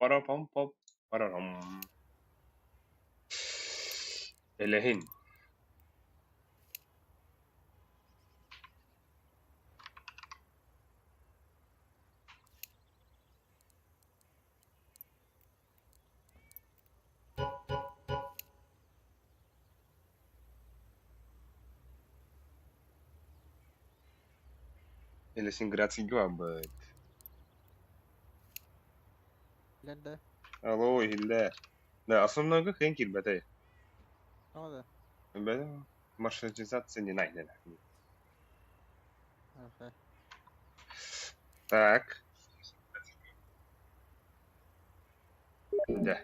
Парапам-пап, парарам. Элэһин. Ленинградский быт. Билэр да? Алло, иһиллэр. Да, основнойга кыайан киирбэтэй. Тоҕо да? Бэл, маршрутизация не найдена. Окей. Так. Да.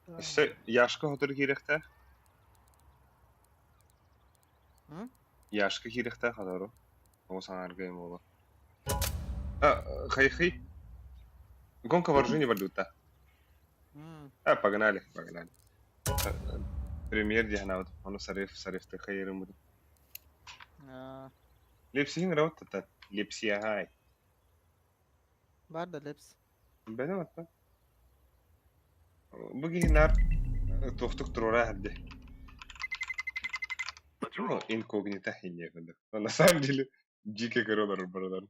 Өссө Яшка хотор киирэхтээх. М? Яшка киирэхтээх хотору. Оҕо саҥаргыйым буолуо. А, хай-хай. Гонка вооружений валюта. А, погнали, погнали. Премьер диһанаабыт. Ону Сариф, Сариф тыхайырыммыт. Лепсиһин работа Лепсиаһай. Бар да лепс. Бэнэ отта. Бу киһи наар туохтук туруора иһэрдэ. Ну, инкогнито инньэ курдук. Но на самом деле дьиикэ көрө олорор барыларын.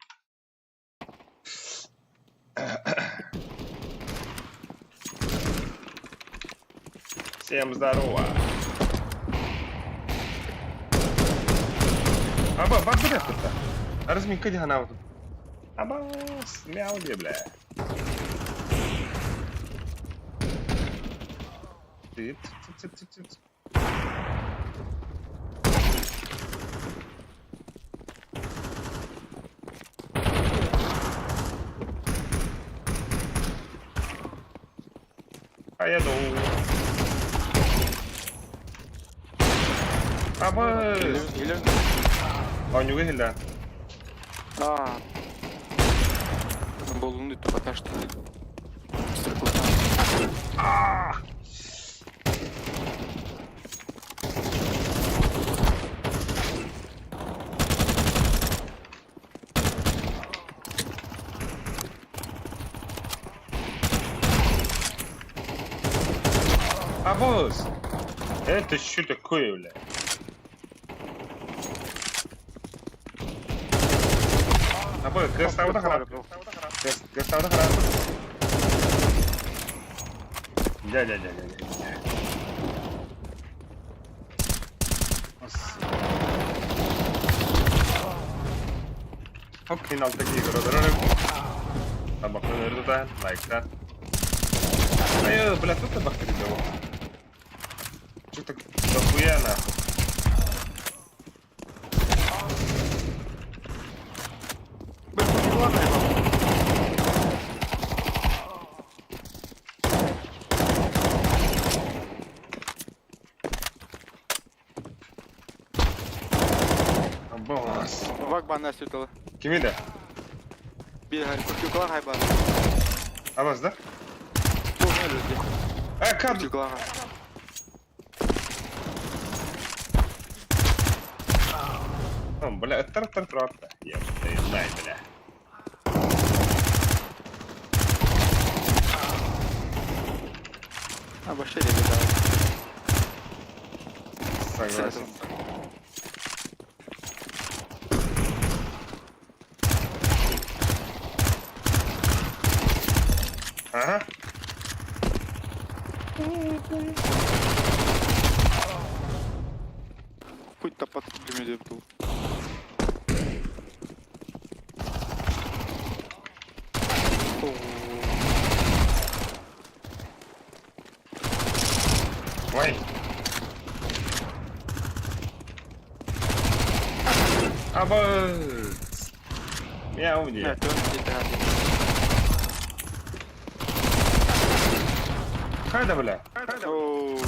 Всем здорово! Аба, бар бля тут. Разминка диханаабыт. Абас, мяу де, бля. Цып, цып, цып, цып, цып, цып. Поеду. Абы! Или... Оонньууга иһиллээн. А. Болуну пока что. Абыз! Это что такое, бля? Абы, кырастаабыта харап. Кырастаабыта харап. Дя, дя, дя, дя, дя. Хоккейн алта киһи көрө Табахтан өрө тутаһан, лайктаан. Айы, бля, тут табах кирдэ Чё так дохуя нахуй? Босс. Вак бана сүтала. Кими да? Бир куртюклар хайбан. Абаз да? А, Э, кад! Куртюклар. Бля, тар тар тар Я знаю, бля. А, вообще не видал. Согласен. Ага. Хоть-то под был. Ой. Абыз! Мяу Нет, где? он где-то Хайда, бля. Оу.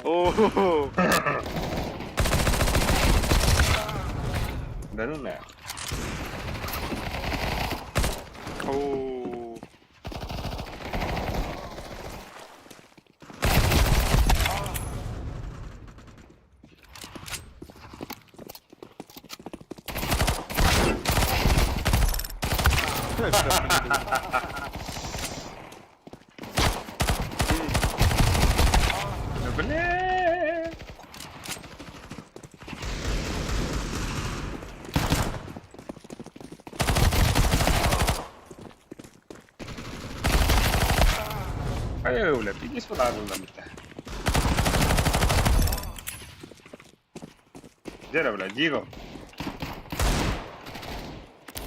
Оу. Оу. Да ну нахуй. Оу. Бля! Ай, бля, иди сюда, бля. Где, бля, Диго?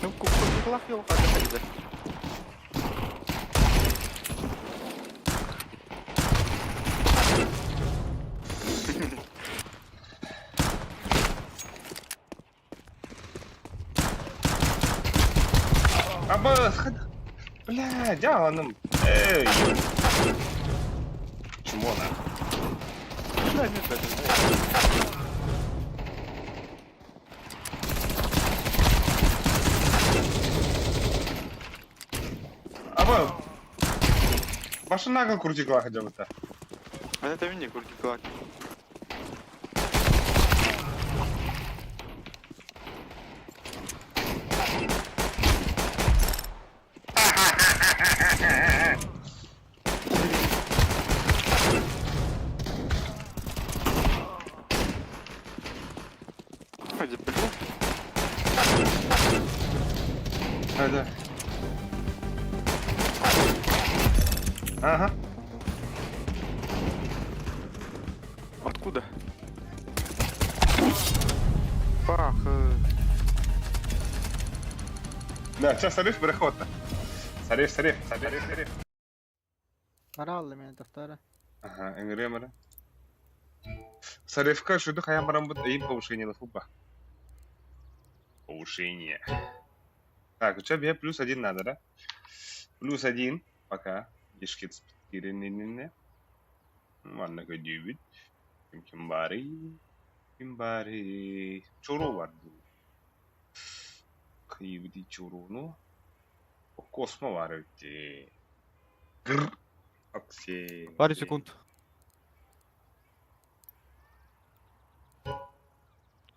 Ну, курдуклах yok hadi hadi. Аба, бля, дьаным. Эй, ё. Чмо нахуй. Да, нет, да, да. Аба, башына крутикла хотя бы-то. А это мини курдуклах. Hadi блин. Да, Ага. Откуда? Фах. Да, сейчас сариф переход. Сариф, сариф, сариф, сариф. Бараллы мен тохтара. Ага, энгремера. Сарифка, что ты барам бут им повышение на фуба. Повышение. Так, у тебя +1 надо, да? +1 пока. Ишкиц не. Ладно, 9. Кимбари. Кимбари. Чуру варду. Кривди чуру, ну. Космо варити. Гр. Окси. Пару секунд.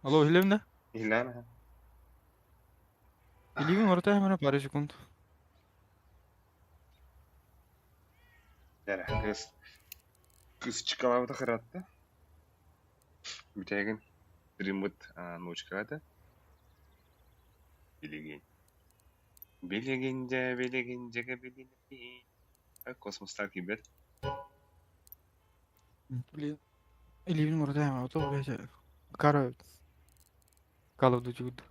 Алло, Елена? Елена. Елена, мортай, пару секунд. Дәрі, кыз. Кыз чыкалабыта харатты. Бүтәген. Дримыт ночкада. Билеген. Билегенде, билегенде, билегенде. Космостар кибет. Блин. Елена, мортай, а то, блядь, кара. Call of Duty.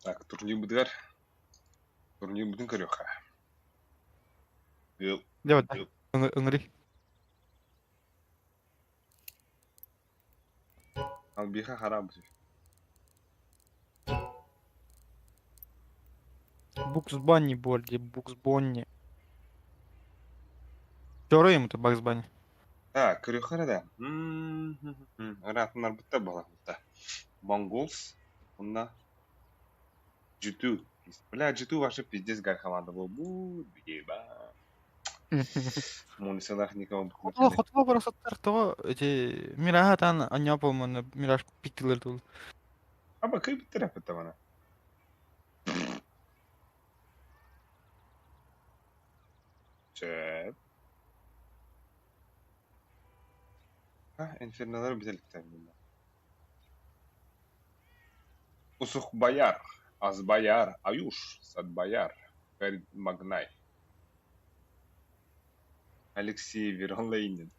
Так, турнир бутгар. Турнир бутын көрөха. Ыл. Давай, ыңри. Ал биха харап. Букс Банни борди, Букс Бонни. Чоры ему ты Бакс Банни. Так, көрөха да. Ратнар бутта бала бутта. Монголс. Онна. G2. Бля, G2 вообще пиздец гар команда был. Бу, еба. Мунисалах никого Хотла, хотла барасаттар того, эти Мираха тан аняпал мана Мираж пиктилер тул. Аба кый терапевт мана. Чеп. А, инферналар бителиктер. Усух Баяр, Азбаяр, Аюш, Садбаяр, Ферид Магнай. Алексей Веролейнин.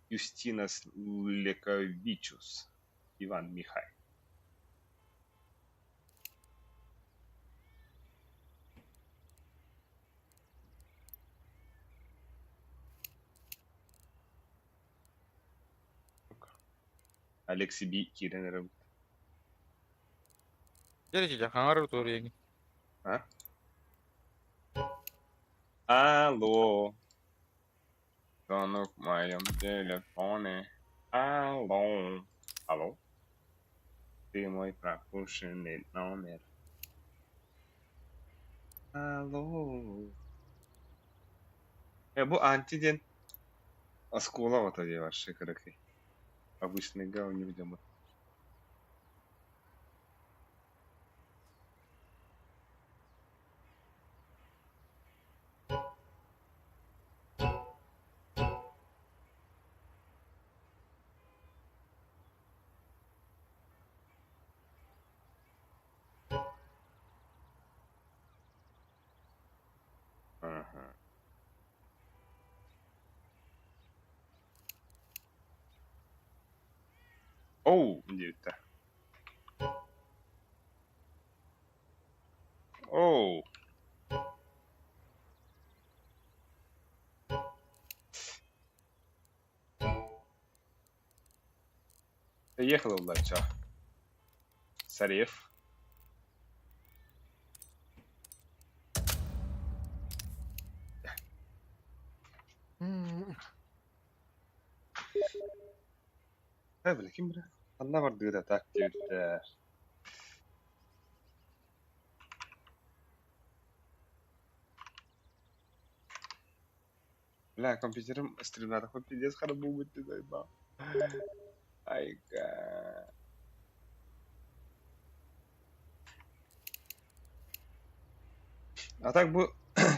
Юстинас Лековичус. Иван Михай. Алексей Би Кирен. А? Алло. Звонок в моем телефоне. Алло. Алло. Ты мой пропущенный номер. Алло. Бу антиден. Оскуола оҕото дии вообще кыракый. Обычныйга оонньуур дьоммут. Ага. Оу, диэбиттэр. Оу. Приехала удача. Сарев. Э, бля, ким бля? Ханна бардыыра так диэбиттэр. Бля, компьютерым стримнатахпын пиздец хара буолбут дии заебал. Айга. А так бу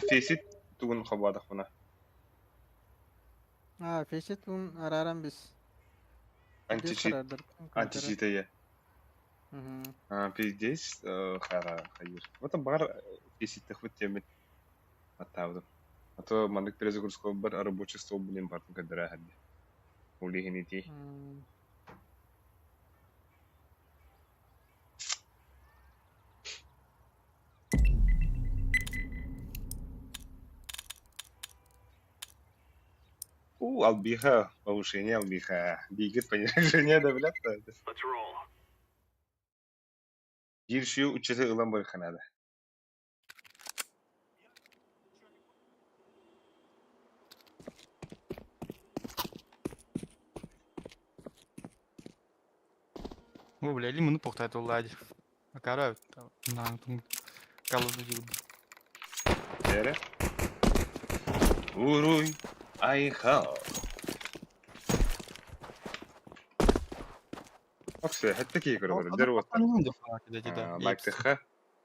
фейсит тугун хобоодохпуна. А, фейсит ун арааран бис. Античит, античит А, пиздец, хара хайыр. Вот бар фейситтехпит диэммин аттаабытым. А то маннык перезагрузка бар рабочий стол блин бартын көрдөрө иһэрдэ. Ол иһин ити. У, албиха, повышение албиха. Бигит понижение да билет. Биир сүү учеты ылан барыахха наада. О, бля, или муну похтает улади. Акара, на, там, Call of Duty. Эрэ. Уруй, айхал. Оксе, хэттэ киһи көрө дэр уоттар. Лайктыха,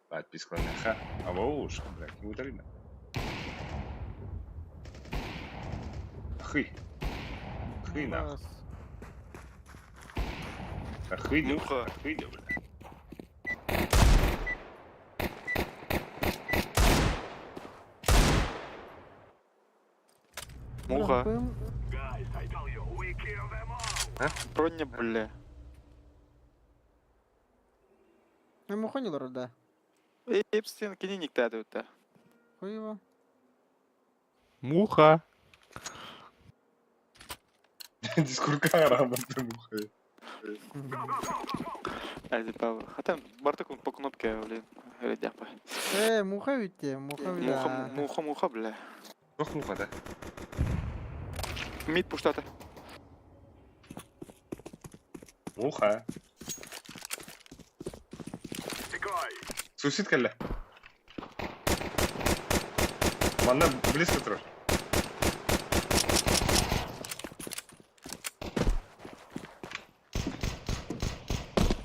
подпискаланыха. Абоуш, бля, ким утарина. Хы. Хы нахуй. Хы, Муха. хы, бля. Муха. Броня, бля. Муха не да. Эпстин кининик та. Хуево. Муха. Дискурка араматы муха. А, типа, хотя Барток он по кнопке, блин, рядяпа. Муха ведь, муха, Муха, муха, муха, бля. Туох муха да? Мид пуштата. Муха. Суицид кэллэ. Манна близко турар.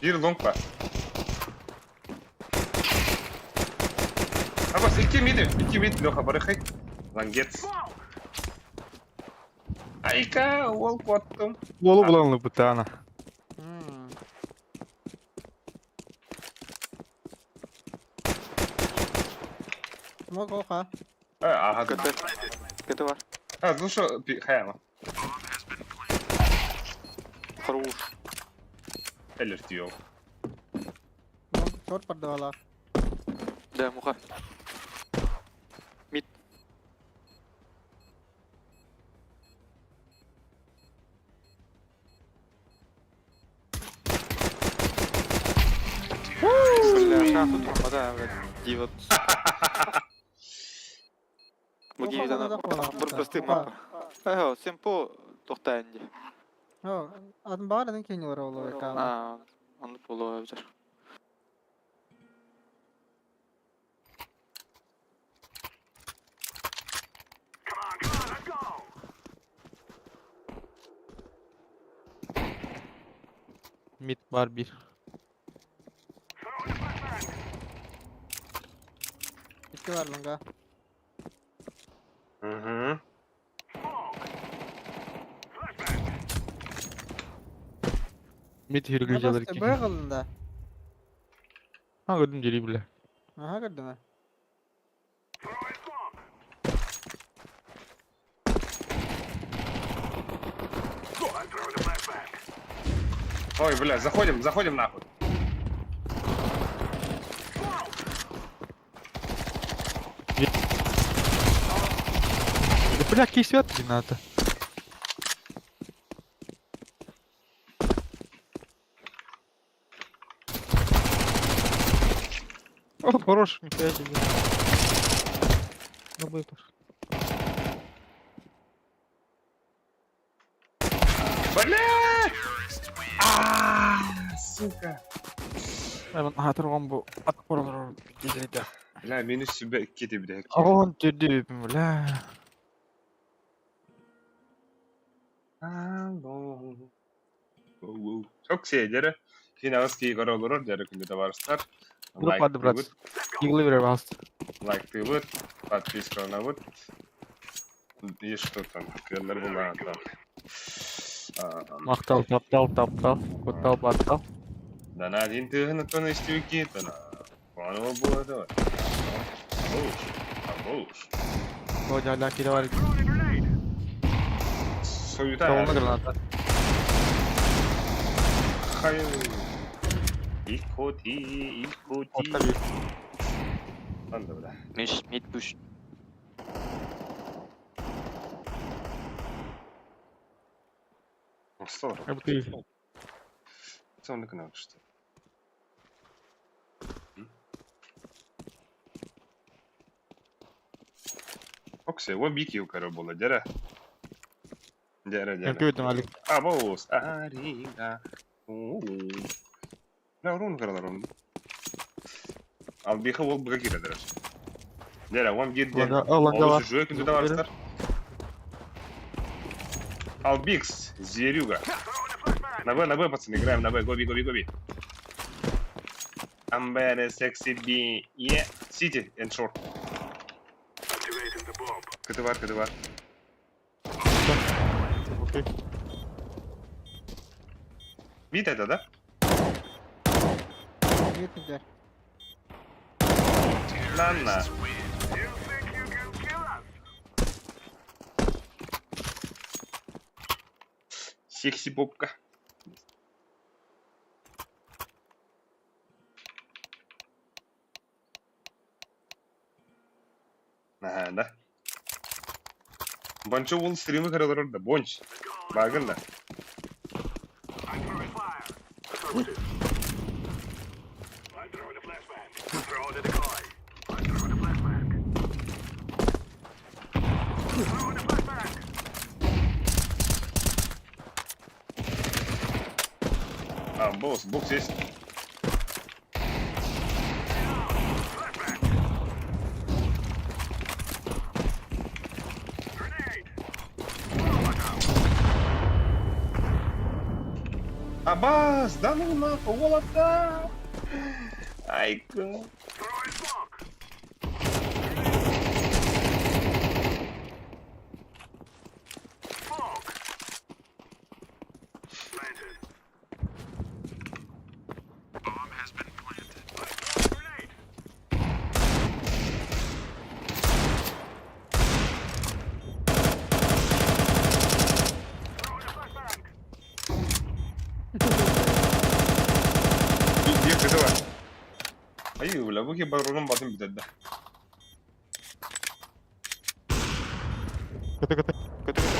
Биир лонг баар. Абас, икки мид, икки мид, Леха, барыхай. Лангец. Айка, уол куоттум. Уолу булан лыпытана. Муха. Аха. КТ. КТ бар. А, ну что, хайама. Хорош. Элертио. Шорт продавала. Да, муха. Мид. Бля, шахту тут да, блядь, дивот. Муги Муха, да, муха, просты муха. мапа. Ага, семпо тохтаанди. Атын баар кини олорор каала. А, он полуэбзер. Мид бар биир. Икки бар ланга. Угу. Мид үргүлдьэлэр Б киһи. кылында. Ha көрдүм дьири билэ. Аха көрдүм. Ой, бля, заходим, заходим нахуй. Да бля, кисет не надо. О, хорош, нихуя себе. Ну, быстро. Блядь! А, сука. Ага, турган бу. Ат дизелде. Бля, минус себе кити, бля. Огон түрдү, бля. Алло. Çok şeyleri. Финалский көрөлөрөр дьэ күндү табаарыстар. Группа брат. Иглы бере басты. Лайктыыбыт, подпискаланабыт. И что там? Кыаллар булаата. Мактал, таптал, таптал, куттал, баттал. Дана один тыгын оттон истибикки, тана. Панова буолата. Абош, абош. О, жа кире бар. Союта. Толуна граната. Хайы. Икоти, икоти. Отта бир. Анда бля. Миш, мид пуш. Остор. Абты. Сонны кына что. Оксе, во бики у коро было, дяра. Дяра, дяра. Көтүм алик. Абоус, арига. На урун каралар Албиха ол быга кирәдер. Дяра, вам гид ден. Ланга бар. Олус жүе күндө да барыстар. Албикс, зверюга. На Б, на Б, пацаны, играем на Б. Гоби, гоби, гоби. I'm very sexy B. Yeah. City and short. КТВ, КТВ. Окей. Вид это, да? Мид На на. Секси бобка. Ага, да. Бончо ол стримы көрөлөр да, бонч. Багын да. А, босс, бокс есть. Абас, да ну нахуй, волота! Айка. Биир кыты бар. Айыы, бля, бу баронун батын бүтэрдэ. Көтө көтө. Көтө көтө.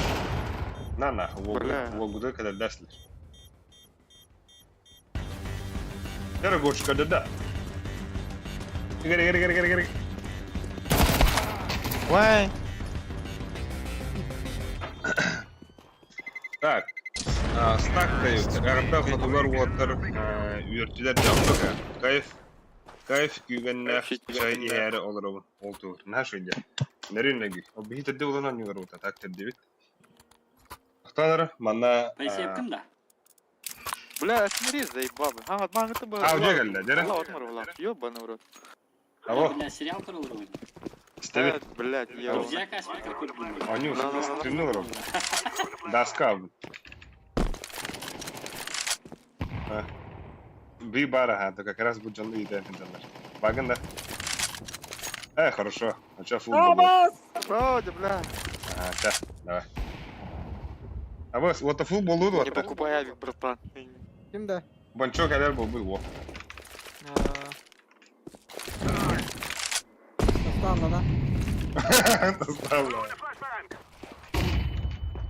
На на, Бля. уолгуду кадердәслер. Яра гош кадердә. Гере гере гере гере гере. Вай. Так. Стак дают. Арда хотулар уоттар үөртүлэр дьоҥҥо Кайф. Кайф күүгэннээх чай иһээри олоробун. Ол тугур. Наһаа шуйдя. Нөрүн нэгүй. Ол биһи төрдө улан оонньуулар ута. Так төрдүбүт. Ахтанара манна Пайсепкин да. Бля, смотри, заебал. А, вот мага ты бы. А, где кэллэ, дьэрэ? Ла, отмор, ла. Ёбаный в рот. Алло, Бля, сериал көрөлөр истэбит. Блядь, я. Друзья каспер какой блин. Они На-на-на-на. стримнул роб. Доска. Би бара, а то как раз будет жанны и дальше. Баган, да? Хорошо. А чё, фул был? Вроде, бля. Ага, ща, давай. А вот, вот фул был Не покупай авик, братан. Ким да? Бончок кэлэр был был. Тоқталла да. Ставлю.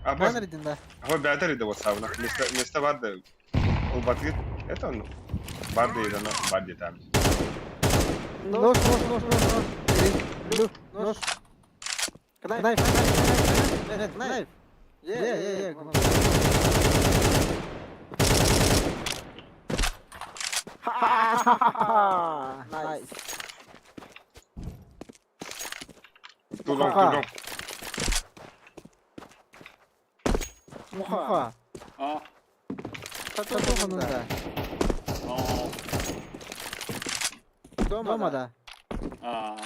А бос, Баннер да. вот бәтер иде вот савна. Место место барды. Ул батгит. Это он. Барды иде, но барды там. Нож, нож, нож, нож, нож. Блю, нож. Knife, knife, knife, knife, knife. Yeah, yeah, yeah. Ha Nice. Too long, too long. Муха. А, Тату да. о, Дома да. а.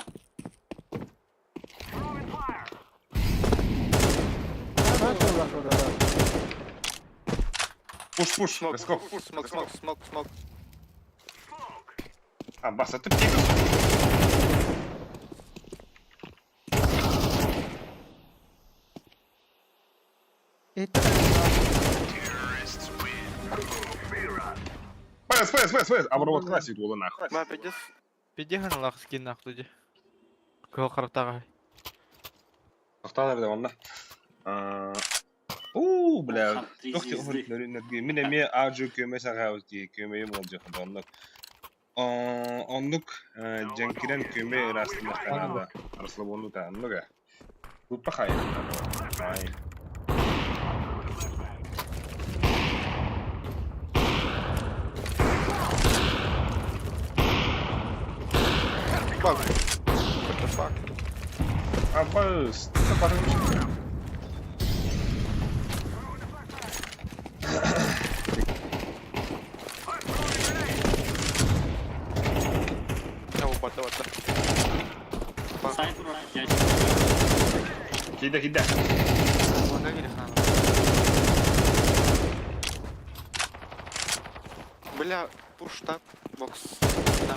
Push, push. Smoke, Let's go. Smoke, smoke, smoke, smoke. А, бас, а ты пикал. Пэс, пэс, пэс, пэс. А вот классик было нахуй. Ма, пиздец. Пиздец, лах скин нахуй иди. Кого картага. Ахтан эрде онна. У, бля. Три Тохти звезды. Мин эми ажы көмө сагаабыз дии көмөйүм ол жакында оннук. Оннук жеңкирен көмө ырастымактанада. Арыслы та оннук. Тупа хай. Ай. Fuck. What the fuck? А бас, ты барымшы. Я упад, давай, да. Сайт ура, я Киде, киде. Бля, пуш так, бокс. На,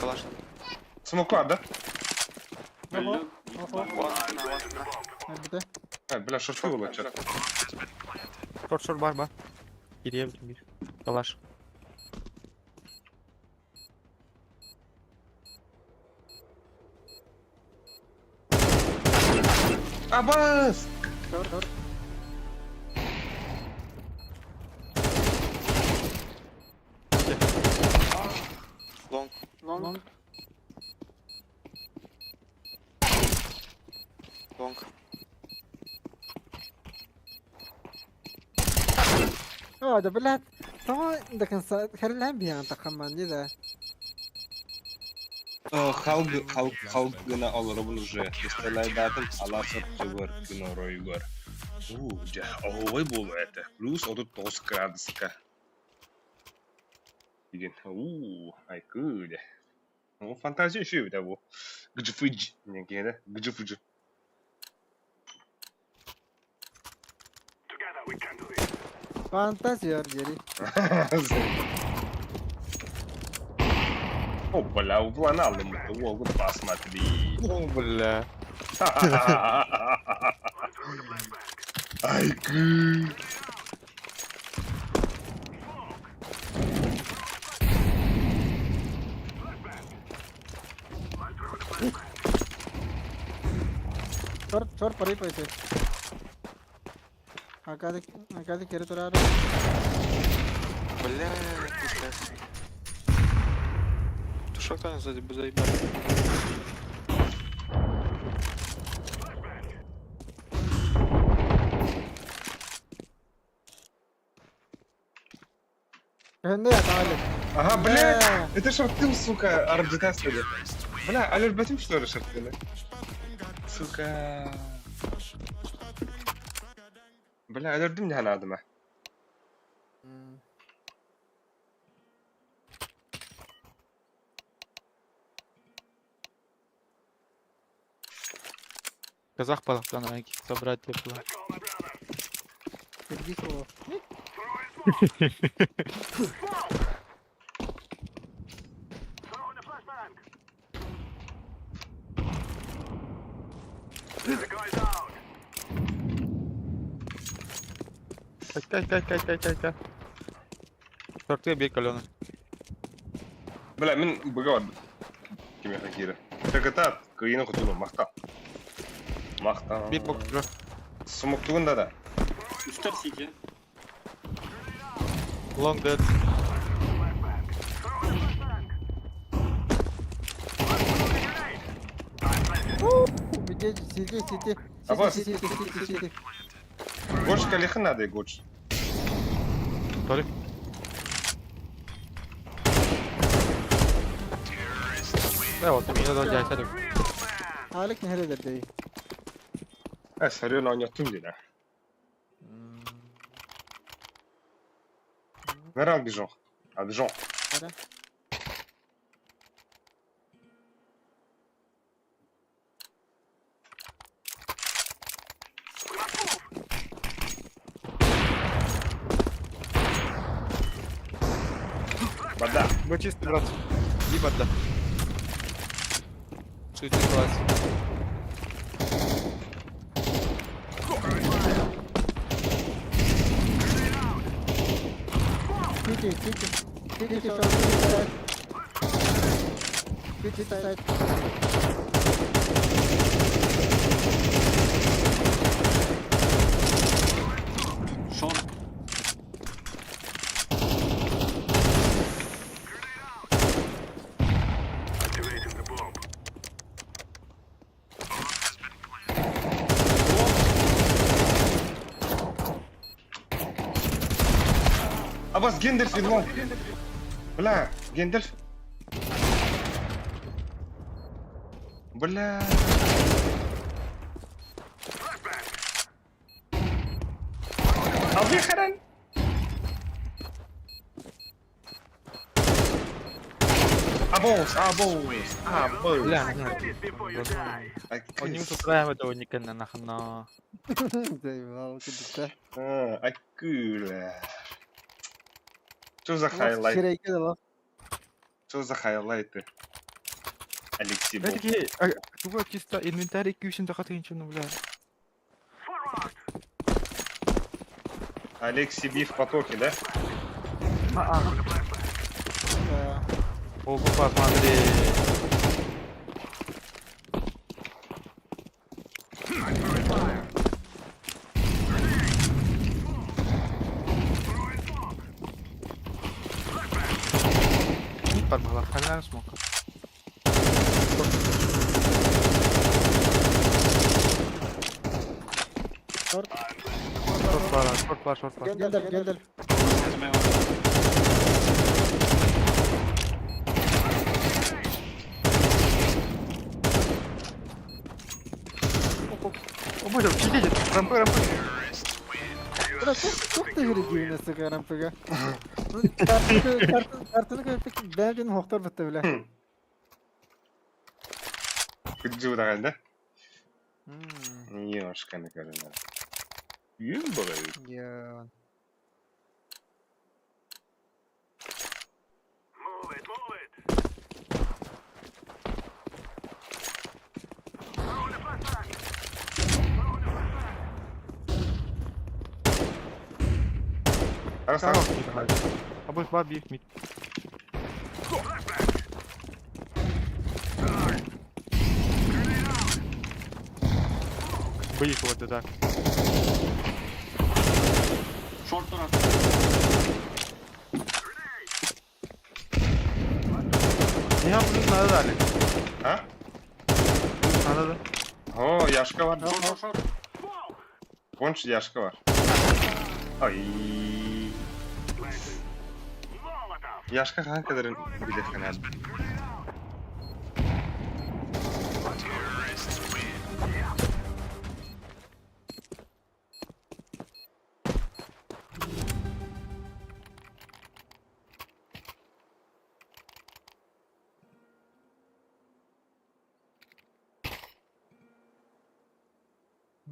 калаш. Смоку да? Блю. Вон, на, вон, на. Ай, бля, шорты было чё. Шорт, шорт, бар, бар. Кирия бир. Калаш. А бас! Лонг. Лонг. Лонг. О, да блядь. Тоҕо до конца херлән тахаман не да. Халк халк халк гына алырыбын уже. Истелайдатын ала сот күн оройгор. У, жа, ой болу это. Плюс 39 градуска. Деген, у, ай күде. Ну, фантазия еще да бу. Гжфыдж, не келе, гжфыдж. Фантазер дери. О, бля, упланал ему, о, посмотри. О, бля. Ай, кы. Чор, чор пари пайсы. Акады, акады кери турар. Бля, пиздец. Тушок там сзади бы заебал. Önde ya Ali. Ага, блядь, это шорты, сука, арбитасили. Бля, а любим что ли шорты? Сука. Бля, өлөрдүм не адыма. Казах балахтан собрать тепло. Сергей Солов. Кай, кай, кай, кай, кай, кай. Сорты бей каленый. Бля, мин быга бар. Кимиэхэ киирэр. Кытаат, кыайыыны хотуну, махтал. Махтал. Бир бок бро. Смоктугун да да. Үстэр сити. Long dead. Где сиди, сиди. Абас. Сиди, сиди, сиди, сиди. Гоч калихы надо, гоч. Sorry. Да, вот меня да дядя. Алик не хеледер Сарыан оонньоттум диэн. Нара Албижон. Албижон. Нара. Бада. Вы чистый, брат. И бада. Чуть класс. Сиди, сиди. Сиди, сиди, сиди, сиди. Шорт. Абас Гендальф Илон. Бля, Гендальф. Бля. Албы харан. Абоус, абоус, абоус. Бля, Одним сутраем этого никогда нахна. Заебал, куда Акула. Что за хайлайт? Что за хайлайты? Алексей Бля, Бог. такие, туго чисто инвентарь күйсін тақат ну, бля. Алексей Би в потоке, да? А-а. О, посмотри. Бар халяр смог. Шорт. Шорт бар, шорт бар, шорт бар. Гендальф, Гендальф. О, боже, сидите, рампы, рампы. Бля, çok da григивно, сука, рампыга. Картаны көппек бәрін хоқтар бітті, бля. Күджу да? Ёшканы корона. Юм бывает. Я. Раз, раз. Абы бар бир мид. Быйк вот это. Шорт турар. Я блин надо дали. А? Надо да. О, Яшка var. Шорт, шорт, шорт. Конч Яшка var. Ай. Яшка хаан кадарын билехханаад.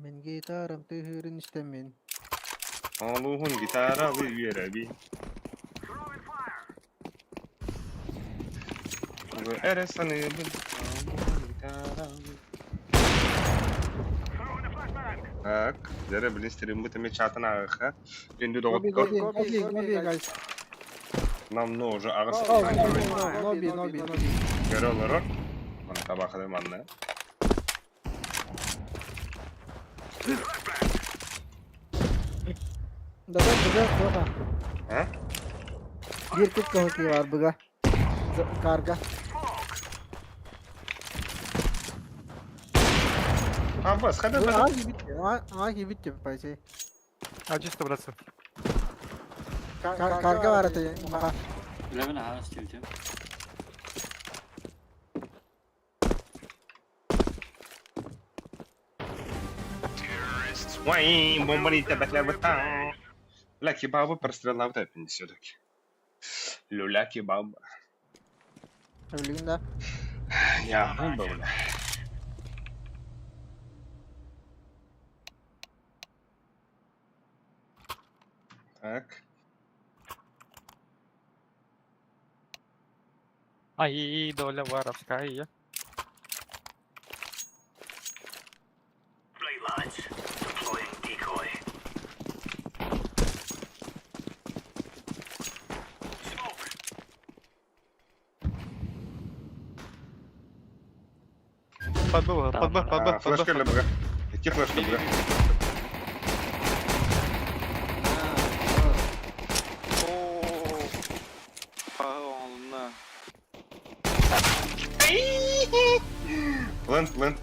Мин гитарам тыаһыырын истэммин. Олуһун гитаралыы үөрэбин. Тугу эрэ саныыбын, олуһун гитаралыы. Так, дьэ блин стриммыт эмиэ чаатын ааҕыахха. Күндү Go B, доҕоттор, go B, go B, go B, guys. нам уже аҕыс Oh, no, no, no, B, no, B, no, B. көрө олорор. Маны табаахыды манна. Да, да, да, да, А? Биир кып-кыһыл киһи баар быга. Карга. А, бас, хада А, бада. ебите, а, а, ебите, пойти. А чисто, братцы. Карга бар это, маха. Левин аһаҕас диэбитим. Уай, бомбани табатлабата. Бля, кебабы простреллабыта эппин все-таки. Люля кебаб. Билигин да. Я, бля. Так. Ай, доля воровская. Под Б, под Б, под Б, А, под Б. флешка или б? Какие флешка б? О, Паолна. Плент, плент.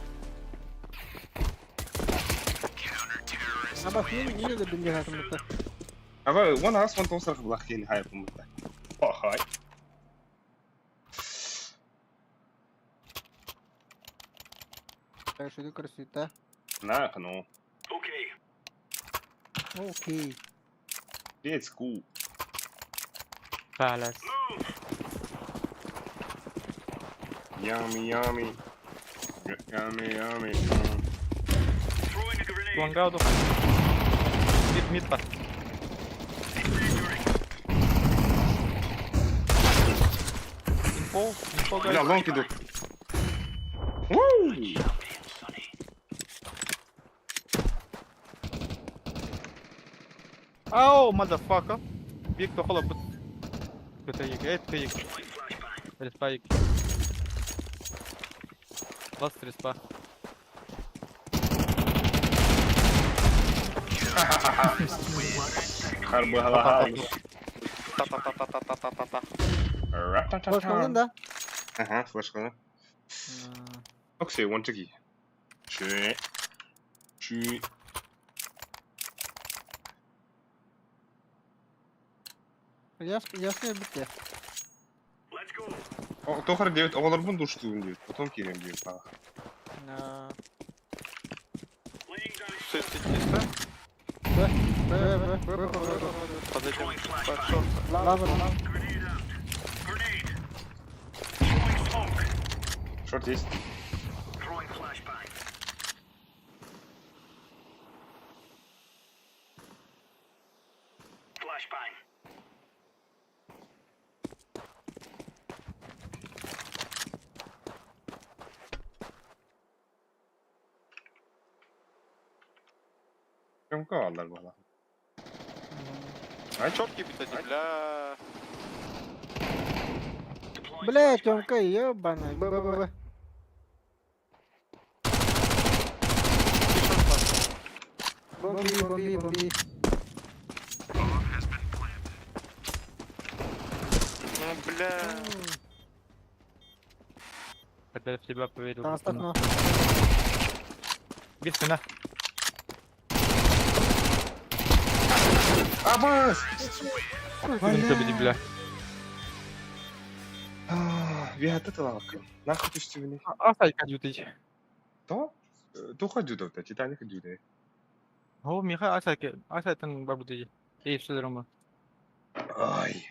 Аба, не не да бинге хатым бутта. Ага, вон ас вон тосар блахин хай пумта. Пахай. Шуду красота. На, ну. Окей. Let's go. Палас. Yummy, yummy. Yummy, yummy. Лонга удох. Мид, мид па. Инфо, инфо, Бля, guys. лонг идут. Уу! Ау, motherfucker. Биг тохола бут. Это ек, это ек. Респа ек. Ласт респа. Харбы галахал. Та-та-та-та-та-та-та-та. Флешкалын да? Ага, флешкалын. Окей, one tiki. Чү. Чү. Ясно битте. О, Тохар девет, оҕолорбун душтуун диэбит, потом киирэн диэбит. Шесть чисто. Б, Б, Б, Б, Б, Б, Б. Под этим под шорт. Лавр. Шорт есть. Кем кааллар буола. Ай, Шорт ебит один, бля. Бля, Тёмка, ебаный. Б, Б, Б, Б. Бомби, бомби, бомби. Ну, бля. Когда в тебя поверил. Там окно. Бит спина. Абас! Бля. Виата талакка. Нахуй түстүбүнүй. Асай кадютый. То? Туха дюдовта, Титаник дюдэ. О, Миха асай асайтан бабутый. Эй, все рома. Ай.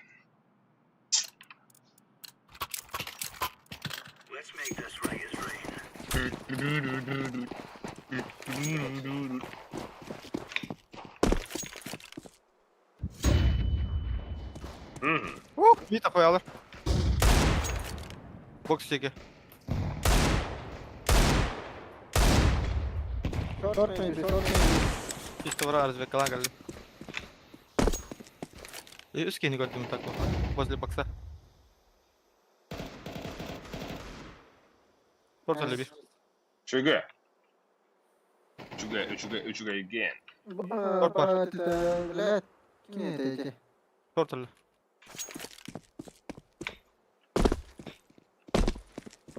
Мид апайалар. Бокс диэки. Short maybe, short maybe. Чисто враг развекала кэлли. И үс киһини көрдүм так возле бокса. Шорт өлеби. Үчүгэй. Үчүгэй, үчүгэй, үчүгэй again. Шорт бар. Блядь, кини это эти? Шорт өлө.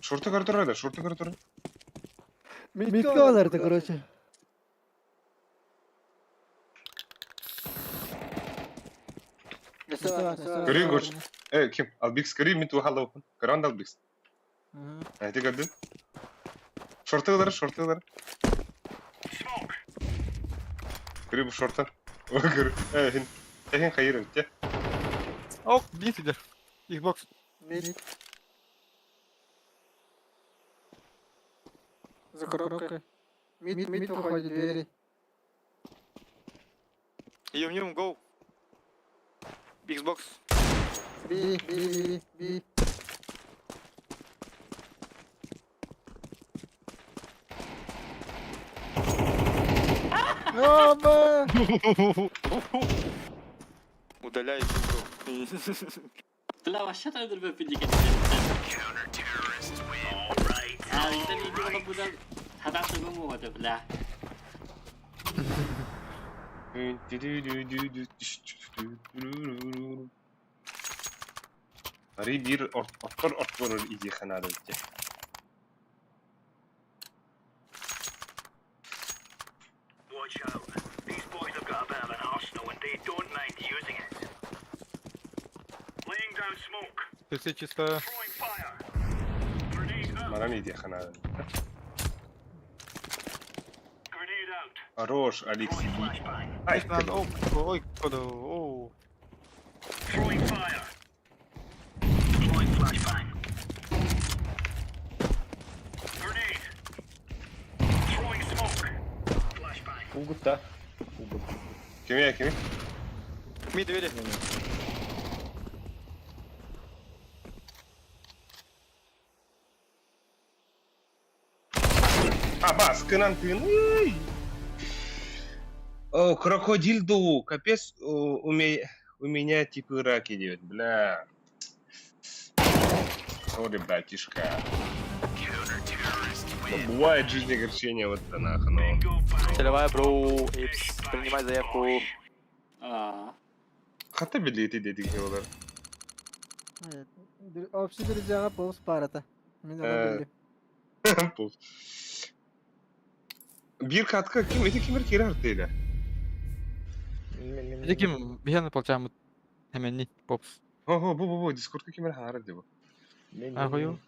Шорты көрдөрөр да, шорты көрдөрөр. Микка аларды, короче. Көрейін көрші. Э, ким? Албикс көрейін, мен туға алып. Көрін Албикс. Айты көрдім. Шорты ылар, шорты ылар. Көрей бұл шорты. О, көр. Э, хин. Эхин хайыр өтте. Ок, бин сидер. Xbox. Мид. За коробкой. Мид, мид выходит двери. Юм юм go. Xbox. Би, би, би, би. Оба! Удаляй go. Бля, вообще там өлбөппүн диэн. Аа, итэн иди будан хатаасы бу бля. Ари бир оттор отторор иди ханады өтте. Watch out. These boys have got a bit of an arsenal and they don't mind using it. Laying down smoke. Все чисто. Throwing fire. Grenade out. Маран иди ханады. Grenade out. Хорош, Алексей. Throwing flashbang. Ай, Ой, ой, кода, оу. Throwing fire. Throwing flashbang. Grenade. Throwing smoke. Flashbang. Угутта. Угут. Кими, кими? Мид двери. А, бас, кынан тын. О, крокодил капец, у меня, у меня типа раки делают, бля. Сори, братишка. Но бывает в жизни огорчение, вот это нахуй, ну. Целевая, бро. Эйпс, принимай заявку. Аа. Хата билети дедик олар. Общий друзьяға полус парата. Мен оны білдім. Пол. Бир катка ким эти кимер кирер дейли. Мен мен. Эти ким бихен получаем хеменни попс. Хо хо бу бу бу дискордка кимер хара деп. Мен А, хою?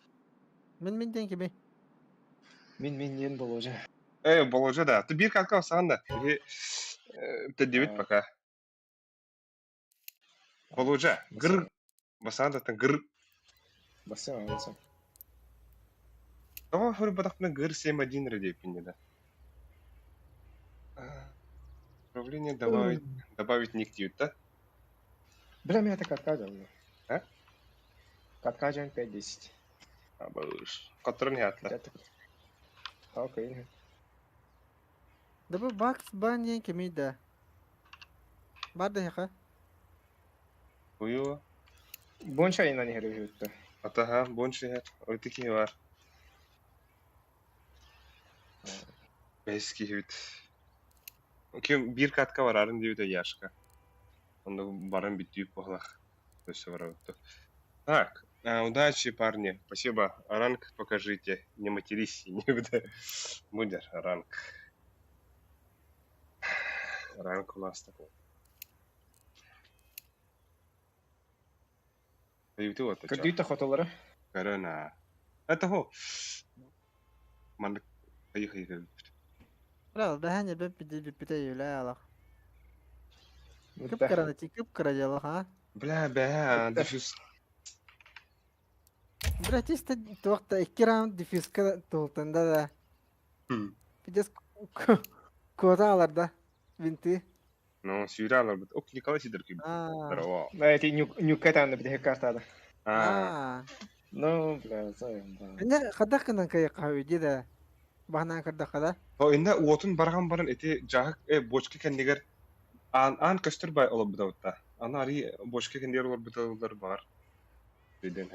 Мен менден кеме. Мен мен нен боложа. Э, боложа да. Ты бир катка алсаң да. Ты пока. Боложа. Гыр. Басаң да гыр. Басам, басам. Давай хөрү батақпына гыр 7-1 деп да. Управление добавить, добавить ник дейт да? Бля, меня это катка жан. А? Катка жан 5-10. Абыш. Катырын хатла. Это. Окей. Да бу бакс бан кеме да. Бар да хеха. Ую. Бонча инан херү хүттө. Атаха, бончи хат. Өтики бар. Бески хит. Ким бир катка бар арын дейт яшка. Онда баран битүп бохлах. Өсө бар Так, удачи, парни. Спасибо. Ранг покажите. Не матерись, не буду. Будет ранг. Ранг у нас такой. Ютуб это Көрдүйт хотолары. Корона. Это хо. Ман хайы хайы. Бля, бәһән бе биде бите юлә алах. Кып караны ти кып кара дела, ха? Бля, бля, дефюз. Бля, чисто туақта икки раунд дефюзка толтанда да. Пидес кота алар да. Винты. Ну, сүүрэ аларбыт. Ок, Николай Сидоров кийбит. Здорово. Да, эти нюк там на картада. Аа. Ну, бля, знаем, да. Инне хадах гынан кайыкка үди да. Баһынан кырдахха да. О, инне уотун барган баран ити жаһык бочка кэннигэр аан аан көстөр бай олорбута. Аны ари бочка кэннигэр олорбуталар бар.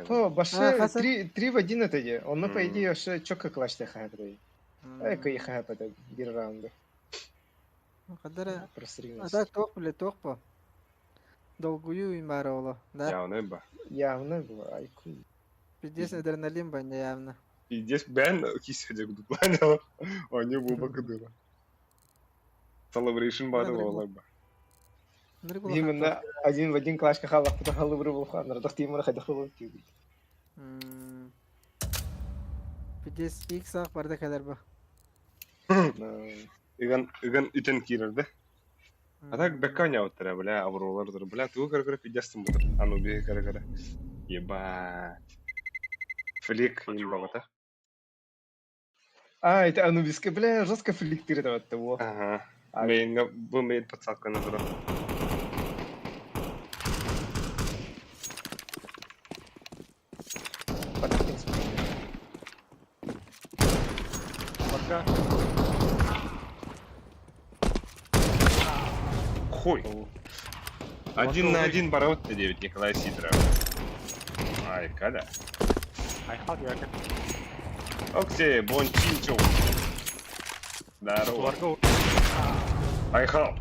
То, баше 3 в 1 это де. Он, по идее, вообще четко клатч хапает. Эй, кай хапает бир раунда. Кадара. А так тох, бля, тох по. Долгую им бароло, да? Явно ба. Явно было, айку. Пиздец адреналин ба, не явно. Пиздец, бен киседе гудупланяло. Они буба кыдыла. Celebration бады олар ба. Именно один в один клашка халах, потом халы вырвал хан, радах тимура хайда хылы тюги. Пиздец, икс ах барда кадар ба. Ыган ыган итен кирерде. А так бекка няуттара, бля, авролар, бля, тугу кара-кара пиздец бутыр. Ану бе кара-кара. Ебать. Флик им бабата. А, это Анубиска, бля, жестко флик ты от того. Ага. Мейнга, бу мейн подсадка на туда. Пока. Хуй. Один на один бороться 9 Николай Сидоров. Ай, когда? Айхал я. Окей, бончинчо. Здорово. Айхал.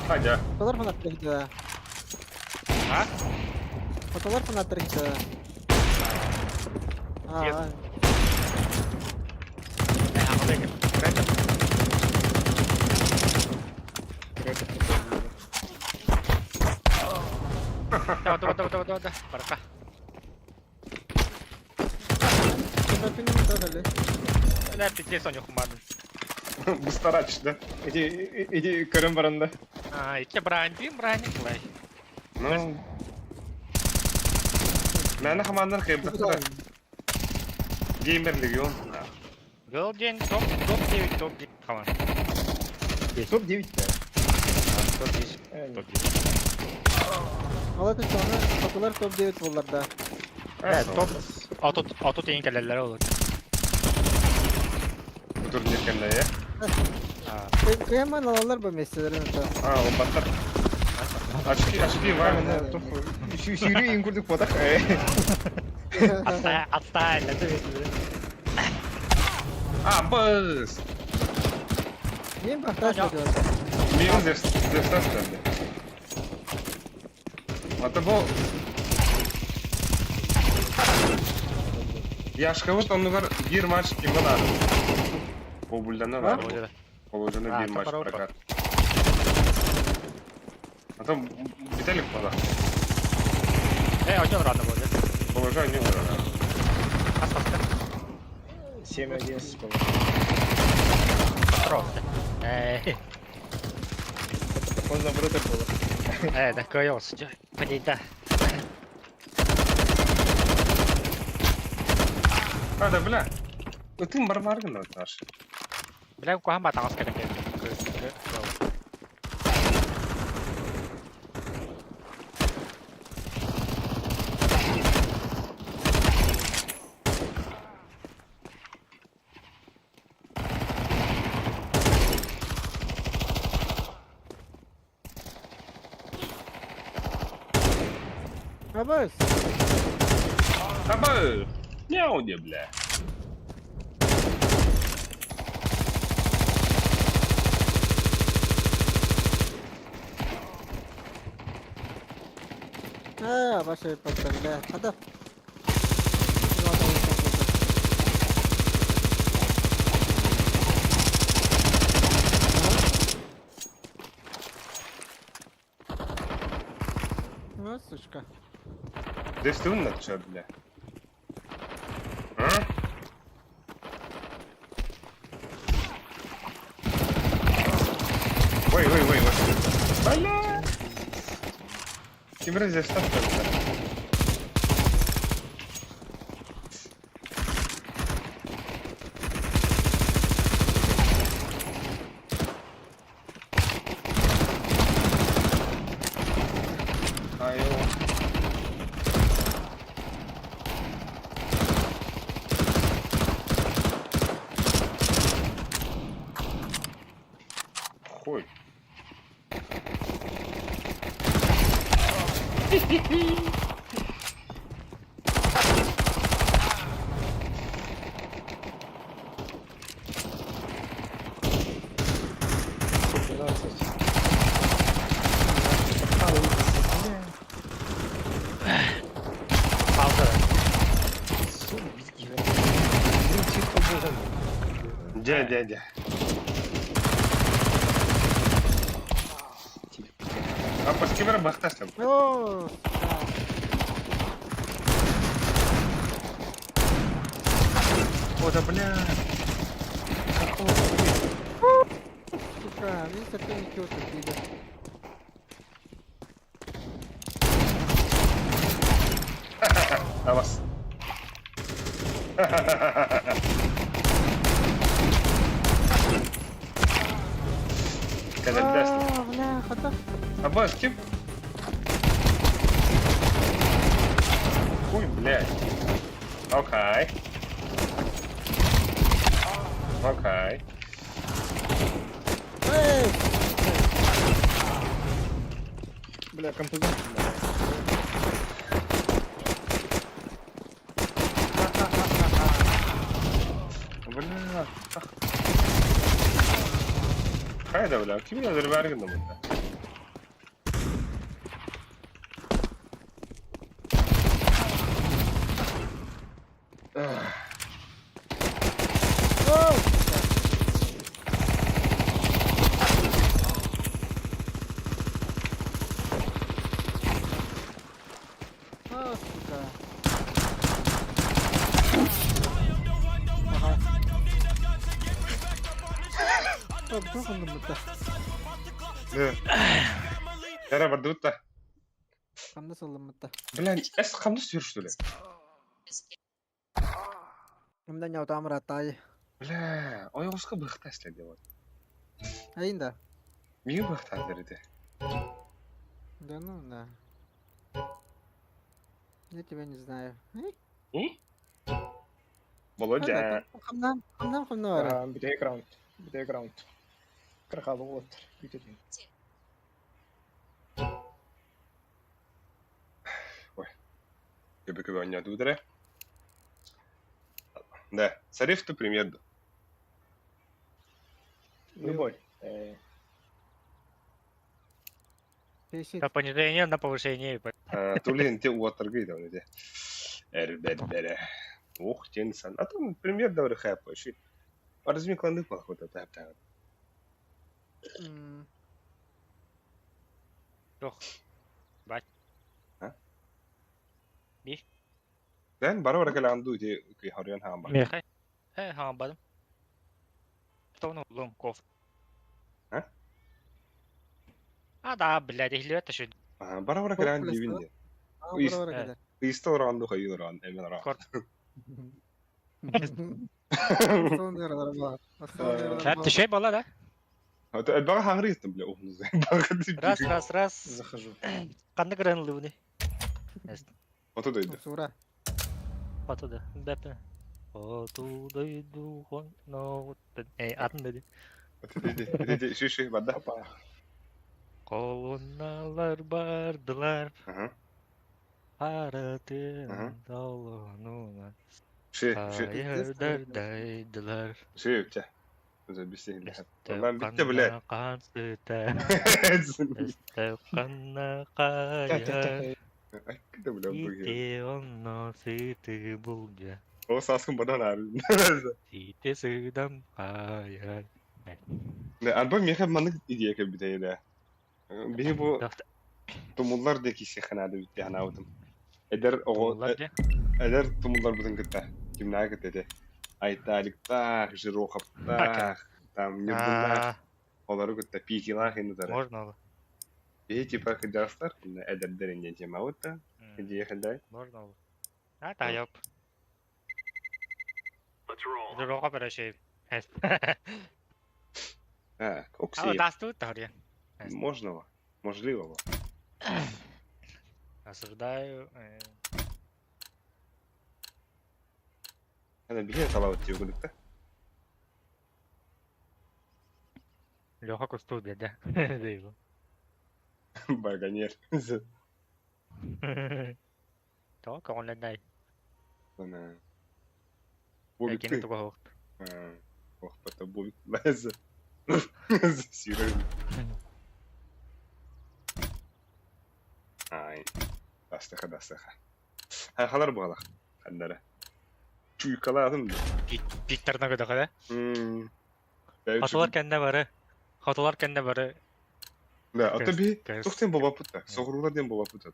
Хадя. Фотолар фанаттар да. А? Фотолар фанаттар да. А. Давай, давай, давай, давай, давай, барака. Бля, пиздец, у них умадын. Бустарач, да? Иди, иди, көрөн баранда. А, ики бранди, браник, лай. Ну. Мәне хамандар кайбыттар. Геймер легион. Гол день, топ, топ-9, топ-9 команд. Топ-9, да. Топ-10. Топ-10. Алаты соны фотолар топ-9 болар да. Э, топ. А тут ең кәләләр olur. Бу турнир кемдә, я? Кыяман алалар бу местелерин это. А, ул баттар. Очки, очки, вай. Сүүрүү им курдук бодах. Отстань, отстань, это весь. А, быз. Мен бақтас делать. Мин зевстас дәнде. Ата бу Яшкабыт оннугар бир матч кимге бар? Бу булдана бар. Положено бир матч прокат. А там Виталик бала. Один рано будет. Положение не рано. 7-11 было. Просто. Эй. Он наоборот было. Такой он, подойда. А, да, бля. Ну ты барбаргын да, Саша. Бля, кухан батаңыз керек. Абас. Абас. Мяу не, бля. А, ваша бля. Хада. Ну, сучка. Здесь ты умный, чё, бля? А? Ой, ой, ой, ой. Бля! Ким эрэ зестан көрдө. Айо. Хуй. Пауза. Дьэ, дьэ, дьэ. Аппас ким эрэ бахтас О, О, да бля. Какого хуя? Сука, видите, ты не килл пидор. Авас. Кэлэрдээс. А, бля, хата. Абас, ким? Хуй, блядь. Окей. Окей. Эй! Бля, композит. Бля. Хайда, бля, ким өлөрбөр гынным мында? Оу! А, сука. Ага. Так, туох оннуммута? Яра бардыбыт да. Хамнас ыллыммыта. Бля, эс хамнас сүр что ли? Мында ньаутаамыр аттаайы. Бля, ойоҕоско быхта эслэ вот. Айын да. Миги быхта дерде. Да ну да. Я тебя не знаю. И? Володя. Хамнам, хамнам, хамнам. Бүтэйк раунд. Бүтэйк раунд. Крахалы уолаттар. Күүтэтин. Көбө көбө оонньоотубут эрэ. Да, Сариф ты пример. Любой. Песит. На понижение, на повышение. Тулин те уотаргы да де. Эрбеддере. Ух, тен сан. А там пример да хэп вообще. Разми кланы плохо та та. Жоқ. Бать. А? Би. Дэн бары бары кэлэ анду те кый харыян хаан бар. Мехай. Э, хаан бадым. Тону лум коф. А? А, да, блядь, ихлебет еще. А, бары бары кэлэ анду дибин де. А, бары бары кэлэ. Ыйста анду хайыр ан, эмен ра. Түшей бала, да? Бага хаңрыйттым, бля, ухну. Раз, раз, раз. Захожу. Қанды гранлы Отуда иду. Сура. Отуда. Бәпі. Отуда иду, но... Эй, атын деди. Отуда иди, иди, ши, ши, бада. Колонналар бардылар. Аратын долонуна. Ши, ши. Айырдардайдылар. Ши, чэ. Онон бүттэ, бля. Өстөкканна кайыр. Айкыда, бля, бу. Ите онно сыты булдя. О, саскын бадан ары. Сите сыдам кайыр. Не, альбом меха манык идея кэлбитэ да. Биһи бу тумуллар диэки сиханады бүтте ханаабытым. Эдэр оҕо эдэр тумуллар бутун кытта. Кимнаа кытта этэ. Айталиктаах, Жироховтаах, там Нюргуннаах, олору кытта Пикилаах инутары. Можно было. Биһи типа кырдьаҕастар, эдэрдэр инньэ диэмэбит да, диэхэдэй. Можно ол. А, тайоп. Дорога перешей. А, А, оксей. дастут тарья. Можного, можливого. Осуждаю. Ана биһи талабыт диye курдук да. Леха кусту дядя. Дейбу. Баганер. То, кого не дай. Ана. Кини Бобик. туга хоқ. Ох, это Бобик. Лаза. Сирен. Ай. Дастаха, дастаха. Халар буолах. Ханнара. Чуйкалаатым да. Пиктарна көдөкө да. Бэйбит Хотулар кэннэ бары. Хотулар кэннэ бары. Да, а то би Кэс. тухтен бобапыта. Соҕуруулар диэн бобапыта.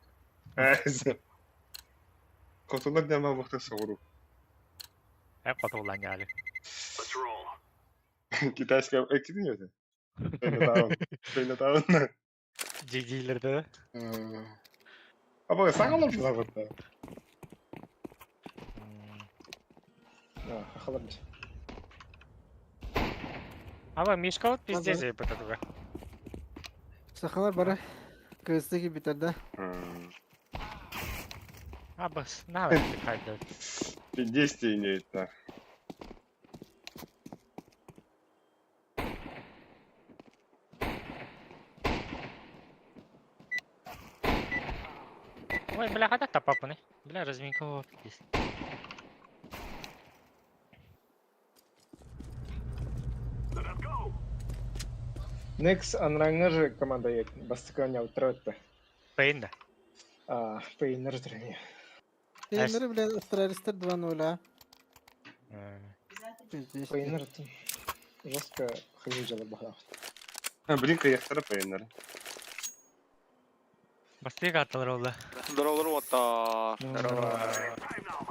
Хотулар диэн бабахта соҕуруу. Э хотулан яли. Let's roll. Китайская... Ким это? Чайнатаун. Чайнатаун. Жигилерде. Аба саҥалар бабыта. А, халабит. Аба Мишка вот пиздец ебет туга. Сахалар бары. Кырысты кибитер да. Абас, на хайда. Действий имеет, да. Ой, бля, хата тапапаны. Бля, разминка вот пиздец. Let us go. Next анраңыр команда ек. Бастыканя утратта. Пейнда. А, пейнер трени. Пейнери, бля, астралистер 2-0, а. Пиздец. Пейнер жестко хажу бахах. Блин, каяхтара пейнер. Бастык аттылар олды. Здорово, вот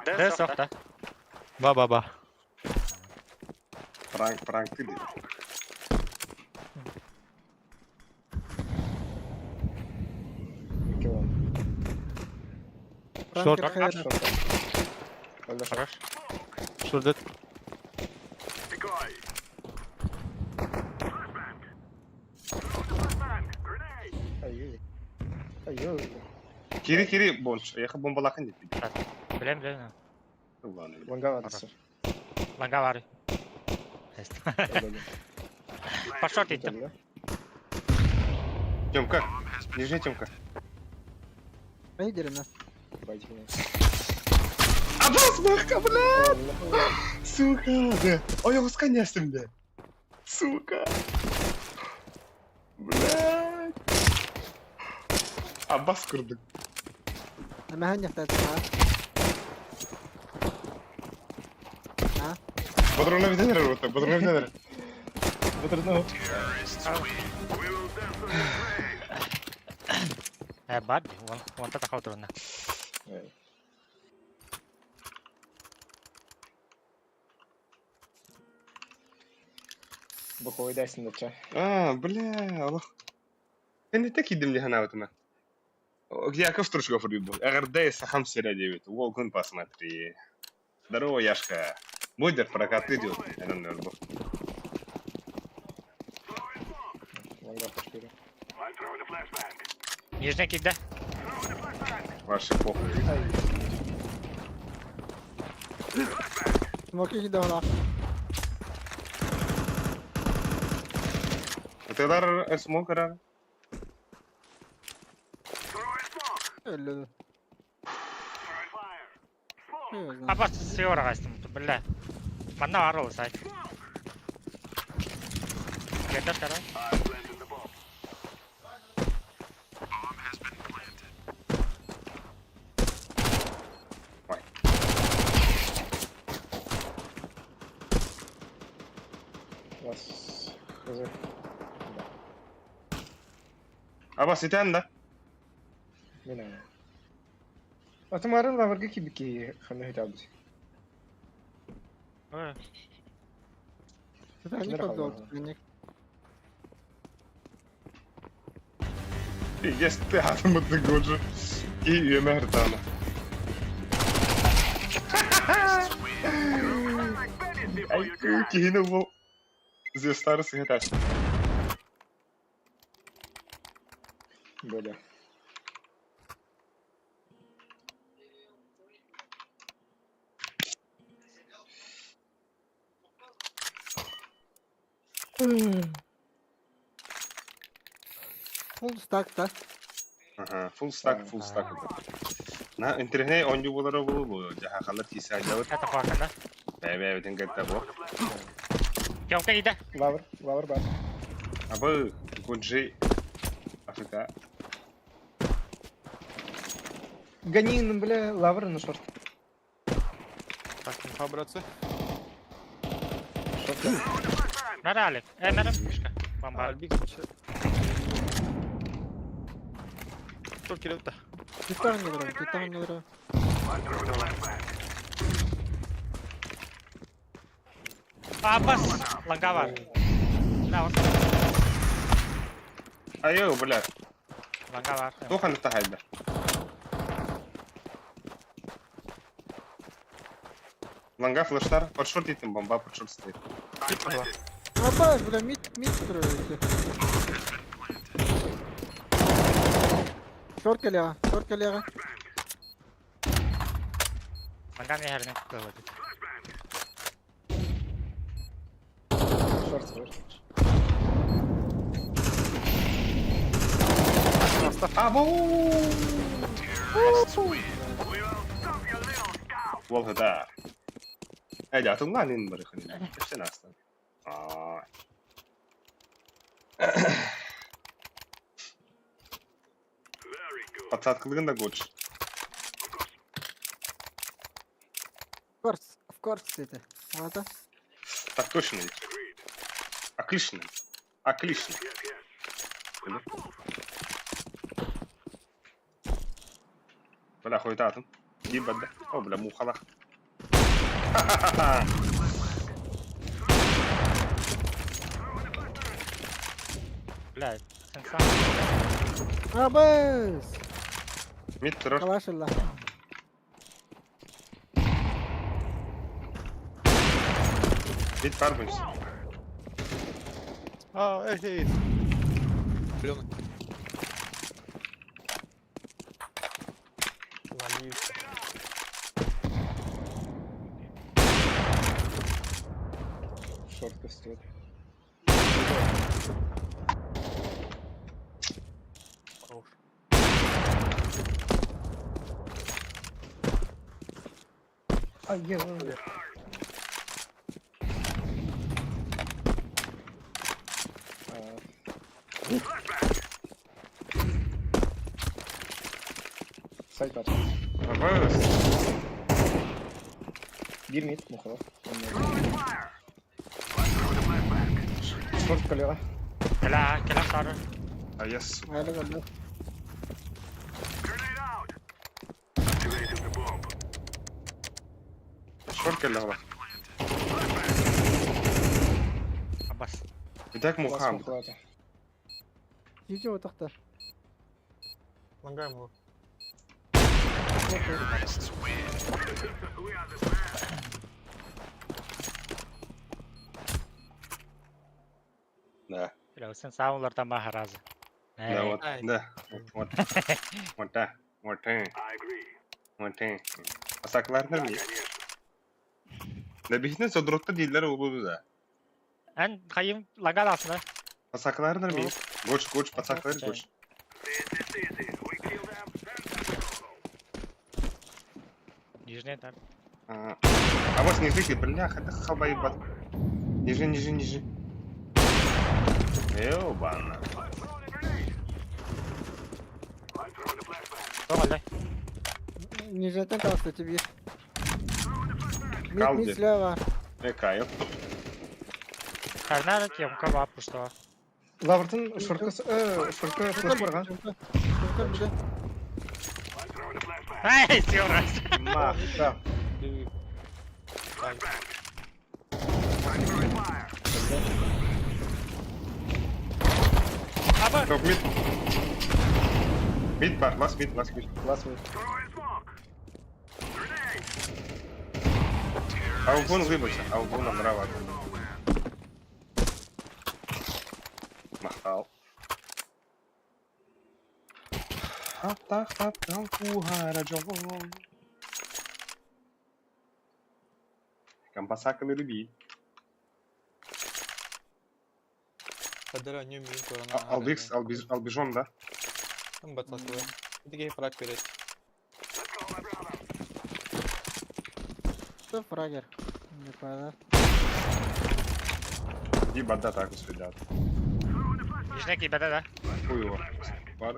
Да, соқта. Ба-ба-ба. Пранк, пранк ты. Килон. Шорт. Пранкер хайр. Хорош. Шорт. Decoy. Flashbang. Throw the flashbang. Grenade. Ай-ой. Ай-ой. Кири, кири, бонч. Я бомбалахын деп. Билем, билем. Ладно. Ланга адысы. Ланга бар. Пошел ты. Тёмка, нижняя Тёмка. Айдерина. Абас, махка, бля! Сука, да. Ой, я конечно, бля. Сука. Блядь. Абас курдук. Амахан яхтат. А? Патрона виденер работа, патрона виденер. Патрона. We will dance on your grave. Э, бар, вон, вон та тахау турна. Боковой дайсын да ча. А, бля, Аллах. Я не так идем ли Яков Стручков рыбу. РД Сахам Серя 9. Волкун посмотри. Здорово, Яшка. Модер прокат идет. Нижний кида. Ваши похуй. Смоки кида Это смок рар. Өллө. Абас сыора гастым, бля. Манна арыл сайт. Где-то второй. Вас хз. Абас, итән да? Мина. Атымарын лавырга кибики ханы хитабыз. Титаник подвел, Титаник. Пиздец, ты атымытты годжу. И үөмэ хыртаана. Ай, киһини бу Звездары сыһытааччы. Бля. Full stack да. Аха, full stack, full stack. На интэриэһинэй оонньуу буолара буолуо, дьаһахалар тиийсэ сылдьабыт. Это хуакана. Бэйэ-бэйэбитин кытта бу. Тёмка ида. Лавр, лавр бар. Абы, Гуджи, Африка. Гони, бля, лавр на шорт. Так, инфа, братцы. Шорт, да. Нара Алик. Э, нара мишка. Бомба. Альбик, че? Что кирилл-то? Тиктагын не тиктагын не Абас. Лангавар. Да, вот. Айо, бля, Лангавар. туох таһайда. Ланга флештар, под шорт итим, бомба под шорт стоит. Абас, бля, мид, мид строите. Шорт коллега, шорт коллега. Ланган не херня выводит. Шорт, шорт. Абу! Уол хыдар. Эдя, атыңла нин бар хын. Кепсен астан. Аа. Подсадкалыгын да гоч. Of course, of course это. Ладно. Так точно. Отлично. Отлично. Бля, хуйтатын. Ебать, да. О, бля, мухалах. Ха-ха-ха. Бля, сенса. Абас! Мид террор. Калаш ылла. Мид фарбинс. А, эй, эй. Пленок. Лови. Шорт костюм. Хорош. Ай, я... Сайт бар. Абас. Бир мид, мухалар. Шорт коллега. Кела, кела сары. А я сука. Әлі қалды. Шорт келлеҕэ. Абас. Битак Бас мухам. мухалата. Жижи отақта. Лангаем его. Да. Бля, сенса улардан баһаразы. Да, вот, Ай. да. Вот. Вот, да. Вот, Вот. Асакларны ми? Да бихне содротта дииллэр улуу да. Эн хайым лагал асына. Асакларны ми? Гоч, гоч, пацаклар гоч. Нижний там. А а вот ниже, бля, это хаба ебать. Ниже, ниже, ниже. Ёбана. Тоҕоллой. Нижнетен таҕыста тебе. Мид, мид Калди. слева. Э, Кайл. Карнара тёмка баар пустого. Лавртын шортка, шортка флеш барган. Шорка бile. Эй, сёрас. Ма. Да. Ай. Аба. Топ мид. Mid бар, last mid, last mid. Last mid. Албун выбача, албун амрава. Махал. Хата-хата кугара дьолон. Компасаканы люби. Хадара не мин корона. Албикс, албиж, албижон, да? Там батсасылы. Итиге фраг берет. Что фрагер? Не понял. Ди бада так усвидят. Нижний кибеде, да? Хуево. Бар,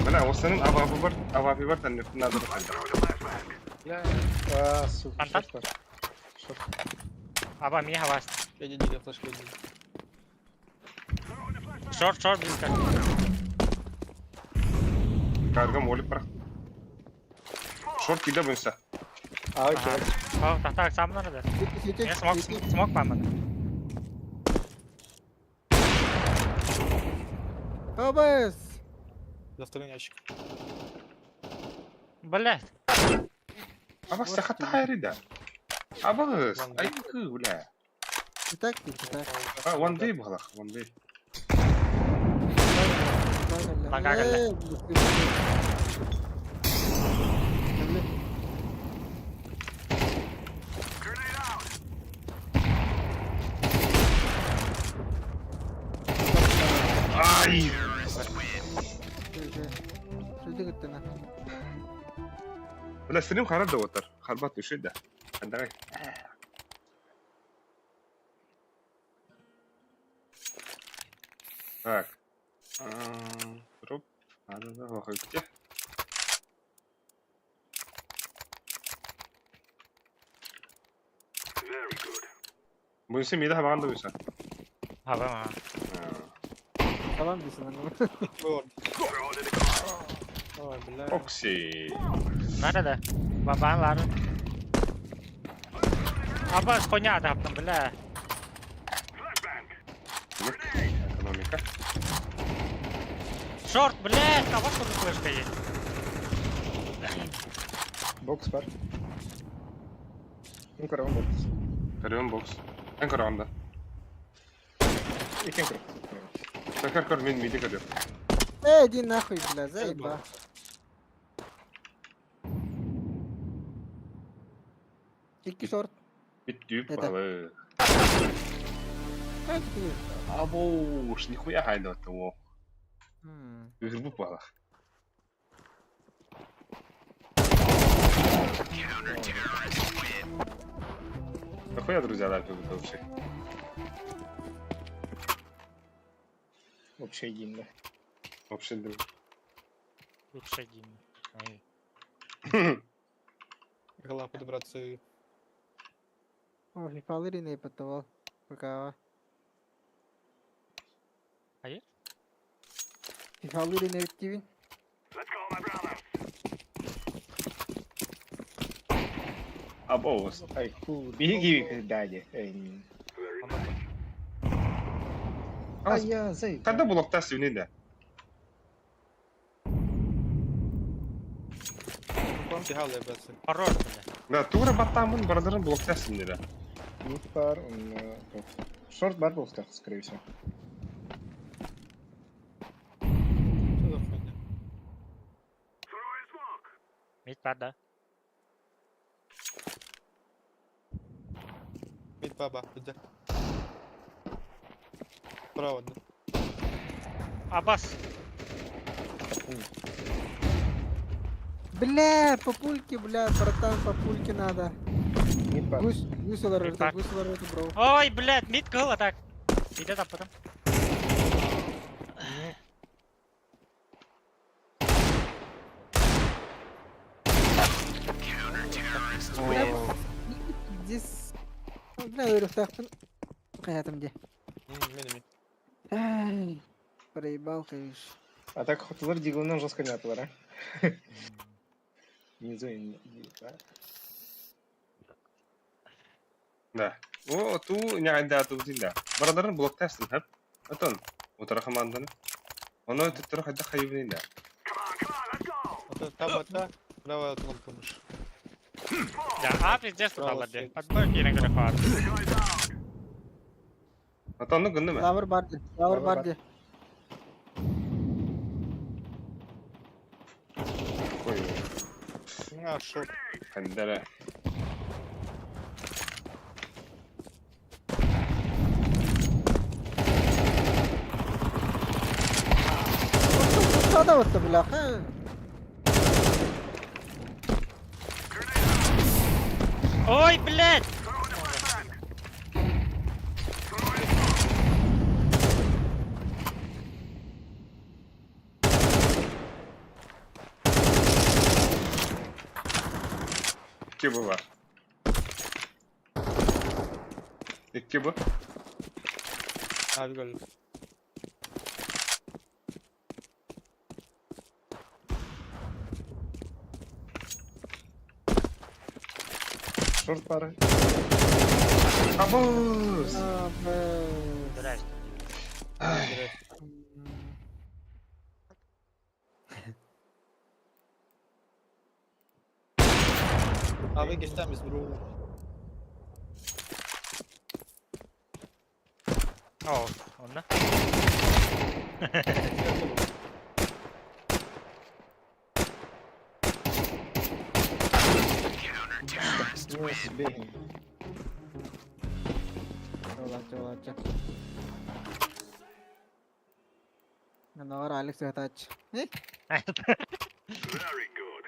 Бля, ол сенин авапы бар, авапы бар, тәннефтин надо Бля, А, сука, Антон? шорт бар. Шорт. Аба, ми хавас. я не диге флешка один. Шорт, шорт, близко. Каргам олип бар. Шорт киде бұнса. А, окей. О, так, так, сам надо. Сити, сити, Я смог, сити. смог маман. ОБС! За второй ящик. Блядь. Абас сахата хайрида. Абас, айкы, бля. И так, и так. А, one day бұғалақ, one day. Ага, Ай! Бля, стрим харап да отыр. Харбат үші да. Давай. Так. Дроп. Надо да, где? Бұнысы мейді хабаған да бұйса. Хаба, ма. Tamam дейсің аны. Ой, бля. Окси. Надо да. Бабан лары. Аба, коня да, бля. Экономика. Шорт, блядь, а вот тут флешка есть. Бокс бар. Ну, корон бокс. Көрем бокс. Эн көрем да. Екен көр. Көр көр мен миди көрем. Эй, иди нахуй, бля, заеба. Икки шорт. Бит дүйіп Это. балы. Как ты? Абош, нихуя хайда того. М. Үрбіп балах. Нахуя, друзья, да, вообще? Вообще гимн. Вообще, друг. Лучше гимн. Ай. Голова подобраться. О, фифалы не потовал. Пока. Hayır? Фифалы не активен. Абоус. Ай, ху, беги, дяди. Эй, не. А, я, зай. Когда блокта сүйіне да? Тигалы, бәсі. Хорош, бля. Да, тура баттамын, бардырын блокта сүйіне да. Мид бар, он... Шорт бар был, скорее всего. Что за хуйня? Мид бар, да. Мид баба, где? Право, да. Абас. Бля, папульки, бля, братан, папульки надо. Мид бар. Гусь, гусь олар Мид бар. гусь олар бро. Ой, блядь, мид кыл, а так. Идет, а потом. Здесь... Бля, өріқтақпын. Қаятым де. Мен Ай, Проебал, конечно. А так хотылар дигоннан жестко не атылар, а? Внизу и... да. Да. О, ту не да, ту да. Бардырын блокта сүйін, хап. Атон. Утары хамаанданы. Ону төттөрү хайдах хайыбыный да? Это там это, правая кнопка мыши. Да, а пиздец Право туталлар дии. Подбой киирэн көрө хаар. Ата оннук гынным ээ. Лавр бар дии. Лавр Лавр бар бар. дии. Ой, А, шорт. хандара. Sada vurdu бля. Ха. Ой, блядь! Икки бу бар. Икки бу. А, гол. Шорт пара. Абуз! А, бля. Здрасте. А вы гостями бро. О, онно. Ну, себе. Олача, олача. Нагар Алекс хатач. Э? Very good.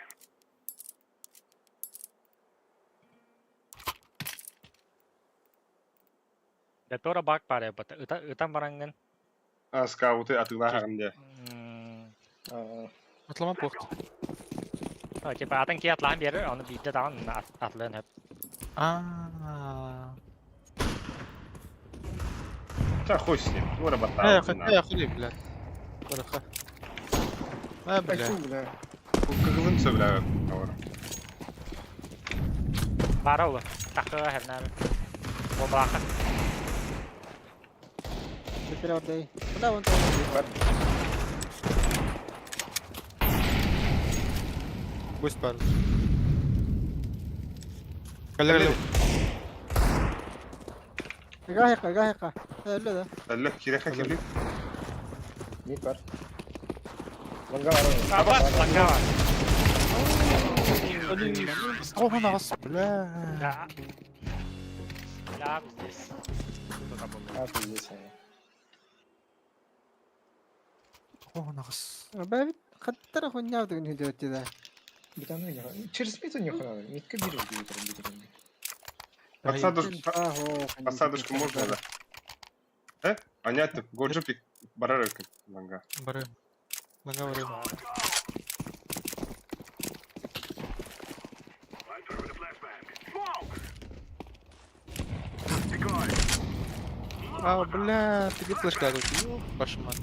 Да тора баг пара бата. Ыта ытан барангын. А, скауты атыылаһаҕын дии. А, Атлама порт. О, типа атын ки атлаан биэрэр, ону биирдэ даҕан атлыан хөп. А. Та хуй с ним. Туора Э, баттаабытын хотя хули, блядь. Бараха. А, блядь. Фу, бля. Кыгылын сөбүлээбэппин оҕоро. Баара улу. Тахыга хэрнээр. Бомбалаха. Теперь отдай. Бля, вон там. Пусть пар. Калер. Гахика, гахика. Өллө да. Өллө, кириэхэ кэлбит. Мид бар. Лонга бар. Абас, лангава. О, нагас, бля. Да. Да, здесь. Кто-то был. А, пиздец. О, нагас. Бэбит хаттара хуйня в не идет да. Битаны не Через мид у них надо. Мидка биржа будет рубить. Подсадушку, подсадушку можно, да? Э? Анятып, годжопик барар экен ланга. Бары. Ланга бары. I'm throwing a flashbang. Smoke! Decoy. А, бля, ты где флешка тут? Ёб вашу мать.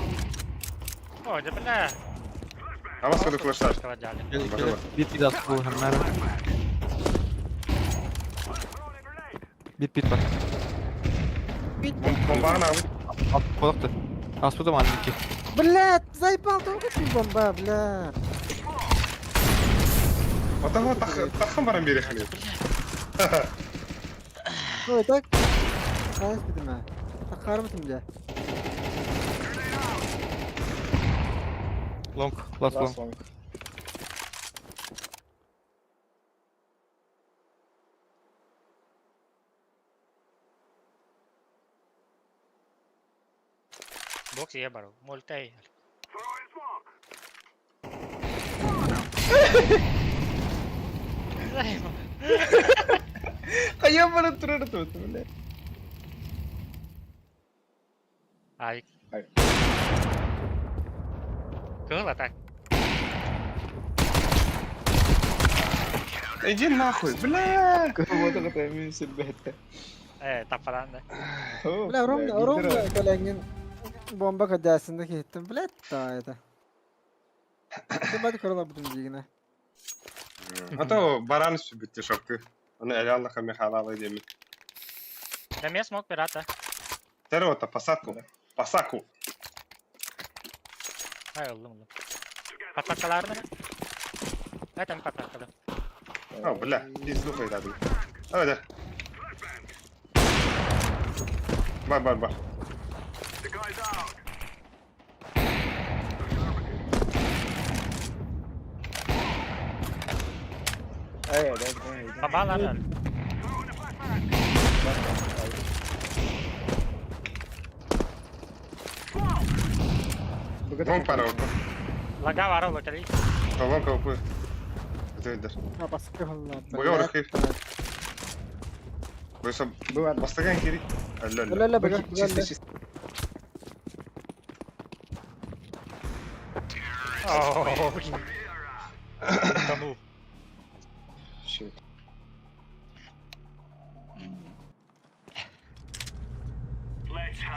О, да бля. А вас куда флештар? Кele, бит бит ас бу хәммәр. Бит бит бар. Бомбаны алып. Ат колакты. Аспыда манники. Блядь, заебал, только ты бомба, бля. Отаҕа таххан баран биэриэххин. Ой, так. Хайс битиме. Такармытым бля. Лонг, ласт лонг. Ласт лонг. Бокс я бару. Мультай. Throwing smoke. Хайа бара турар тут, бля. Ай. Ай. Кыла так. Иди нахуй, бля! Вот это мен сүрбәтте. Э, таппадан да. Бля, ровно, ровно калеңин бомба кадясында кеттим, блядь, та это. Ты бат корла бутум дигине. А то баран сүбүттэ шокты. Оны эле Аллаха мехалалы деми. Да мне смог пирата. Терота, посадку. Посаку. Ай ыллым ыллым. Патакаларны ма? Это патакалы. А, бля, пизду хайдадым. Давай, да. Бар, бар, бар. Эй, да, да, да. Бабалар. Вон пара вот. Лага вара лотери. Вон кого Это Бога орхив. Бойса бастаган кири. Ла ла бага. Чисто, чисто. Тонул. Щит.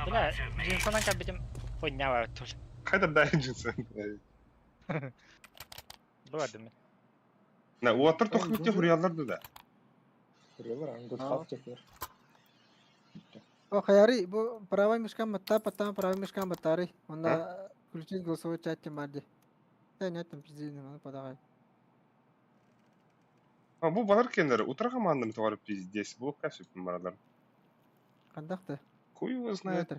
Бля, джинсонан кабитим хуйня var тоже. Хайда дай джинсы. Было дым. На, уаттар тохмите хуриялар да. Хуриялар, ангут технер. О, хаяри, бу правый мешкам батта, потом правый мешкам батари. Он на включить голосовой чат тем. Да нет, там пизди, не подавай. А бу балар кендер, утра командам товар пиздец, бу кашып маралар. Кандакты. Хуй его знает.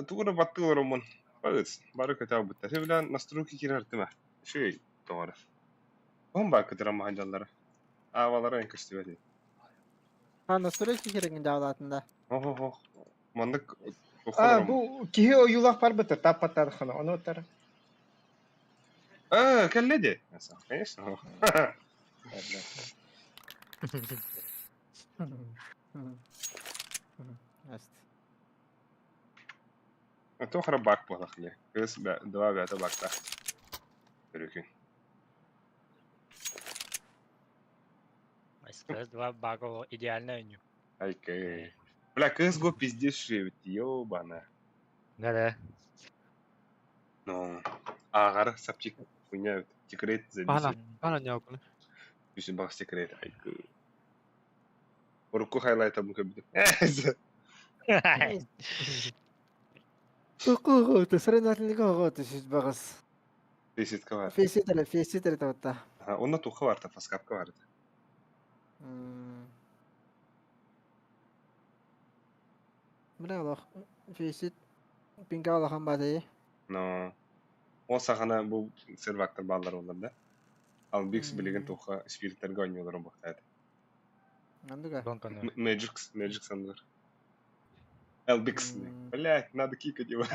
Тугура баттылар омон. Багыц, бары көтә бутта. Себелән настройки кирәр тиме. Шуй товар. Он ба көтәрә маханжалары. Авалары эн көстүбәди. А, настройки кирәген дәвлатында. Охо-хо. Мандык А, бу киһи оюлах бар бит, тап паттар хана, оны отар. А, кәлледи. Конечно. Аст. Тохра бак болахли. Кыз два бята бакта. Көрүкүн. СКС 2 багово идеальная ню. Айкэй. Бля, CSGO пиздец шевит, ёбана. Да-да. Ну, агар сапчик хуйня секрет Бана, забить. бана не окуны. Үсүн баг секрет айкы. Руку хайлайта бу көбүт. Укугу, сырынатылыгы ого түшүз багыз. Фейситка бар. Фейситер, фейситер таватта. Онна туха бар, фаскапка бар. Бля, алах. Фейсит пинга алахан бады. Но о сахана бу сервактар баллар олар да. Ал бикс билеген туха спириттерге ойнолор бактады. Андыга. Magic's, Magic Sandler. LBX. Блять, надо кикать его.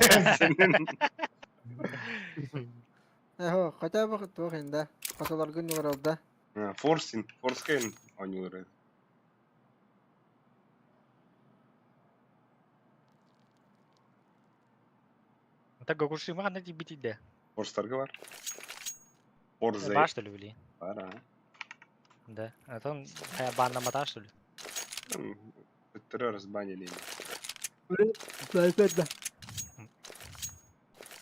Эхо, хотя бы тух инде. Каталар күн юлар да. Форсин, Форскен ойнолор. Так Гокушима на тебе да. Форстарга бар. Форзей. Ба, что ли, вели? Бар, а. Да. А то он банна мата, что ли? Второй разбанили. Снайпер да.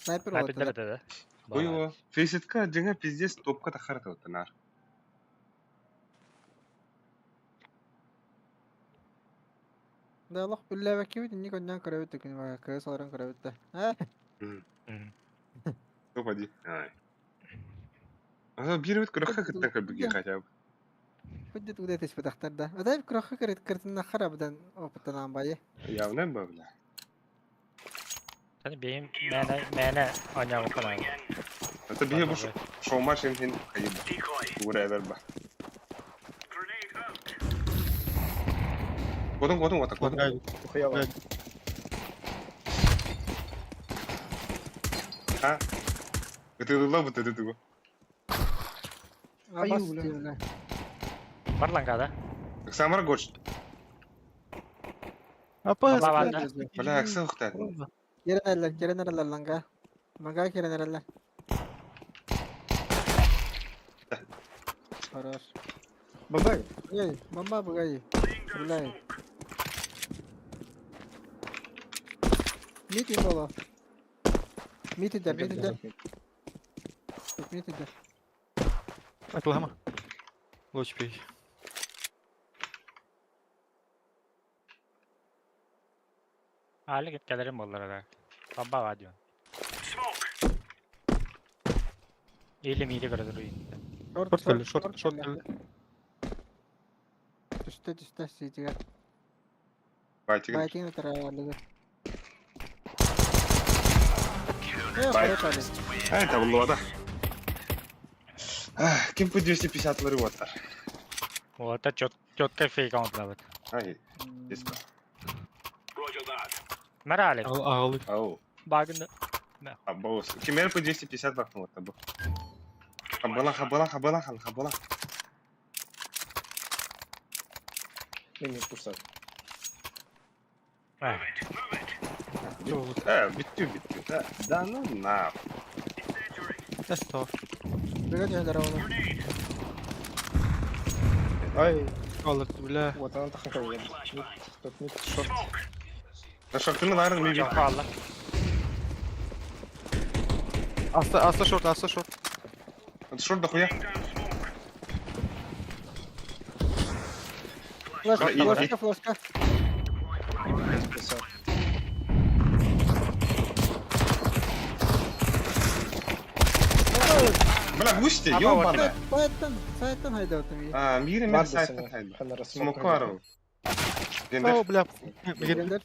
Снайпер Снайпер да, да. Ой, фейситка жаңа пиздец топка тахарта оттанар. Да, Аллах билля бәкки бит, инник оннан көрөбүт күн бага, кыз аларын көрөбүт да. А? Топ один. Ай. А бир бит көрөхө кыттан көрбүгө хотя бы. Хүддет удетеш бутахтар да. Адай көрөхө көрөт кыртына харабдан опыттан байы. Явно ба бля. Сани бейм мәне мәне аня окана. Это бие бу шоу матч хин хайып. Тугура эбер ба. Годун годун ота годун. Ухуяла. А? Это лабы ты ты Аю, бля. Барланга да. Самар гоч. Апа, Бля, акса ухта. Керенерлер, керенерлер ланга. Мага керенерлер. Хорош. Бабай. Эй, мама бугай. Гуляй. Мити боло. Мити дер, мити дер. Мити дер. Атылама. Лоч пей. Али келерим боллар да. Баба ва дион. Или миди көрдөрүү. Шорт, Шорт кэллэ, шорт, шорт кэллэ. Түстэ, түстэ, сиитигэр. Байтигин. Байтигин өтөрө Э, Бай. хорош, Али. Ай, табыллыбата. Ким бу 250 лары уоттар? Вот, четко фейк оҥордубут. Ай, диско. Мэрали. Аҕалы. Ау. Багында. Абоус. Кимер по 250 бахнул табы. Хабала, хабала, хабала, хабала, хабала. Мен не пушсат. Бүттү, бүттү. Да, да ну на. Эстоо. Бігет өтөрө ону. Ай, Алырды бля. вот она так и Тут мид, шорт. На шортыны ларын ми Жоқ алла. Аста, аста шорт, аста шорт. Шорт дохуя. Флешка, Да, и- флешка, флешка. Списал. Бля, густи, Аба, ёбана. Сайттан, сайттан хайдабытым. А, мире мен Бар сайттан десene. хайда. Ханара смок. Смокару. О, Гендер. бля. Гендер.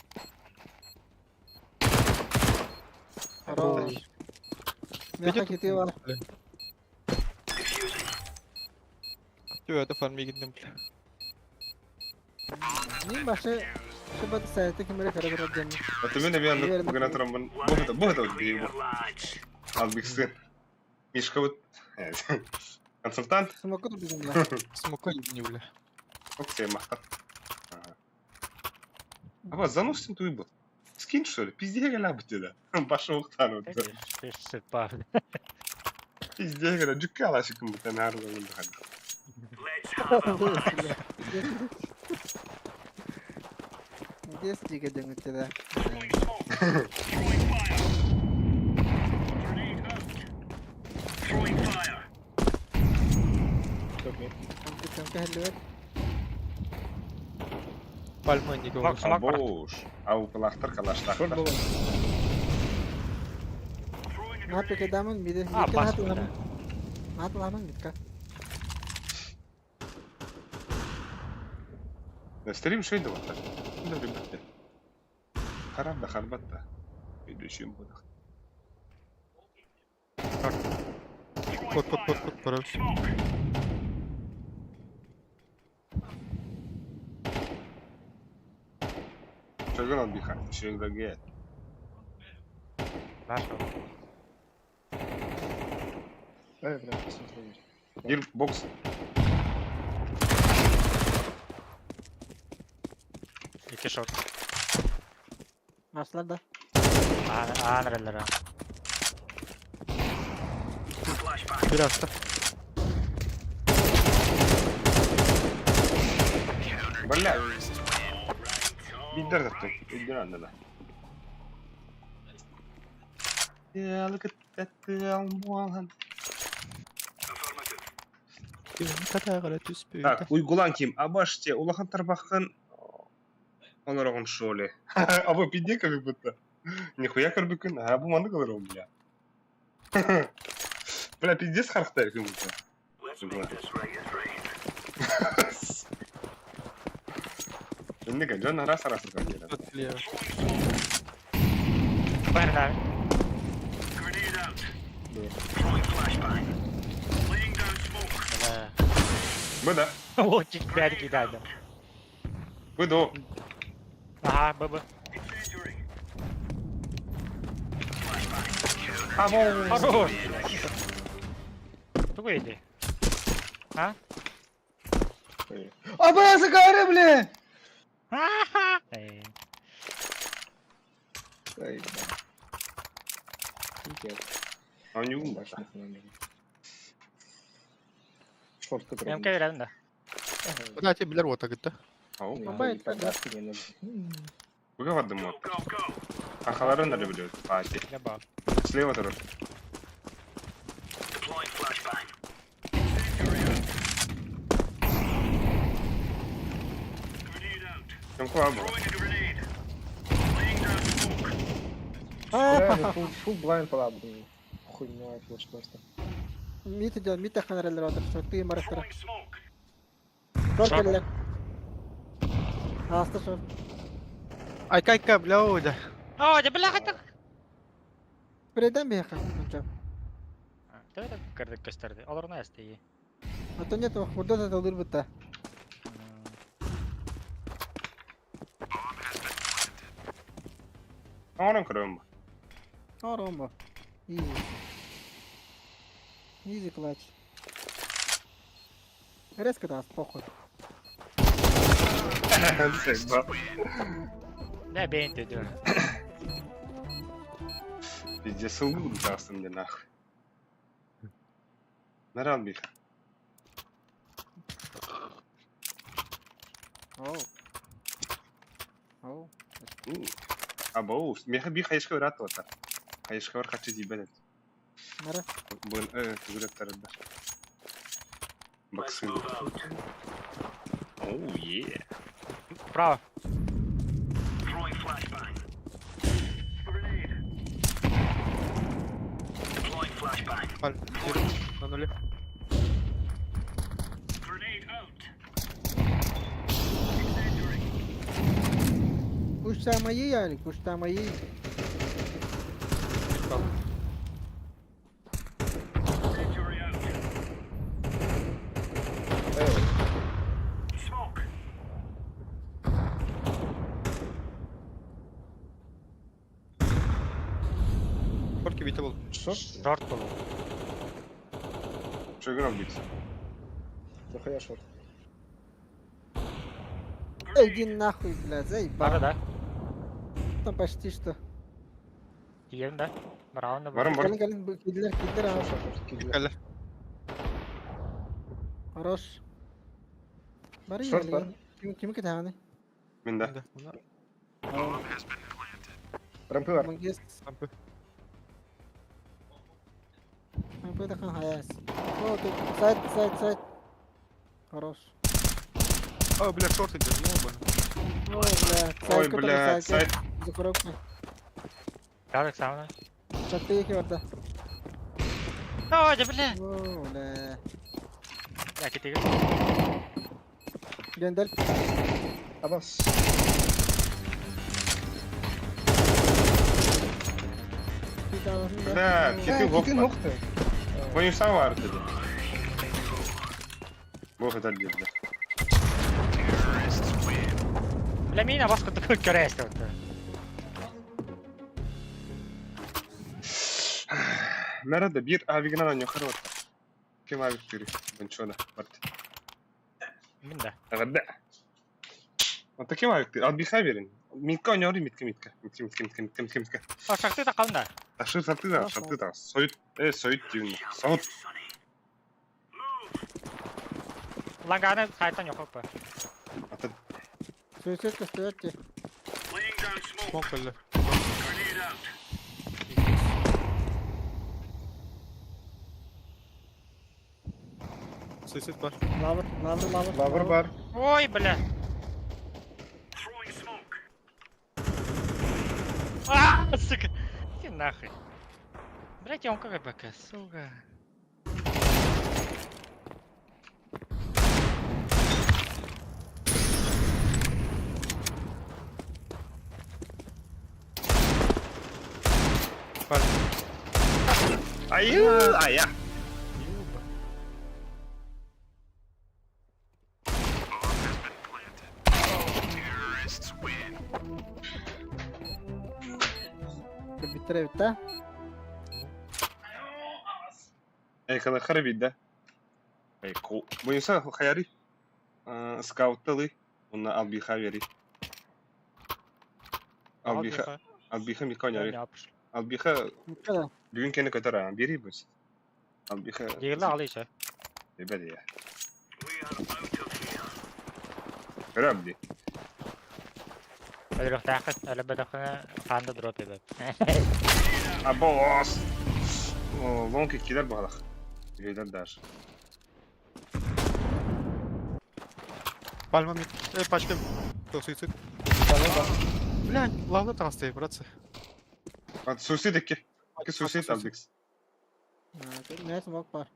Хорош. Меха кити бар. Төө, это фарм мигиндем, бля. Ним башы шыбат сайты кимере көрө дем. Это мен мен бүгін атырамын. Бу бу это бу. Албиксын. Мишка вот. Консультант. Смоку тут бля. Смока не, бля. Окей, махтар. Аба, заносим туй был. Скинь, что ли? Пизде гала бутеда. Башы уқтан өтті. Пизде гала, жүкке ала шықым бұтан арғы өндіған. Дес диге деңгүтте да. Топ мид. Кемке хеллер. Пальма не говорю. Смок бар. Абош. Ау, пылақтар, Шорт калаштақтар. был. Мапы кедамын миде. А, Митке бас, хат бля. ламын. Мат ламын митка. Стрим шөйді ваттар. Ребята. Харап да харбат да. Идущим будах. Кот, кот, кот, кот, короче. Шөгін албиха. Шөгін Нашел. Ай, бля, посмотри. Гир бокс. Iki шорт. Маслар да. Анреллер. Бир аста. Бля. Биддер заттым. Биддер анда да. Look at that one. Так, уйгулан ким? Абаште, улахан тарбахын онорогон шоли. Абы пидде как будто. Нихуя көрбүкүн, а бу маны кылыр бля. Бля, пиздец харахтай как будто. Иннеге, жон арас арас келет. Тут слева. Бәрін Бля. Быда. Вот бәрі кидайды. Быду. Ага, ББ. Або. Хорош. Тугой иди. А? А, бля, загары, бля! Эй. Ай, бля. Пиздец. Они умные. Башня номер. Шорт, который... МК беремін да. Да, тебе билер вот так да. Ау. Бабай, Подарки не нужны. Выговор мод. Ахаларын да люблю. Пати. Я бал. Слева тоже. Там куда был? Бля, ну фул, фул блайн пала, блин. Хуйня, флеш просто. Мит идет, мит таххан эрэллэр отыр. Шорты барахтара. Шорт кэллэр. Ааста шорт. Айка, айка, бля, ода. О, да бля, хатыр. Спрейден биһиэхэ. Ончо. Төһө кырдык көстөрдү. Олорно эстии. А то нет, курда да талыр бытта. Оҥорон көрөм бу. Оҥорон бу. Easy. Easy clutch. Резко даст, похуй. Да, бэйэн төдө. Пиздец, сылгы таастым де нахуй. Нарал биха. Оу. Оу. Абоу, меха би хайышка ырат ота. Хайышка бар хачы дибелет. Нара. Бун түгүрөттөрдөр. Баксын. Оу, е. Право. Паль, на нуле. Кушта мои, Ярик, кушта мои. Шорки бите был. Шорт? Шорт был. Что играл бикс? Нахуя шорт? Эй, иди нахуй, блядь, заебал. Бары да. Там почти что. Тием да. Браун да. Барым бар. Калин, калин, кидлер, кидлер, а. Шорт, шорт, кидлер. Кэллэ. Хорош. Бары Шорт бар. Ким ким кетәне? Мин да. Да. Рампы бар. Мангес. Рампы. Рампы да хан хаяс. О, тут сайт, сайт, сайт. Хорош. О, бля, шорт идет, ёбаный. Ой, бля. Ой, бля, сайт. За коробкой. Как самое? Шатты екі барда. О, да бля. О, бля. Я кетеге. Гендель. Абас. Бля, кити Кити хоппа. нохты. Ойын бар dedi. Бог это деді. Бля, мина басқа түкін көресті. Nerede bir авигнан аньохар бар. Ким авик түрі? Бончона барт. Мин да. Агада. Ата ким авик түрі? Албиха берин. Митка ойнори митка митка. Митка митка митка митка митка митка. О, шахты да қалында. Ташыр сарты да, шарты да. Сойт, сойт деймін. Сауыт. Ланганы сайтан yok ба. Ата Суицид көстөтте. Смок кэллэ. Суицид бар. Лавр, лавр, лавр. Лавр бар. Ой, бля. А, сука. Иди нахуй. Блять, он как БК, сука. Паль. Аю, ая. Биттер битте. Эй, кала харби да. Эй, ко. Буюса хаяри. Скаутталы. Онна албиха бери. Албиха, албиха митка ойнори. Албиха Митка бүгүн кени көтөр бери бус. Албиха. Дегелі алы еще. Ебеди я. Көрөм ди. Өлүөхтээххит, өлөбөтөххүнэ хаанда дроп ебеп. Абос. О, лонг килер баалах. Үһүлэр даже. Пальма мид. Пачка. То, суицид. Бля, лавна там стоит, братцы. Ат суицид икки. Икки суицид албикс. Да. Мә смок бар.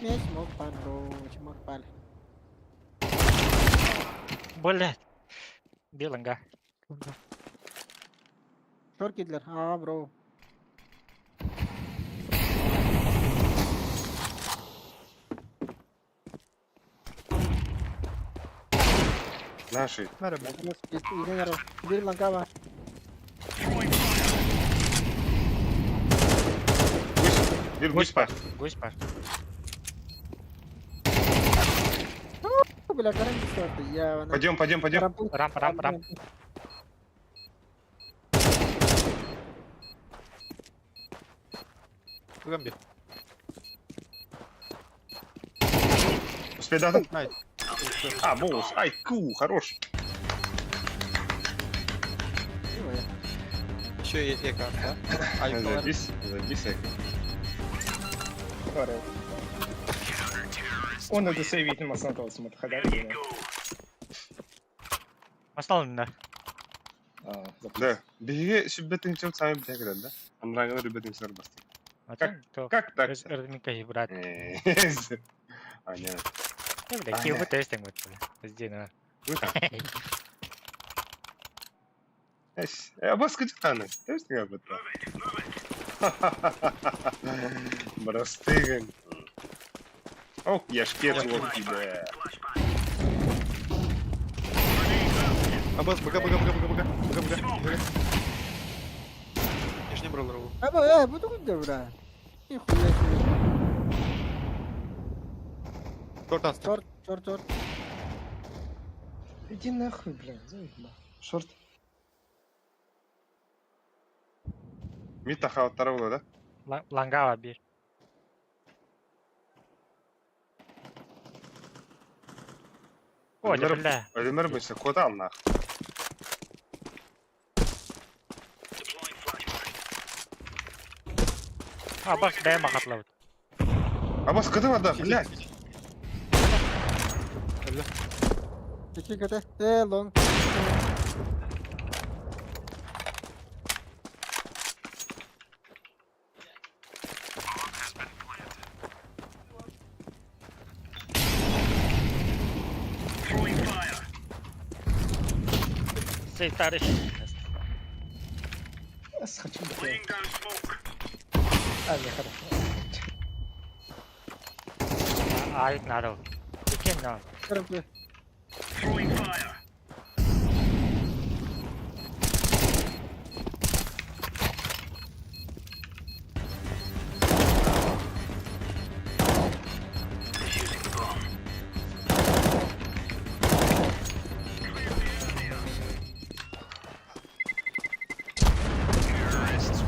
Мен смок бар, бро, смок бар. Блять. Беланга. Шор кидлер. А, бро. Наши. Мәрі, блядь. Бир ланга бар. Гусь. Бир гусь бар. Гусь бар. Бля, карам Я... Пойдем, пойдем, пойдем. Рамп, рамп, рамп. Гамби. Успей, да? Най. А, бонус. Ай, ку, хорош. Еще и эко, да? Ай, Забись, забись, эко. Орел. Он это сейвит на масанта смот хадар. Основной, да. Да. Биһиги сүббэтин сами битэ да? Анрагылар үбэтин сэр басты. Как? Как так? Эрдмика брат. А, нет. Я, бля, киев тестинг вот, бля. Пизди, на. Эс, бас кычытаны. Тестинг об этом. Брастыгын. Ох, я шкет ловкий, да. Абаз, бга, бга, бга, бга, бга, бга, бга, бга. Я ж не брал ролл. А, буду куда, бра? Нихуя себе. Торт аст. Чорт, чорт, чорт. Иди нахуй, блин, заебал. Шорт. Мид тахауттара була, да? Лангава бир. О, да, бля. Өлүмөр быса кода ал нах. А, бас дай махатлавыт. А бас кыды да, блядь. Какие КТ? Лонг. Сей тарыш. Хочу блядь. А, не, хорошо. Айк надо. Кем надо? Карампе.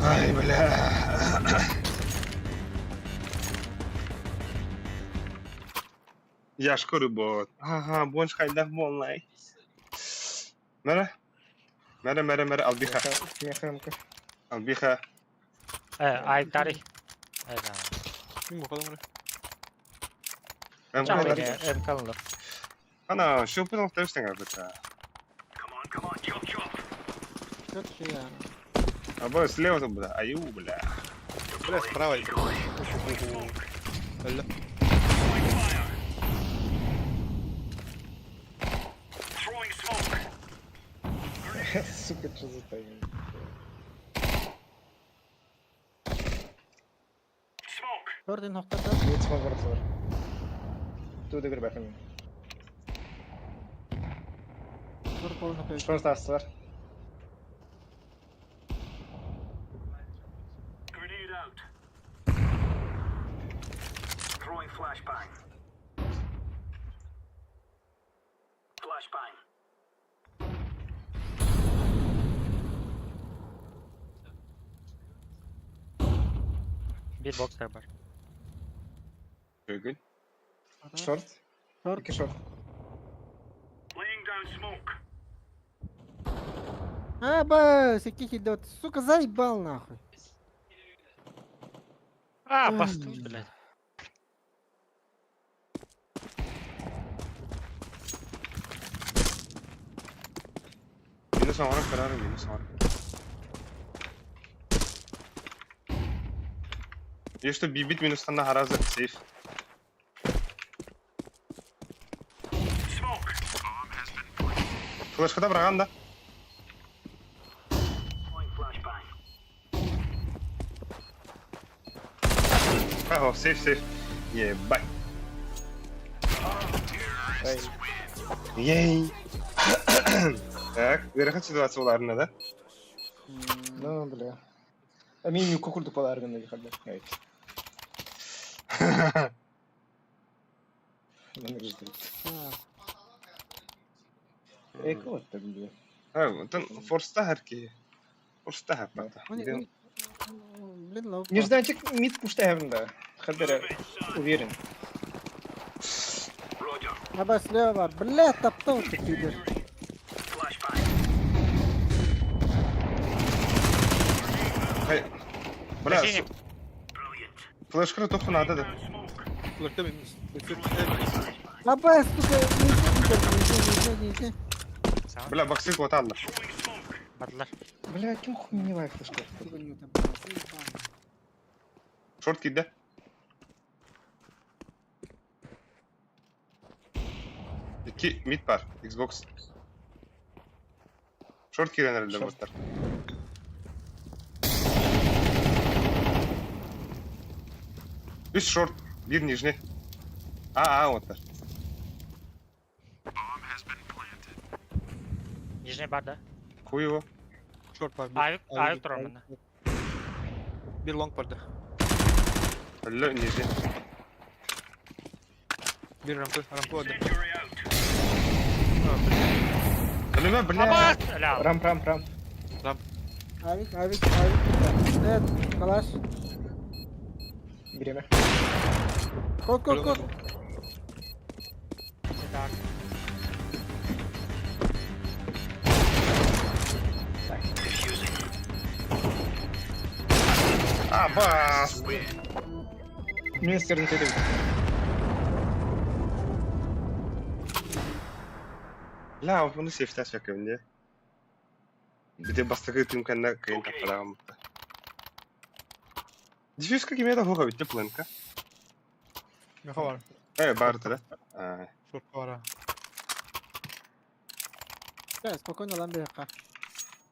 Ай, бля. Я шкуру бот. Ага, бонш хайдах болнай. Мәрі? Мәрі, мәрі, мәрі, албиха. Меха, Албиха. Айк тарыш. Э, да. Мин букалым Эм Чам калар. эм калын. Ана, шупын алып быта. Чорт я. Аба, слева там бля. Аю, бля. Бля, справа. Алло. Сука, что за тайминг? Чорт нохтарда. Нет, смог вратар. Тут игры бахами. Чорт полный. Шорт астар. Бир бокстер бар. Бүгін. Шорт. Шорт. Екі шорт. А, бас, каких идет. Сука, заебал нахуй. А, басту, блядь. Минус оңырып көрәрі, минус оңырып. Если бибит минус хана харазы сейф. Флешката быраҕан да. О, сейф, сейф. Ебать. Ей. Так, ыарахан ситуация боларына да? Ну, бля. А мен юка курдук баларгын дехаллар. Эко вот бля. Оттон форстаһар киһи. Форстаһар бата. Блин, Нежданчик мид пуштаһабын да. Хадара уверен. Аба слева бар. Бля, таптал ты пидор. Бля, флешкары тохтун надо да. Флешка мен. Аба, сука, не не не не. Бля, боксы хватало. Бадлар. Бля, ким хуйневая флешка? Шорт киде. Икки мид бар, Xbox. Шорт киирэн эрэллэр буттар. Үс шорт, биир нижний. А, а, оттар. Нижний бар да? Хуево. Шорт бар. Авик, авик турар манна. Биир лонг барда. Өллө нижний. Биир рампы, рампы барда. Өлүмэ, бля. Абас! Ля. Рамп, рамп, рамп. Рамп. Авик, авик, авик. Нет, калаш. Время. Кот, кот, кот. Так. Абас! Министр не төдө. Бля, ону сейфтас якын Бите бастакы тым кэннэ кыйын таппадаҕым бутта. Диффьюзка кимиэ да хуга бүттэ пленка. Меха бар. Э, бар да. А, Шорт бар. Да, спокойно лам бэха.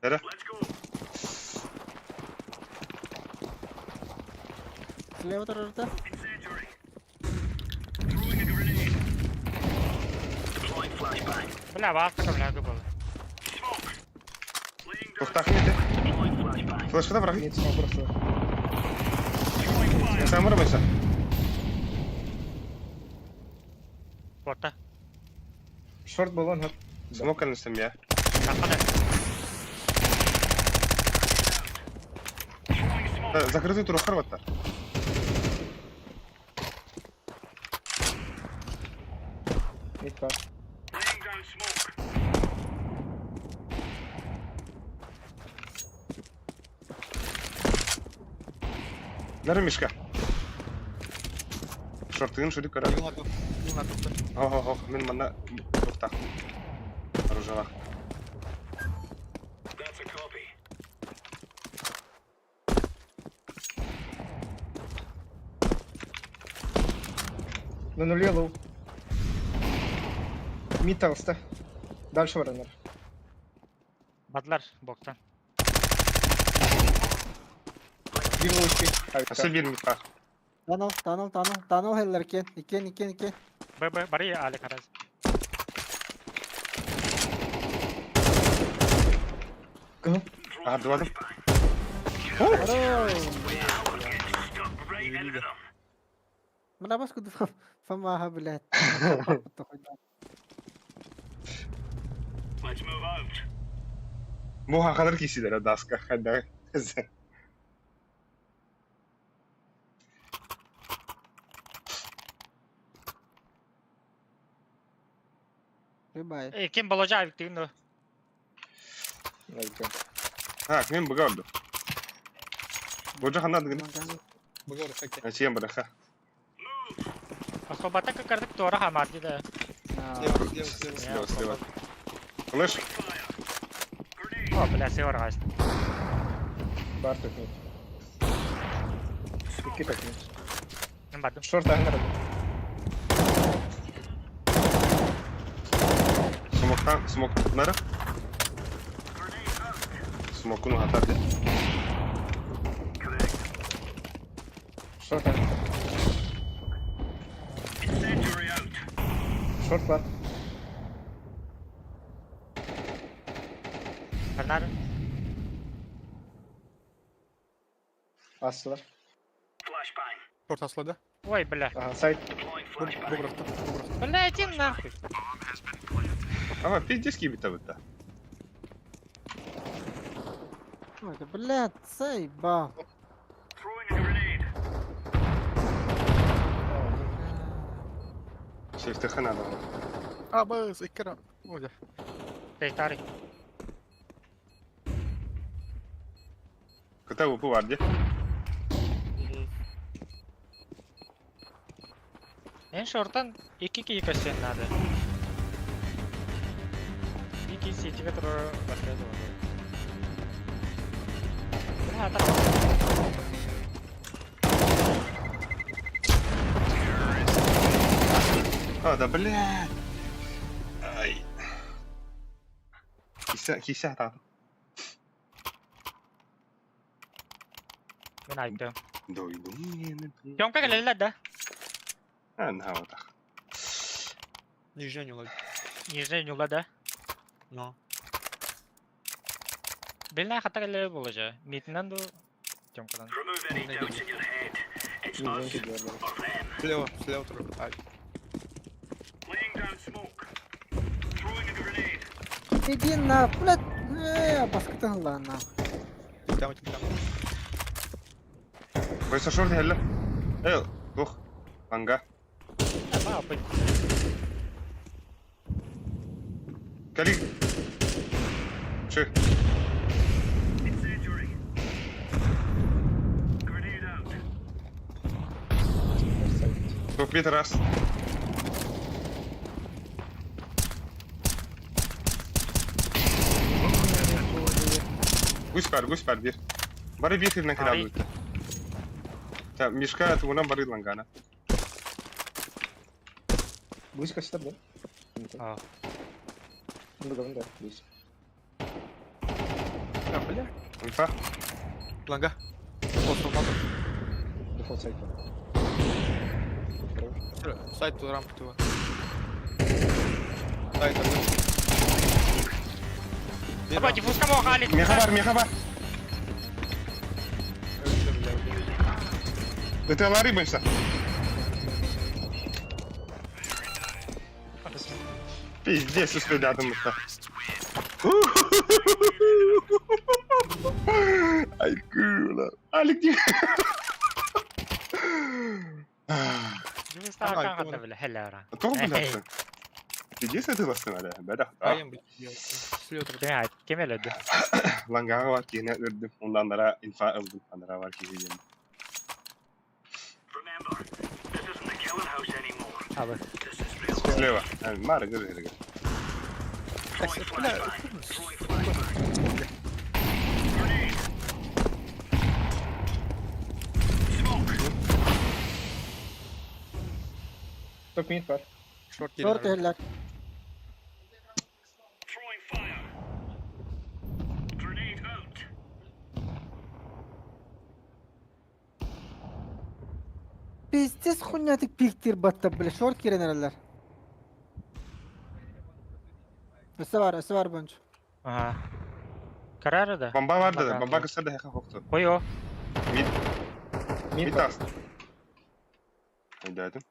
Эре. Слева тұрырды. Бля, баастака бля было. Тохтаах мите. Флешката бырах. Нет, снова просто. Самара байса. Борта. Шорт был он. Смок кэннистем я. Тахада. Закрытый турухар баттар. Мид бар. Нары мишка. Шортыгын шурик көрөр. Ох, ох, ох, мин манна тохтаах. Оружалах. На нуле лоу. Мид толсто. Дальше варанер. Бадлар боктан. Биир лучки. Асы биир мид бар. Танал, танал, танал, танал хеллер кен. Икен, икен, икен. Б, Б, бары али караз. Кого? Аһардыбатым. Хорош. Мына бас куды фамаха, блядь. Бу хахалар киисилэрэ даска хайдах. Рыбай. Э, ким боложа авик тыгын до. Так, мен быга орду. Божа ханна дыгын. Быга орду, хаке. Ачием быраха. Особата кырдык туора хамарды да. Слева, слева, слева. Слева, слева. Флеш. О, бля, север газ. Бар тут нет. Икки так нет. Мен бардым. Шорт агнер. Смоктан, смок нары. Смокун уһатар дии. Шорт. Шорт бар. Канар. Астылар. Шорт аслады. Ой, бля. Ага, сайт. Бу бырахта. Бу бырахта. Бля, иди нахуй. Ама пиздец киирбитэ бытта. Ой, да, блядь, заебал. Сейфтэхэ надо. Абыз, икки Ой, да. Ты старый. Кыта упу бар дии. Эн шортан икки киһи көстүөн наада. Икки ситигэ турар барда дуо. Бля, атар. А, да блядь. Ай. Кисе, кисе атаатым. Мин айттым. Дойдум миэнэ. Тёмка кэлэллэр да? А, наһаа Нижняя не ловит. Нижняя ньула да? Но. Билнэ хата кэлэллэр буолла дьэ. Миитинэн дуу Тёмкадан. Нижненький дёрнул. Слева, слева тоже. Ай. Иди на, блядь, баскытын ла нахуй. Там, там. Бойса шорт иһэллэр. Эй, туох. Анга. Кали. Чы. Туох бит раз. Гусь бар, гусь бар биир. Бары биир сиринэн Арый. кэлэ Та мишка тугунан бары лангана. Гусь көстөр да? А. Бүгін да, гусь. А, бля. Инфа. Ланга. Остров мата. Дефолт сайт. Хорош. Сайт ту рампу ту. Сайт, Аба, диффузка моҕали. Меха бар, меха бар. Ытыалары бынса. Пиздец, успедатым это. Ай, кула. Алик, не. Диффузка каҥата бile, хеллера. Тоҕо билэрсиң? Пиздец ытыластың әле. Бәдә. Айым, блядь. Слева тоже. Кем кем элэдэ? Лангаға бар киһини үрдүм. Ондан инфа ылдым. Анара бар киһи диэн. Аба. Слева. Мары гыр гыр. Бля, Топ мид бар. Шорт Шорт киирэн. иһэллэр. Пиздец хуйнятык пиктир батта, бля, шорт киирэн эрэллэр. Өссө бар, өссө бар бонч. Ага. Карара да? Бомба бар да, бомба кысар да хаха хоқту. Ой, о. Мид, Мид мид бар. ас. Өйдөөтүм.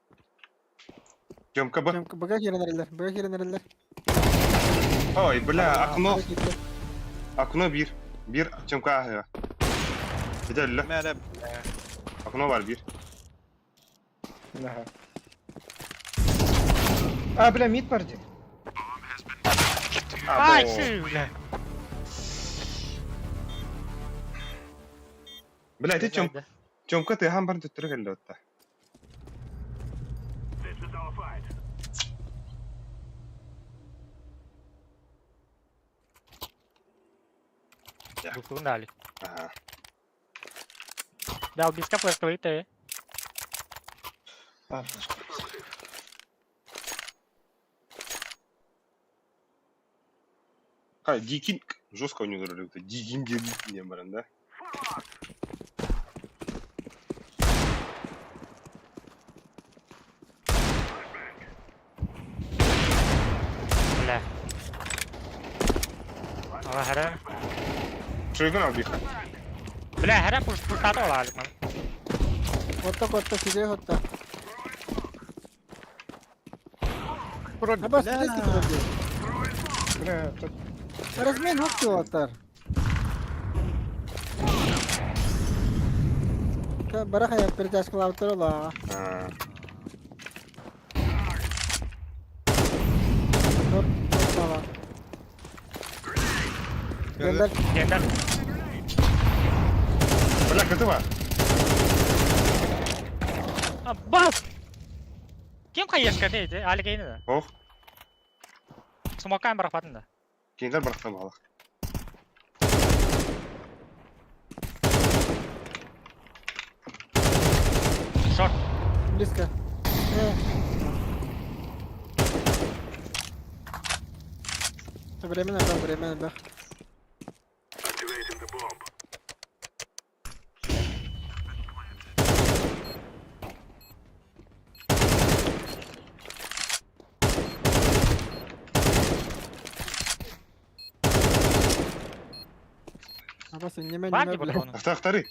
Тёмка б. Тёмка, быга киирэн эрэллэр, быга киирэн эрэллэр. Ой, бля, окно. Быга киирдэ. Окно бир. Бир Тёмка аһыга. Битэллэ. Мәрә, бля. Окно бар бир. Ага. А, бля, мид бар дии. Ай, Або. сыы, бля. Бля, ити Тём, Тёмка тыахан баран төттөрү кэллэ отта. Букву дали. Ага. Дал биска флешка А, флешка. Хай, дикин. Жестко ойнуулар эбит. Дигин диэн баран да. Бля. Ала хара. Шойгун албиха. Бля, хара пуш пуштата ола алик ман. Хотта хотта сиде хотта. Вроде, Абас бля. близко вроде. Бля, тут Размен хокты олаттар. Бараха я перетяжкалаабыттар олааҕа. Аа. Тор тор Гендер. Гендер. Бля, готова. Аббас! Ким хаешка дейdi? Алик эйни да. Ох, Смокан барахпатын да. кинилер барахтан баалах. Шорт. Близко. Временно, да, временно, да. Activating the bomb. Абас, неме, Бар неме, не бля. буду. Ахта, ахтары.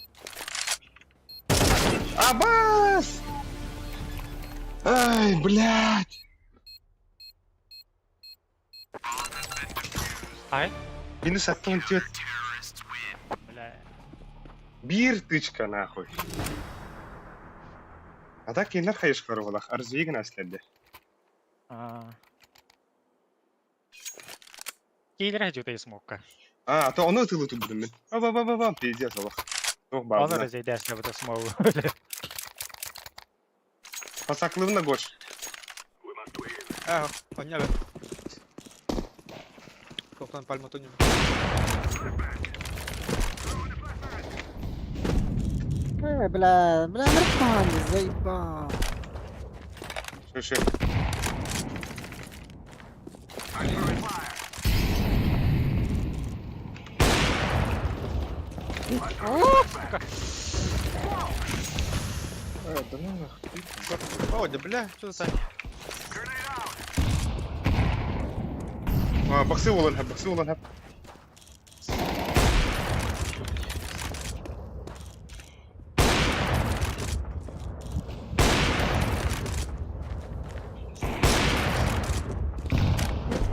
Абас! Ай, блядь! Ай. Минус аттон тет. Бля. Бир тычка нахуй. А так кинилер хайышкар болах. Арзыгын аслерде. Аа. Кийлер жутay смокка. А, а то ону тылы тубдум мен. Ба ба ба ба пиздец алах. Ох, Оны бабна. разейдәсне буду смогу. Пасаклывна гош. We must win. А, поняли. Тоқтан пальма тонем. Бля, бля, нормально, заебал. Шо, шо. А, да ну нахуй. Володя, бля, что за А, баксы олан хап, баксы олан хап.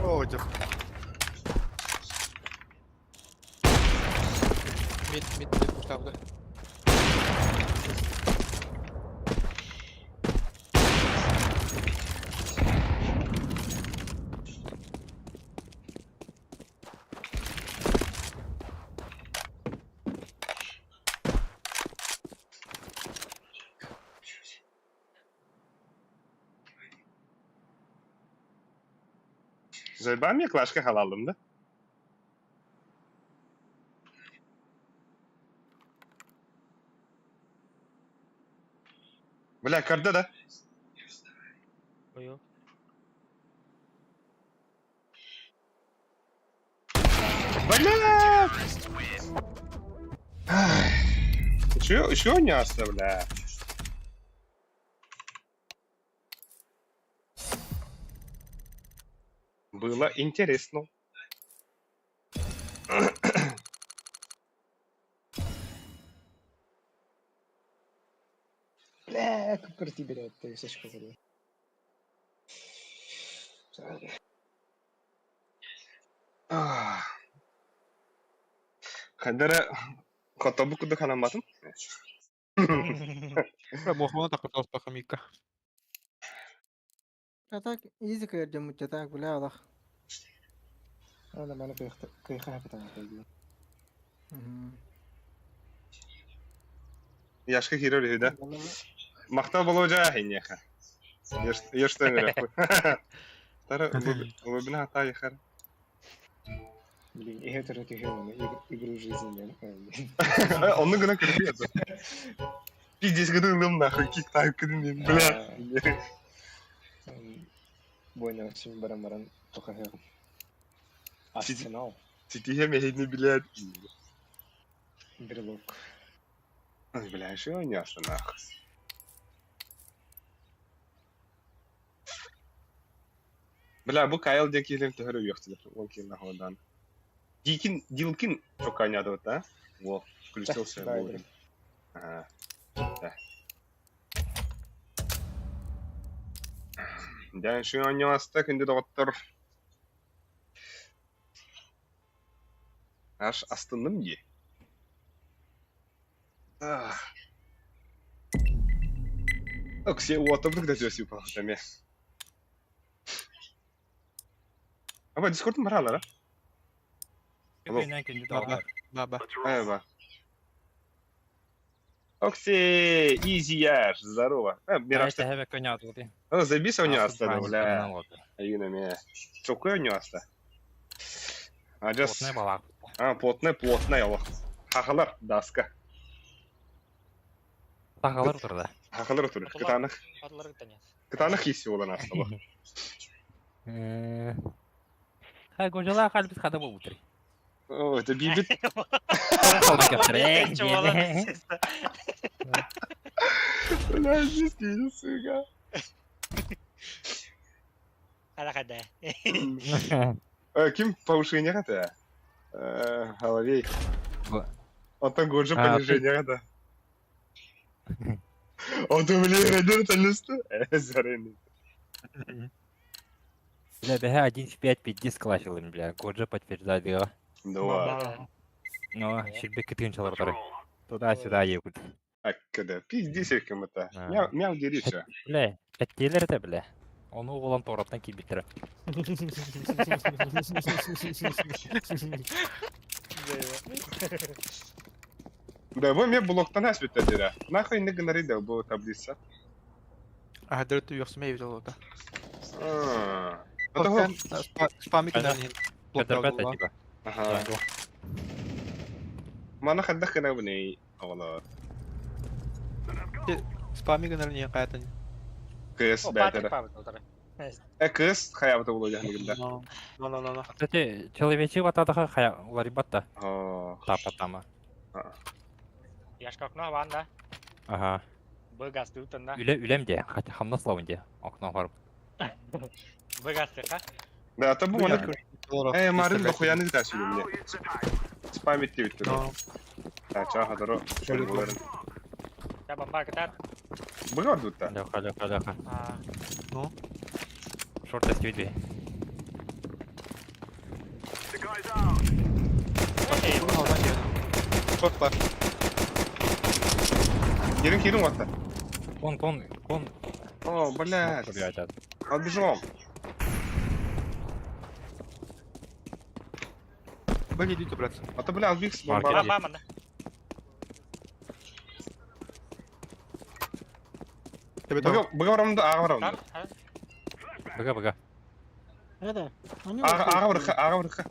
Володя. Мид, мид, мид, пуштабда. Заебам я клашка халалым, да? Бля, карда, да? Ой. Бля! Еще, еще не оставляю. Было интересно. Бля, как крути берет, ты все сказали. Хандара хотобу куду ханаматым. Мохмона так пытался пахамика. А так, изи кэрдем у так, бля, аллах. Ана маны кыйха хапытан кайды. Яшка хиро да? Махта Володя хинеха. Ешты Тара лубина та ехар. Блин, и это же игру жизни. Онны гына көрбөйт. Пиздец гыдым нахуй кик так кыдым бля. Бойна сим баран баран тока Арсенал. Ситиһиэм эһини билээт. Брелок. Ой, бля, что не нахуй. Бля, бу Кайл диэн киһилэрин төһө үөхтүлэр. Ол киһи нахуй Дикин, Дилкин чоканяды да? Во, включился вовремя. Ага. Да. Дьэ, шыҥанньаҕаста күндү доҕоттор. Аж астынным дии. Ах. Оксия уотабыт да түөсүү пахтаме. Аба дискордум баралара. Алло. Баба. Аба. Окси, изи яш, здорово. Э, Мираж, Эһэбэ көньаатылды. А, забис у него оста, бля. Аюна меня. Чокой у него оста. А, just... Плотная балак. А, плотная, плотная, ох. Хахалар, даска. Тахалар турда. Хахалар турар. Кытаанах, Атлар гытанят. кытаанах иси болан аста. Э. Хай гожала халбис хада болутри. О, это бибит. Бля, здесь сука. Алахада. Э, Ким повышение это? Э, Головей. Антон Годжа А, понижение это. Он там, бля, райдер талисты. Э, зарыны. Бля, бега 1 в 5 пиздец клашилым, бля. Годжа подтверждает его. Да. Ну, щелбек кытын чалар Туда-сюда ебут. А когда? Пиздец, кем это. А. Мяу, мяу, дерися. Бля, әттелер это, бля. Оны оғылан тораптан килбиттер. Да, вы мне блоктан әспетті деді. Нахуй не гнарида бұл таблица. А, дөртү юксуме бит олота. А, Того. Спамик Көтөрбөт типа. Ага. Мана хадда хына бұны оғылар. Спамик нерне кайтын. Кыс бәтері. Э, кыс хаябыта болу яхнигында. Но, но, но, но. Кстати, человечий ватадаха хая уларибатта. О. Тапа тама. Яшка окно ванда. Ага. Быгас тутында. Үле үлем де, хотя хамна славын де. Окно барып. Быгас тыка. Да, это бұл мана. Э, марын дохуяны да сүлімне. Спамит деп тұр. Да, чаха дұры. Шөлі боларын. Я бомба катат. Бұғар дұтта. Леха, леха, леха. А, Ну. Шорт эстюди. The guy's out. эй, Шорт бар. Керін керін уатта. Кон, кон, кон. О, блядь. Блядь. Отбежал. Блин, идите, брат. А то, бля, Албикс Маркет. бомба. бомба манда. Тебе там. Бұғар онда, аға бар онда. Там. Бага, бага. Это, они Аға аға барха, аға барха.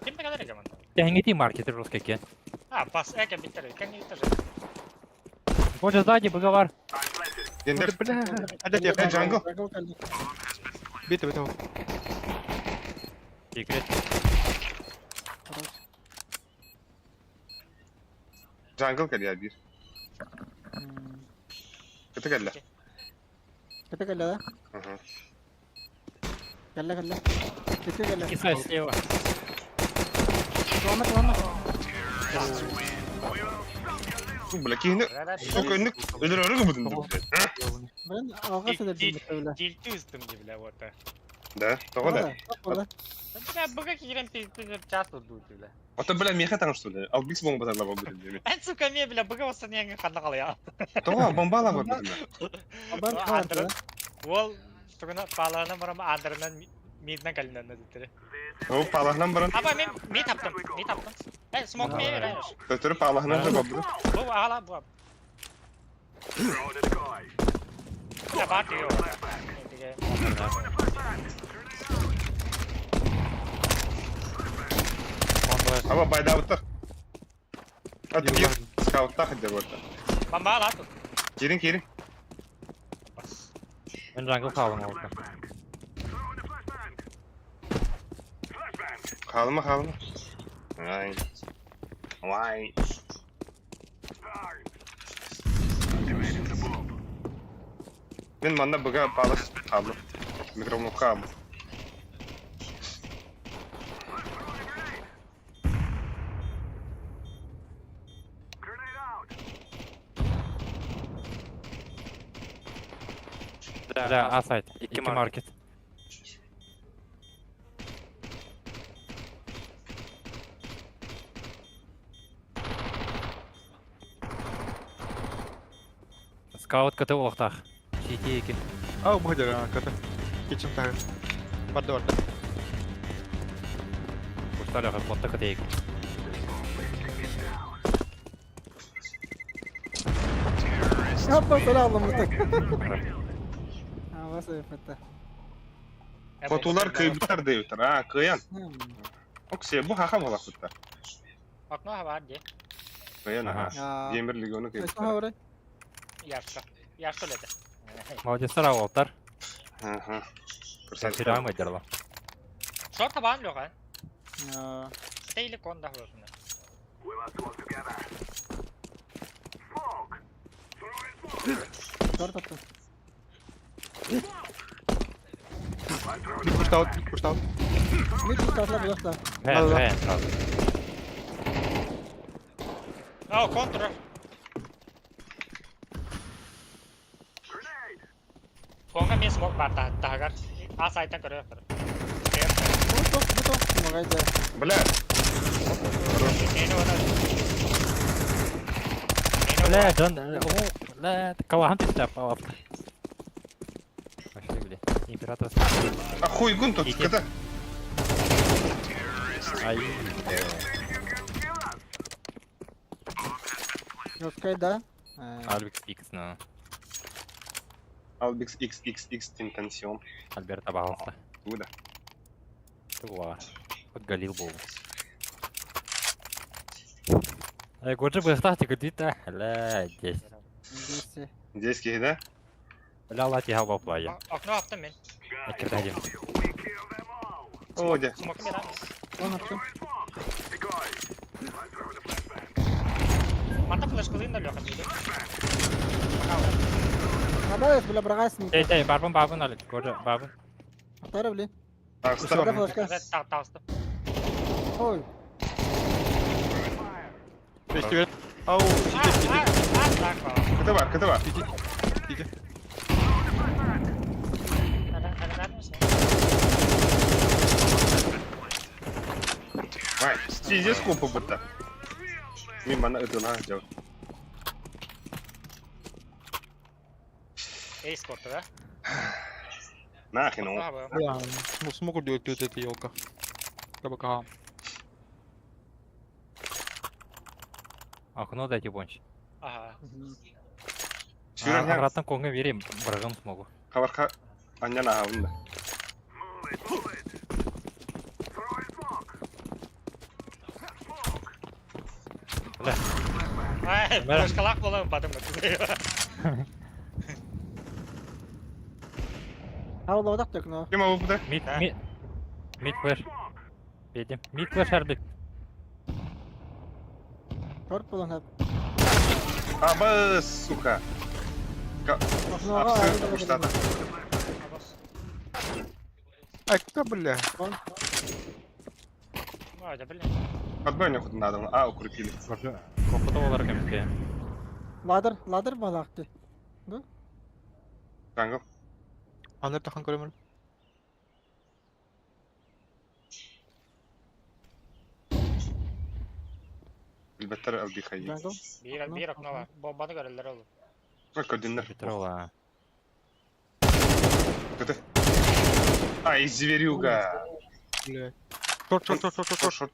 Ким тагадыр экен манда? Тәңгети маркет русский кен. А, бас экен биттер. Кен тоже. Годжа сзади, бага бар. Енді Бля. Аля Э, джангл. Джангл калды. Бите, бите. Секрет. Хорош. Джангл кәлі бир. Кіті кәлі. Это калла, да? Ага. Калла, калла. Это калла. Кисай слева. Туама, туама. Бля, кейіні, сука, інік, өлір өрігі бұдын деп, блядь. Блин, алға сендер бітті, бля. Тильты ыстым бля, вот. Да, тоға да. Да, Бля, быга кирен пиздец час тут бля. А то, бля, меха таң что ли? Албикс бомба тарлап бұдын деп. Эн сука ме бля, быга болса не ханна калая. Тоға бомба алап бұдын. Бар, Ол тугуна палана барам андырынан миднан калинан диттер. О, палахнан баран. Аба мен ми таптым, ми таптым. Э, смок ме береш. Төтөрү палахнан жабап бұдын. Бу ала бу. Throw the guy. Я бар диyor. Throwing a flashbang. Аба байдабыттар. А тигир скаутта хаддер болта. Бомба ала тут. Кирин, кирин. Мен джангл қалым oldu. Throwing a flashbang. Flashbang. Хаалыма, хаалыма. Ай. Ай. Мин манна быга палас хааллым. Микроволновка хааллым. Бля, А сайт. Икки маркет. Скаут КТ олохтаах. Сити 2. Ау, бу КТ. Kitchen тахы. Барда барда. Курталя плотта КТ 2. Хаппа салам мытак. А, вас это. Хотулар кыйбыттар дейбиттер. А, кыян. Оксе, бу хаха болақпыттар. Окно бар де. Кыян, аха. Геймер легиону кыйбыттар. Яшка. Яшка лети. Молодецтар ауылтар. Аха. Сериал дерла. Шорта бан лёга. Стейли кон да хватно. Шорт аттым. Мид pushed out, mid pushed out. Мид пуштатла булахта. Хэн, хэн, сразу. О, контр. Конга мен смок бар та тагар. А сайтан көрө. Буток, буток, помогайте. Бля, Бля, Джон, о, бля, калахан ты сюда попал. Пошли, бля. Император. а хуй гун тут, КТ. Ай. Окей, да? Альбикс Икс, ну. Албикс XXX Тентенсион. Альберт обалался. Туда. Тула. Подгалил был. Ай, годжи бы тактика дита. Ля, здесь. 200. Здесь киһи, да? Бля, лати хаба плая. Окно аттым мен. Аккердадим. О, де. Смок мен. Он аттым. Манта флешкалын да лёга дейді. Абай, бля, брагайсың. Эй, эй, барбын, барбын, Алик. Годжи, барбын. Атара, блин. Тағыстар. Бля, флешка. Так, тағысты. Ой. Фестиваль. Ау, сити, сити. КТ бар, КТ бар. Сити. Сити. Ай, здесь копа будто. Мимо на это на делал. Эй, скорты, да? Нахрен он. Бля, смогу делать вот эта елка. Табака. Окно дайте бонч. Ага. Сюрен Аграттан конга верим, брагам смогу. Хабарха аняна аунда. Бля. Ай, флешкалах болам потом. Аула одақ тек, но. Кем алып да? Мид, мид. Мид флеш. Едем. Мид флеш Арбик. Шорт болан хап. Аба, сука. Окноға Пуштата. Ай, кто, бля? Ой, да блин. Подбой нахуй надо. А, укрепили. Копыта олар кемске. Ладыр, ладыр балақты. Жангл. Андер тахан көрөмөр. Билбеттер алби хайи. Жангл. Бир, бир окно бар. Бомбаны көрөлөр ол. Только диннер. Петрола. КТ. Ай, зверюга. Бля. Шорт, шорт, шорт, шорт, шорт. Шорт.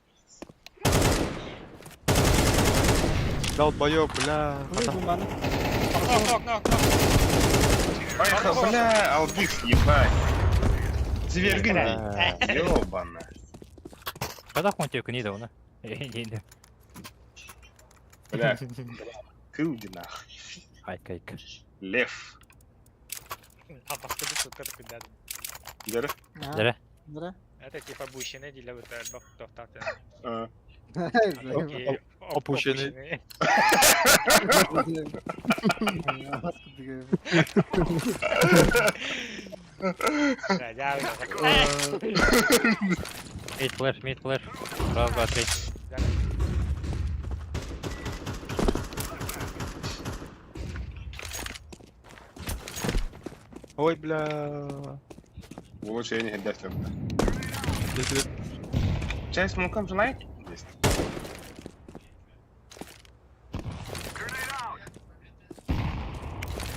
Долбоёб, бля. Ой, бомбаны. Окно, окно, окно, окно. Ай, бля, албикс, ебать. Звергни. Ёбана. Когда он тебе книга, он? Не, Бля. Кылди нах. Ай, кайк. Лев. А, басты бит өтөр күндәдим. Дәрі? Ага. Дәрі. Дәрі. Это типа бущины для вот элбэх тохтаах. А, Опущенный. Мид флеш, мид флеш. Раз, два, три. Ой, бля. Лучше я не ходящий. Чай с молоком желаете? Есть. Grenade out.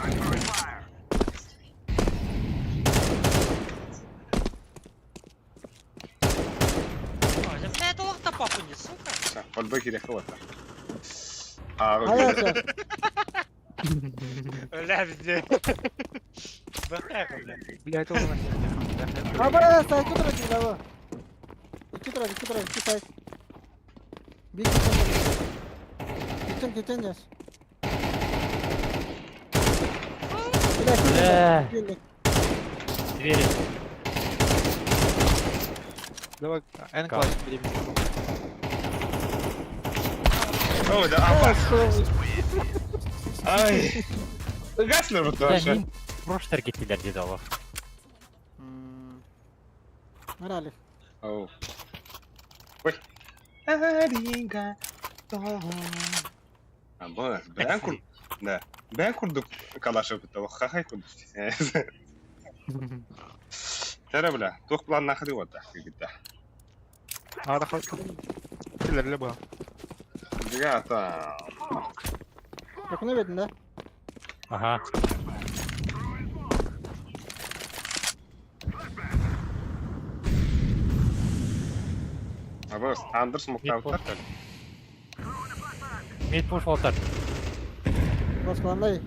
I'm throwing fire. Бля, это лох папу не, сука. Все, подбыки рехвата. А, Хайа, вот, Бля, везде. Бля, бля. Бля, это уже Аба, сай, кутра, дела. Кутра, кутра, кутай. Биг кичен. Кичен, кичен, яш. Бля. Бля, Двери. Давай, N класс будем. О, да, апа. Ай. Гаслер вот Бля, вообще. мин проштар кеттилер диде олар. Моралев. Оу. Ой. Аригато. А, бо, бэйэн кур... Да. Бэйэн курдук калашы бытта, хахай курдук. Тәрі бля, тух план нахады вот так, кигитта. А, да, хоть. Киллер либо. Бигата. Какой видно, да? Ага. А бо, Андерс муктауттар. Мид пуш болтар. Басқаландай.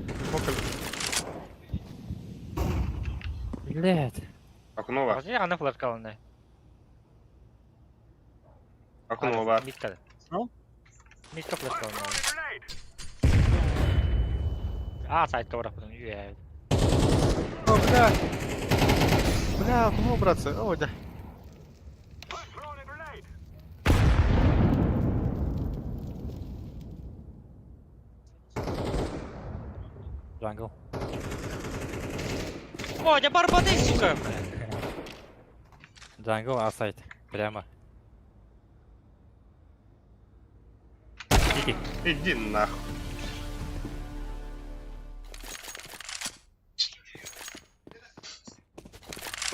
Блядь. Окно бар. Подожди, она флешка алынды. Окно бар. Митка. Ну? Митка флешка алынды. Grenade. А, сайтка бараппын. Үйе. О, бля. Бля, кому братцы? О, да. I'm throwing a grenade. Джангл. О, я барбаны, сука! Джангл, а сайт. Прямо. Иди. Иди нахуй.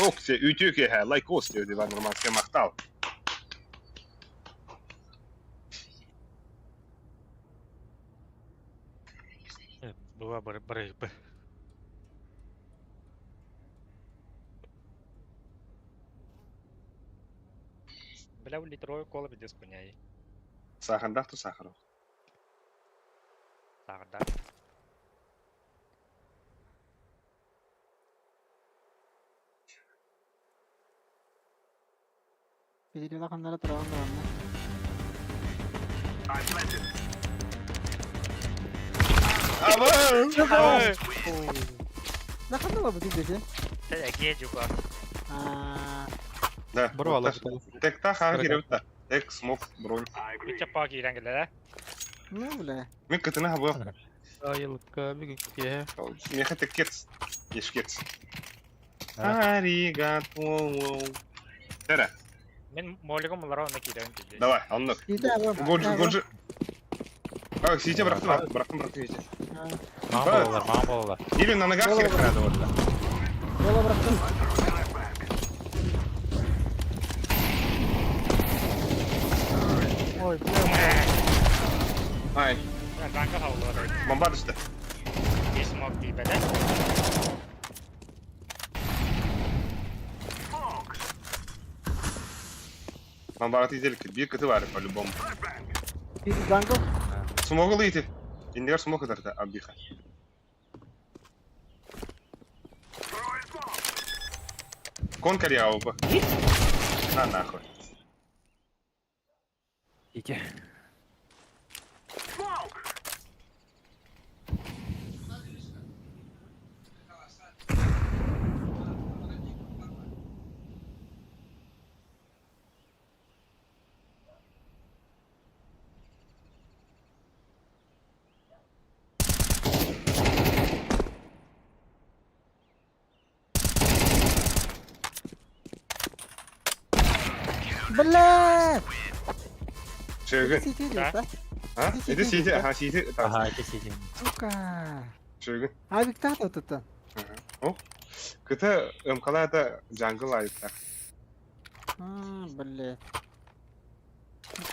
Ох, се, үтү ке, лайкос диye диван нормальский мактал. Была бы бры б. Бля, литровый кола без хуйня. Сахардах то сахару. Так, да. Перерыва ханнара тураган барамна. I'm planted. Аба! Да ханна бу десе. Та геджу ба. А, Да. Бро, вот Тек та ха киребит Тек смок бронь. I agree. Үчә пак ирән килә. ну бля. Мен кытына хаба. Айылка, бигин кие. Меха тек кец. Еш кец. Аригато. Тера, Мен молигом булар аны кирән килде. давай, алны. Сите абы. Гол, гол. А, сите бырактым, бырактым, бырактым сите. Маған балалар, маған балалар. Или на ногах Бола керек надо вот. Бола бырактым. Ой, бля. Ай, Ранга хаулар. бомба düştü. Bir smoke deyip elə. Smoke. Бомба изделки. Bir кыты бар по-любому. Bir jungle. Смогу лыйты. Индигер смог ытарда абиха. Throwing smoke. Кон карьяу бы. На нахуй. Иди. Smoke. Бля! Чөгүн. Сити Да. да? А? Иди сити, ага, сити. Ага, это сити. Сука. Чөгүн. Авик та тут это. О. Кыта МКлада джангл айта. А, блядь.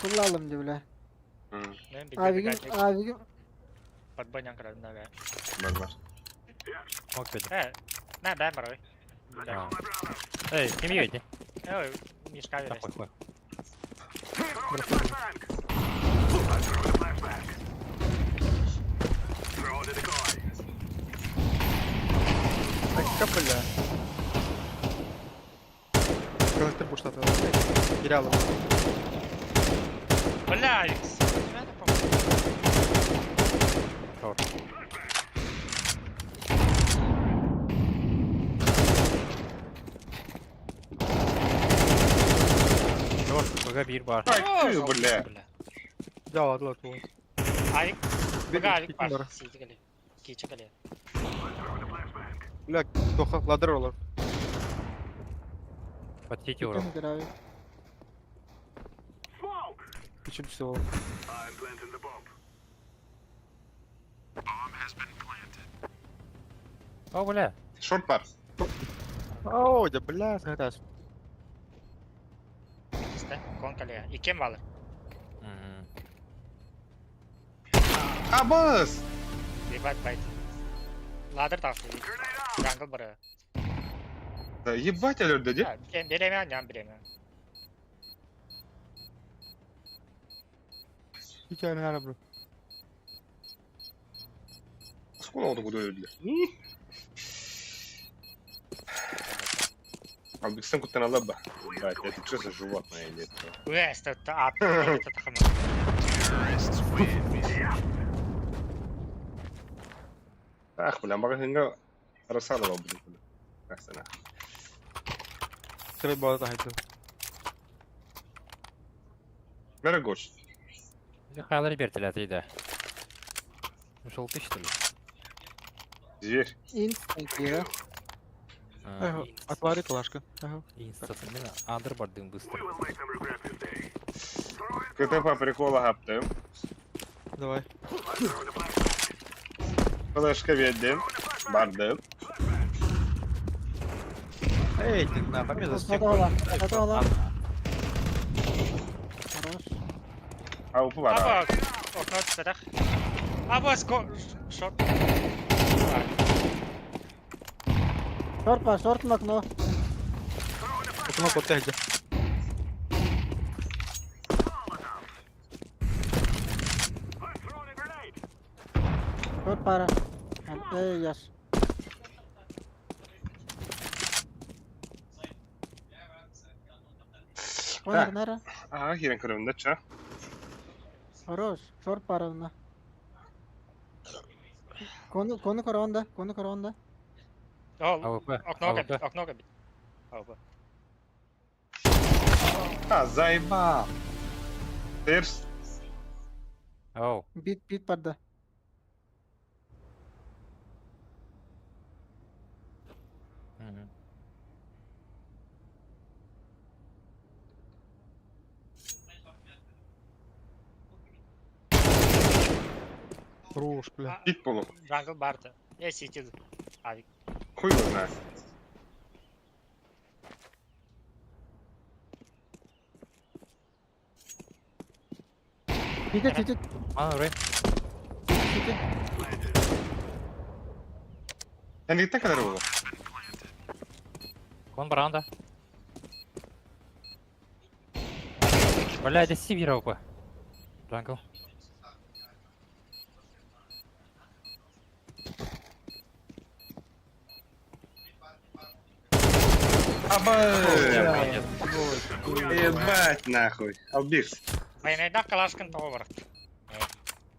Кулалым ди, бля. Мен Авигим, бигде авигим. подбанян кырабына бе. Бар бар. Мог бит. Э, на бә бар. Эй, кем едете? Ой, мешка Да, берес. хуй, хуй. Так, бля. Коннектор буштата. Киряло. Бля, Алекс. Шорт. Шорт, БГ бир бар. Ай, ты, бля. Да, ладно, ладно. Авик, Бир БГ авик бар. бар. Сити кале. Кичи кале. Бля, тоха ладер олар. Под сити урок. Авик. Почему все? О, бля. Шорт бар. О, да бля, сатас. Кисте, кон кале. Икем балы. Мгм. Абыз! Ебать байт. Ладер тахты. Джангл бары. Да ебать алерді де. Кем береме, ням береме. Хитя на бро. Сколько oldu bu öldü? Албекстан куттан алаба. Блядь, это что за животное или это? Уэс, это ат, это тахама. Ах, бля, магазинга Росадова будет. Красана. Треба было так. Дорогош. Хайлар бертелер дейді. Желтый, что ли? Зверь. Инста, А, Отвори калашка. Ага. Инста, Андер бардым быстро. КТ по приколу гаптым. Давай. Флешка ведем. Бардым. Эй, ты на, помимо за стенку. Готово, готово. Хорош. А упу бара. Аба, окно түсірек. Аба, ско, шорт. Шорт па, шорт на окно. Окно под Шорт пара. Эй, яш. Конор, нара. Ага, хирен көрөмдө ча. Хорош. Шорт пара на. Кону, кону коронда, кону коронда. Ол, АВП. окно АВП. кабит, окно кабит. АВП. А, заебал. Терс. Оу. Бит, бит парда. Мгм. Хорош, бля. Бит полу. Джангл барда. Я сити. Авик. Хуй его знает. Бит, бит, А, рой. бит. Сен кадar болду? Кон баранда. Бля, это Сибирь АВП. Джангл. Абы! Молодец. Ебать нахуй. Албекс. Майнайда калашкын тоғы бар.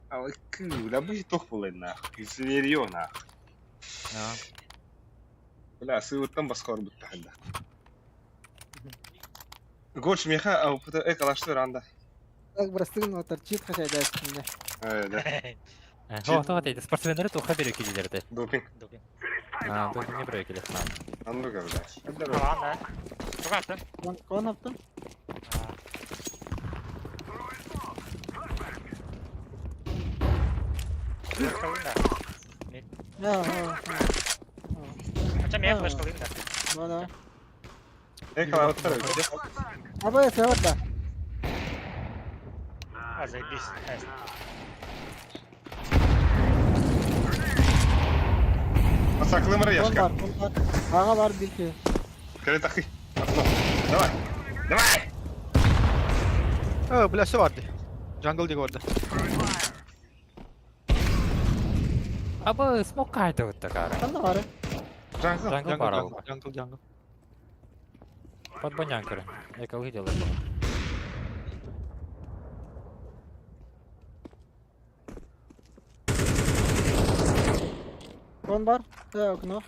Алкы, да будет тох болай нахуй. Зверье нахуй. А. Бля, сывыттан басқа бітті ханда. Гош меха, а упыта э калашты ранда. Так, брастыгын вот торчит, хотя да, мне. Э, да. О, то это спортсмендер туха бере келдерді. Допинг. Допинг. А, допинг не бере келеді. Андыга, бля. Алан, да. Тугатын. Кон, кон аптым. Флешкалыын да. А, а, а. Ача мия флешкалыын да. Да, да. Эй, калабыттар эбит. Аба, север да. А, заебись. Найс. Асаклы мара Он яшка. бар, он бар. Ага бар bir ki. Кere тахы. Окно. Давай. Давай! Э, бля, все варды. Джангл диге барда. Аба, смок кайда вот такая. Ханна бар. Джангл. Джангл барал. Джангл, джангл. Под банянкеры. Я кого видел. Он бар. Э, окно.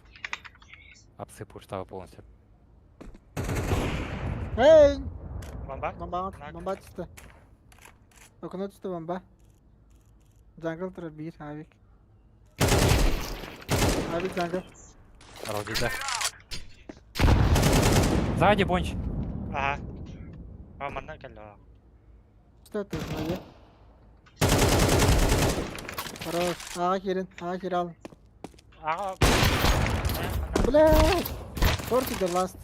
Обсыпу штабы полностью. Эй! Бомба. Бомба, Nak. бомба түсті. Окно түсті бомба. Jungle тұра bir, авик. Авик jungle. Разлита. Сзади бонч. Ага. А, манна кэллэ. Что это знаете? Хорош. Ага кирин, ага кир ал. Ага. Блядь! 40 the last.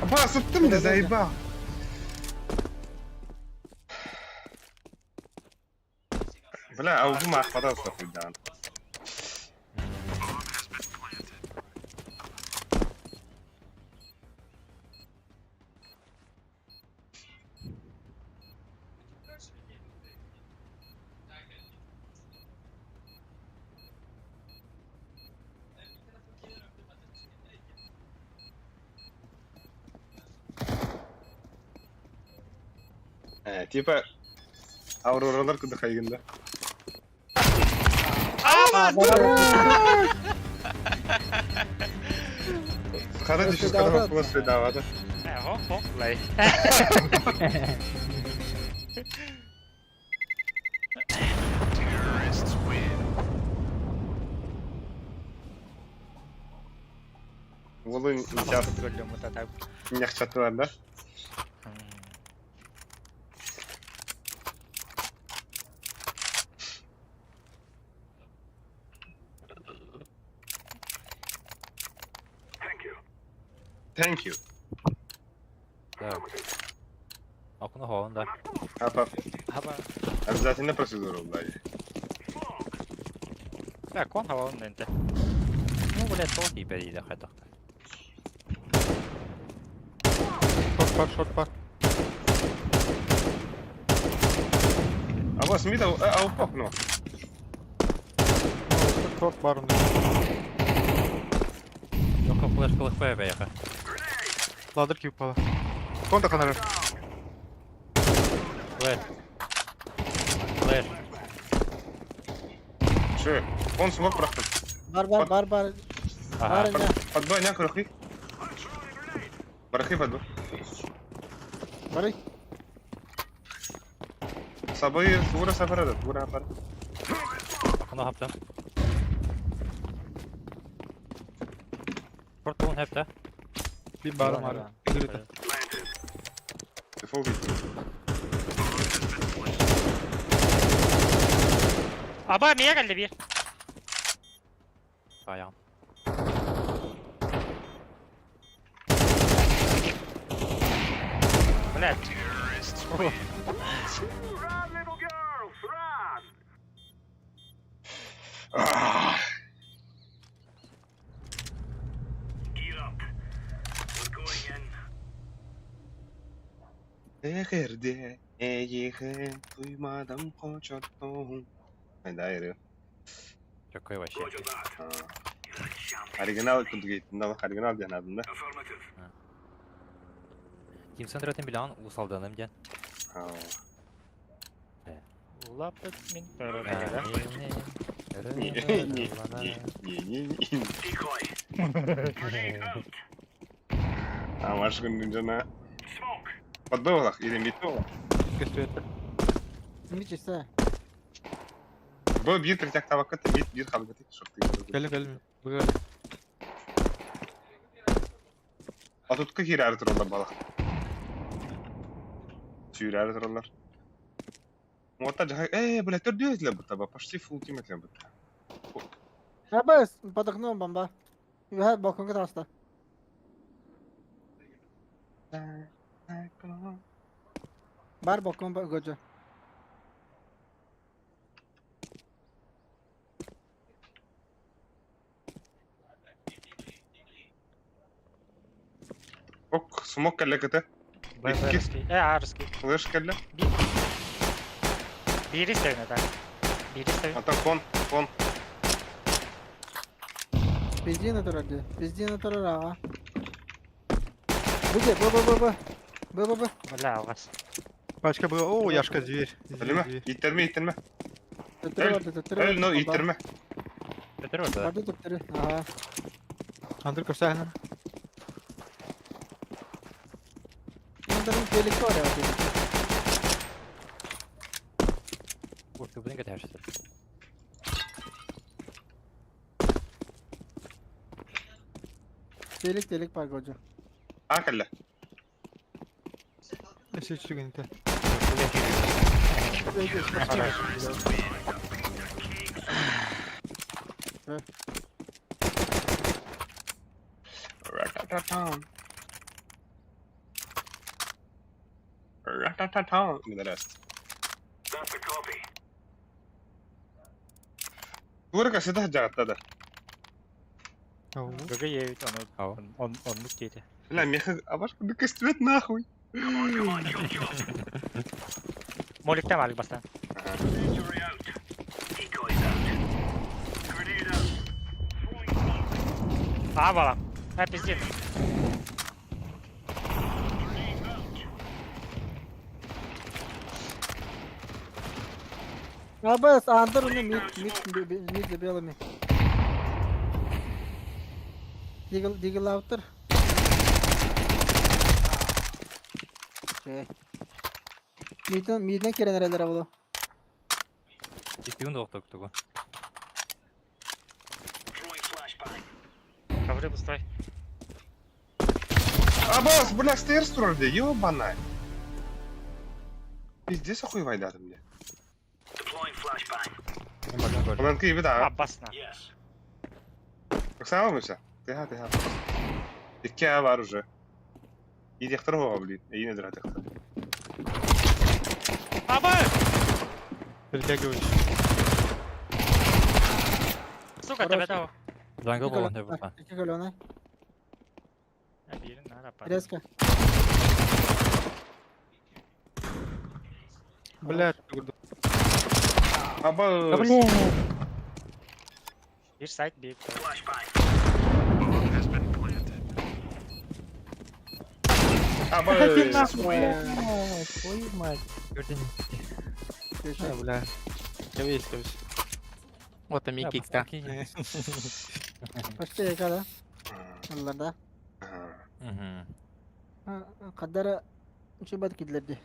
Аба, сыттым да заебал. Бля, а убу махпадал сахуйдан. Э, типа Ауроралар куда хайгында. Хара дишис когда просто давада. Э, хо, хо, лай. Волын Сейчас көрдүм вот это. нехчатылар да? Thank you. Thank you. Да. Окно холодно, да. Апа, Аба. обязательно процедуру блядь. Да, кон хаван денте. Ну, блядь, толки бери, да, хайда. Шорт пар, шорт пар. Аба, смит ау окно. Шорт бар. Йока флешка лхп бяха. Ладер кип пала. Конта ханара. Флеш. Флеш. Че? Он смог проход. Бар, бар, бар, бар. Ага. Бар, Под Б, няк, рухи. Барахи под Б. Бары. Сабы тура сапарада, тура апар. Окно хаптым. Шорт полон хепте. Bir бар мары. Игры Дефолт. Аба, мия кэллэ бир. Баян. Блядь. Run, little girls, run! Gear up. We're going in. Эхерде, эйхе, туймадам кочоттон. Да, Иры. Какой вообще? Roger that. You're a champion. Оригинал кудгейтин, оригинал диэн да? Affirmative. Тим центратын билан усалданым ден. Лапет мин. Не, не, не, не, не, не. Decoy. Grenade out. А маш күнүн жана Smoke. подбылах или метолах. Көстүөт. Мичесе. Бу бир третяк табакка бир бир халгаты шорты. Кэлли кэлли. Быгал. А тут какие рары тураллар балах. Сүүрәри тураллар. Уота жаһай, э, бля, төрдүө этилэр бытта, почти full team этилэр бытта. Абас, под окном бомба. Үһэ балконга таҕыста. Бар балкон Годжо. Ок, смок кэллэ кыта. Б, Б, Икки. русский. Э, А, русский. Флеш кэллэ. Биири стэбинэ так. Биири стэбин. Антон кон, кон. Пиздина турар дии. Пиздина турар аҕа. Бу де, Б, Б, Б, Б. Б, Б, Б. Бля, алҕас. Пачка была. О, Яшка, дверь. Здесь Өлүмэ, дверь. ииттэрмэ, ииттэрмэ. Төттөрү Өл, барды, төттөрү өл, барды. но Бомба. ииттэрмэ. Төтөр бар да. Барды төттөрү. Аха. Андрей Курсагин. Андырын телеке бар ya, телеке. Ух ты, блин, катаешься. Телек, телек бар Годжо. А кэллэ. Если чуть это. Ра-та-та-та. Ра-та-та-та. Пидорас. That's a copy. Тура сыта жаҕатта да. ГГ ебит, он, Ау. он, он, он мук дети. Бля, меха, а ваш костюмет нахуй. Come on, come on, chop, chop. Моликтен алик бастан. Injury out. Decoys out. Grenade out. Throwing smoke. А, балам. А, пиздец. Grenade out. Абас, Андыр, ну, мид, мид, мид за белыми. Дигл, дигл аутер. Окей. Миден, миден керен эрелер була. Типюн доктор тугу. Throwing flashbang. Ковры быстрой. Абас, бля, стерс турар де, ёбана. Пиздец охуевайдатым мне. Deploying flashbang. Онан киби да. А, басна. Yes. Оксана мыша. Тыха, тыха. Икки а бар уже. Идехтер хоға, блин. Эйне дыра техтер. Аба! Перетягиваюсь. Сука, тебя того. Джангл был, не был. Iki kolona. А, бирин, нара, пара. Резко. Блядь. Абас. Бир сайт, бир. Flashbang. Абас. Твою мать. А, бля. Кавись, кавись. Вот там и кикта. Почти яка да? Алларда. Кадара чебат кидлерди.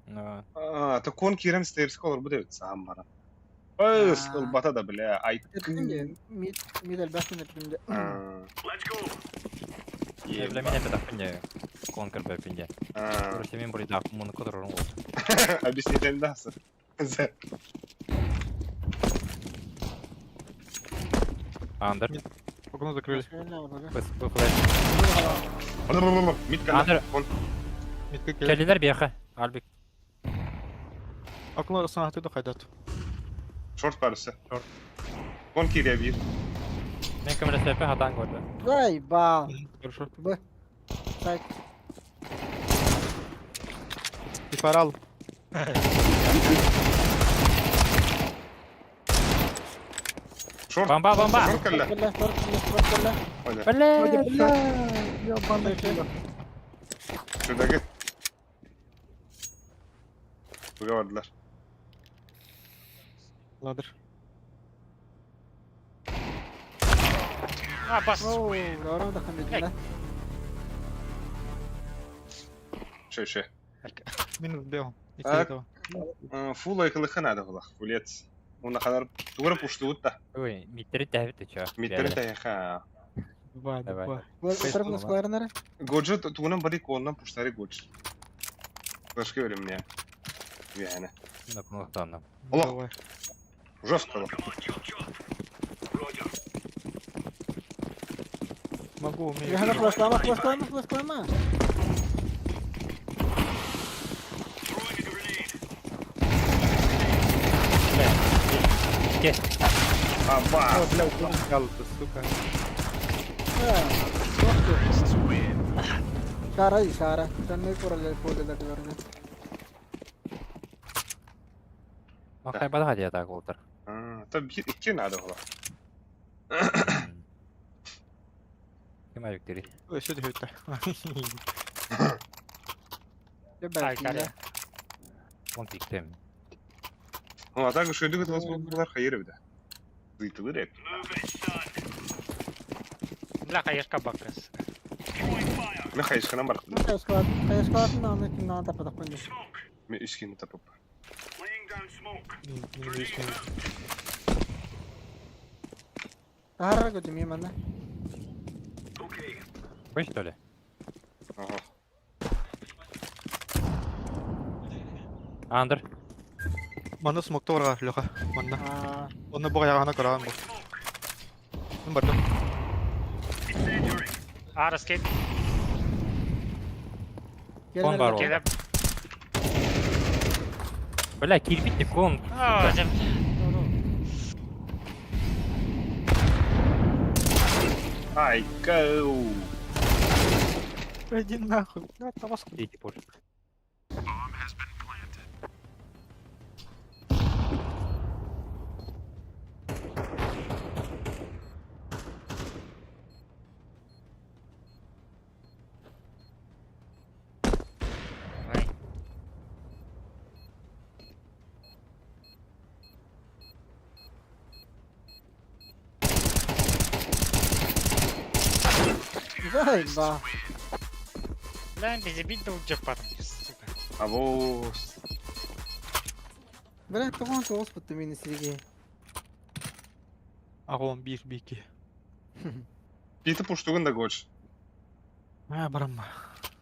Ну, А, то кон кирен стерс колор будет сам бара. Ой, бата да, бля, ай. Мид, мид албахтын эртимде. Let's go. я бля меня это пинде. Конкер бля пинде. Короче, мен буридак, муну которым ол. Объяснитель даса. Андер. Окно закрыли. Б флеш. Мид Андер. кон. Митка келе. Келдилер бияха. Альбик. Окно санаты да хайдат. Шорт барысы. Шорт. Кон кире бир. Мен кемре сепе хатан көрдү. Ай, бал. Хорошо. Б. Сайт. Прифарал. Шорт. Бомба, бомба. Шорт кэллэ. Кэллэ, шорт кэллэ, шорт кэллэ. Ойда. Бля, Бля, ёбаный кэллэ. Şuradaki. Buraya vardılar. Ладер. А, бас. Оу, орон да хамедина. Шö шö. Минус бел. И А? этого. Фул айкылыхы надо было. Фулец. Уна хадар тугура пуштуут да. Ой, миттери тәбит чё. Миттери таяха. Два, Давай. два. Тарапын сквайрнары. Годжо тугунан бari колунан пуштары гоч. Başka bölüm ya. Yani. Мин окно Олох. Давай. Жестко олох. Могу, умею. Яна флешлама, флешлама, флешлама. Аба! О, бля, убил Галлу-то, сука. Кара и кара. Чанны куралер поле дверне. Махай бадаха диye так олтар. А, то бир икки надо было. Ким ayıktiri? Ой, что ты это? Ай, каре. Он пиктем. Ну, а так уж иду, это хайыр бит. Зыйтылыр эп. Бля, хаешка бака, сука. Мен хайышканан бар. Хайышкалат, хайышкалатын аны ким нана тападак қойды. Мен үскені тапып. Тахара көтү мен мана. Вы что ли? Ага. Андер. Манна смокта барга, Леха. Манна. А, Онны бога ягана караган бу. Мин бардым. А, раскид. Кон бар ол. Келеп. Бля, кирпич кон. А, зем. Ай, кау. Иди нахуй. Бля, табаску. Иди позже. Ой. Заебал. Бля, безебить да уджапар, сука. Або. Бля, тоғын тоғыз бұтты мені сірге. Агон бир бики. Биті пуштугун да гоч. А, барам.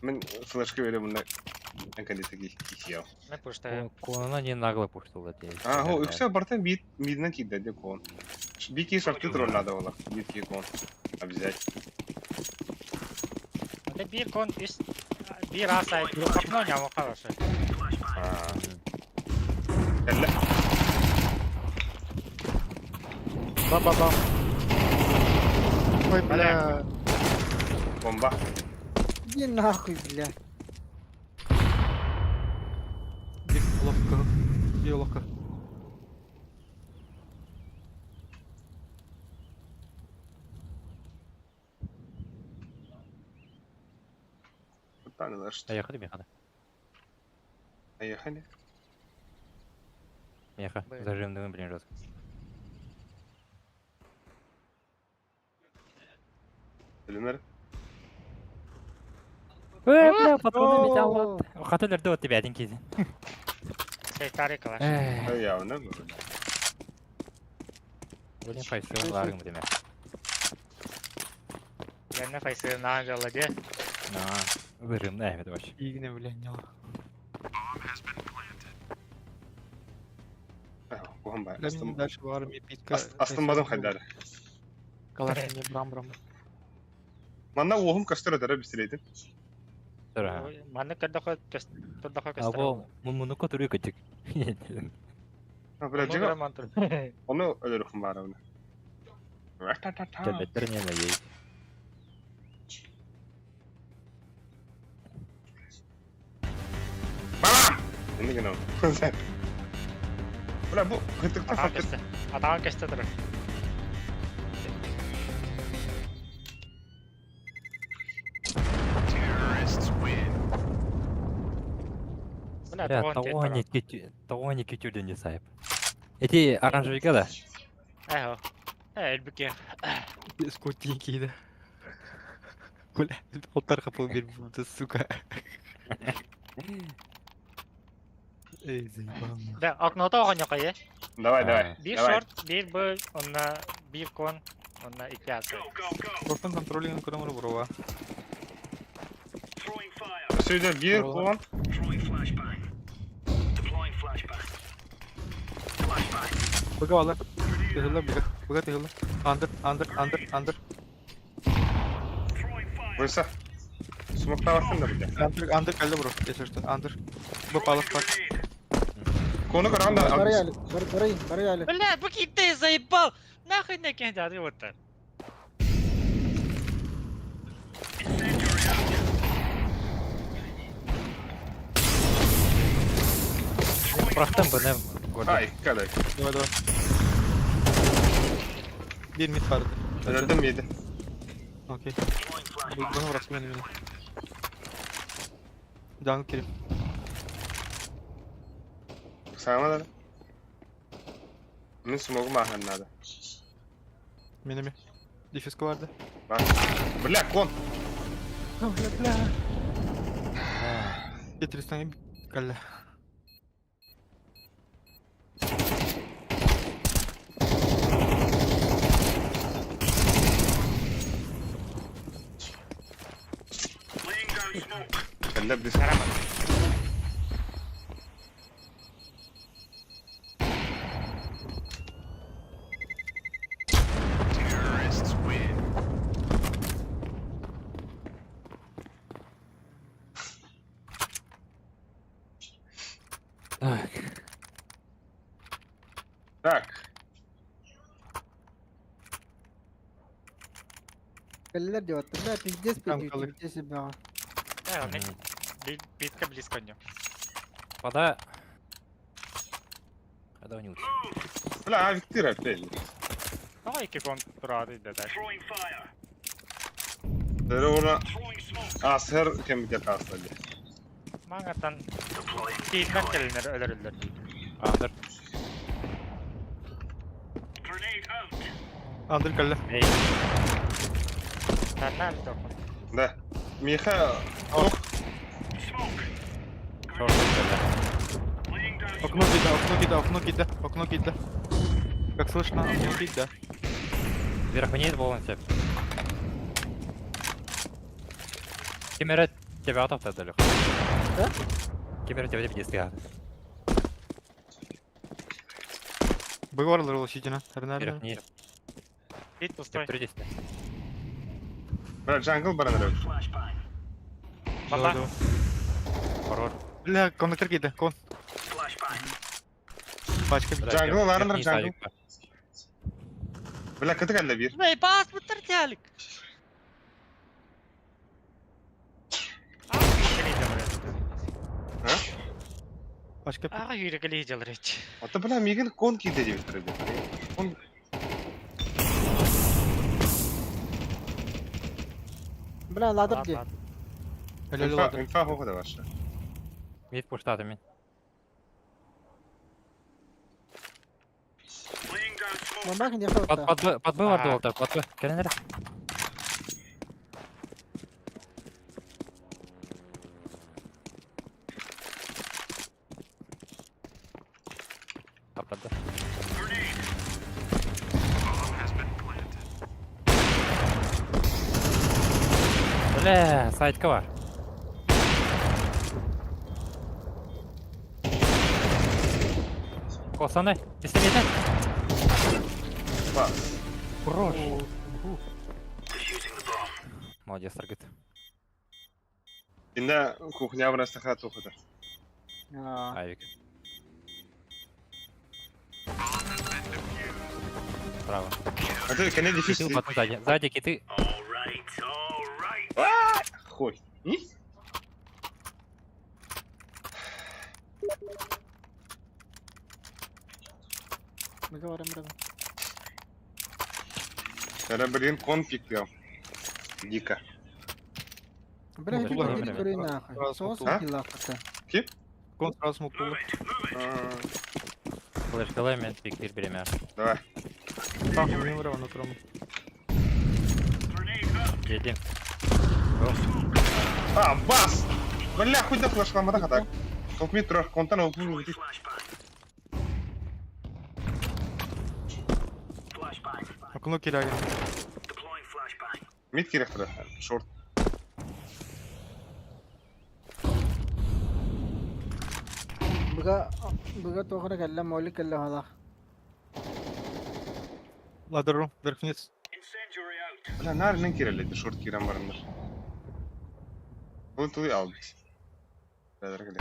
Мен флешка берем мына. Әнкәндетеги кисияу. Мен пуштаю. Конона не нагло пуштул это. А, хо, үксә бартан бит миднан кидә де кон. Бики шарты троллада ола. Бики кон. Обязательно. Это бир кон үс бир аса окно не хорошо. А. Әллә. Ба-ба-бам. Ой, бля. Бомба. Иди нахуй, бля. Бик ловко. Бик ловко. Танылар. Поехали, Миха. Поехали. Миха, зажим дымы, блин, жестко. Үлемер. Бля, патроны металл. Хатылер вот тебя один кизи. Сейтари калаш. Ай, явно. Блин, файсы, ларгым время. Я не файсы на жалоде. На, выжим, да, это вообще. Игне, бля, не. Бомба. Бля, мне дальше в армии питка. Астынбадым хайдар. Калаш мне брам-брам. Манна оғым кастыр өтәрі бістерейді. Маны кырдахы турдахы А кастыр. во, муну которую котик. Бля, жига. Оны өлөрөхүм бар оны. Кәлбәттер не ей. Эне генә. Бля, бу хытыкта Атаан кесте. Атаан кесте тур. Бля, Бля, того не китю, того не китю не сайп. Эти оранжевика да? Эхо. Элбике. Скотинки, да. Бля, полтора хп бир сука. Эй, заебал. Да, окното оҕонньо е. Давай, давай. Бир Давай. шорт, бир б, онна бир кон, онна икки асы. Просто контролинг көрөмөр бурова. Сөйдө бир кон. Быга алар. Тыһыллар быга. Быга тыһыллар. Андыр, андыр, андыр, андыр. Вырса. Смоктаваттан да бля. Андыр, андыр кэллэ бро. Если что, андыр. Бу палас бар. Кону көрөн да Бары ялик, бары бары бары ялик. Бля, бу китте заебал! Нахуй не кенде вот так. Бырахтым быны көрдüm. Ай, кадай. Давай, давай. Bir mid vardı. Öldüm yedi. Okey. Bu bana bırak beni beni. Jungle kirim. Сама да. Мин смогу махан надо. Meni mi? Difüzko vardı. Бар. Бля, кон. Бля, бля. Getirirsen кэллэ. Laying down smoke. Кэллэ бис. Terrorists win. Так. Так. Кэллэр диэбэт. Бля, пиздец Там пиздец калык. пиздец себя. Э, Битка близко не. Пода. Когда у него? Бля, авик тыра опять. Давай кикон турады да так. Throwing fire. Дөрөна Throwing smoke. асыр кем бит таслады. Маңатан Deploying тииннен келинер өлөрүллөр. Андыр. Grenade out. Андыр кэллэ. Эй. Нормально тохун. Да. Миха, ох, Smoke. Шорт кэллэ. Laying down Окно кида, окно кида, окно кида, окно кида. Как слышно, окно кида. Вверх вниз полностью. Кемера тебя атап тогда, Леха. Да? Кемера тебя тебе действия. Быга баралар ол ситина. Вверх вниз. Бит пустой. Теперь действия. бля, джангл бараныр. flashbang. Баба. Хорош. Бля, коннектор кида, кон. Flashbang. Пачка. Джангл бараныр, джангл. Бля, кыты кэллэ бир. Бля, бас буттар тялик. А? Пачка. Ага, юрекали делать. Ата бля, мигин кон киде дип турды. Кон Бля, ладыр ди. Эле инфа, ладыр. инфа хоғы да барша. Мид пуштатыми. Laying down smoke. Мамах не Под, хавта. под, Б, под Б А. вардывал так, под Б. Кэлэнэр. Аппада. Grenade. Бля, сайтка бар. Косаны, истемейді. Бас. Хорош. Defusing the bomb. Молодец, Таргет. Инде кухня бирастаха тухыды. Авик. Право. А ты кене дефис. Киты потом сзади. Сзади киты. All right, all right. Хуй. И? Мы говорим, ребят. Бля, блин, кон пиктел. Дико. Бля, Ну, иди туда иди время. кури нахуй. Раз, Соус а? лахата. Кон сразу смокнула. Move it, move it. Флеш мен пик бир беремер. Давай. Паху, мен врава на трому. Grenade out. Едем. А, бас! Бля, хуй да флешламада хатак. Топ мид турар, контан опун Throwing flashbang. Flashbang. Окно кида. Deploying flashbang. Мид керек турар. Шорт. Быга быга тохра кэллэ моли кэллэ хала. Ladder room, вверх вниз. Бля, наар мен киреледи, шорт кирен барындар. Бұл туй албит. Бәдір келе.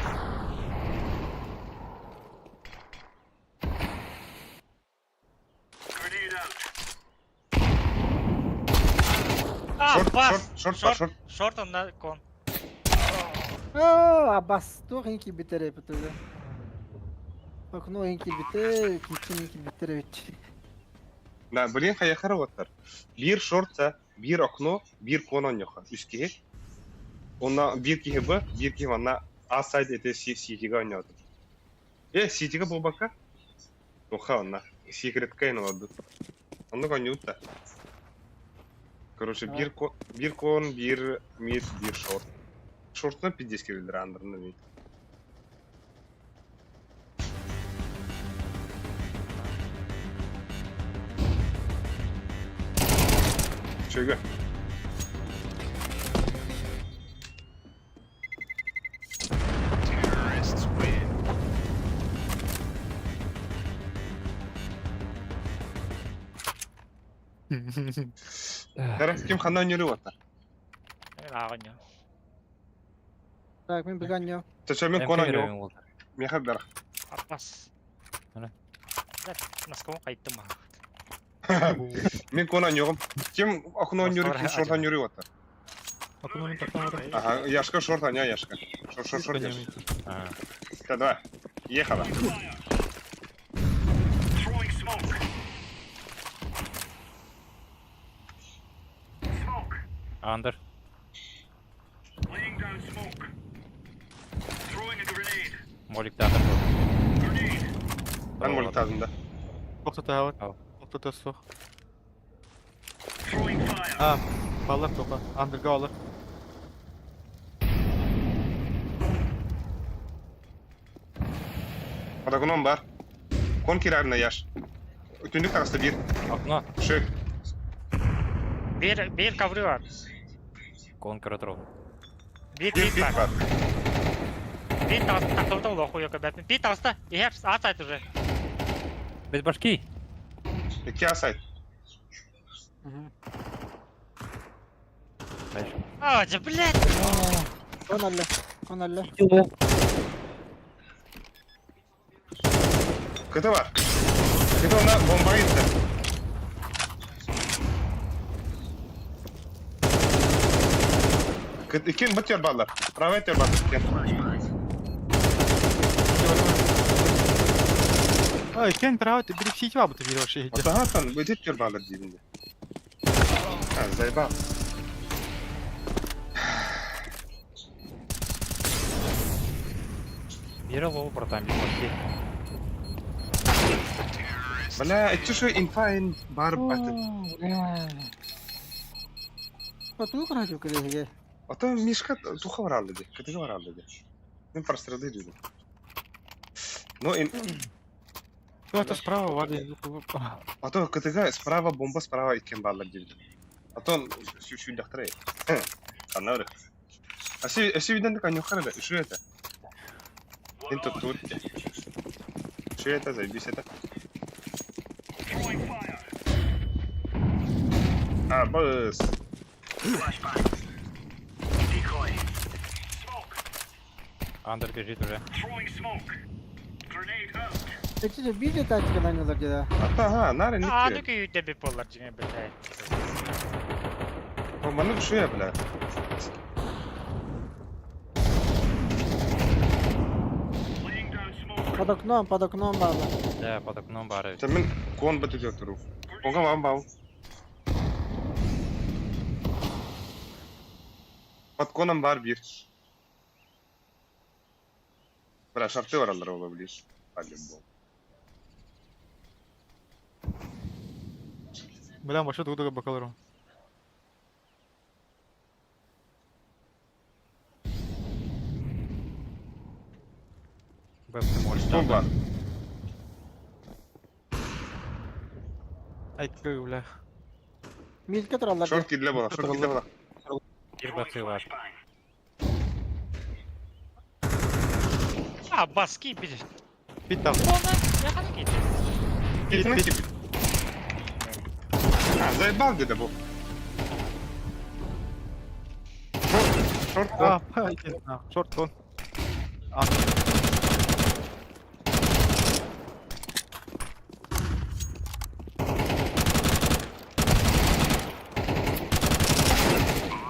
А, Шорт, бас! шорт, шорт, бар, шорт. Шорт он на кон. Оо, абас, туох иһин киирбиттэр эбит уже. Окно иһин киирбитэ, кичен иһин киирбиттэр эбит. Да, блин, хайахара оттар. Биир шортса, биир окно, биир кон онньоха. Үс киһи. Онна биир киһи Б, биир киһи манна А сайт эти Ситига онньоотум. Э, Ситига буолбакка? Туха онна. Секретка ин олордут. Оннук онньуут да. Короче, биир кон, биир кон, биир мид, биир шорт. Шортuna пиздец кирилдер андырны мид. Чөйгө. Кара, ким ханна өнөрү оттар? Ааҕынньа. Так, мин быганньо. Чача мен кон онньо. Меха бер. Аппас. Ана. Москваға қайттым ма. Мен кон онньоҕум. Ким окно өнөрү, ким шорт өнөрү оттар? Окно мен тахтан бар. Ага, Яшка шорт, аня Яшка. Шорт, шорт, шорт, Яшка. Да, давай. Ехала. Throwing smoke. Smoke. Андер. Laying down smoke. Throwing a grenade. Молик да андер. Grenade. Мен молитадым да. Тоқтата Ау. Тоқтата суох. Throwing fire. А, баллар тоқа. Андерга алар. Подогном бар. Кон кирарна Яш. Түндүк таҕыста биир. Окно. Шөк. Биир биир ковры бар. Кон көрө Биир Биир биир пик бар. бар. Биир таҕыста тахтыбыта ол охуя көбәппин. Биир таҕыста. Иһэр асайт уже. Без башки. Икки асайт. Дальше. А, дьэ, блядь. Кон алла, кон алла. Кыты бар. Кыты она бомба кетти. Кыт иккен бит баллар. Правый тер баллар иккен. Ай, кен право, ты бери все бабы ты берешь, иди. Отаһаттан бит тер баллар деймин. А, заебал. Биир лоу, братан, без башки. Бля, это что инфа ин бар батын. Потух радио кэлэһигэ. Ото Мишка туха баралды ди. Кытыга баралды ди. Мен прострелды дедим. Но ин Ну, это справа, вади. А то КТГ справа бомба справа иккен баллар дибит. А то сүүдэхтэрэ. Канары. Аси аси виден така нюхара да, что это? Ин тут тут. Что это заебись это? Throwing fire. А, быс. Flashbang. Decoy. Smoke. Андер бежит уже. Throwing smoke. Grenade out. Эти биир тачка нанялар дьэ. Ага, нары не А, ну күйді би болар жеңе блядь. Маны что я, бля? Laying down smoke. Под окном, под окном баба. Да, под окном бары. Та мен кон бит туру. Онга вам бау. Под коном бар бир. Бля, шарты баралар ола близ. По-любому. Бля, вообще друг друга бакалару. Б молик. Что бар? Ай, как, бля. Милке тураллар дьэ. Шорт кирле була, шорт кирле була. Биир басы бар. А, баски бир. Бит там. Оны, яхан кейді. Китini Бит. кипит. А, заебал где-то был. Шорт, шорт, А, шорт вон. А.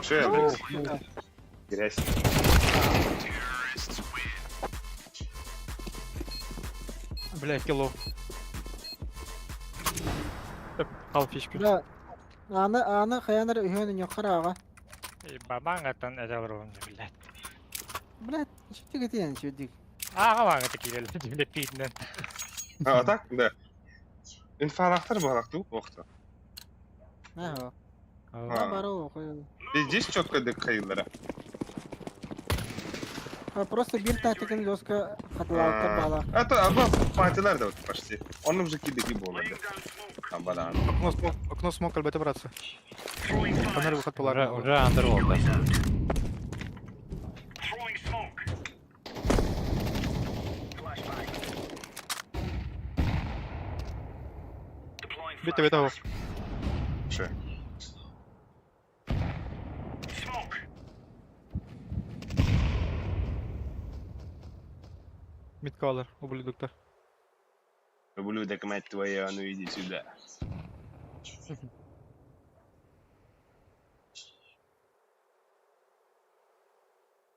Че, блядь? Грязь. Бля, кило. Халфишка. Бля, аны аны хаянар үһүөн ньоххар Бабаңаттан эте олорон, блядь. Блядь, что ты говоришь, чудик? Ага, ваңа кирел, блядь, пиднен. А, так, да. Инфарактар баракту, охта. Ага. Да, баро, хуй. Здесь четко декаилера. Просто бир тактиканы доска хатылааттар бала. Это аба партилар да вот почти. Он уже кидыки был, да. Там баран. Окно смок, окно смок, альбете братцы. Фонарь выход по Уже, уже Underworld, да. Бите, бите его. Че? Мидколор, ублюдок-то. Ублюдок, мать твою, а ну иди сюда.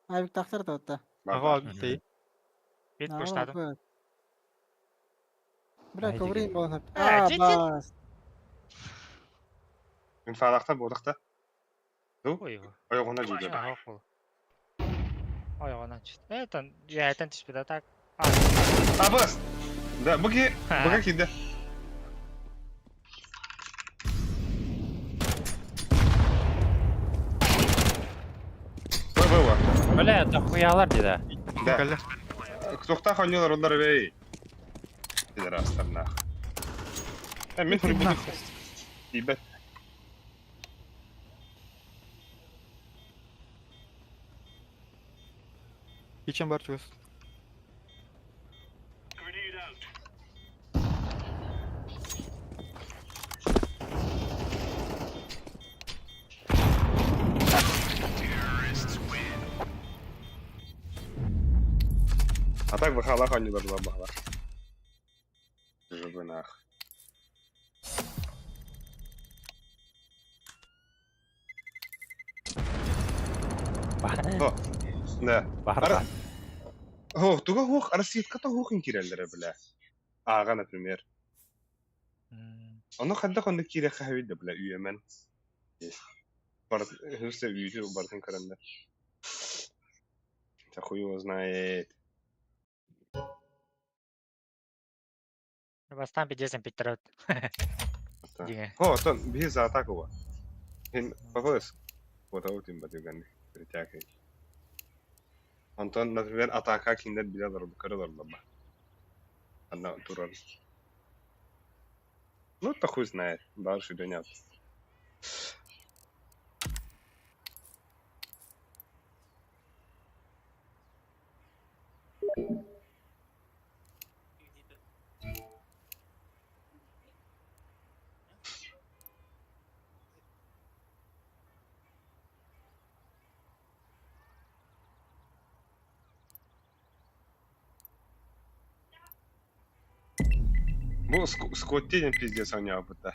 Авик тахтар да. Ага, бите. Бит буштадым. Бля, коврин болан. А, А, бас. Инфарактар бодакта. Ну? Ой, Ойгона жүйдө. Ага, бол. Ойгона чит. Это я это түспеді так. А, бас. Да, буги, буги киде. Б, Бля, это хуялар деда. Да. Кто ханьолар олар бей. Пидорастар нах. Э, мен хуй Ебать. Кичен бар чугас. А так бахала ханьолар ла бахала. Жабы нах. О, да. Бар. О, туга хух, араситката хухин киреллere бля. Ага, например. Ону ханда хонды кире хавида бля үйемен. Бар, хырсы үйү бартын каранда. Это хуй его знает. Бастан пидесен питтерот. О, тон, биз за атаку. Хин попалась. Вот аут им батыган. Притякай. Антон, например, атака киндер билелер каралар лаба. Анна турар. Ну, это хуй знает. Дальше или нет. Бу Скоттин пиздец у него опыта.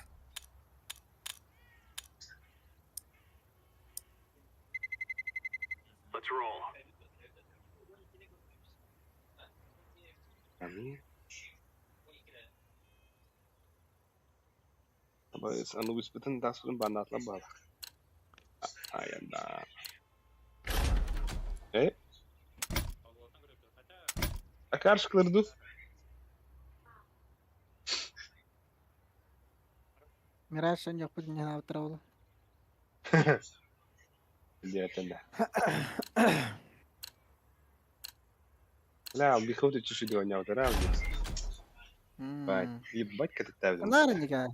Амин. Анубис бүтін дасудun банатла балах. Аянда. Э? Акаршклырду. Мираж ньохпут не навтравла. Где-то да. Бля, биховты чуши гонял, да раз. Ебать, как это Нарника.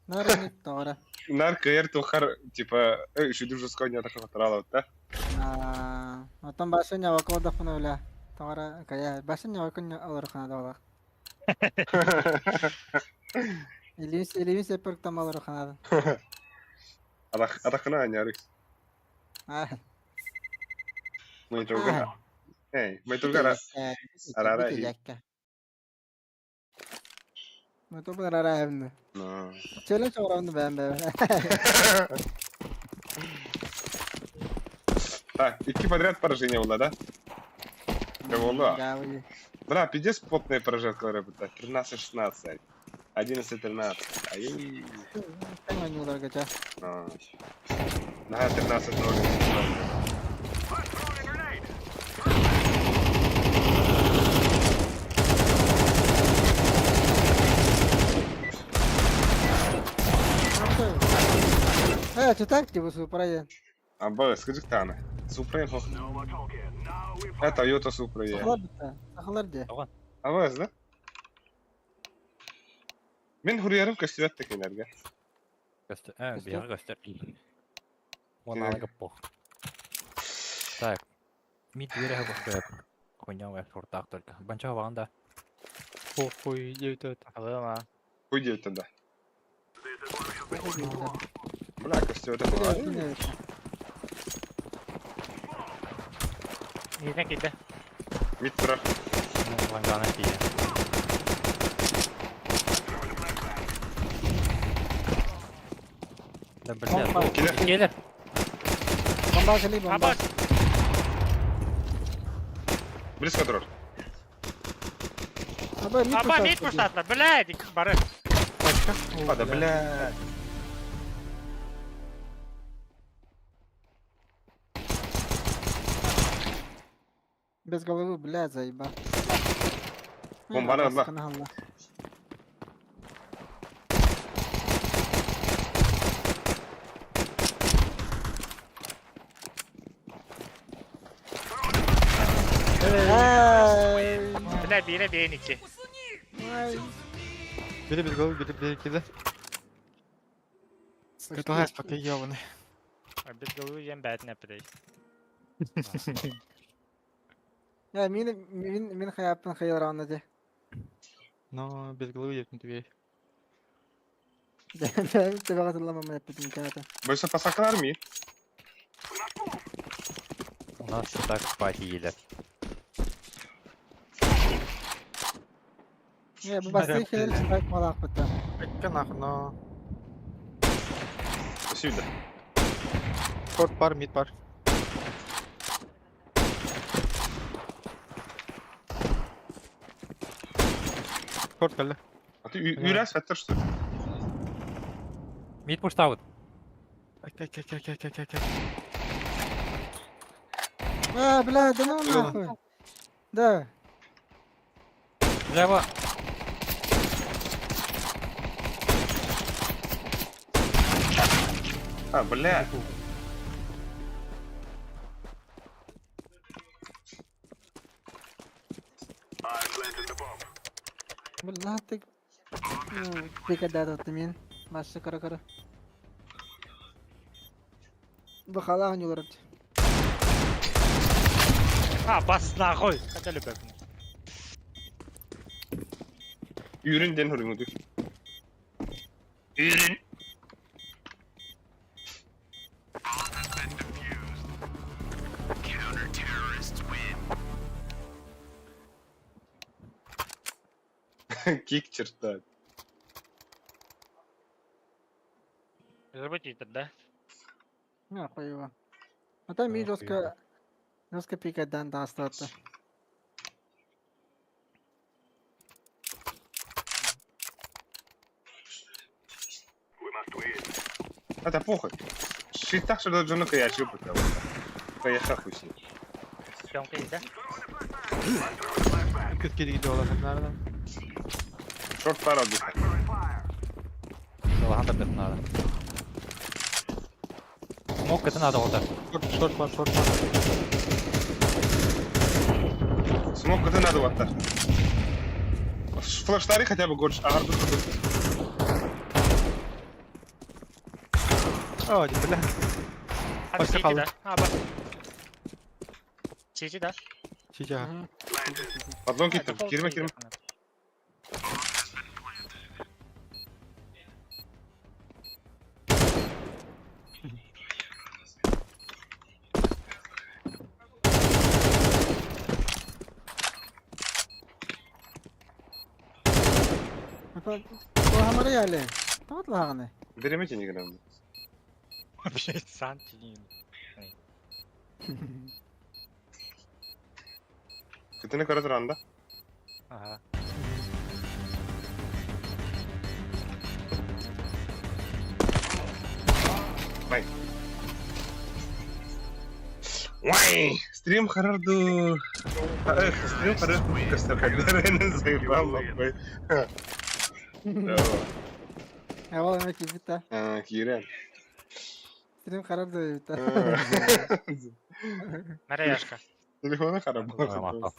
Нарник тора. Нар кэр тухар, типа, еще дуже сконя так хватало, да? А, потом башня вакол дафна бля. Тора, кая, башня вакол алархана дала. Илиин сеппер тамалары ханадын. Атахына аняры. Мониторга. Эй, мониторга арара. Мониторга арара эбинне. Челлендж оҕоронну бэйэм бэйэм. Так, икки подряд поражение было, да? Кого? Бля, пиздец потные прожекторы, 13-16. 11-13. Ай. На 13-0. Э, что так типа супра Аба, скажи тана. Супра хох. Это Toyota Supra я. Сахалар де. Аба, да? Мен хуруярым көстүбэт текенерге. Көстөр. Э, биһиэхэ көстөр. Уонна аныгы пох. Так. Мид үөрэһэ бохтуйап. Хуйня шортаах только. Банча баган да. Похуй, девять. Алыма. Хуй девять тогда. Бля, көстүбэт это. Нина киде. Мид турар. Лангана тиийэ. Да, бля. Килер. Келер. Бомба кели бомба. Абас. Близко турар. Аба, мид Аба, мид пуштатла. Блядь, бары. А, да, бля. Без головы, блядь, заеба. Бомбаны алла. Бля, бире бейн ики. Бери без головы, бери, бери, кидай. Каталась пока ебаный. Без головы ем бәт не пидей. Я мин мин мин хаяппын хайыл раунда де. Но без головы я не тебе. Тебе катылама мен эппитим ката. Больше пасаклар ми. У нас так спать еле. Не, бу басты хелер читак малак битта. Айка нахуй, но... Спасибо. Шорт пар, мид пар. Шорт калля. А ты үйрәс әттер что ли? Мид пуштаут. Айка, айка, айка, айка, айка, айка. А, бля, да ну нахуй. Да. Бля, А, бля. Бля, ты... Пикадата мин. Маша кара кара. Бахала нюларып. А, бас нахуй. Хотя любовь. Үйрен ден хөрүңүдү. Үйрен. Кик черта. Забудьте да? Нахуй его. А там ми жестко... Жестко пикадан да остаться. Это похуй. Шитах что должно я чупать. Поехал хуй с ним. Съемка есть, да? 47 gidiyorlar nereden? Шорт пара отдыха. Лаганда бит надо. Смок это надо вот так. Шорт, шорт бар, шорт бар. Смок это надо вот так. Флештари хотя бы горше. Ага, тут О, бля. А, Пошли, сити, халы. да? А, бас. Сити, да? Сейчас. Подломки там, кирме, кирме. Туохамары яли. Тоҕо лаҕаны? Береме тениграм. Вообще сам тенин. Күтүнү көрө туран да. Ага. Вай. Вай! Стрим харарду. Эх, стрим харарду көстөр хадэрэн заебал нахуй. Эвол эме киирбит да. А, киирэн. Стрим харар да эбит да. Марияшка. Телефона харабал.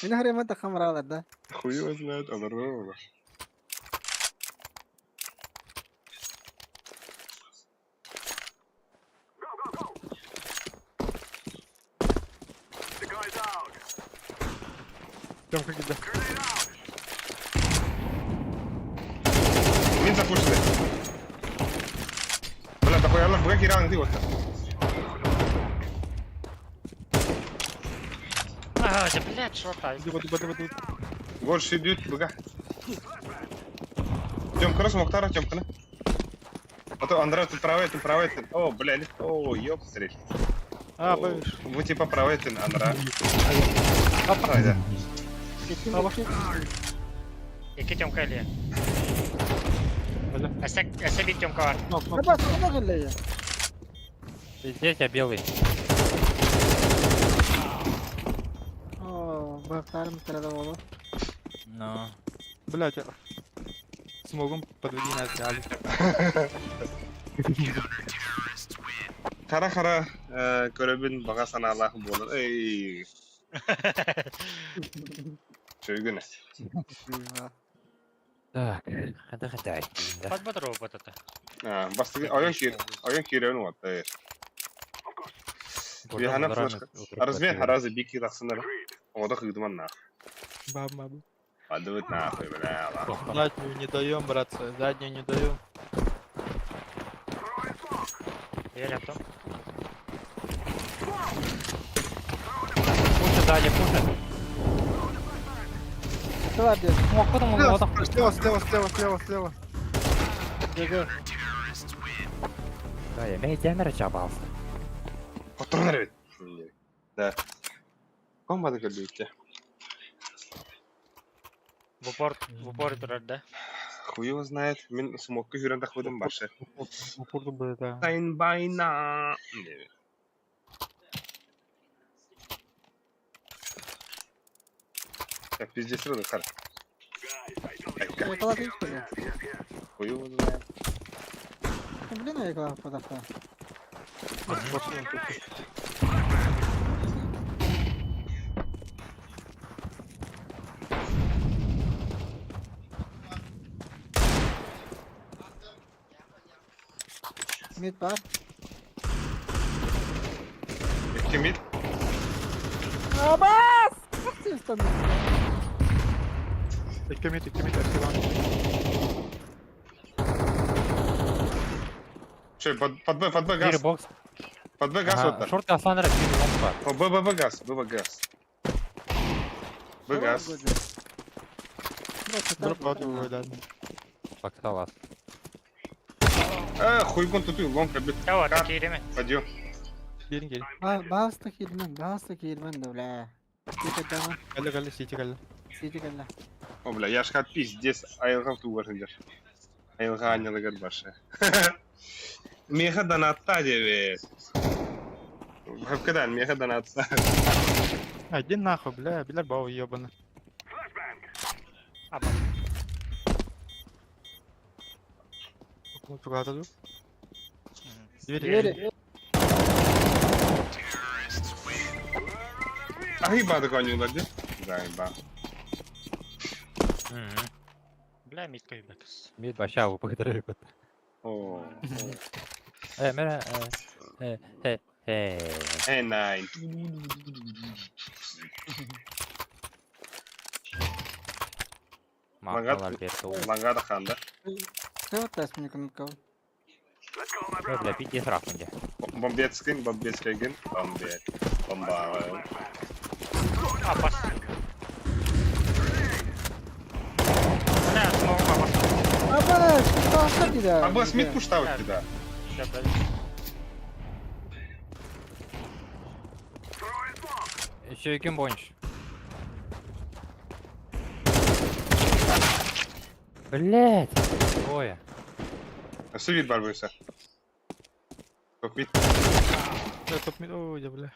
Мин харыма тахам да. Хуй его знает, оборвал. The guy's out. Тёмка кида. Grenade out. Мин запушили. Бля, такой аллах, бля, киран, ты вот. А, да блядь, шорта. Дуба, дуба, дуба, дуба. Больше идет, бля. Тёмка, раз Мухтара, Тёмка, на. А то Андре, ты правый, ты правый, ты. О, бля, о, ёб, смотри. А, бэш. Вы типа правый, ты, Андре. Ай, да. Екі Тёмка или? Әсә, әсә бит Тёмка бар. Нок, нок. Аба, соңда кэллэ. Здесь я белый. О, бактарым тырада болу. Ну. Блять, я... Смогом подведи нас, Али. Хара-хара, көрөбүн баҕа санаалаах буолар. Эй. Чөйгүнэ. Так, хада хада. Подбодру вот это. А, бастыгы ойон киир, ойон киирэн уотта. Бихана флешка. Размен харазы бики тахсынар. Ода хыдыман нах. Баб, баб. Падают нахуй, бля. ла. Заднюю не даем, братцы, заднюю не даем. Я рядом. Пушит сзади, пушит. Давай, дед. О, кто там? Вот там. Слева, слева, слева, слева, слева. Беги. Да, я имею темер чабался. Хотторон эбит. Да. Комбады көрдүбүттэ. В упор, в упор турар, да? Хуй его знает. Мин смокка хүрэн тахбытым башы. Упорду бы, да. Тайн байна. Так, пиздец, рыды, хар. Айка, Экала ты что ли? хуй его знает. Блин, я экала подохла. Мид бар. Ким мид? Абас! Как ты становишься? Икки мид, Арсилан. Че, под Б, под Б газ. бокс. Под Б газ вот так. Шорт Асланера, бир лонг бар. О, Б, Б, Б газ, Б, Б газ. Б газ. Дроп аут да. Боксал ас. Хуйгон тут и лонг бит. Давай, такие реме. Пойдем. Gelin gelin. Баста кирмен, баста кирмен да, бля. Тихо дама, Калля, калля, сити, калля. сити калла. О, бля, я ж хат пиздец, айылға тугар сылдьар. Айылға анньалыгар башы. Меха донатта диэбит. Хапкадан, меха донатта. А, иди нахуй, бля, билер бау ебаный. Аба. Куда-то тут. Двери. Двери. Ахиба такой не ударди. Да, иба. Бля, мид көйбекс. Мид баша упыгдырып. О. Э, мере, э, э, э, Э, найн. Мактал Альберто. Лангада ханда. Ты вот тас мне кнопку. Э, бля, пиздец рахманде. Бомбецкин, бомбецкин, бомбет. Бомба. Апас. Аба, что ты Аба Смит пуштавыт да. Еще и бонч. Блять! Двое. Өссө биир бар буйса. Топ мид. Да, топ мид. Ой, да, бля.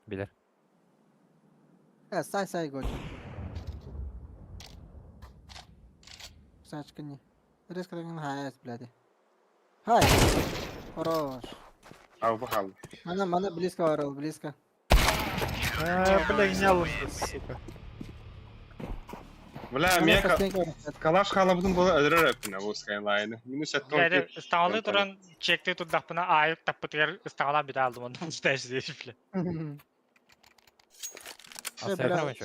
Билер. Э, сай сай гочу. Сачка не. Резко так хайс, блядь. Хай. Хорош. Алба хаалла. Мана, мана близко орал, близко. А, бля, гняло, сука. Бля, Мана мен постенько орал. калаш халабытын була өлөрөр өппүнэ бу Skyline. Минус Бля, 7 ыстаалы туран чекти турдахпына аайык таппытыгар ыстаалаан бүтэ алдым онно устаешь здесь, бля. А Э, сэр бля. бонч.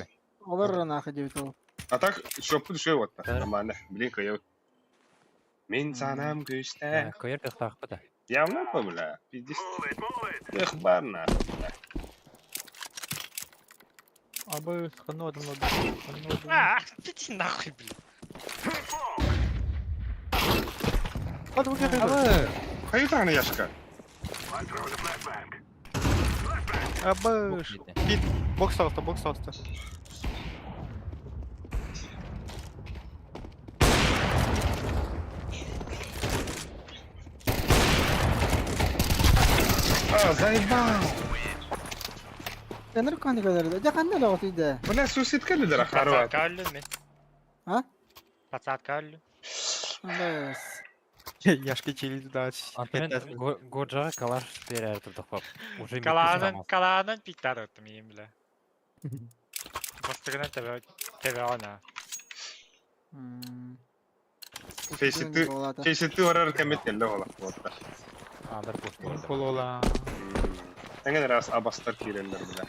Олар нахуй девять ол. А так шоппут үшөй отта. Да. Нормально. Блин, кыйы. Мин санам күстэ. Көйер кыхтаах бата. Явно по бля. Пиздец. Move it, move it. Эх, бар нахуй. бля. Абы, хано один надо. Хано один. А, иди нахуй, бля. А, да, где ты? Абы! Хайы яшка. I'm throwing a flashbang. Абы, бит. Бокс алста, бокс алста. А, заебал. Энер каны көдөрдө. Жа кандай логот иде? Бля, суицидка лидера харват. Пацатка өллүм мен. А? Пацатка өллүм. Бас. Яшки чили, да. Антон Годжа калаш берер турдах Уже Калаанын, калаанын пиктар өттүм иим, бля. Бастыгынан тебе, тебе она. Фейсити, фейсити орар кемет келле ола. Вот. Андер пуш. Полола. Эңен раз абастар киреннер бля.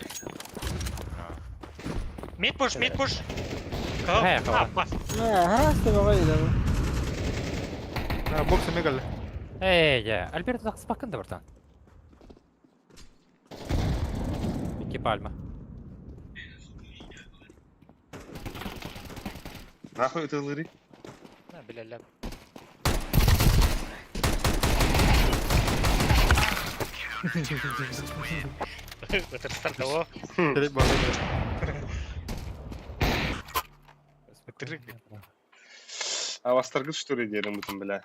Мид пуш, мид пуш. Хэ, А, бас. Ха, стебага иде. Бокс мегал. Эй, я. Альберт так спакын да братан. Микки Пальма. Нахуй ытылыры? На, бля, ля. Ытырстар да Три базы. Ытырык. Абастаргыт что ли дерим бутын бля.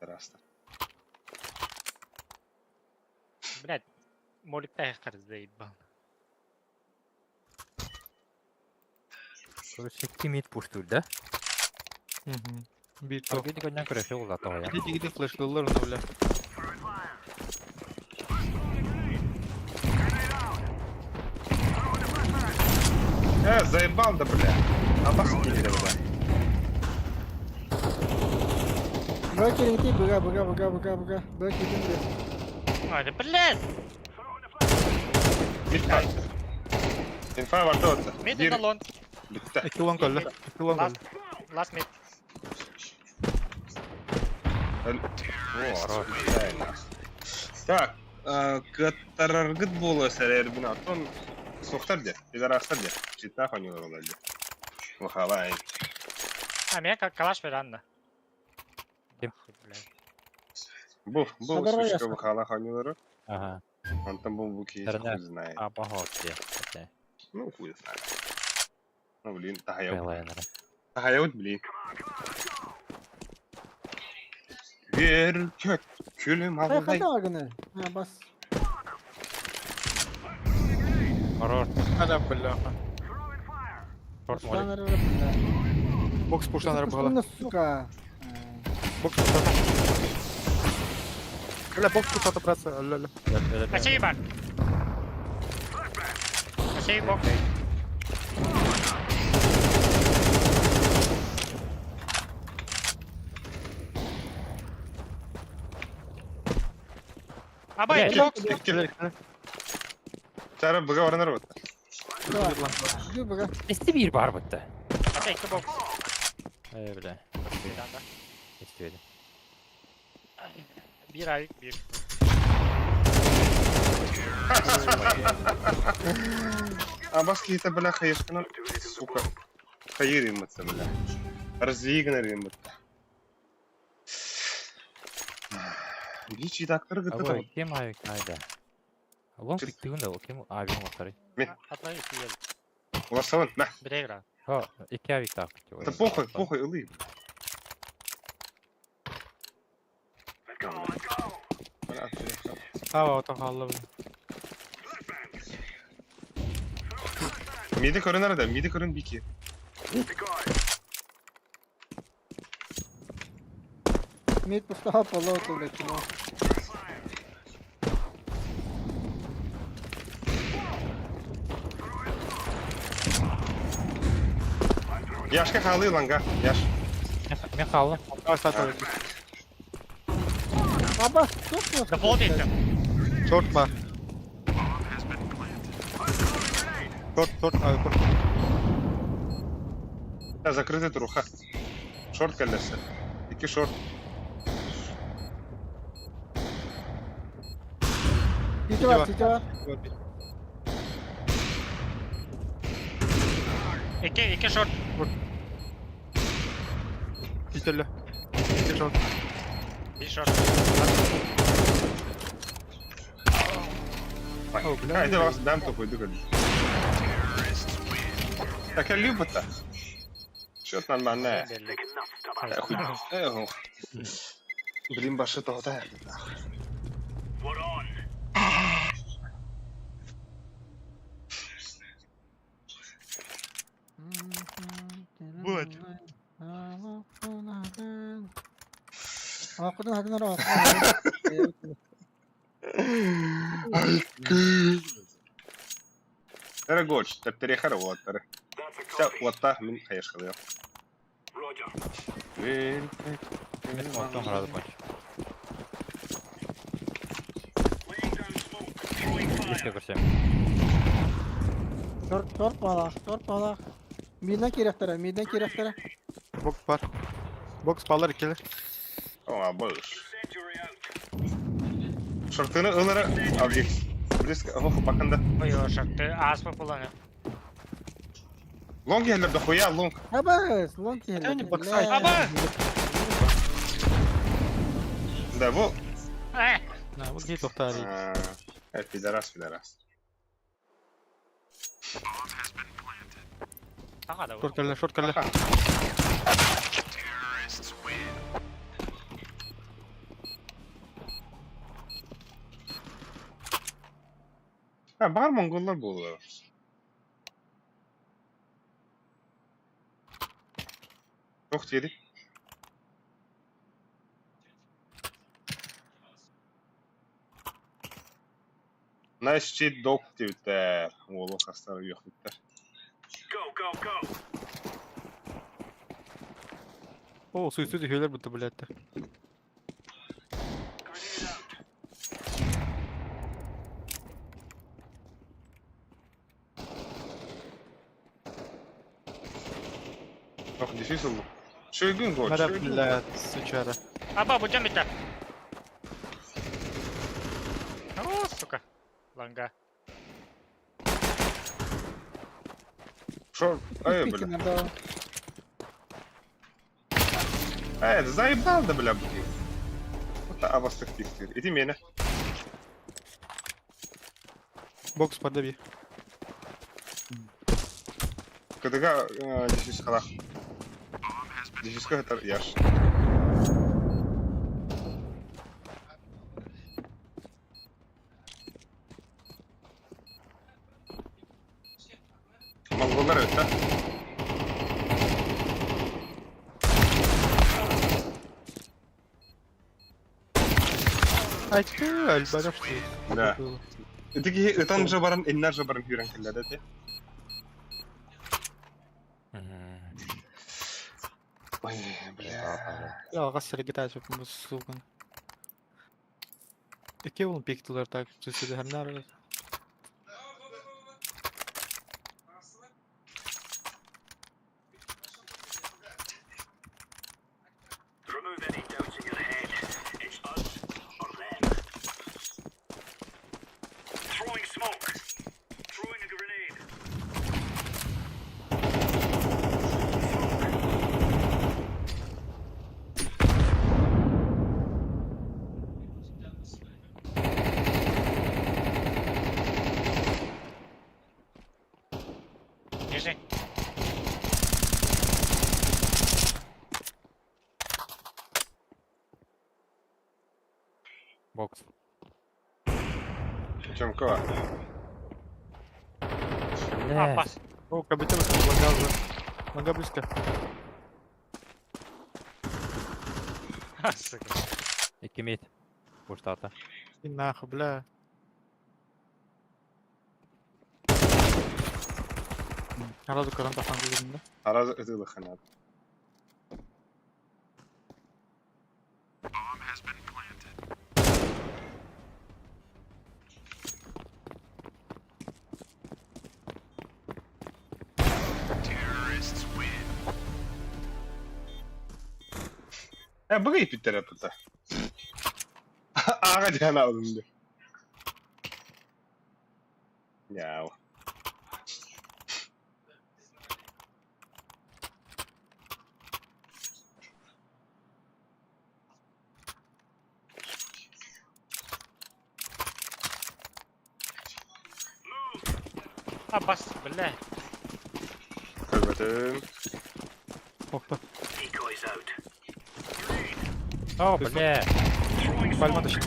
Раста. Блядь, молик тайхар заебал. Короче, кимит пуш тур, да? Угу. Бит топ. Аргеди годнян көрөшө улда тоя. Иди, иди, флеш, доллар, ну, бля. Э, заебал да бля. Абас кире бля. Бөкер ити быга быга быга быга быга. Бөкер ити. Ой, да, блядь! Мид бар. Инфа бар да отса. Мид на лонг. Битте. Эки лонг алла. Эки лонг алла. Last mid. О, Так, каттараргыт боло сәрер бина аттон сохтар де, изарастар де. Читна хонилар олар де. Вахалай. А, меня как калаш веранда. Ким? Нахуй, блядь. Бу, бу Хабар сушка ясно. вахала хонилар. Ага. Антон бу буки Сәрне. хуй знает. А, поход, где? Ну, хуй знает. Ну, блин, тахаяут. Белайнер. Тахаяут, блин. Верчет, күлім Ай, алдай. кандай агыны? А, бас. Хорош. Ада, бля. Шорт молик. Пуштан бля. Бокс пуштан рабгала. Пуштан, сука. Бокс пуштан. Бля, бокс пуштан, братцы. Ля, ля. Качай бар. Качай бок. Абай, Блядь. бокс. Икки. Чара быга баранар вот. Жду быга. Эсти бир бар бытты. Качай, икки бокс. Эй, бля. Эсти Бир айык, бир. Абас кейті бля хайышкынан, сука. Хайыр емітсі бля. Развей гынар бытта. Бии читактары кытта Абы табы. кем авик найда? Лонг тыгын да, кем авик лохтары. Мен. Атлай икки Уларсабын, на. Бир игра. О, икки авик так. Да похуй, похуй, ылый. Let's go, let's go. Ава отон хаалла бу. Миди көрөн арада, миди көрөн бики. Decoy. Мид пустого полота, блядь, чмо. Яшка хаалы ланга, яш. Мен хааллым. Астата. Аба, что Да пол дейт. Шорт бар. Шорт, шорт, ай, шорт. Да, закрытый труха. Шорт кэллэсэ. Икки шорт. Сити бар, сити бар. Икки, икки шорт. Сителле. Икки шорт. Бир шорт. О, бля. Хайда вас дам топой дыгали. Так я любо-то. Счет нормальная. Белли. Хуй. Эх. Блин, башы тоғда. We're on. Вот. Акыдан хадынар акыдан. Дорогоч, тәптерехар уаттары. That's a Вся copy. уатта мин хаешкалıyor. Roger. Мен оттон харады бач. Laying down smoke. Throwing fire. Еске көрсем. Шорт, шорт балах, шорт балах. Мидden керектері, мидden керектері. Бокс бар. Бокс балар иккилер. Оа, больш. Incendiary out. Шортыны ылара объект. Близко, ох, баканда. Ой, ой, шорты. Аспа буланы. Лонг елер дохуя, лонг. Абас, лонг келді. Они боксайт. Аба! Да, во. Э! На, вот где тохтари. Э, пидорас, пидорас. Ага, да. Шорт кэллэ, шорт кэллэ. Ha, бар монголлар буолла. Туох диэри? Nice shit dog диэбиттэр. Уолу хастар үөхпүттэр. Go, go, go. О, суицид үһүөлэр бутта блядь. Grenade out. Туох дефис ыллым. Шөйгүн го, Мара, шөйгүн. блядь, сучара. Аба, будем битте. О, сука. Ланга. Шо? Эй, бля. Э, заебал да, бля, блин. Вот абастык пиктир. Иди меня. Бокс бар да би. Кыдыга дефис халах. Дефиска хатар яш. Монголлар өттө. Ай, ты, альбараш ты. Да. Итики ытан же баран, иннар же баран хүрен келлер эти. Ой, бля. Я гас гитар сука. Икки ол пиктилер так, суицид хэмнэр. Remove any doubts in your head. It's us or them. Throwing smoke. Throwing a grenade. Smoke. Бокс. Чемко. Бля. Апас. О, как будто бы лагал уже. Нога близко. Сука. Икки мид. Пуштата. И нахуй, бля. Сразу карандахан да? Араас ытыылыхханаад. Э, быгый питтере тута. Ага диана алынды. Няу. Апас, бля. Көрбөтүм. Охта. Decoys out. О, бля. Throwing Пальма smoke. точно.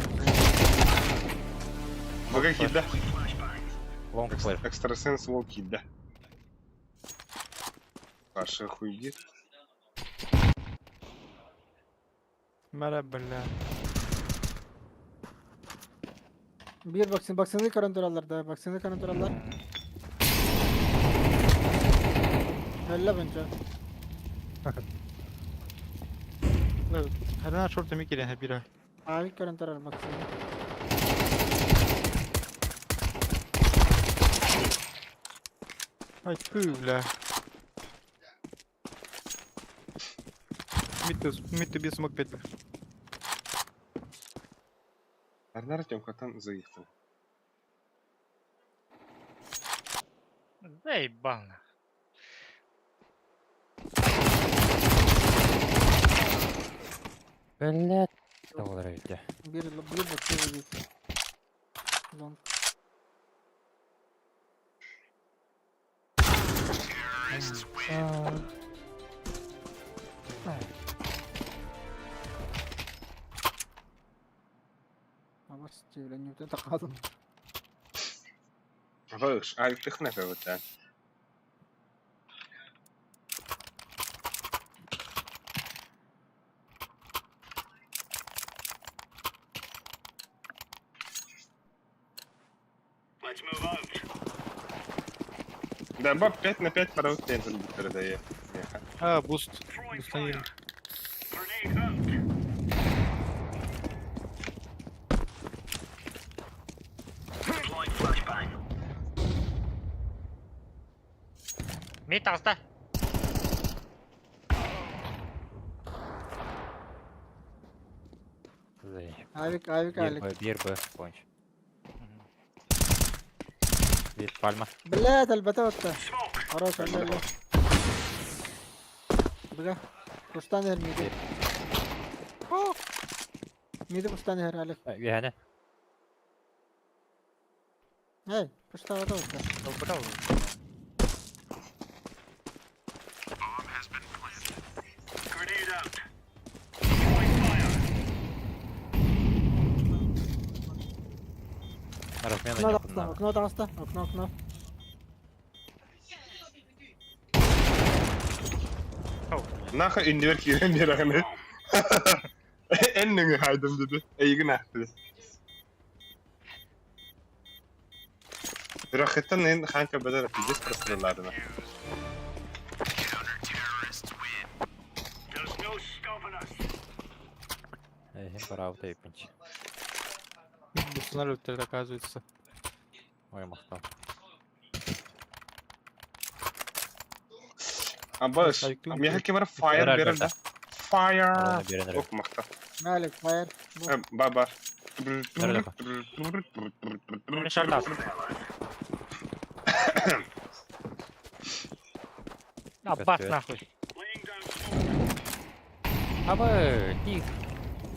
Быгый киирдэ. Flashbang. Лонг флеш. Экстрасенс ол киирдэ. Каршы хуйги. Мэра, бля. Биир вакцина, вакцины көрөн тураллар да, вакцины көрөн тураллар. Өллө бунча. Хрена шорты микерен хабира. Авик көрөн турар вакцина. Ай, ты, бля. Мид ты без смог 5, бля. Арнар Тёмкатан заехал. Заебал нахуй. Бля. Доллары где? Биир биир вакцина дейт. Лонг. Абас бля, не вот это хадым. Ваш, а их нахуй вот так. Let's move out. Да, баб 5 на 5 параут передае. А, буст. Throwing Бустанили. fire. Grenade out. Deploying flashbang. Мид аста. Заеб. Авик, авик, Бир алик. Б, бир Б, конч. Бир пальма. Блядь, албата отта. Smoke. Хорош, алла, алла. Бля. Куштан эр миди. Миди куштан эр, алик. Үһәне. Эй, куштан отта. Бля. Grenade out. Throwing fire. Размена Окно нет таста, надо. окно таста, окно, окно. Нахуй иннибер киирэн биэрэҕин. Эн нөҥү хайдым диди. Эйигин аахты. Рахыттан эн ханка бадар пиздец прострелладына. There's no stopping us. Эһин параут айыппынч. Бустанали оказывается. Ой, махтал. Абаш, миэхэ ким эрэ fire Берер, берер да. Fire. Аны берен эрэ. Ох, махта. Алик, fire. Баба. Шарта. Аббас нахуй. Laying down smoke. Абы, тих.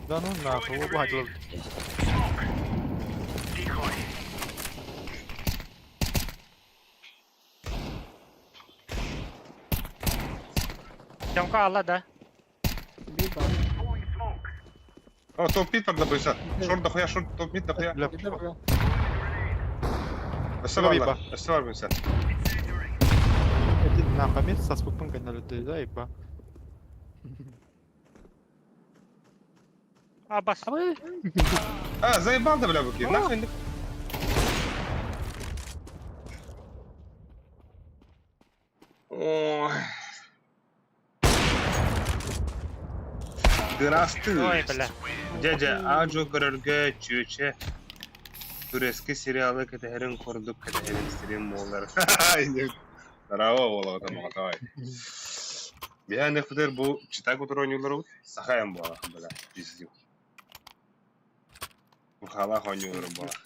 Да ну нахуй, оба хотел. Smoke. Decoy. Тёмка алла да. Биир бар. Throwing smoke. О, топ-мид барда быса. Шорт дохуя, шорт, топ-мид дохуя. Бля, Иди бля. Өссө бааллар, өссө бар быса. Иди нахуй, мен со спупом гоняли, да, еба. А, бас. А, заебал да, бля, буки. Нахуй. Ой. Здравствуй. Ой, бля. Дядя, Аджо көрөргө чүөчэ турецкий сериалы кэтэһэрин курдук кэтэһэрин стрим буолар. Браво буолаҕыта моҕотой. Биһиэнэ бу читай кутур оонньууларыбыт сахайан буолар бля пиздец. Мухалаах оонньуулары буолар.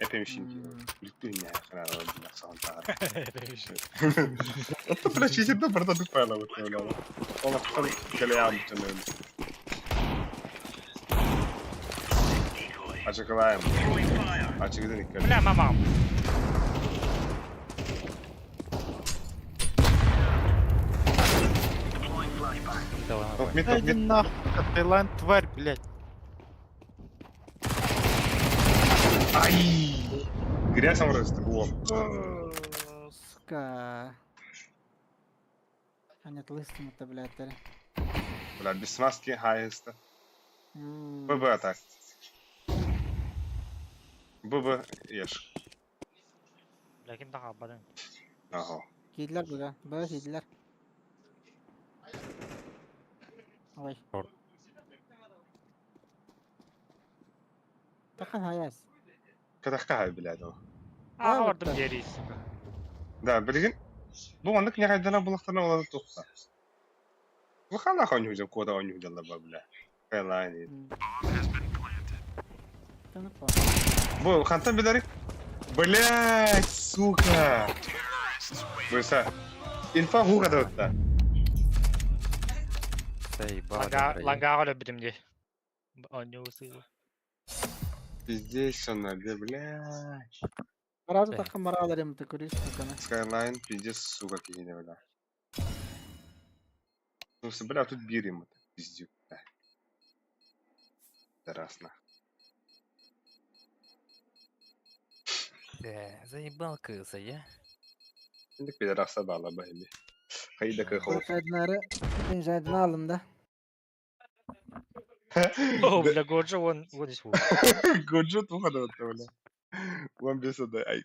Эпемшин Бүттүн Это бля чисто барда тупая вот Ол кэлэйэм Ачыкылаем. Ачыгыдын икки. Бля, мамам. Топ мид, Да топ иди мид. нахуй, Таиланд, тварь, блядь. Ай! Грязь амрысты буол. Сука. А нет, лыстым это, блядь, эри. Бля, без смазки хайста. ББ так. ББ ешь. Бля, ким да хабадын. Ага. Кийлер бля, бля, кийлер. Ой. Шорт. Тахан хаяс. Катахка блядь. ол. А, А, бардым вот дери, сука. Да, билигин бу оннук ньаҕайдана булахтарына олорор тухта. Бу халаах оонньуу куота оонньуу дьалла бля. Хайлаани. Бу хантан билэрик? Блядь, сука. Быса. Инфа хуга да. Заебал. Ланга, ланга өлө битим ди. Оонньуу сыылы. Пиздец, она, блядь. Маразы тахан маралар им ты куришь, сука. Skyline, пиздец, сука, кигине, бля. Ну, бля, тут бирим это, пиздюк, бля. Раз, Э, заебал кыса, я? Şimdi пидораса бала бэйби. Хайда кахов. Жайдынары, мен жайдына алдым да. О, бля, Годжо, вон, вон здесь. вот. Годжо туха да бля. Вон без да ай.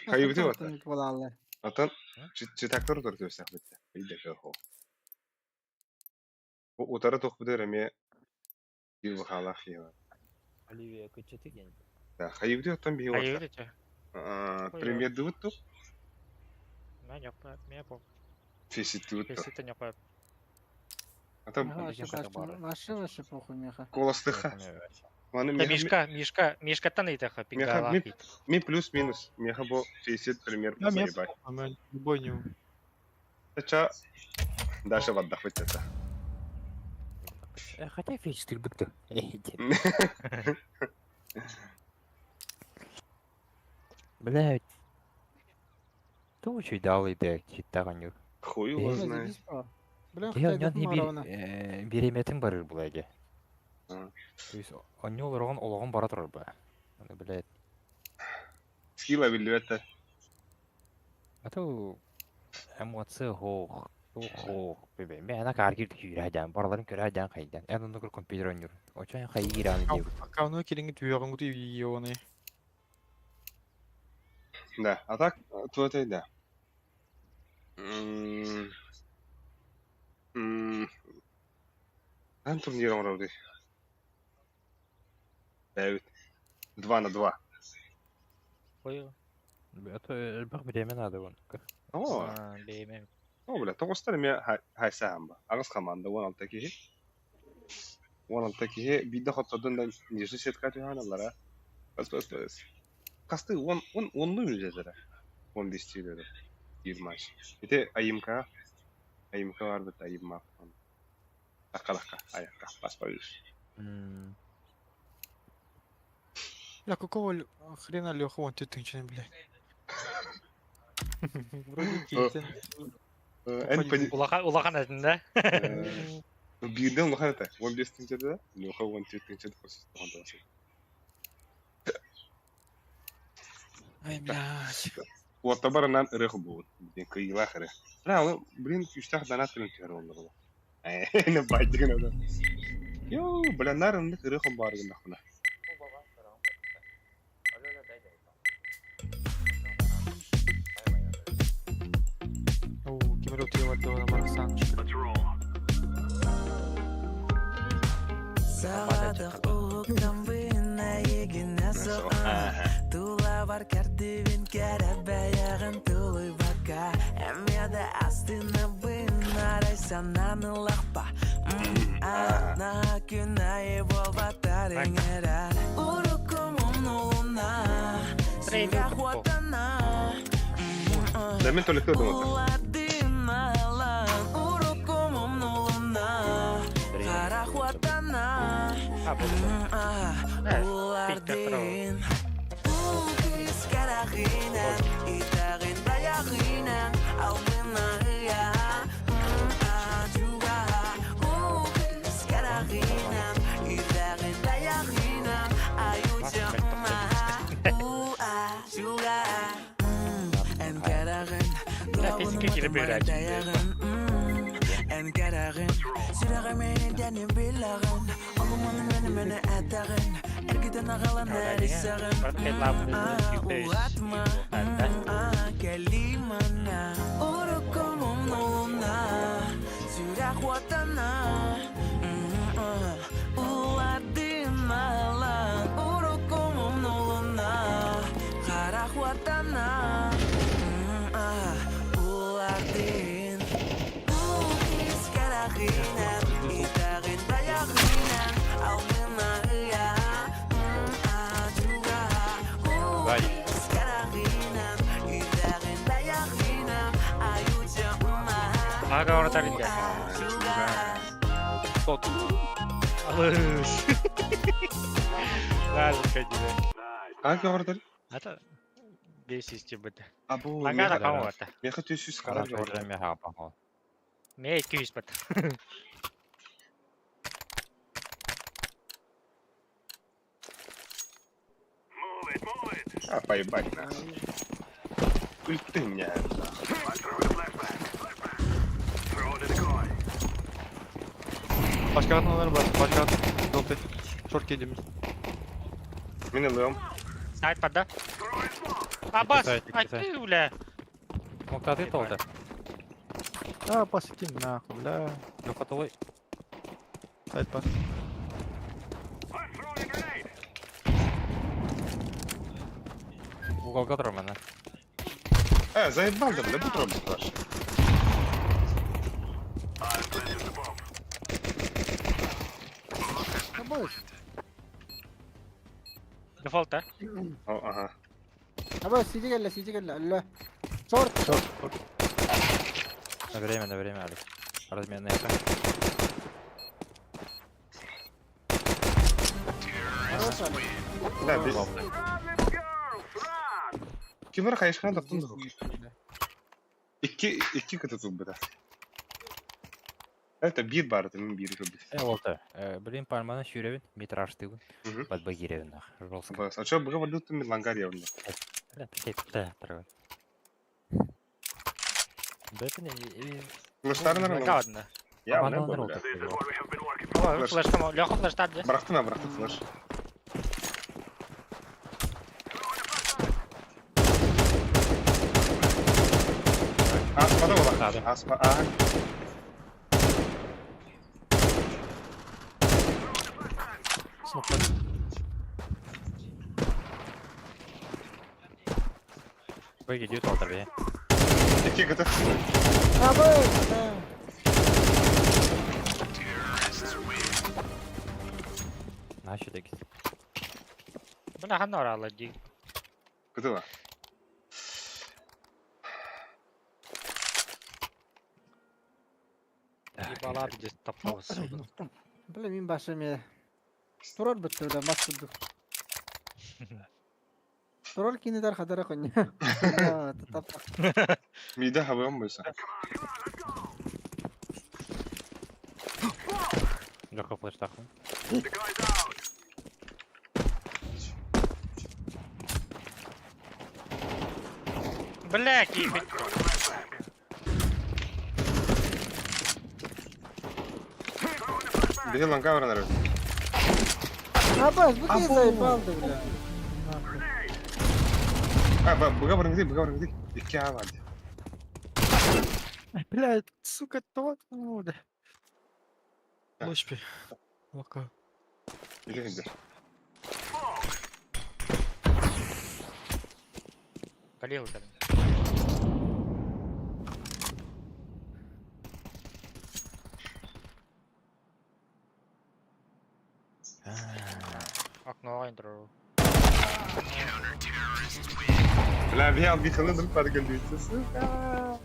Хайбыты вот. Болалы. Атын читактор тур төсәк битте. Хайда кахов. Бу утары тух бу реме бил халах ева. Оливия, кычы день. Да, хайбыты оттан би А вот. видите? Премьер дыбыт тух. Мен yok, мен по. Фесит дыбыт тух. Фесит не Ата Вообще, вообще похуй, меха. колостыха. Маны Да, Мишка, Мишка, Мишка тан итаха, Меха, ми плюс-минус. Меха бу фесит премьер Да, мне заебать. похуй, мен любой не Ча Дальше отдохнуть это. Э, Хотя фич ты бык Блядь. Ты очень дал идея, читаганю. Хуй его знает. Бля, Я не бир береметин барыр булаге. То есть онньол рогон ологон бара турар ба. Аны блядь. Скилла билбетте. А то эмоция хох. Хох. Бебе. Мен ана каргир күйрәдән, барларын көрәдән кайдан. Эн оны компьютер ойнур. Очан хайгираны дип. Акауну келиңи түйөгүн куту ионы. Да, а так, то это да. Ан турнир оҥоробутуй? Бэбит. 2 на 2. Ой. Это элбэх время надо вон. О. Беймем. О, бля, тоҕустар эмиэ хайсаан ба. Аҕыс команда 16 киһи. 16 киһи биирдэ хоттордун да нижний сетка түһэн аллара. Бас бас бас. Хасты он он онну үлдетэрэ. 15 тиилэрэ. Биир матч. Ити айымка айымка барбыт айымма. Таккалакка аякка бас бас. Бля, какого хрена Леха вон тетынчен, блядь? Вроде Кейтен. Эн Улахан, улахан этин, да? Биирдэ улахан этэ. 15 тыһыынча да, Леха 14 тыһыынча да хос Ай, блядь. Уотта барынан ырыа холбуубун. Блин, кыайыылаах ырыа. Бля, ол, блин, күүстээх донат кэлэн түһэр буолла була. Ээ, байды гына. Йоо, бля, наар оннук ырыа холбоору гыннахпына. Оо, ким эрэ утуйа барда барахсан. Let's roll. Саҕатах уһуктаммын эйигинэ соҕа Тулабар кэрдибин кэрэ бэйэҕин тулуйбакка Эмиэ да астынабын арай санаан ылахпа Наһаа күн аайы буолбатар иҥэрэр Уруккум умнулуна Сүрэх уоттана Да мен только думал. Улардыналан уруккум умнулуна Харах уоттана А, буолла. Улардын Кыз карахина Итагын таяхина Алтына ыя Чугаха Кыз карахина Итагын таяхина Аютя Чугаха Эн кэрэҕин Бля, физика киирэ биэрээччи. Эн кэрэҕин Сүрэҕим эйдэнин билэҕин Олуманы мени мени этэҕин Эргитэн аҕалан эрисэҕин Угатма Кэлимана Уруккум умнулуна Сүрэх уоттана Улардыналан Уруккум умнулуна Харах уоттана Улардын Гай. Ага, вратарь Тот. Алыс. Ладно, тебе. А, говорит? Ата бес из тебе. Абу, Ага, кому-то. Я хочу сюз харап Хорошо, меха похол. Ме күйіс бат. Move it, move it. А, поебать нахуй. Хуй ты меня, нахуй. I'm throwing a flashbang. Flashbang. Throw it in the decoy. Başka atmaları var. Başka at. Желтый. Шорт келеміз. Мен ылыам. Сайт пада. Throwing smoke. Абас, Китай, ай китай. ты, бля. Муктаты толды. А, пас иди нахуй, бля. Леха толой. Сайт пас. I'm throwing a grenade. Уголка тромана. Э, заебал да, бля, будь робит ваш. I'm planting the bomb. Абас. Дефолт, а? О, ага. Абас, сиди кэллэ, сиди кэллэ. Алло. Шорт. Шорт, шорт. На время, на время, Алекс. Разменный это. Хорош, Алекс. Да, без... Run, little girls, run. Кимер хайышкана таптын Здесь да. не бля. Икки, икки кыты тулбыта. Это бир бар, это мен бир көбүт. Э, олты. Блин, пальманы сүйребин, метраж тыгын. Мгм. Подбагиревин, нах. Жестко. Бас, а чё, быга валюта мен лангар явно. Бля, бля, трогай. Да это не... Флештар нормально. Ладно. Я, бля, Банан бля. рот. This is what we have been working for. Ой, флеш там, Леха флеш там, где? Бырахтым, а, бырахтым флеш. Аспада була. Аспа, а. Смок Бэги дьют алта бе. Икки кыты. Абас. Да. Нащо дегис. Бля, ханора лади. Кыты ла. Ебала где топтался. Бля, мин башым Турар бітті, бля, мас курдук. Турар кинедер хадара коня. Миде хабыгам бойса. Легко флештахпын. Бля, киирбит. Биһи лаҥка баран эрэр. Абас, бу киһи заебал да, бля. Нахуй. А, быга барыңды, быга барыңды. Икки а бар. Блядь, сука, то, ну, да. Лучпи. Лока. Или Калил кэлин. Окно интро. Бля, бия биханы друг подготовиться, сука.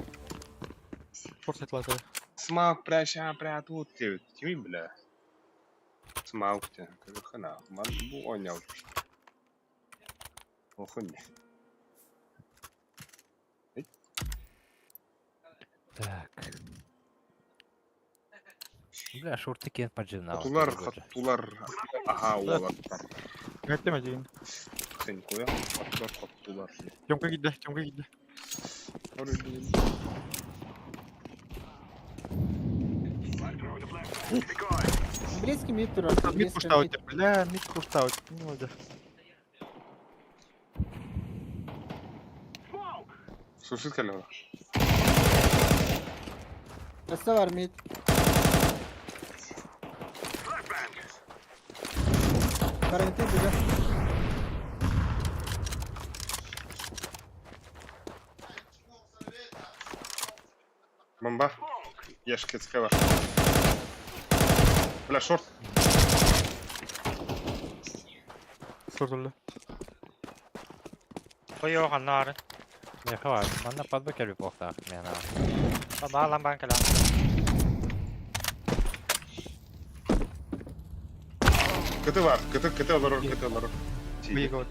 Форсайт лазер. Смак, бля, ща, бля, тут ты, ты, бля. Смаук те, хана, ман бу онял. Охуй. Так. Бля, шорты киэн поджинал. Хотулар, хотулар, аха, уолаттар. Гаттем один. Сен куя, хотулар, хотулар. Тёмка гидде, Тёмка гидде. Близкий мид турар. Мид пуштаут, бля, мид пуштаут. Ну да. Сушит калера. Өссө бар мид. Карантин бile. Бомба. Ешки скала. Бля, шорт. Сордулла. Хойо ханнары. Не хава, манна падба келби похтах, мена. Баалан бан кэлэн. Кыты бар, кыты, кыты олорор, кыты олорор. Бейгот.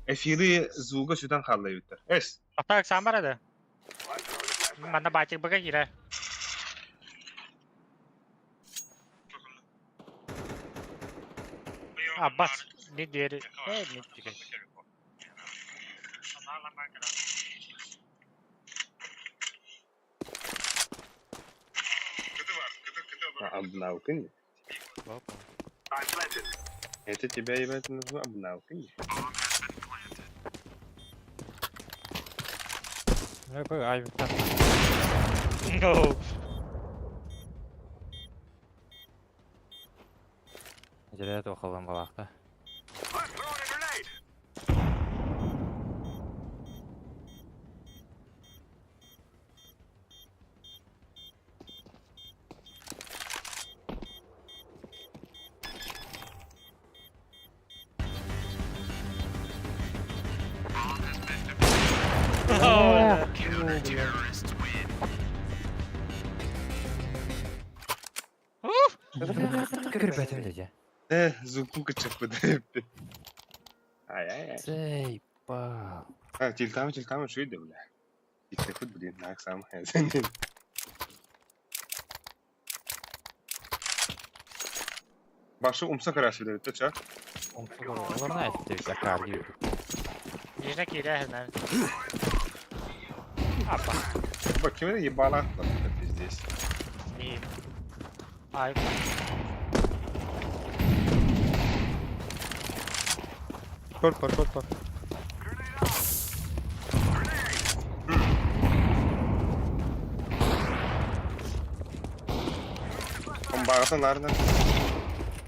Эфири звуга сюдан халлайыттар. Эс. Ата эксам бар эди. Манна батик быга киирэ. Аббас, не диэри. Э, не диэри. Обналкани. Это тебя, ебать, называют обналкани. Ну, ай, так. No. Жере тухалан балахта. Көрбөтүм деді. Э, звуку качак Ай-ай-ай. Цей, пал. А, тильтам, тильтам, что иди, бля. И хоть, блин, на сам. Башы умса карасы деп ча. Олар айтты, акар Нижне киирэ хэнэн. Апа. Ба, кем это ебала? Пиздец. Не. Ай. Шорт бар, шорт бар. Бомбағытын арынан.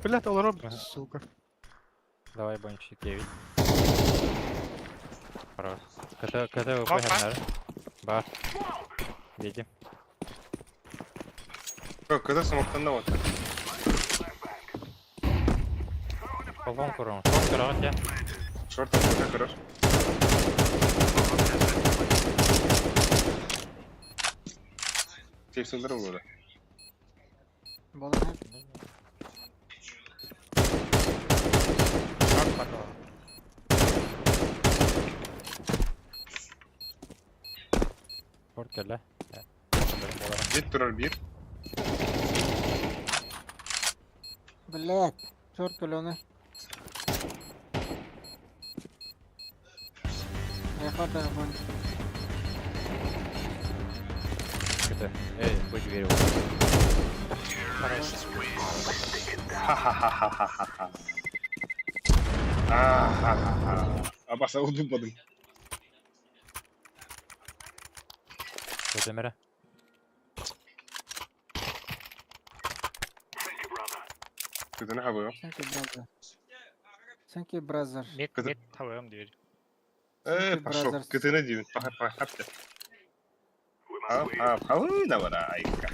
Блядь, олорор, сука. Давай, бончик, 9. Хорош. КТ, КТ, ВП, Опа. Бар. Видим. Кт смоктан вот. Полон курон. Шорт курон, я. Шорт, КТ, хорош. Сейф было. Болан. Шорт потом. Шорт келе. Бит турар бир. Блядь, черт каленый. Я хватаю огонь. Это, эй, будь верил. Хорош. Ха-ха-ха-ха-ха-ха. А-ха-ха-ха. Абаса удумпадым. Көтөмөрө. Көтөнө хабыгым. Thank you, brother. Thank you, brother. Мет, Көтө- мет табыам диир. Э, Thank you, пошел. brothers. Көтөнө диибин. Паха паха хапта. А, а, давай-ка.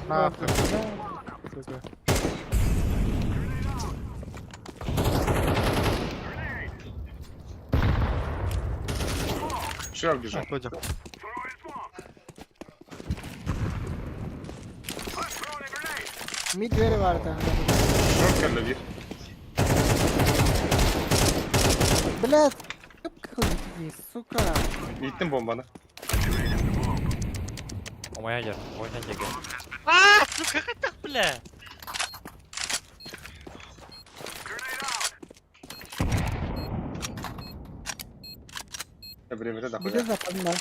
Нахуй. Сука. Чё бежал? Отходим. Mid двери var там. Шорт кэллэ биир. Блядь, сука. Ииттим бомбаны. Умая дьэр, ойна дьэгэ. А, сука, хайдах бля? Время да Где западна?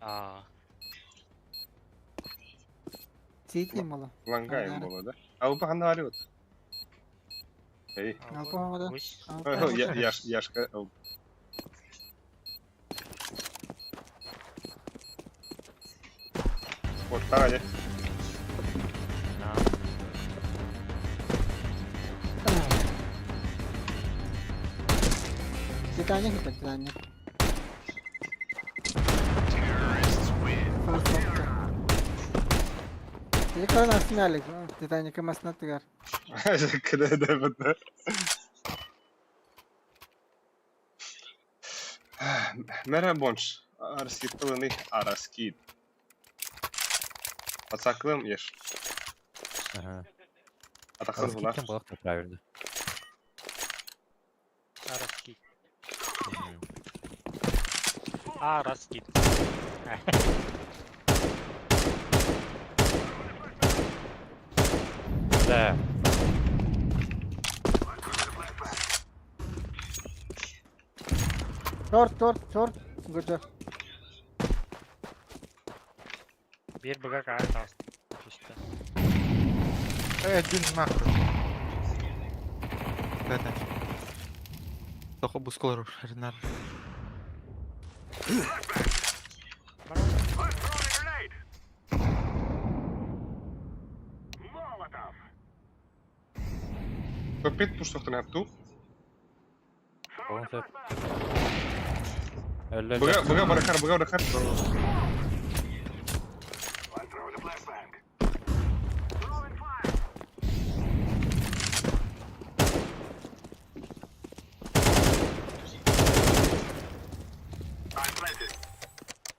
А, Сити мало. Лангаем было, да? А вы погнали вот. Эй. Алпа да. Усь. Я, я, Яшка. Вот так, да? Титаник это Титаник. Ты нас сняли, Титаника маснатыгар. Да, да, да. Мера бонш. Арскиттылыны араскит. Ацаклым еш. Ага. Атақсыз бұна. Араскит балақ правильно. Араскит. Араскит. Да. Short, short, short. Good. Биир быга каар таас. Түстэ. Эй, один нахуй. Это. Тохо бусколор Ренар. Копит пуштохтан хапту. Он сөп. Өллө. Быга, быга барахар, быга барахар.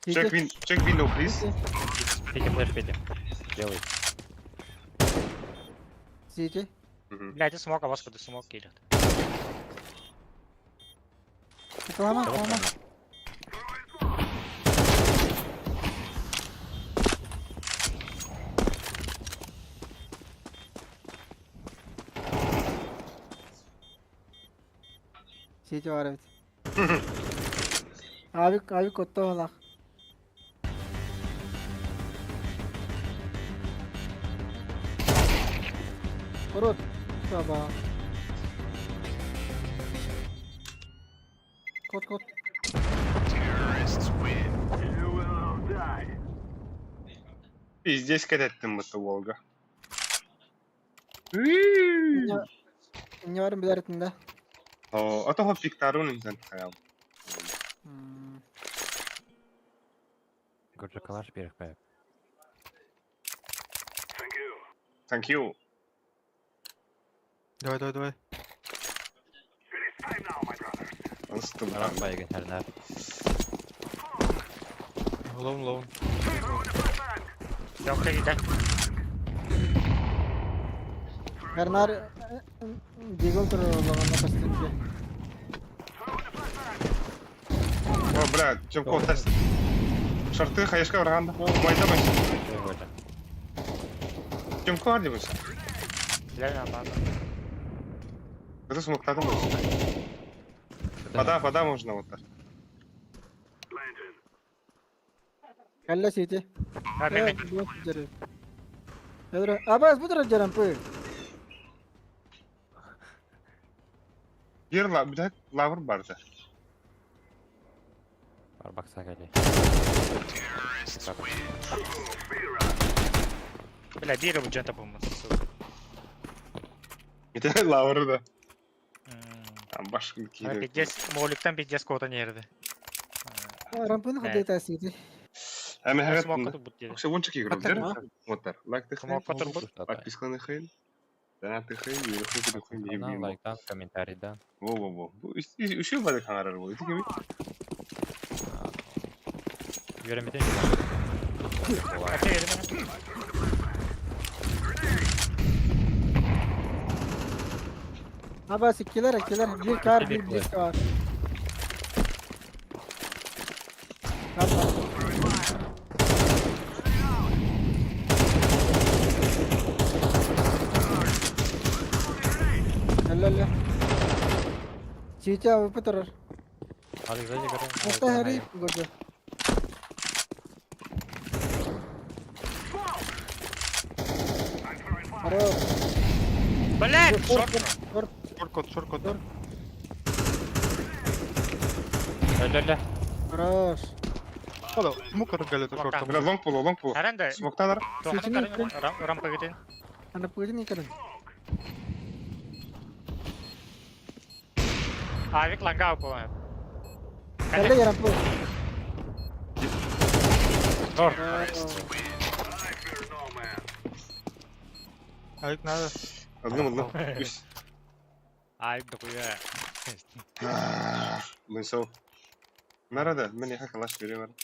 Check win, check window, please. Петя, флеш, Петя. Делай. Сити. Блядь, смог, а вас куда смог килят. Лома, лома. Сити var evet. Abi abi kotta ola. Урод. Саба. Кот, кот. И здесь кэтэттим это Волга. Не барым билер да. О, а то пиктарун интен хаял. Гурджа калаш берег пәп. Thank you. Давай, давай, давай. Арак байген хәрнәр. Лоун, лоун. Yok да. Гарнар дигл тур ологонно костюмге. Бля, Чемков тест. Шорты хаешка враганда. Майда бай. Чемко арди бай. Бля, на база. Это смоктадым бай. Вода, вода можно вот так. Калла сити. А, мен Абас бу турар жарампы. Ер ла, bir лавр барды. Бар бакса кали. Бля, биир бу табылмас, сука. Bir лавры да. Там башкын кире. Пиздец, моликтан пиздец кого-то не ерді. Рампыны хадайта сити. Әмі хәрәт. Смокка тут будет. Окса вончик игрок, дер? Вот так. Лайк ты хейн. Смокка тут будет. Подписка хейн. Да, ты хейн, и хейн, хейн, хейн, Лайктан, комментарий, да. Во-во-во. Үші бады қаңарар болды. Кеми? Веремеден. Абас иккилер иккилер. Bir kar bir близко var. Kar var. Ля-ля-ля. Чича выпытырыр. Алик, зайди, көрө. Это Harry года. Хорош. Блядь, шорт. Шорт. Шоркот, шоркот. Ля-ля-ля. Хорош. Ола, мука ргалета шорта. Бля, лонг полу, лонг полу. Аренда. Смоктанар. Рампа гитин. Ана пугин не Авик лангау по. Калла ярампы. Шорт. Авик надо. Одну, одну. Авик дохуя. Мен сол. Нарада, мен яха калаш берем.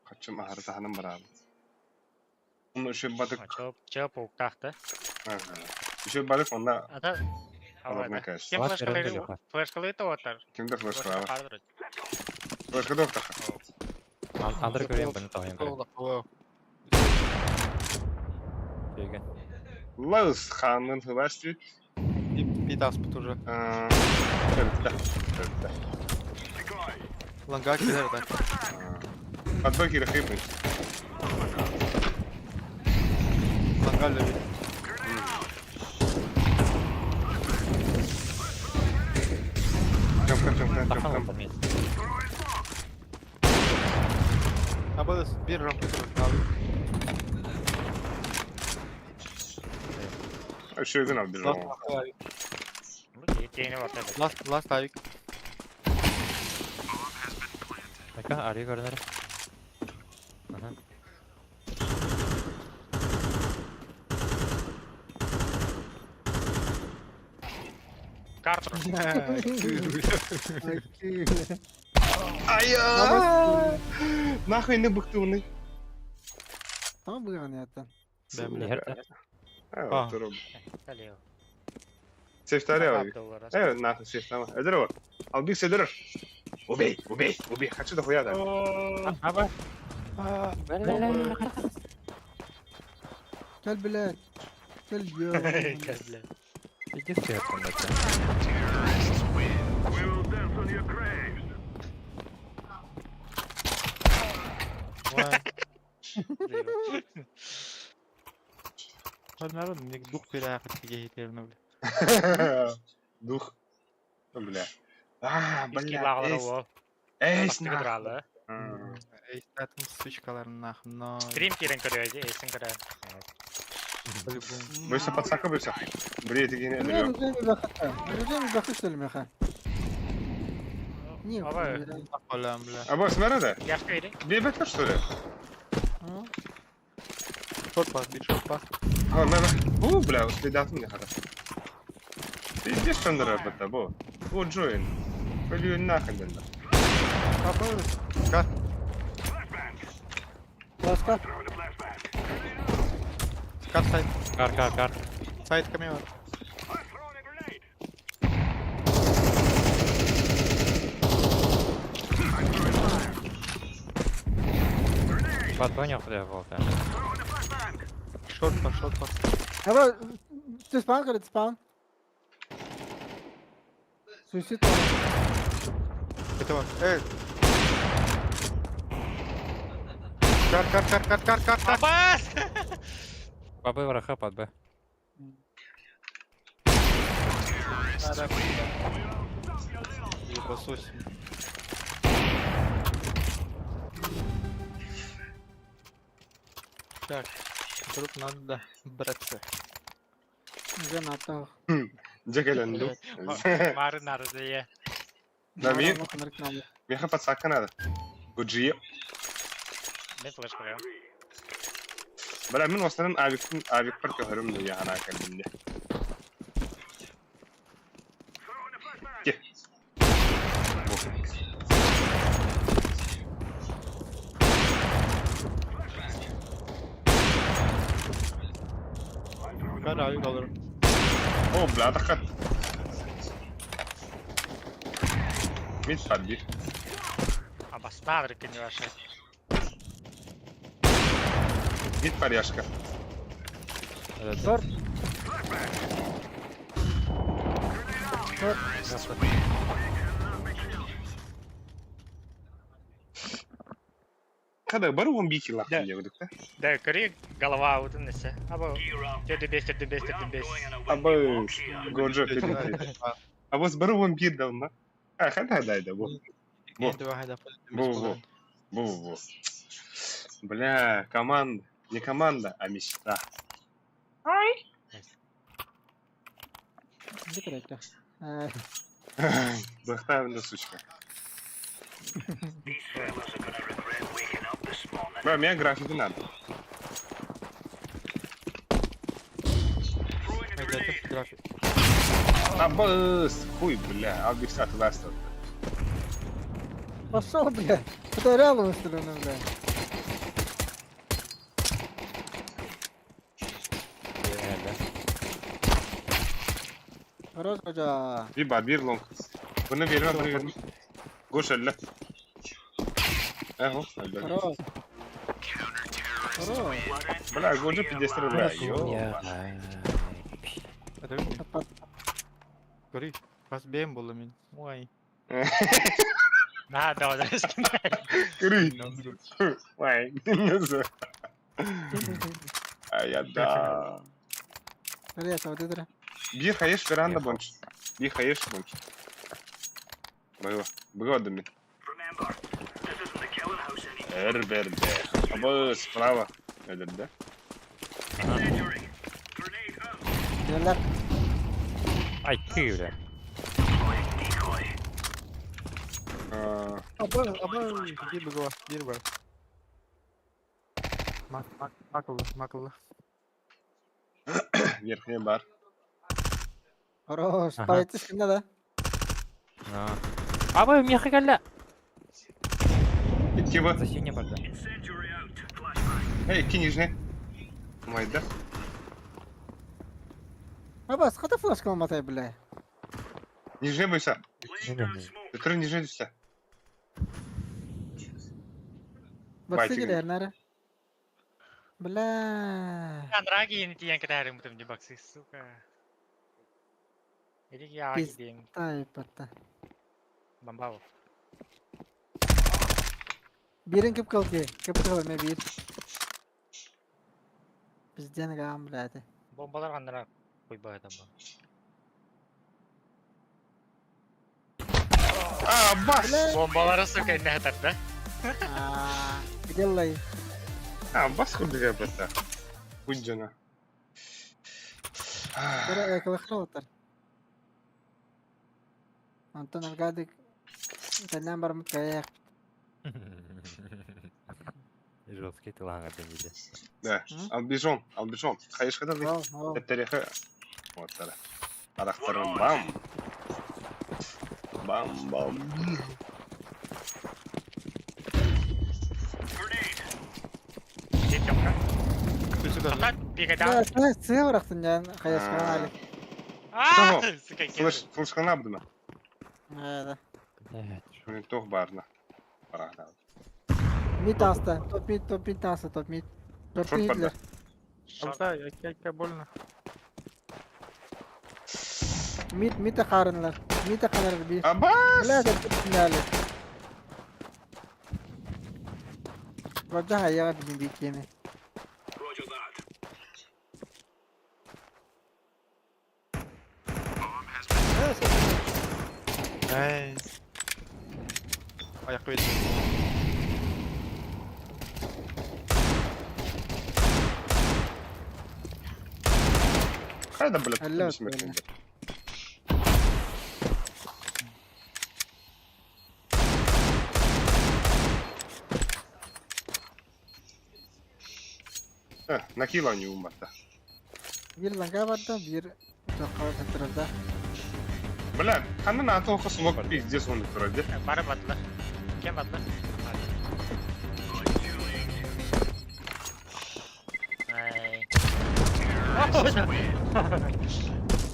Качым ахар таханым барабы. Оны үші бадык. Чоп, чоп уктахта. Үші бадык онда. Ата. Аларна кәш. Кем флешкалый? Флешкалый то отар. Кимде флешка бар? Флешка да октаха. Андыр көрем бұны тағайын көрем. Деген. Лаус ханын хывастрит. Пидас уже. Төртті. Төртті. Ланга кидер так. Отбой кире хибын. Ланга леви. Чемка, чемка, чемка. Абадас бир рампы турар. Үшөйгүн алып бир Last, last авик. Така, али көрүнөр. Ага. Картер. Ая! Нахуй не быктыуны. Там быган это. А, Сефтари алби. Э, нахуй сефтама. Эдер Албик седер. Убей, убей, убей. Хочу дохуя да. Аба. Кел, блядь. Кел, ё. Кел, блядь. Иди в церковь, Народ, мне дух переехать, бля. Дух. Бля. А, Бля. бля. Эйс, Эйс, нахуй. Эйс, там сучкалар нахуй, но... Стрим кирен көрөйдү, эйсин көрө. Бойся подсака бойся. Бре, ты гений. Ружейный заход. Ружейный заход, что ли, меха? Не, бля. А босс, надо? Я что или? Бебет, что ли? Шорт пас, бит шорт пас. А, надо. О, бля, следат мне хорошо. Пиздец, что надо, бо. О, джоин. Пойду нахуй, да. Кар. Ласка. Кар сайт. Кар, кар, кар. Сайт камера. Патронов требовал, да. Шорт бар, шорт бар. Аба, ты спаун, говорит, спаун. Суицид. Это бар. Эй! Кар, кар, кар, кар, кар, кар, кар. Абас! По Б враха, под Б. Ебасось. Так, труп надо браться. Уже на то. Дьэ кэлэн дуу. Мары нары дие. Да, ми- Меха подсака надо. Гуджи. Мен флешка берем. Бля, мин осынан авиктын авик бар көһөрүм да яхана кэллим де. Ке. Бу. Кар авик алырым. О, бля, тахат. Мид подбир. Абастадыр кини ваша. Мид паряшка. Шорт. Шорт. Когда бару он бики лах Да. не выдох, да? Да, кори голова утын несе. Або төрдө бес, төрдө бес, төрдө бес. Абы Годжо перед. А вот бару он бир давно. А, хада дай да, бу. Бу. Бу, бу. Бу, бу. Бля, команда. Не команда, а мечта. Где корректно? Бахтавна сучка. Бля, мне графики надо. График. Абыс, хуй, бля, албиксат ласта. Пошел, бля. Это реально выставлено, бля. Хорош, Годжа. Bir bar, bir long. Bunu verme, bunu verme. Гош әллә. Эхо, әллә. Хорош. Хорош. Бля, Годжо 50 рублей. Ё. Это видно? Гори. Бас бэм болду мен. Ой. На, да, да. Кырый. Ой, не знаю. А я да. Привет, вот это. Bir хаеш веранда бонч. Bir хаеш бонч. Было. Было до меня. Эр, бер, бер. Абы справа. Этот, да? Берлер. Ай, ты, бля. А, Абы, абы, бир буга, бир бар. Мак, мак, макылды, макылды. Верхний бар. Хорош. Ага. Пойти с да? А. Абы, меха кэллэ. Икки бы. За синий бар, да. Эй, икки нижний. Майда. Абас, хата флешка матай, бля. Нижний бойся. Өтөрү нижний түстэ. Баксы Байтигин. келер, нары. Бля. Андраги тиен кетәрим бутым ди баксы, сука. Или я Пиз- дим. Тай, патта. Бомбау. Бирин кип кылды. Кип кылды ме бир. Бизден гам, бля. Бомбалар андра куйбай да бу. А, бас! Бомбалары, сука, не хатар, да? А, Делай. А, бас курдуга бата. Хуйджана. Бер кылыхры отыр. Антон Аргадик. Тәннән бармыт каяк. Жесткий ты лага виде. Да, М? албижон, албижон. Хаеш хада Ол, ол. Тәттерехе. Вот тара. Арахтарым бам. Бам бам. Где Тёмка? Ты сюда. Ата, бегай, Да, да. сен сыйрактын ян каяшкан али. А, сука, Слыш, слышкана абдыма. Да. Блядь, Шуны тох барна. Барахта. Мид аста. Топ мид, топ мид аста, топ мид. Шорты Шорт Гитлер. Алтай, айка больно. Мид, мид харынлар. Мид ханар би. Абас! Бля, да тут Варда я блин битеме. Roger that. Найс. Аяқ бет. Хайда, блядь, Алло, тут смерть. Накила не умата. Bir ланга барда, bir тоққа тұрда. Бля, ханна на то смог пиздец он вроде. Бары бадлар. Кем бадлар? Ай.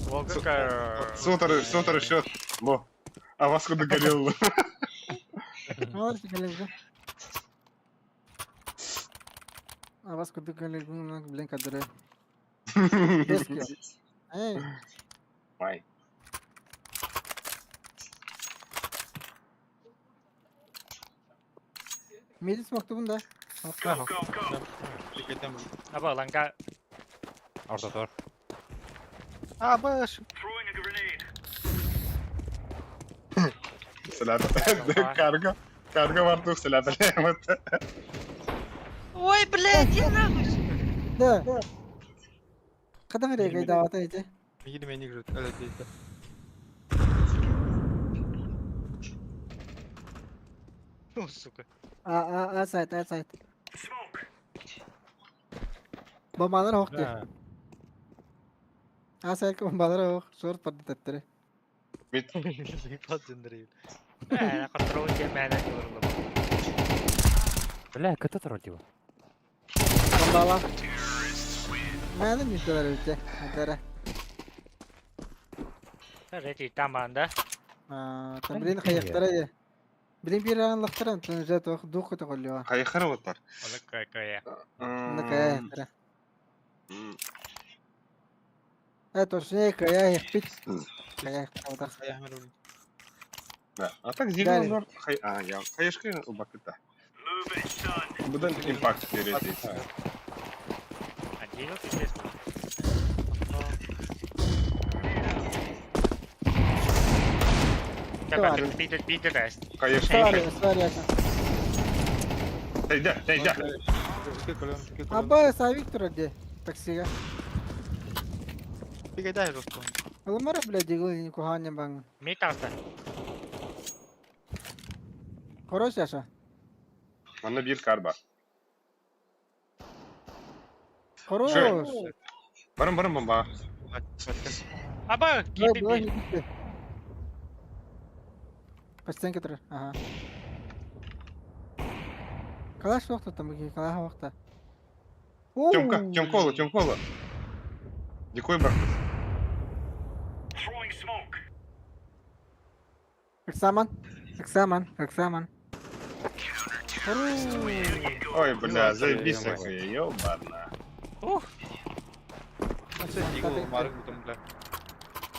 Волга. Сотор, сотор счет. Бо. А вас куда горел? Молодцы, коллеги. А вас куда коллеги, блин, кадры. Эй, Май. мидис мактубун да. Go, go, go. Аба ланга. Орта тор. А, баш. Throwing a grenade. Сәләт. Карго. Карго бар тух сәләт. Ой, блядь, я нахуй. Да. Қадан регай давата эти. Мигири мени жут. Әлі дейді. Ну, сука. А, а, а сайт, а сайт. Smoke. Бомбалар хоқ Да. А сайт бомбалар хоқ, шорт барды тәптірі. Мид. Заебал жындырып. Ә, контрол мәнә yorulum. Бля, кт тор типа. Бомбала. Мәні нүтелер өте. Әдәрі. Рети таманда. Там блин қаяқтары де. Блин бір ағанлықтары, тын жат оқ дух көті қолыға. Хайхар вот бар. Оны кая. Оны қаяқтары. Э, точнее, кая яхпит. Кая яхпит. Да. А так зигл хай а я хаешка убакыта. Move it, son. Будан импакт перейти. А Дигл пиздец. Давай. Биде биде даст. Хаешка. Сори, сори. Тайда, тайда. Аба, са Виктор где? Таксига. Бигай жостон. Аламара, блядь, дигл не бан. Ми таста. Хорош, Яша. Манна бир кар бар. Хорош. Барым барым бомба. Аба, Давай, кипи давай, би. не битте. По стенке тұр. Ага. Калаш вақты там, калаш вақты. Тёмка, Тёмкола, Тёмкола. Дикой бар. Throwing smoke. Эксаман, эксаман, эксаман. Ой, бля, заебись, ёбана. Ух.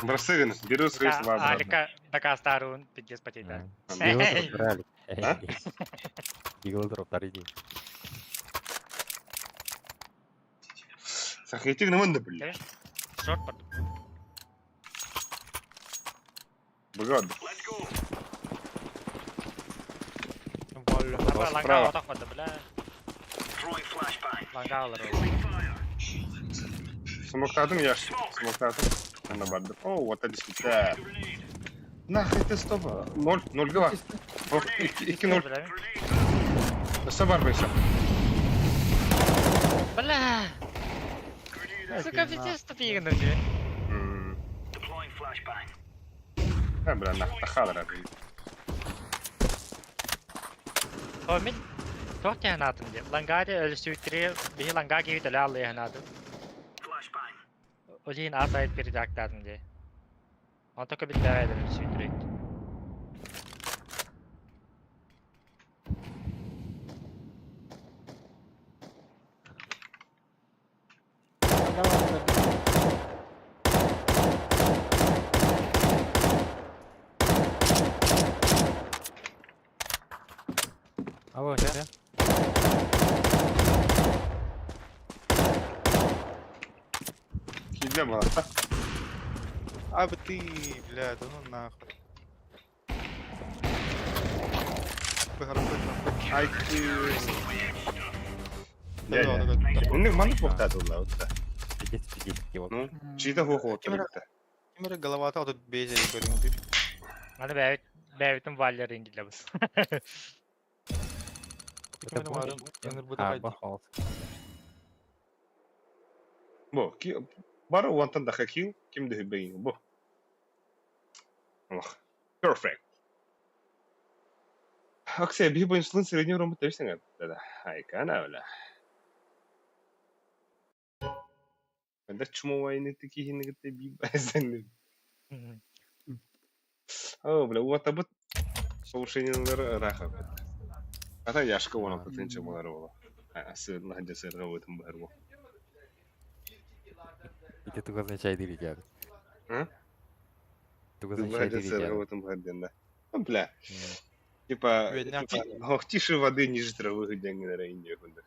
Бросыгин, беру свои слова обратно. Алика дакастарун пиздец потейда. Дигл дроп А? Дигл дроп тариди. Сахайтик на мында, бля. Шорт под. Бгад. Let's go. Аба ланга Справа. отақ бады, бля. Throwing flashbang. Ланга алыр. Throwing fire. Смоктадым я. Смоктадым. Она барды. О, вот это действительно. Grenade. Нахуй ты стоп. Ноль, ноль два. Икки ноль. Бля. Grenade. Все бар еще. Бля. Сука, пиздец тупиган уже. Deploying flashbang. А, бля, нахуй, тахалра. О, мен тоқ тяхнатым деп. Лангаде өлсүйтіре, бихи ланга кейт әлі алы яхнатым. Flashbang. Олейін асайт передактадым де. Он только бит бәрәдір өлсүйтірек. Алло, чэ. Киирдэ балата. А бы ты, бля, да ну нахуй. Ай ты. Оннук маннык буохтаатылла утта. Пиздец, пиздец, его. Ну, чьи-то хуохуот турбута. Кимere головата отут бейзе көрүҥ Аны бэйбит бэйбитин Валер индилебит. Это бо. Бу, ки бары уонтан даха кил, ким дөһүбэйин бу. Ох. Perfect. Аксе, биһи бойынсылын средний ромы тэбисең да. Айкана бля. Когда чмо войны такие нагты би байзен. О, бля, вот абыт повышение раха. Ата яшка вон ата болар бола. Асы нахадя сырга өтүм бар бу. Ити тугу означает или дядя? А? Тугу означает Нахадя или сырга дядя? өтүм бар ден Бля. Типа, ох, тише воды, ниже травы, деңгелер инде күндө.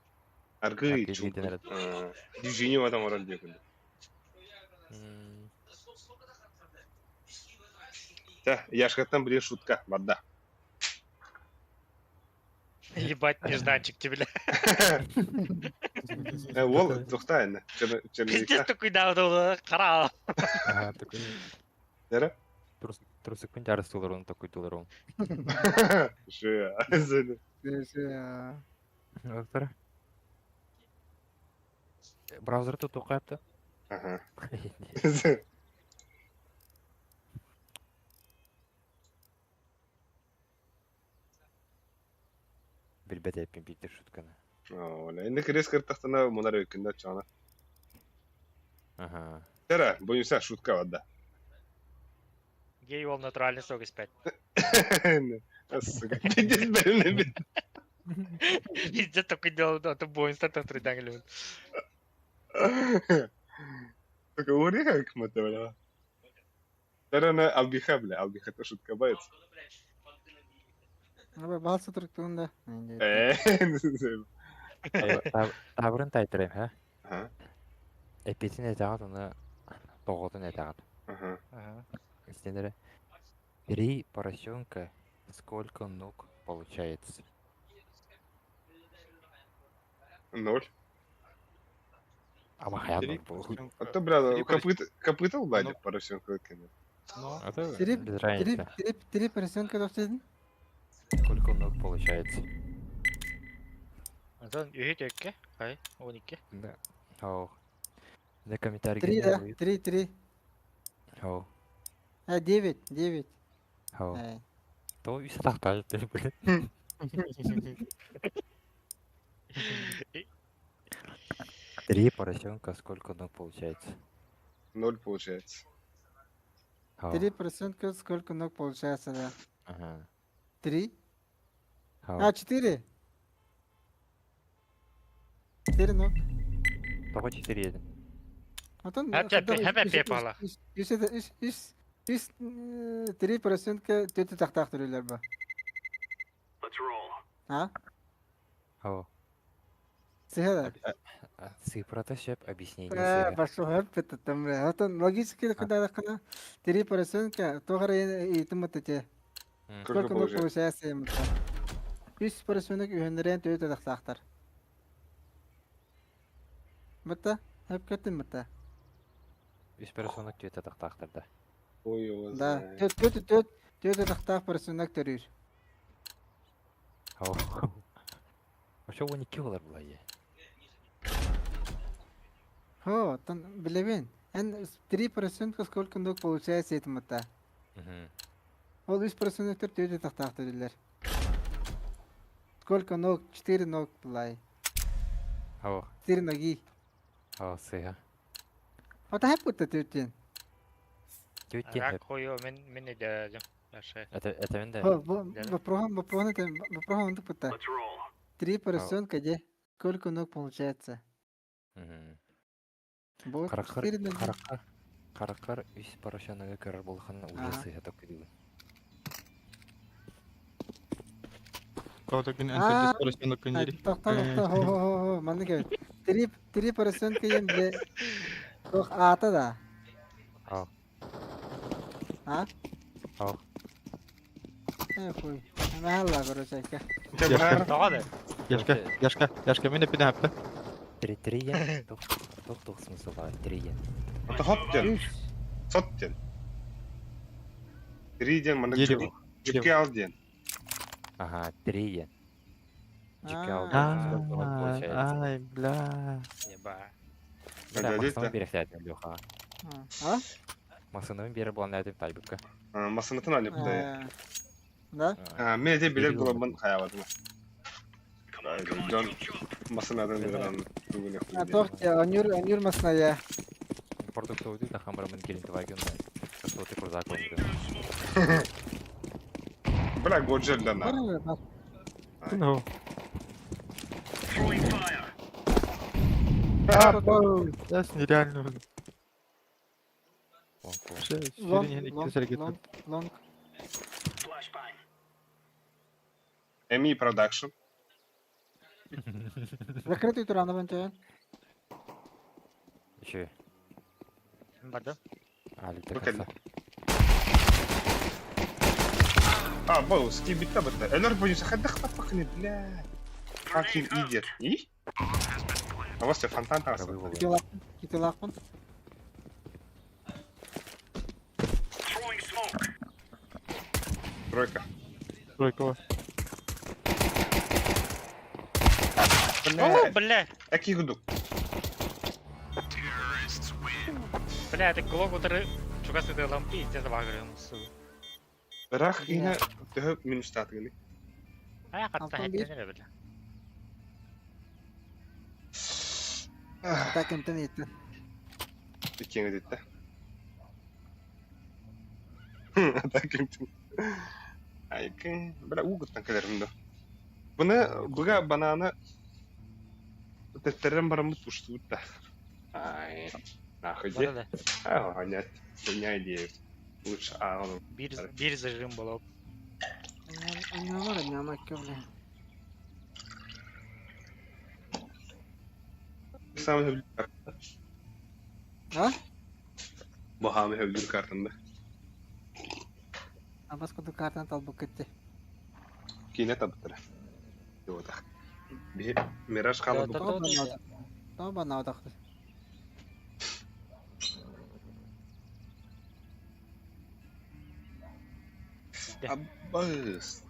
Аргы чум. Движение в этом оран күндө. Та, яшкаттан блин шутка, вода. Ебать, нежданчик тебе, бля. Ол тухта энэ. Пиздец такой да, кара. Ага, такой. Нера? Трусыкпын жарыс тулар такой тулар он. Ше. Доктор. Браузер тут тоқайыпты. Ага. Билбет эппин биттер шутканы. Ола, энди кирес кыртахтана мунар өкүндө чана. Ага. Тера, боюнса шутка вода. Гей ол натуральный сок испять. Сука, пиздец, блин. Пиздец такой делал, а то боюнса так трудягли. Сука, ури как мы бля. Тера на албиха, бля, албиха то шутка боится. Абы бал сытырыктыгында. Табырын тайтырым, ха? Ага. Эпетин этагат, оны тоғытын этагат. Ага. Истинері. Три поросенка, сколько ног получается? Ноль. А махаян был. А то, бля, копыт, копыта ладит поросенка. А то Три, без три, разницы. три, три поросенка дохтедин. Сколько ног получается? Антон, үйі төкке, хай, 12. Да. Ау. На комментарий Три, да, три, три. Ау. А, девять, девять. Ау. Э. То и сатахтал, блин. Три поросенка, сколько ног получается? Ноль получается. Ау. Три поросенка, сколько ног получается, да. Ага. Три. Ау. А, четыре. Четыре ног. Того четыре едем. Антон, Хәп пала. Үс, үс, үс, үс, три поросенка төтө тахтах төрүлөр ба. Let's roll. А? Ау. Сыһа Цифрата шеп объяснение. да. Пошел хэп это там. Антон, логически куда кана. Три поросенка, тохара и тымытыте. Сколько ног получается им? Үс поросенок үйөннөрен төтө тахтахтар. Мыта, хэп көтүн мыта. Үс поросенок төтө тахтахтар да. Ой, ой, Да, төт төт төт тахтах поросенок төрүр. Ау. Вообще он не олар булай. Хо, тон билебин. Эн три поросенка сколько ног получается это мыта. Ол үс поросеноктор төтө тахтах төрүлөр. Сколько ног? Четыре ног булай. Ау. Четыре ноги. Ау, сыга. Ата хэп көтө төтен. Төтен Рак хеп. хою, мен мен эдем. Яшы. Это это мен да. Хо, вопроһом, вопроһом, это вопроһом онтук быта. Три поросенка де. Сколько ног получается? Вот Каракар, четыре ноги. каракар, каракар үс поросеногы көрөр болхан уже Ага. сыга такой. Кого-то күн антидис поросенок күннери. Тохтоо, тохтоо, хо хо хо хо, маннык эбит. Три, три поросенка диэн бile туох аата да? Ау. А? Ау. Э, хуй. Махалла, короче, айка. Яшка, Тоҕо да? Яшка, Яшка, Яшка, мин эппин хапта. Три три ен. Тух тух тух смысл бар. Три ен. Это хоп ден. Сот ден. Три ден маннык Дерево. Жуккал ден. Ага, три ен. Жуккал А. ден. Сколько у нас получается? Ай, бля. Еба. Бля, Да, масынын бере хәтин Леха. А? Масынын бере булан әтим тайбыкка. Масынатын алып да. Да? Мен эти билер булабын хаябадым. Дон масынатын берен бүгүн А, туох, анюр, анюр масна я. Продуктовый да хамбармын келин твайгын. Что ты крузак он. Бля, годжер да на. Бар, бар. Ну. Throwing fire. А, That's нереально. Лонг, лонг, лонг, лонг. Flashbang. ME Production. Закрытый туран абанча. Еще. Барды. Али Бу до кэллэ. конца. А, был, скибитта бытта. Элер боюсь, хадах пахнет, бля. Fucking idiot. И? А вот фонтан там. Китилакпын. Throwing smoke. Тройка. Тройка. О, бля. Аки гудук. Бля, это глок утары чугас это лампи, пиздец вагрым, су. Рах ина төһө минус татыгыны. А, хатта хәттен бля. Так кемтен еттин. Иккиҥ диттэ. Так кемтен. Айкын, бля угуттан кэлэрим да. Буны буга бананы теттерен барамыт уштубут да. Ай, нахуй де. А, нет, хуйня идея. Лучше а он. Бир бир зажим было. Аннамар, аннамар кёвле. Сам А? Бахамы хөбүлүр картында. Абас куду картан талбык кетти. Кине табыттыра. Йота. Би Мираж халы бу. Тоба наудахты. Аббас.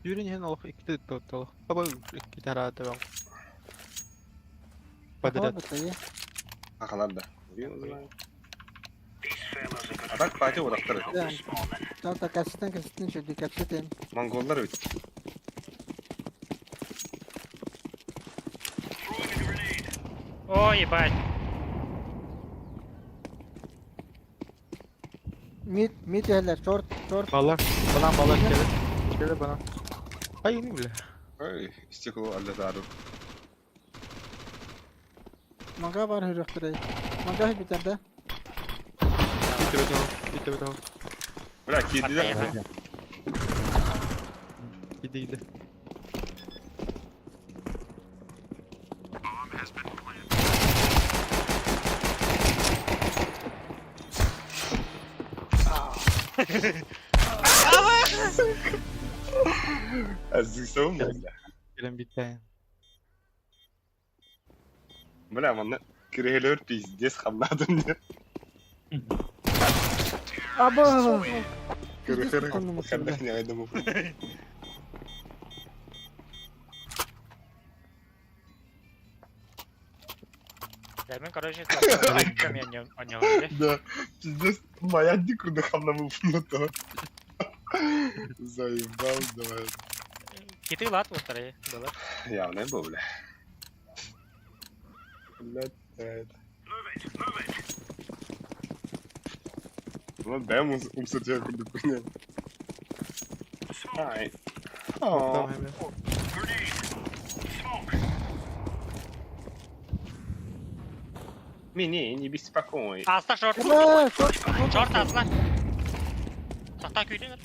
Юрин хен олох икки тоттолох. Аба икки тараата бал. Подряд. Ахалар да. А так пати урактыр. Та капситен капситен чөдү капситен. Монголлар бит. Ой, ебать. Мид, мид елер, шорт, шорт. Балар, банан балар келе. Келе банан. Ай, не бля. Ой, стекло аллатары. Мага бар хүрөктүрэй. Мага битерде. Бите бите, бите бите. Бля, кийди да. Иди, иди. Азыксың бля. Келен битен. Бля, манна кирелер пиздец хамнадым не. Аба. Кирелер хандах не айдым. Да, мен, короче, камень Да, пиздец, моя дикуда хамнамы фнуто. Заебал, давай. Киты лат вот вторые, было. Явно был, бля. Блядь, это. Ну, дай ему умсатья куда понять. Ай. О. Меня не беспокой. Аста шорт. Шорт аста. Сахта күйден.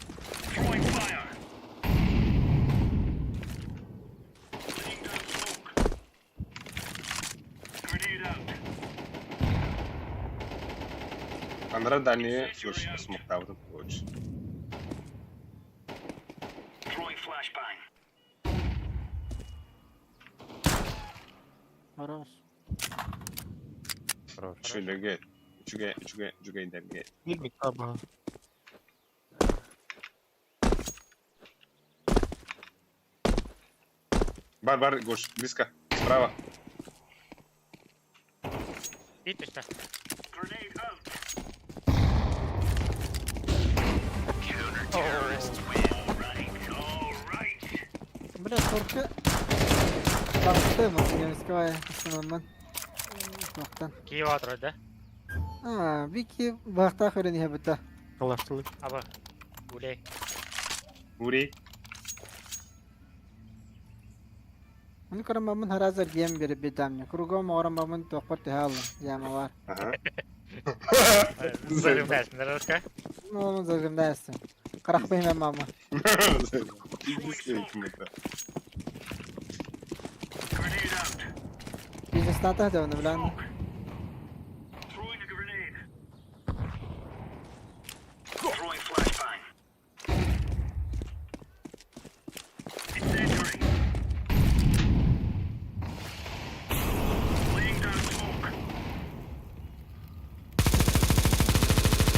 Анара дальние смоктаабытым. Короче. Throwing flashbang. Хорош. Хорош. Үчүгэй. Үчүгэй, үчүгэй, үчүгэйдэргэ. Билбит таба. Бар, бар, Гош, близко. Справа. Бит точно. Grenade out. All right, all right. Бля, турка. Тахты, Москва, основном. Мактан. Киев атыры, да? А, Вики бахта хөрен хәбәтә. Калаштылы. Аба. Гулей. Ури. Оны карамамын харазар гем берип битамне. Кругом орамамын тохпар тәһалым. Яма бар. Ага. Зарымдайсың, Рашка. Ну, зарымдайсың. Карахпайм мама. Пиздец, кем-то. Grenade out. Бизнес ната да оны белән. Throwing a grenade. Throwing flashbang. Incendiary. Laying down smoke.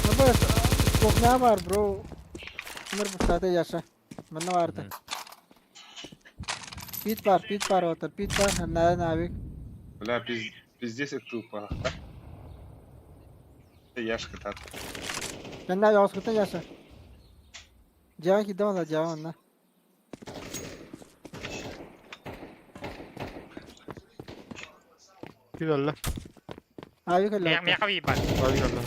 Ну, бas, кухня бар, бро. Мир бустата яша. Манна барда. Пит бар, пит бар отыр, пит бар, нада навик. Бля, пиздец, как тупо. Яшка так. Менна яскыта яша. Жаа кидала жаа онна. Кидалла. Авик эле. Мияка бий бар. Авик алла.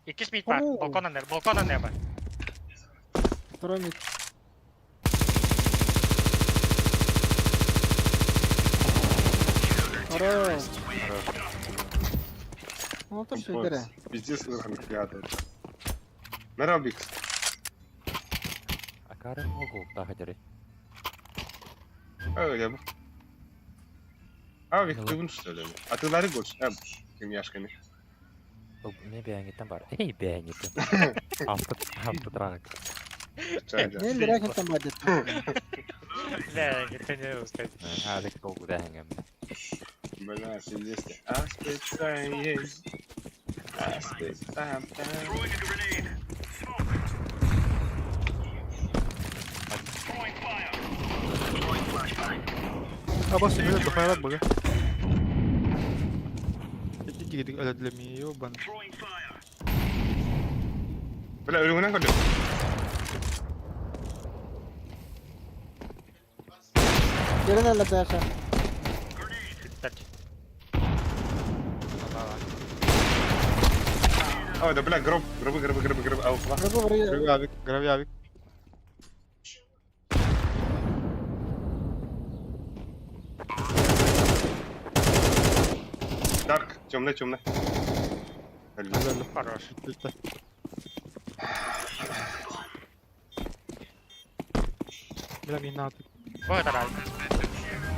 Иккис мид бар. Оо. Балконан нер, балконан нер бар. Второй мид. Хорош. Ну, то что это? Пиздец, как пятый. Нарабикс. Акары могу, да, хотели. А, я бы. А, Вик, ты вон что ли? А ты ларик больше? А, кем яшками. Не бәңгиттен бар. Эй, бәңгиттен. Авто трак. Не, лирак там бадит. Бля, это не успеть. Алик толку бәңгем. Бля, пиздец. А, спецаешь. А, спецам. Throwing a grenade. Smoke. Throwing fire. Throwing flashbang. Аба сүбеле бахайлар бага. Эти дигидик әләдләми ёбан. Throwing fire. Бля, өлүгүнэн көрдүм. Gelin elle Яша. Так. Ой, да бля, гроб, гробы, гробы, гробы, гробы. Ау, флаг. Гробы ври. Грави авик, грави авик. Дарк, темный, темный. Хорош. Бля, мин надо. Вот это.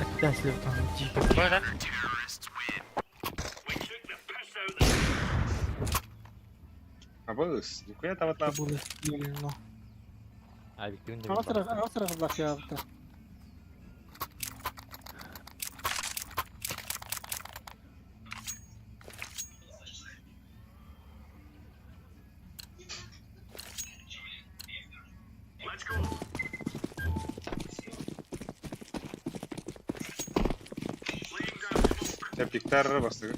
Опять там дико. Вот это. We took the piss out of them. Абыс, нихуя там Это одна. было стильно. Авик, ты не Асырах, асырах блах явты. Let's go. Laying down smoke. Я пиктар бастыгы.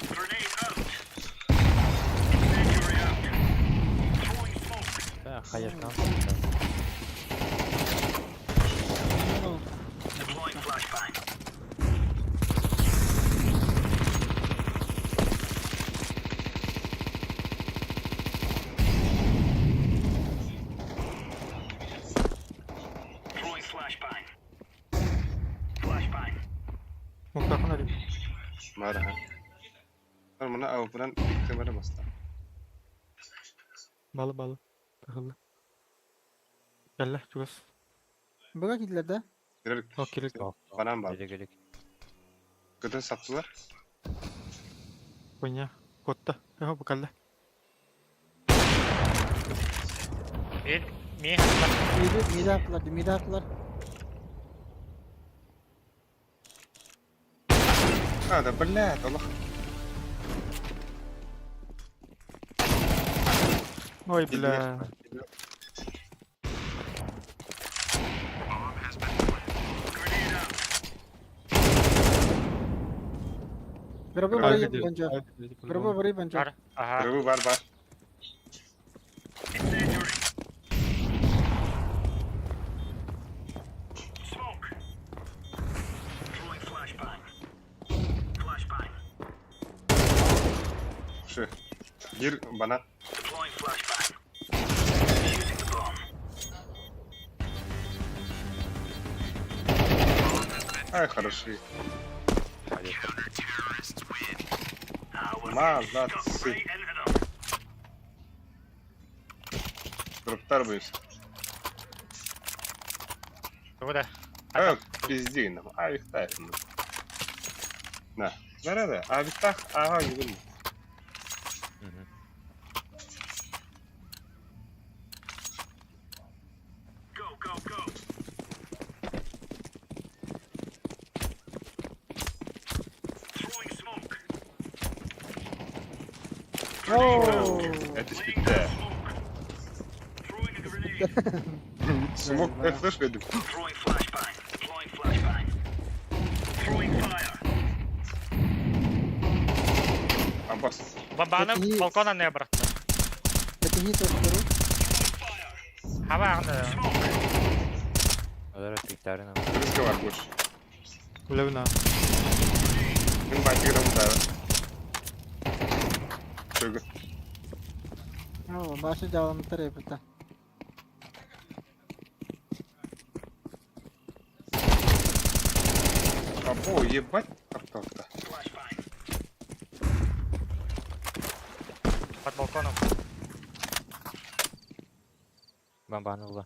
Grenade out. Incendiary out. Throwing smoke. Да, хаешка. Deploying flashbang. Throwing flashbang. Flashbang. Муктахын әле. Мара. Мына ау буран пиктар баста. Балы балы. Тахылы. Әллә, чугас. Бага киделер да? Кирелик. О, кирелик. Банан бар. Гелик, гелик. Көтөн саптылар. Хуйня. Котта. Эһо бу кэллэ. Мин мин хаттар. Миди миди аттылар, миди аттылар. А, да блядь, олох. Ой, бля. Гробы барый банча. Гробы барый банча. Бар. Ага. Гробы бар бар. Шы. Гир бана. Ай, хороши. Молодцы. Дроптар боюсь. Куда? Э, пизди нам. А, их так. На. Да-да-да. А витах, ага, не думаю. Это спитте. Смок, флеш веду. Аббас. Бомбаны балкона не обратно. Это не то, что Хава аны. Алар пиктарына. Разговор больше. Левна. Мин байтыграм да. Чего? О, башы жабамтар эбита. Або, ебать, картошка. Под балконом. Бомбаны була.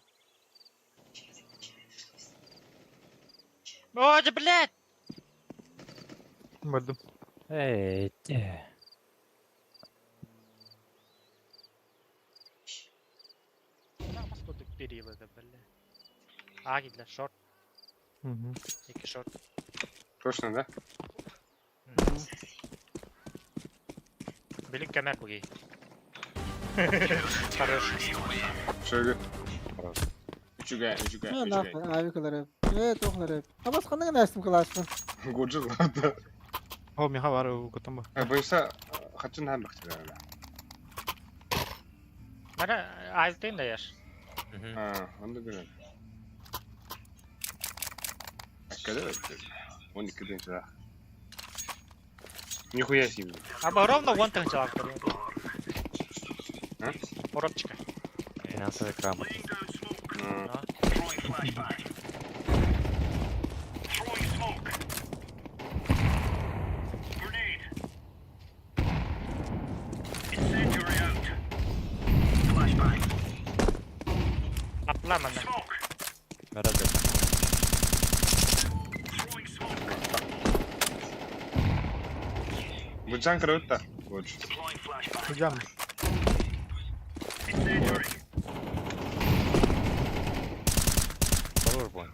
О, да блядь! Бардым. Эй, те. Сколько перила, да, бля. А, для шорт. Угу. Екі шорт. Точно, да? Билик кәмәр буги. Хорош. Чего? Үчүгә, үчүгә, Э, үчүгә. нахуй, авикалар. Э, тохлар. Абас ханныгы нәрсем кылашпын. Годжи ладно. О, миха бар, котом ба. Э, боюся, хочу на бахтера. Мара айлтын да яш. А, он добежал. А когда это? Он никогда не туда. Нихуя себе. Аба ровно вон там чалак. А? Коробчика. Финансовый грамотность. Апламана. Мәрәзі. Буджан круто. Лучше. Худжам. Хорош бой.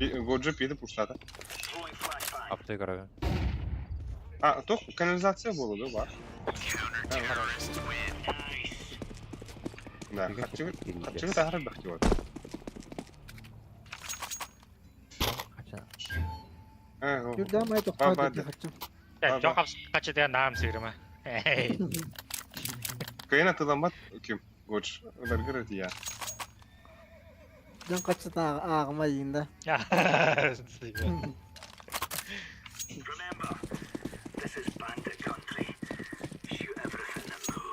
Годжи пиді пуштата. Апты көрөбүн. А, то канализация было, да, бар? Да, хочу, хочу тахар бахтиот. Юрдам ай тоқтады хочу. Жоқ қачы деген нам сүйріме. Кайна тыламат ким? Гоч, даргыр я. Жон качы ағыма дейін да.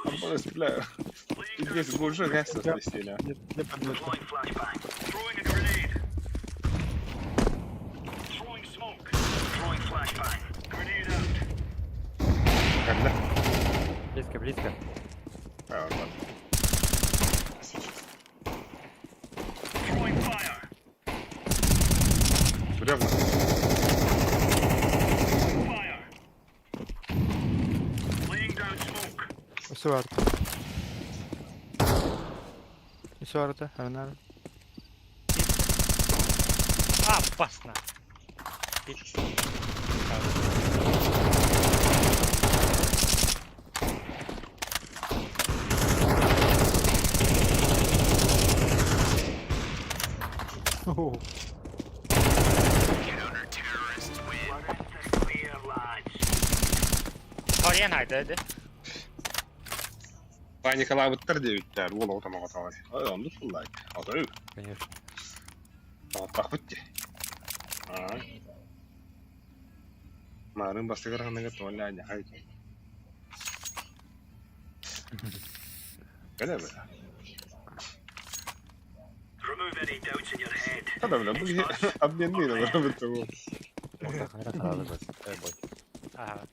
Аббас, бля. Пиздец, Годжи гасит веселье. Когда? Близко, близко. А, ладно. Өссө баарта. Өссө баарта, арынаар. Опасно. Korean haydi. Паникалаабыттар диэбиттэр, уол оҕото моҕотоҕой. Ой, оннук буоллаай. Отой. Конечно. Тоҕоттохпут дии. Аа. Маарын бастакы раһыныгар туолла аньахай. Кэлэ бля. Remove any doubts in your head. Хада бля, бу киһи обменныыр олоробут тугу. Ортахана сразу же. Эй, бой. Ага.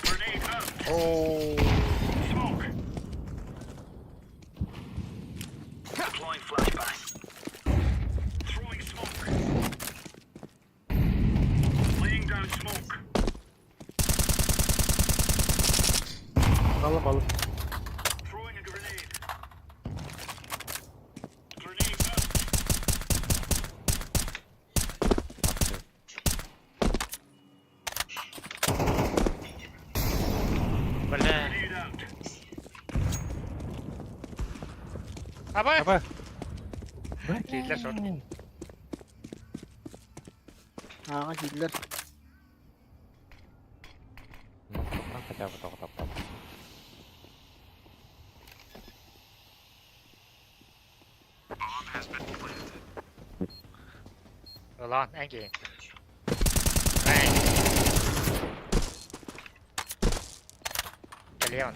Grenade out. Оо. Smoke. Deploying flashbang. Throwing smoke. Laying down smoke. Алып алып. Throwing a grenade. Grenade out. Бля. Grenade out. Аба. Аба. Кийлер шорт. Ага, киирдилэр. Ну, там хотя бы только топтал. Ulan engi. Эй. Кэлиэн.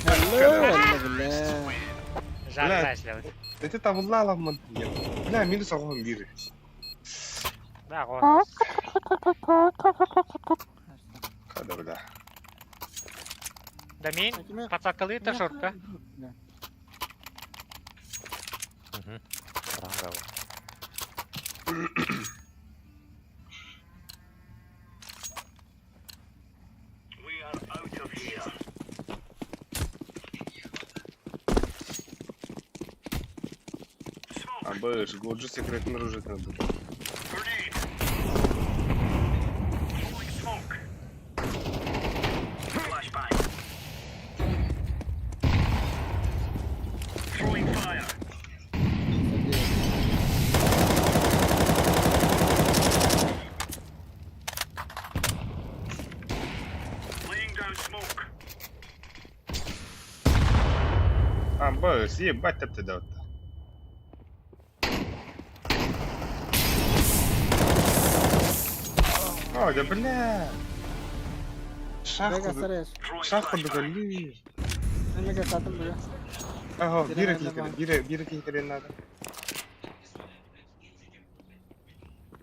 Hello, бля. Жардай слевать. Это табылла аламмын. Бля, минус оҕоһун биир. Да, вот. Хада бля. Да мин подсадкалыыр шортка. Угу. Рангово. We are out of here. Smoke. Абыш, Годжи секретный оружие надо. Grenade. Throwing smoke. Flashbang. Throwing fire. Laying down smoke. Абыш, ебать тэптэ О, да бля. Шах Бега курдук. сарайш. Throwing Шах курдук flashbang. өлүү. Эмеге сатым бля. Аха, Бирэ биир надо киһи баар. кэлэн, биир биир киһи кэлэн надо.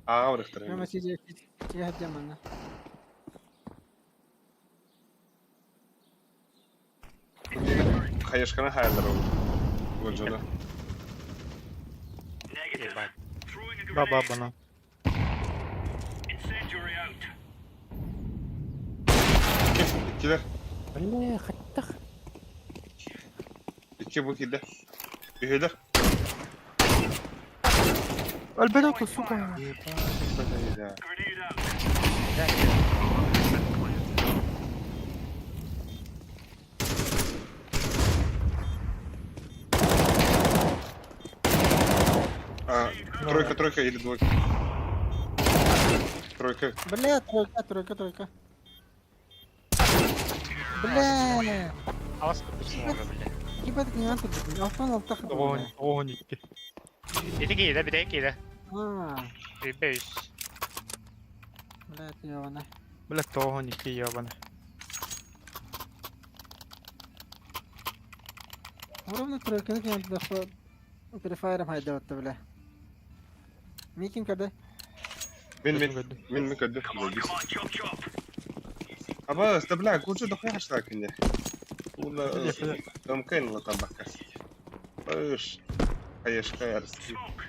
Ааҕа барыахтара. Эме сиже сиже хадьям манна. Хаешканы хаялар ол. Годжода. Negative. Ебать. Throwing a Ба ба grenade. бана. Incendiary out. Иккилэр. Бля, хаттах. Икки бу киирдэ. Үһүлэр. Альберто, сука. Ебать, бля. Grenade out. А, тройка, тройка или двойка. Тройка. Бля, тройка, тройка, тройка. Бля. Алас курдук смога, бля. Ебать, не надо. Алтан алтах. Оҕон, оҕон икки. Ити киирдэ, бүтэ киирдэ. А, Бейс. бля, ёбана. Бля, тоҕон икки ебана. Ровно тройка, не надо. Префайром хайда бля. Микин когда? Мин мин мин мин көрдүм. Come on, come on, chop chop. Аба, да бля, Годжи дохуя хашлаа кине. Ула, МК ла табака. Ыш. Хаешка ярс. Smoke.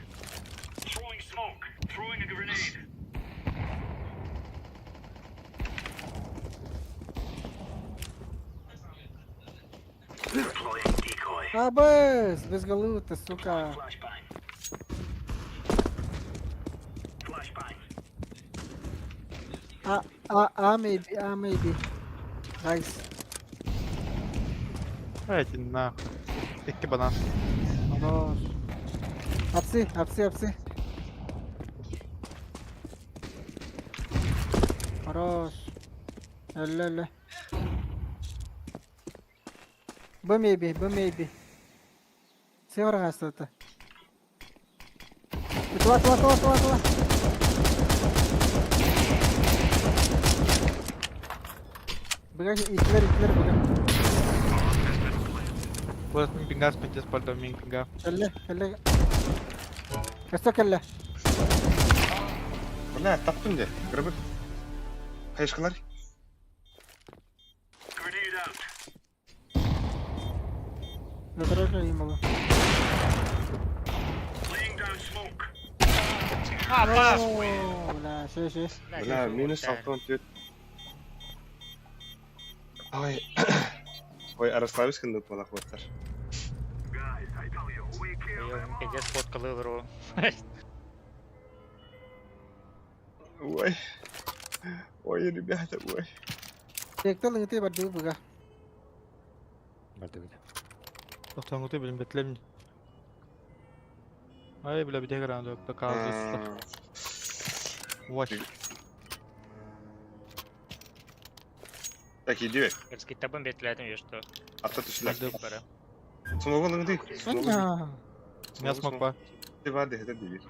Абыс, без головы ты, сука. А, а, а, maybe, а, maybe. Guys. Эти нахуй. Икки банан. Хорош. Апсы, апсы, апсы. Хорош. Өллө, өллө. Б maybe, Б maybe. Север хаастата. Тула, тула, тула, тула, тула. Быга итлер, итлер быга. Вот мин пингас пиздец пальто мин пинга. Кэллэ, кэллэ. Өссө кэллэ. Бля, таптым де. Грабы. Хайышкалар. Затырга имало. Апас! Бля, шей, шей. Бля, минус 64. Ой. Ой, Араславис кынды буолах буоттар. Пиздец фоткалы ылыру. Ой. Ой, ребята, ой. Тектел ыңты барды буга. Бардыбыт. Тохтоңгуту билим бетлем. Ай, бля, бите гранду, пока Вач. Так, иди. Скиттабын бетләдем что. Атта түшүлэр. Бара. Смогу ыңды. Аня. Меня смог ба. Ты барды это дибир.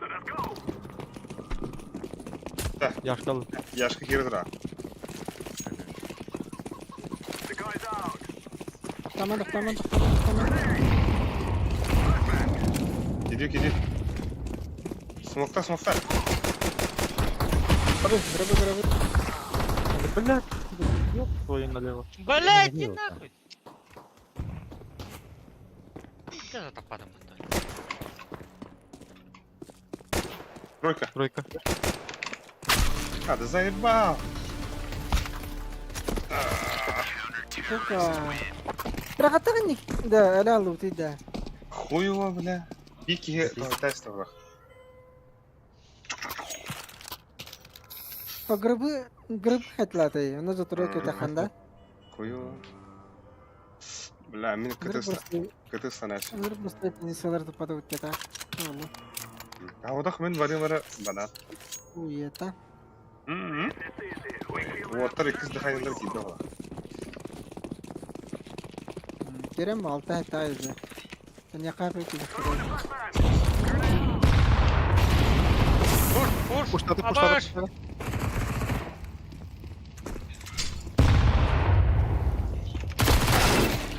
Яшкал. Яшка кирдра. Таман, таман, таман, таман. Иди, иди. Смокта, смокта. Грабы, грабы, грабы. Блядь. Ёб твою налево. Блять, иди нахуй! Что за топадом Тройка. Тройка. А, да заебал. Сука. Рахаттагын да, аля лути да. Хуево, бля. Пики тестовых. О, грибы, гриб хатлатай. Оны за тройка таханда. Хуево. Бля, мин Гриб КТ просто, КТ станась. гриб просто позициялар тупада үттета. Ону. А вот мин варилары банан. Уета. Уоттар иккис дыханиялар киирдэ буолар. Керем алта хата уже. Не капай киде. Пуш, пуш! Пуштады, пуштады. Абаш! пуштады.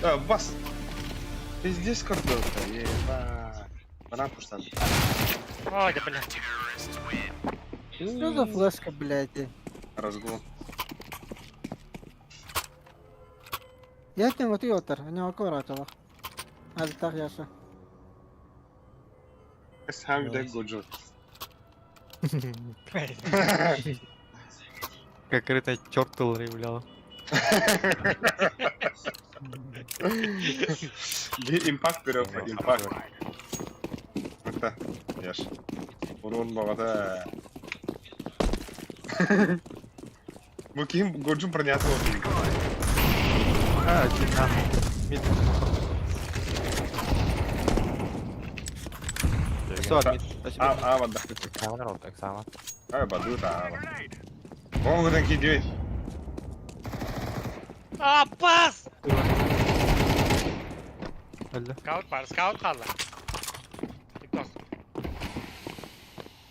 А, бас! Пиздец кордовка, ебать. Банан пуштады. Ой, да блядь. Что за флешка, блядь? Разгон. Я кем вот йотар, не аккуратно. Альтах яша. Сам да годжо. Как это черт бля. Импакт берет, импакт. Это, яш. Урон бағада. Бу ким годжун пронятый. А, иди нахуй. Мид. Все, мид. Спасибо. А, а, бада. Экзамен рот, экзамен. А, баду, да. Оңгыдан кидей. Апас! Өлді. Скаут бар, скаут қалды. Тикток.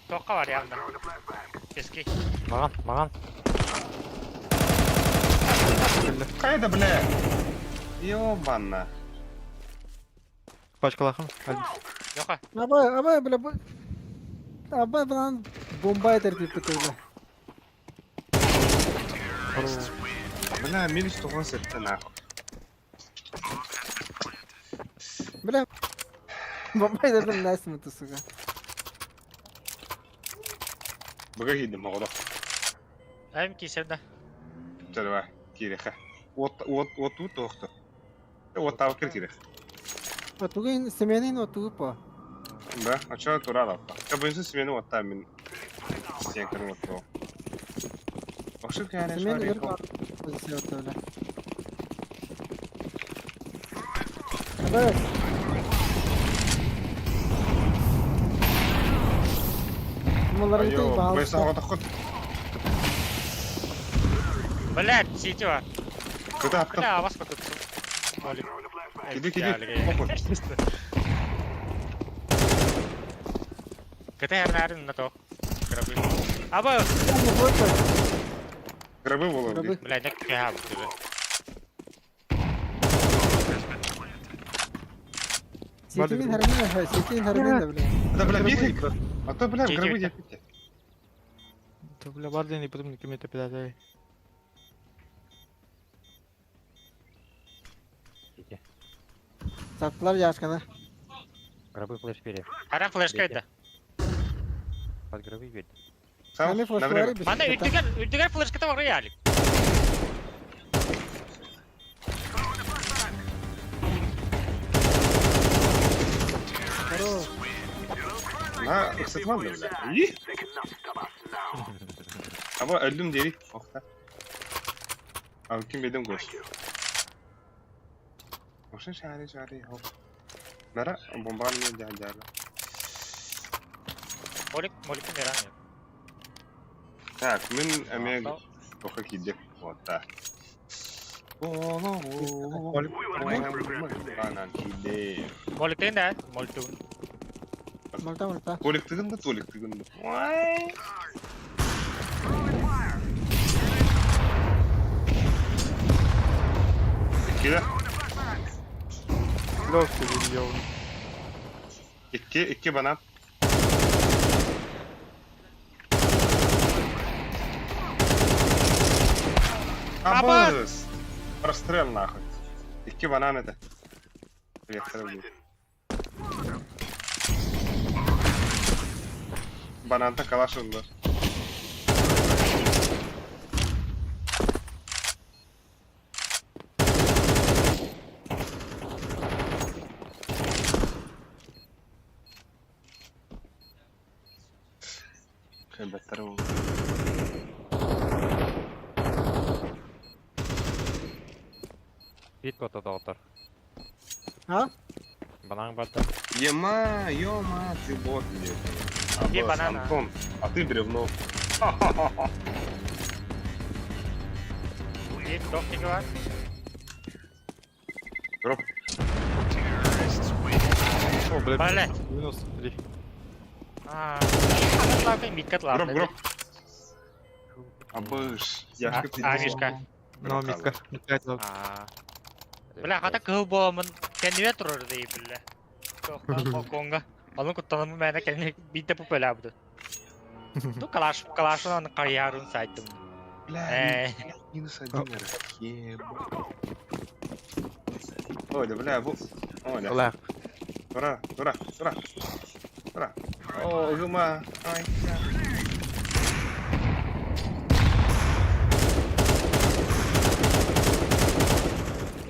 Тоққа бар явно. Пески. Маған, маған. Қайда, бля? Ёбана. Пачкалахым. Альбис. Жоқа. Абай, абай, бля, бу... Абай, блан, бомбайтер деп бітірді. Бля, минус 97 нахуй. Бля, бомбайтердің нәсімі сука. Бұға кидім, оғыда. Әм кесемді. Давай, киреха. От, от, от, от, оқты. Уоттаабыккар киирэх. Отугун сменин отугу по. Да, а чё тура лаппа. Кабынсы смену уоттаа мин стенканы уоттуо. Охшыр кээнэ Смен шварик. өр позиция отула. Абас. Маларыты Айо, пожалуйста. бэсаҕа тоххут. Блядь, сити бар. Кыта аттым. Бля, авас котутсун. Молик. Киди киди. Опа. Кыта хэрнарын на то. Гробы. Аба, Гробы болор Гробы. бля, не кыха бу. Ситимин хармин, ситин хармин да бля. Да бля, бифик. А то бля, Киди. гробы депите. Да бля, барден и потом кем-то пидать. Сити. Саптылар яшкана. Гробы флеш бери. Харан флешка это. Под гробы бери. Сам, Сами на флешлары время. без. Мана үрдүгер, үрдүгер флешката бар ялик. Хорош. На, ыксытмам да бля. И? Аба öldüm deri. Охта. Abi kim bedim goş. Ошын шари шари хоп. Нара бомбаны мен жан жары. Молик, молик миран. Так, мен эме тоха кидек. Вот так. Банан кидек. Молик тен да, молик тугун. Малта малта. Толик тыгын да, толик тыгын да. Ой. Икки Лёгкий видео. Икки, икки банан. Абыз! Прострел нахуй. Икки банан это. Приехали. Бананта калаш ыллар. Кайбаттар ол. Бит кота доктор. А? Банан барды. Ема, ема, ты бот мне. Где Абыз, банана? Антон, а ты бревно. Бир доктиги бар. Гроб. О, бля, Блядь. 93. А. Лапы миткат лапы. Гроб, гроб. Абыш. Яшка А, Мишка. Ну, митка. Митка это. А. Бля, хата кыл боомун кэннибе турар дей бля. Балконга. Алын куттанамы мэне кэнни битте пу бөләбүдү. Ту калаш калашын карьерын сайттым. Бля, Э, минус один, ебать. Ой, да бля, бу... Ой, да. Лах. Тура, тура, тура. Тура. О, гума. Ай, бля.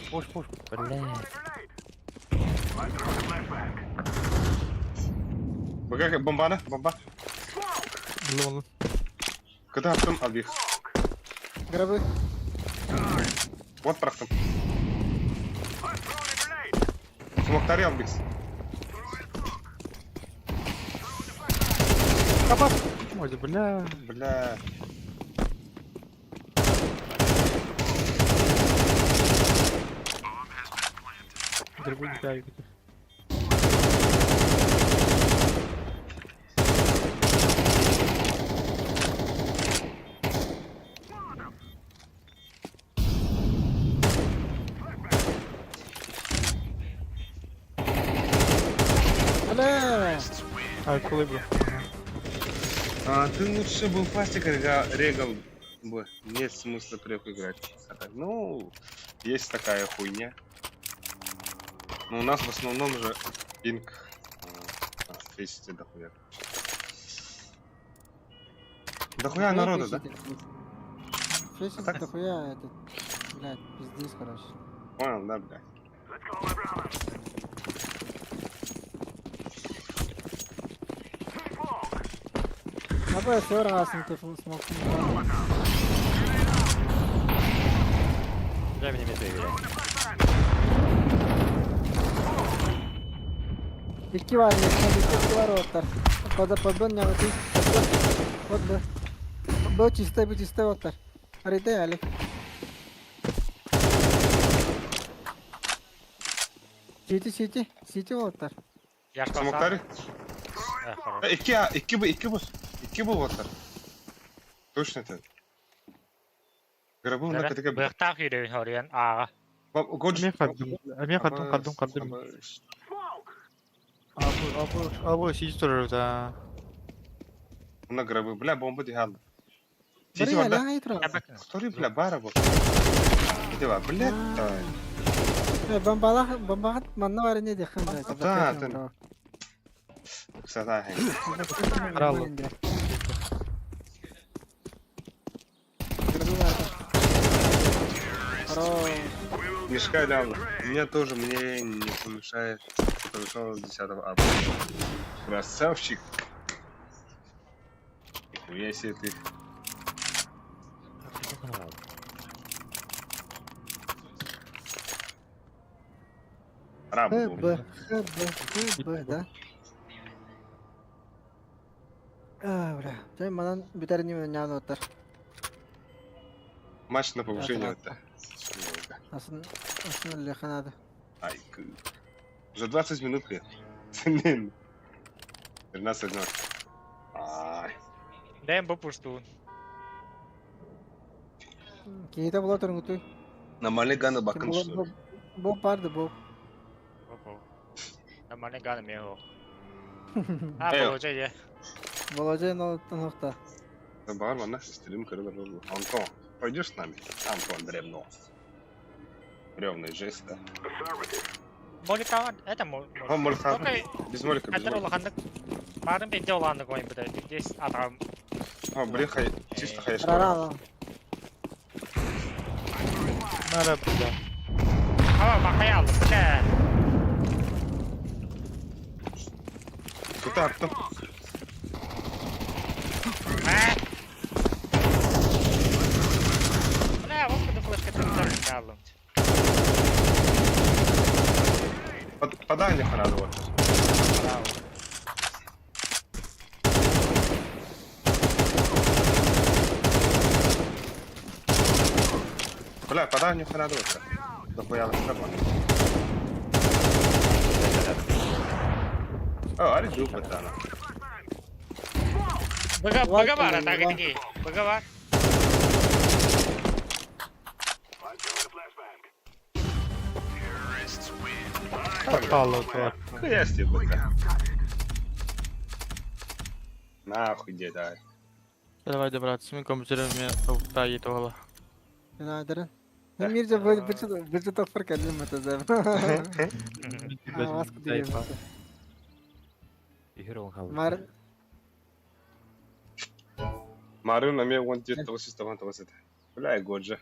Пуш, пуш. Бля. Бага, бомбана, бомба. Лон. Куда аттым, албих. Гробы. Вот прахтым. Смоктари албих. Ой, да бля. Бля. Другой не дай. Бля. А, коли бля. А, ты лучше был пластик регал бы. Нет смысла трех играть. А так, ну, есть такая хуйня. Но у нас в основном же пинг 200 дохуя. Дохуя народа, да? Фейсит Так. дохуя этот. Блядь, пиздец, короче. Понял, да, блядь. Аба сөр асын телефон смок. Дай мне мету играть. Икки бар, икки бар оттар. Пода подбын нягыты. Вот бы. Бу чисто, бу чисто оттар. Арыйдай Алик. Сити, сити, сити оттар. Смоктары? Икки, икки бу, икки бу. Икки бу оттар. Точно это. Гробы на КТК. Быктаах үйрөйүн хоруйан ааҕа. Годжи. Эмиэ хардым, эмиэ хардым, хардым, хардым. Абы, абы, абы, сидит турар да. На гробы, бля, бомба дихал. Сити Бары барда. аля айтра. Который, бля, бара бу. Дева, бля. Бомбалах, бомбахат манна бар не дехам да. Да, тен. Ксата хен. Краллы. Мешка ляла. Меня тоже, мне не помешает. Помешало 10 августа. Красавчик. Нихуя себе ты. Раб Х, был. Б, Х, Б, Х, Б, да? А, бля. Чай манан бүтэр не нян оттар. Матч на повышение это. Асын, асын леханады. Ай, За 20 минут ли? Блин. 13.0. Ай. Дэм бу пустуун. Кейте була тургутуй. Нормальный гана бакын, что ли? Бу барды бу. Нормальный гана меho. А, Эй. болжа Володя на нохта. Да бар, вон наш стрим, Антон, пойдешь с нами? Антон, бревно. Бревный жест, да? Молика, это мол. А, молика. Окей. Без молика, без Это молика. улаханнык. Барын бенде улаханнык ойын бітір. Здесь атам. А, блин, хай, чисто хай Рарала. Нара, бля. Ава, бақай алды, бля. Куда, Антон? А? Бля, вот куда флешка ты алдым. Подай мне надо вот. Бля, подай мне надо вот. Дохуя на страбон. О, ари жопа тана. Быга, быга бар, атака дики. Быга бар. Попало, тварь. Хуя себе, бля. Нахуй, дед, ай. Давай, брат, мен компьютерім та етіп ала. Надыр. Мирже бычы тохпар кәлем это Маску деген. Игорь он хал. Мар Марын на мне вон дед того система того сета. Бля, годжа.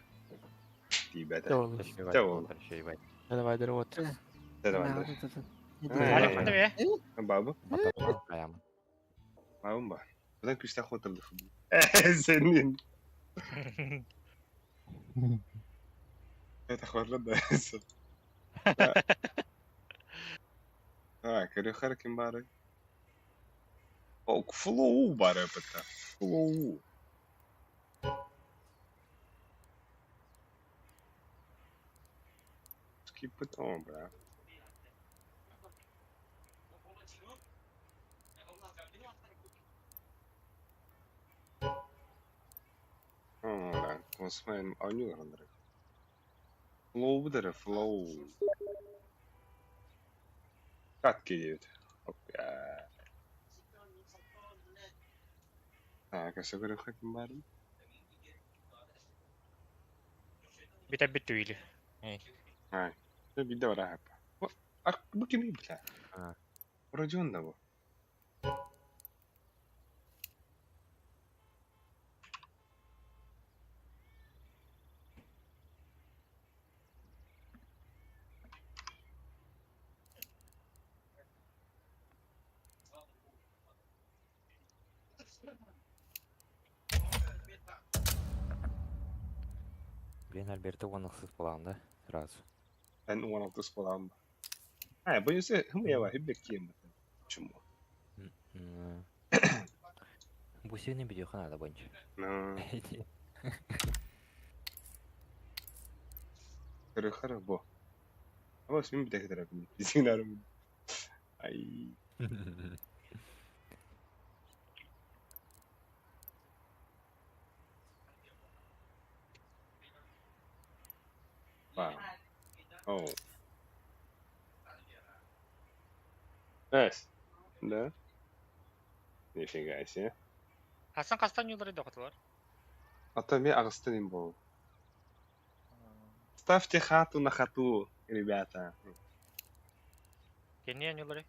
Ребята. Давай, вот. Давай, давай. Алик мында бе? Бабу. Бабу ба. Бұдан күшті отырды. Сенин. Это хварлы да. А, көрөхөр ким бары? О, флоу бары бата. Флоу. Skip it on, бля. О, бля, осман анюр Флоу бдere, флоу. Катки диэбит. А, кәсі көрөхөр ким бары? Бите бит үйлі. Ай, бидде бар ахап. Ар, бу ким бля? Родион да бу. Блин, Альберто уон ахсыс буолаҕын да сразу. Эн уон алтыс буолаҕын ба. А, боюсь, хымыйаба хиббеккием батын. Чуму. Бу сене видеоха надо бойынша. Хары-хары бу. Ама син битэ Сигнарым. Ай. Вау. Оу. Nice. Да? Нифига себе. Хасан хастан юлары дохотулар. А то ми аҕыстан им буол. Ставьте хату на хату, ребята. Кенни юлары.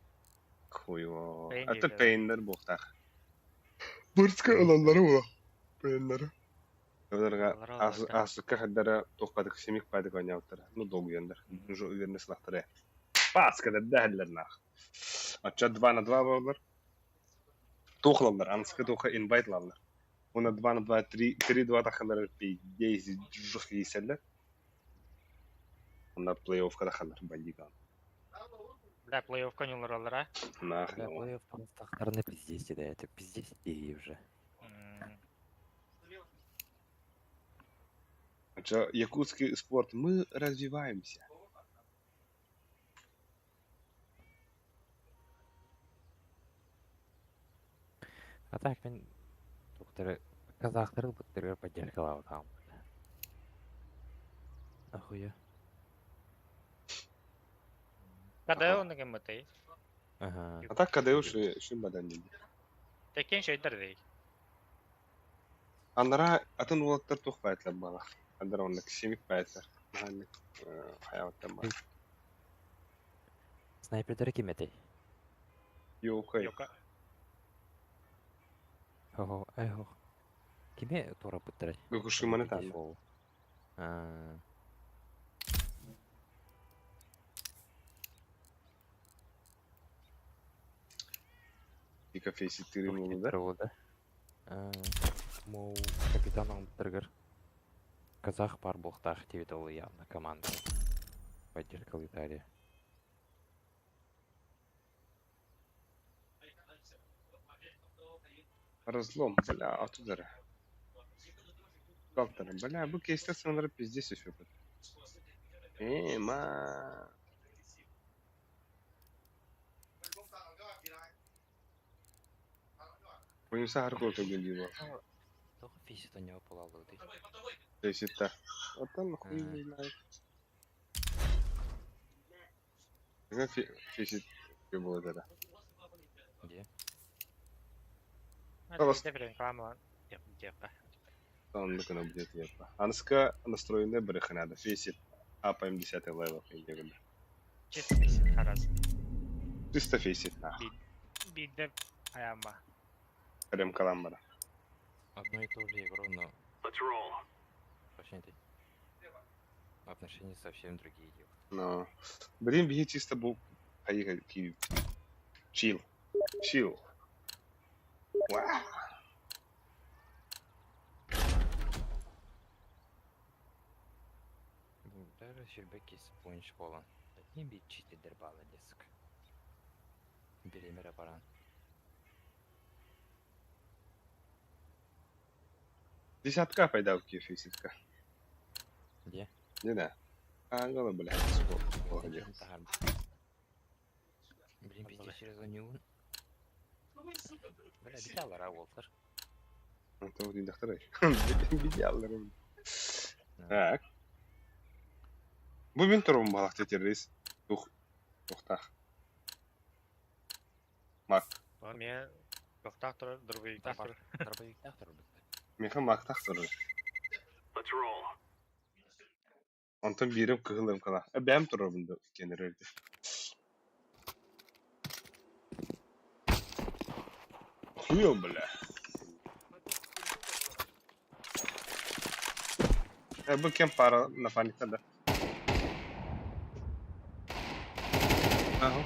Хуево. Пейн Это дииллэр. пейннер буохтаах. Бурска ылаллары була. Пейннери. Оларга Олар алаллар. асыкка хаддара туох семик падык оонньообуттара. Ну долгуйандар. Уже уверенно сылахтара. Паска дэһэллэр нах. Ачча 2 на 2 буоллар. Туох ылаллар, аныска туохха инвайт ылаллар. Уонна 2 на 2, 3, 3-2 тахаллар пиздец жестко киирсэллэр. Онно плей-оффка тахаллар бандитан. Бля, плей-офф ньулар а? Нах, Бля, ну. плей-офф тахтарына пиздец да, это пиздец и уже. Ача якутский спорт, мы развиваемся. А так мин тухтары казахтары буттыргар поддержкалаабытаҕым. Ахуя. Када онно гемматай. Ага. А так когда уж шин бадан диди. Текен шойдар дей. Анара атын уолаттар туох баайтлар баалар. Андара оннук семик баайтлар. Маннык хайааттан баар. Снайпердері ким этэй? Йоокай. Йока. Хо ай хо. Кими туораппыттарай? Гокушиманы таанна. Аа. Ика фейситтири буолу да. Туох да? Аа. Моу капитан оҥбуттарыгар казах баар буолуохтаах диэбит ол явно команда. Поддержкал Италия. Разлом, бля, оттуда. Калтара, бля, бу кейстер саҥалара пиздец еще. Э, ма. Боюнса харкол төгүн дии буол. Тоҕо фейсит онньоҕо буолаллыбытый? Фейситта. Оттон хуй не знает. Фейсит буолар да. Где? Просто- Оннук гына будет епа. Аныска настроенная барыха надо. Фейсит апаем 10 левел индегенде. Чисто фейсит харас. Чисто фейсит нах. Бидде аямба. Прям каламбара. Одно и то же игру, но Let's roll. вообще не Отношения совсем другие. ёпта. Но. Блин, бии чисто бу. Поехали, Киев. Чил. Чил. Вау. Даже Щербеки спонж болан. Не бит читедер бала деск. Беремер апаран. Десятка пайда в Киев фейситка. Где? Не да. Ангела, блядь, сколько. Молодец. Блин, пиздец, через него. Бля, биталар ауолтар. Это вот доктор. Бидяллар. Так. Бу мин турум балах террорист. Тух. Тухтах. Мак. Мен тохтаах турар, дробовиктаах турар. Дробовиктаах турар. Миха мактах турар. Let's roll. Онтон биирим кыһыл ымкала. Бэм турар бunda кенерерди. Хуё, бля. Бу кем пара на фанита да. Ага.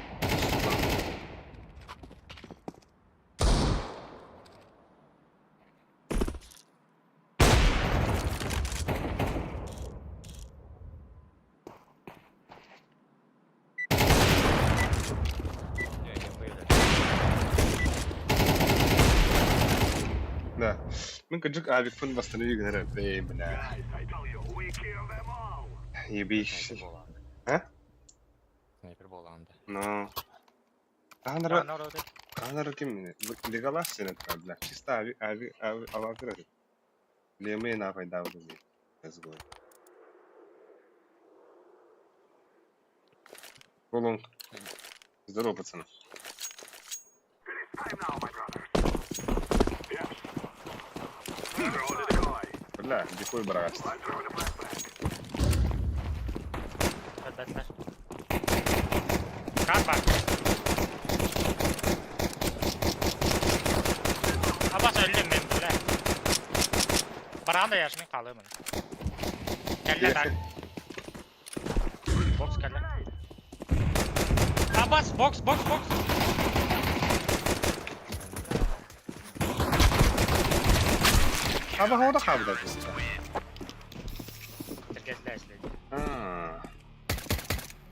Да. Мин кырдьык авикпын восстанови гынар бэй, бля. Ебись. А? Снайпер буолаҕын да. Ну. Хаһан Хаһан ким Леголас сен это, бля. Чисто ави ави ави авагыр. Лемей нахуй да вот Let's go. Колонг. Здорово, пацаны. Бля, дикой брат. Капа. Абас өллүм мен бля. Бараан да яшмин хаалыамын. Кэллэ так. Бокс кэллэ. Абас, бокс, бокс, бокс. Аба хавда хавда. Тергезлэ эследи. Аа.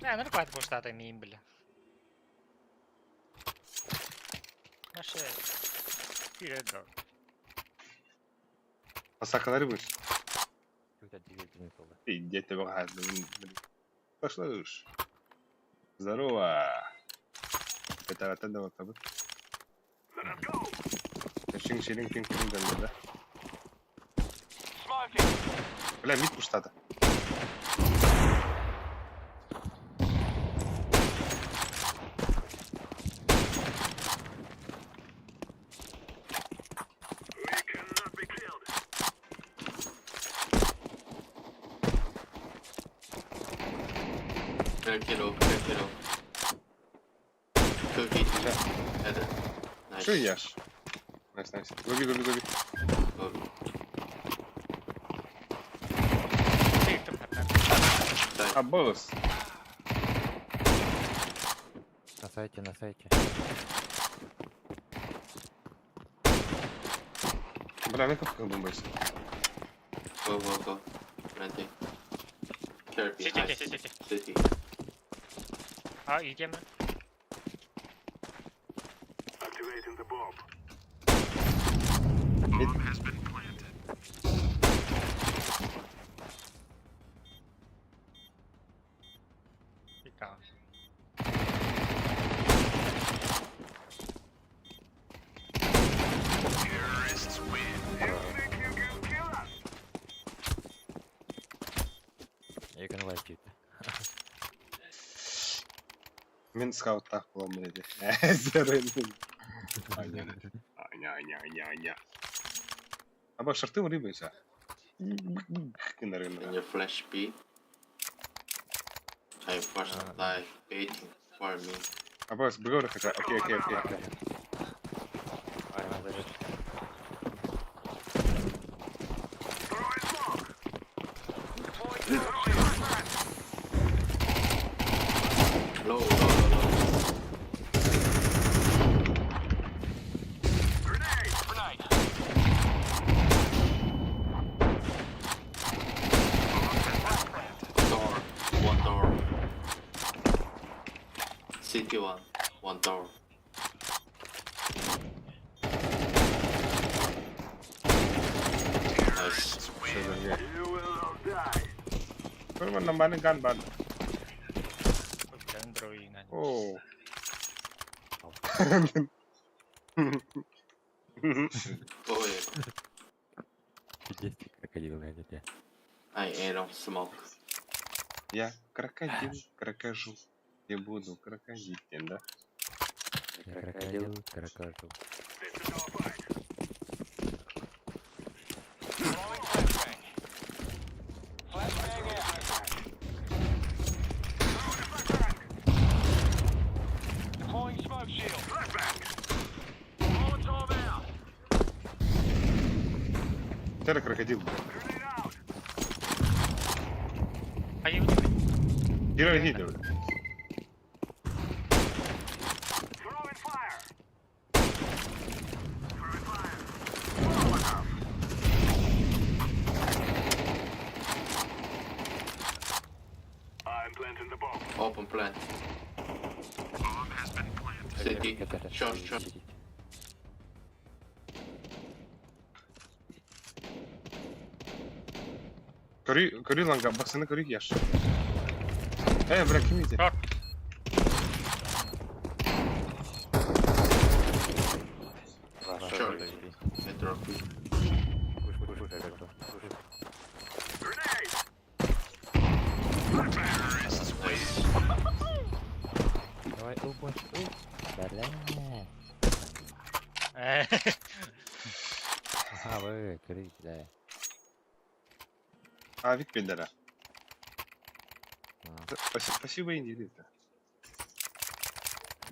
Не, ну хватит буштата миим, бля. Вообще, вперед, да. Асакалары будешь? Что-то двигатель было. Иди ты Пошла уж. Здорово. Это от этого табы. Шин шилин кин кин да. Бля, мид пуштата. Kilo, kilo. Cookie. Это. Nice. Что ешь? Найс, найс. Лови, лови, лови. Go. А, босс. На сайте, на сайте. Бля, ну как бомбайся. Go, go, go. Ready. Care City, behind. city, city. City. А, идем. Мид. Пика. You can wipe it. Мин скауттах буолан диди. Зерен. Аня. Аня, аня, аня, аня. Аба шарты урыбайся. Can you flash B? I first life waiting for me. Аба сбегор хотя. Окей, окей, окей, окей. Ай, надо же. Low, low, low, low. Door, one door. City one, one door. Nice. Pero man ган бан. О. Ой, Пиздец, крокодил, блядь, I ate on smoke. Я крокодил, крокожу. Я буду крокодить, да? Я крокодил, крокожу. Теперь крокодил. А я Герой гиде, бля. Open plant. City. Short, short. Көрүй, көрүй ланга, баксаны көрүй яш. Э, бля, ким иди? Sure. I drop. Nice. Давай, о, больше, о. Бля. Э, Ага, вы, көрүй, бля. А, вик пендера. Спасибо, спасибо, Индия.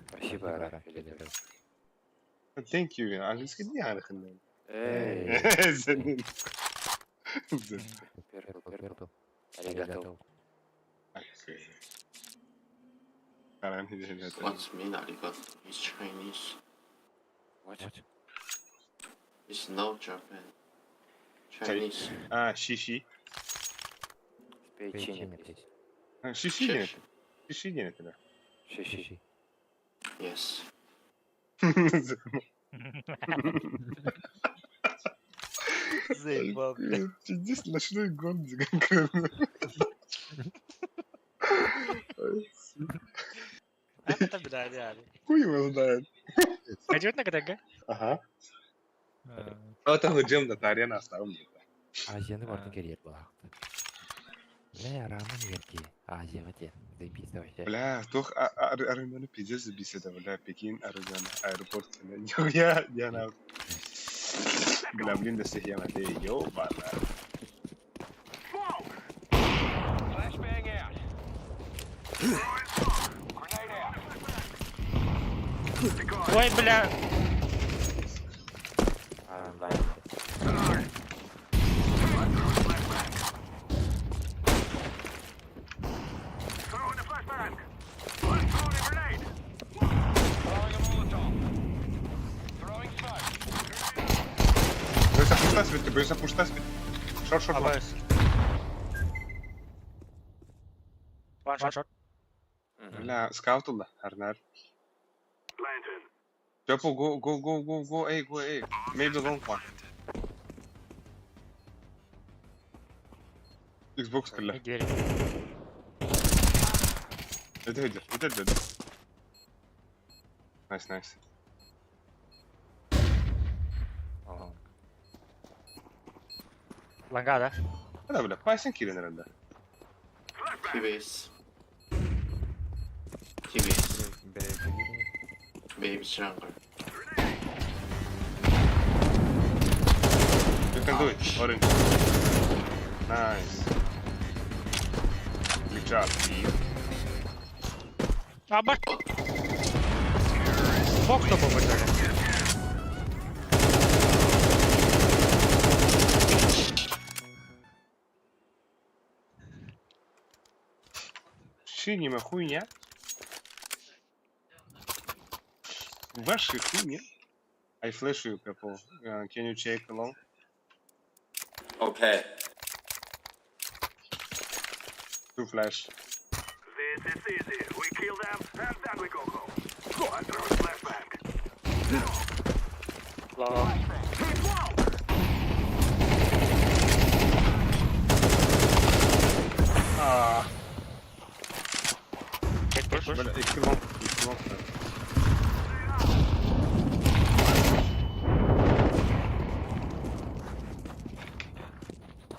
Спасибо, Ара. Thank you. Английский не архын. Эй, Зенин. перпл, Перпл. Аригато. What's mean arigato? It's Chinese. What? What? It's no Japan. Chinese. А, шиши. Печенье, Печенье, блядь. Шиши не Шиш. Шиши не это. Шиши. Yes. Заебал, бля. Пиздец, ночной гон конкретно. Это бля, реально. Хуй его знает. Пойдет на ГДГ? Ага. А там джем да тарена оставим. Азияны бартын керер была. Бля, раман ерки. Азияға те. Заебись вообще. Бля, тох армяны пиздец забесит, бля, Пекин, Аризона, аэропорт. Я, я на... Бля, блин, да всех я на те, ёбана. Ой, бля. А, да. Throwing a flashbang. I'm throwing a grenade. Боюсь опустать, ты боюсь опустать. Шорт, шорт, лонг. АБС. One shot. Бля, скаутул, Арнар. Lantern. Purple, go, go, go, go, go, A, go, A. Maybe long one. Xbox كلها Дверь. это это это это Nice, nice. Ланга, да? Да, бля, пасен кирин ренда. T-base. T-base. Maybe jungle. You can do it, orange. Nice. Good job, team. А, баш... Бок кто был в итоге? Шинема хуйня. Ваши хуйня. I flash you, couple. Can you check along? Okay. Two flash. This is easy. We kill them and then we go home. I'm throwing flashbang. Long. Ah, Get push. бля, их long, их long.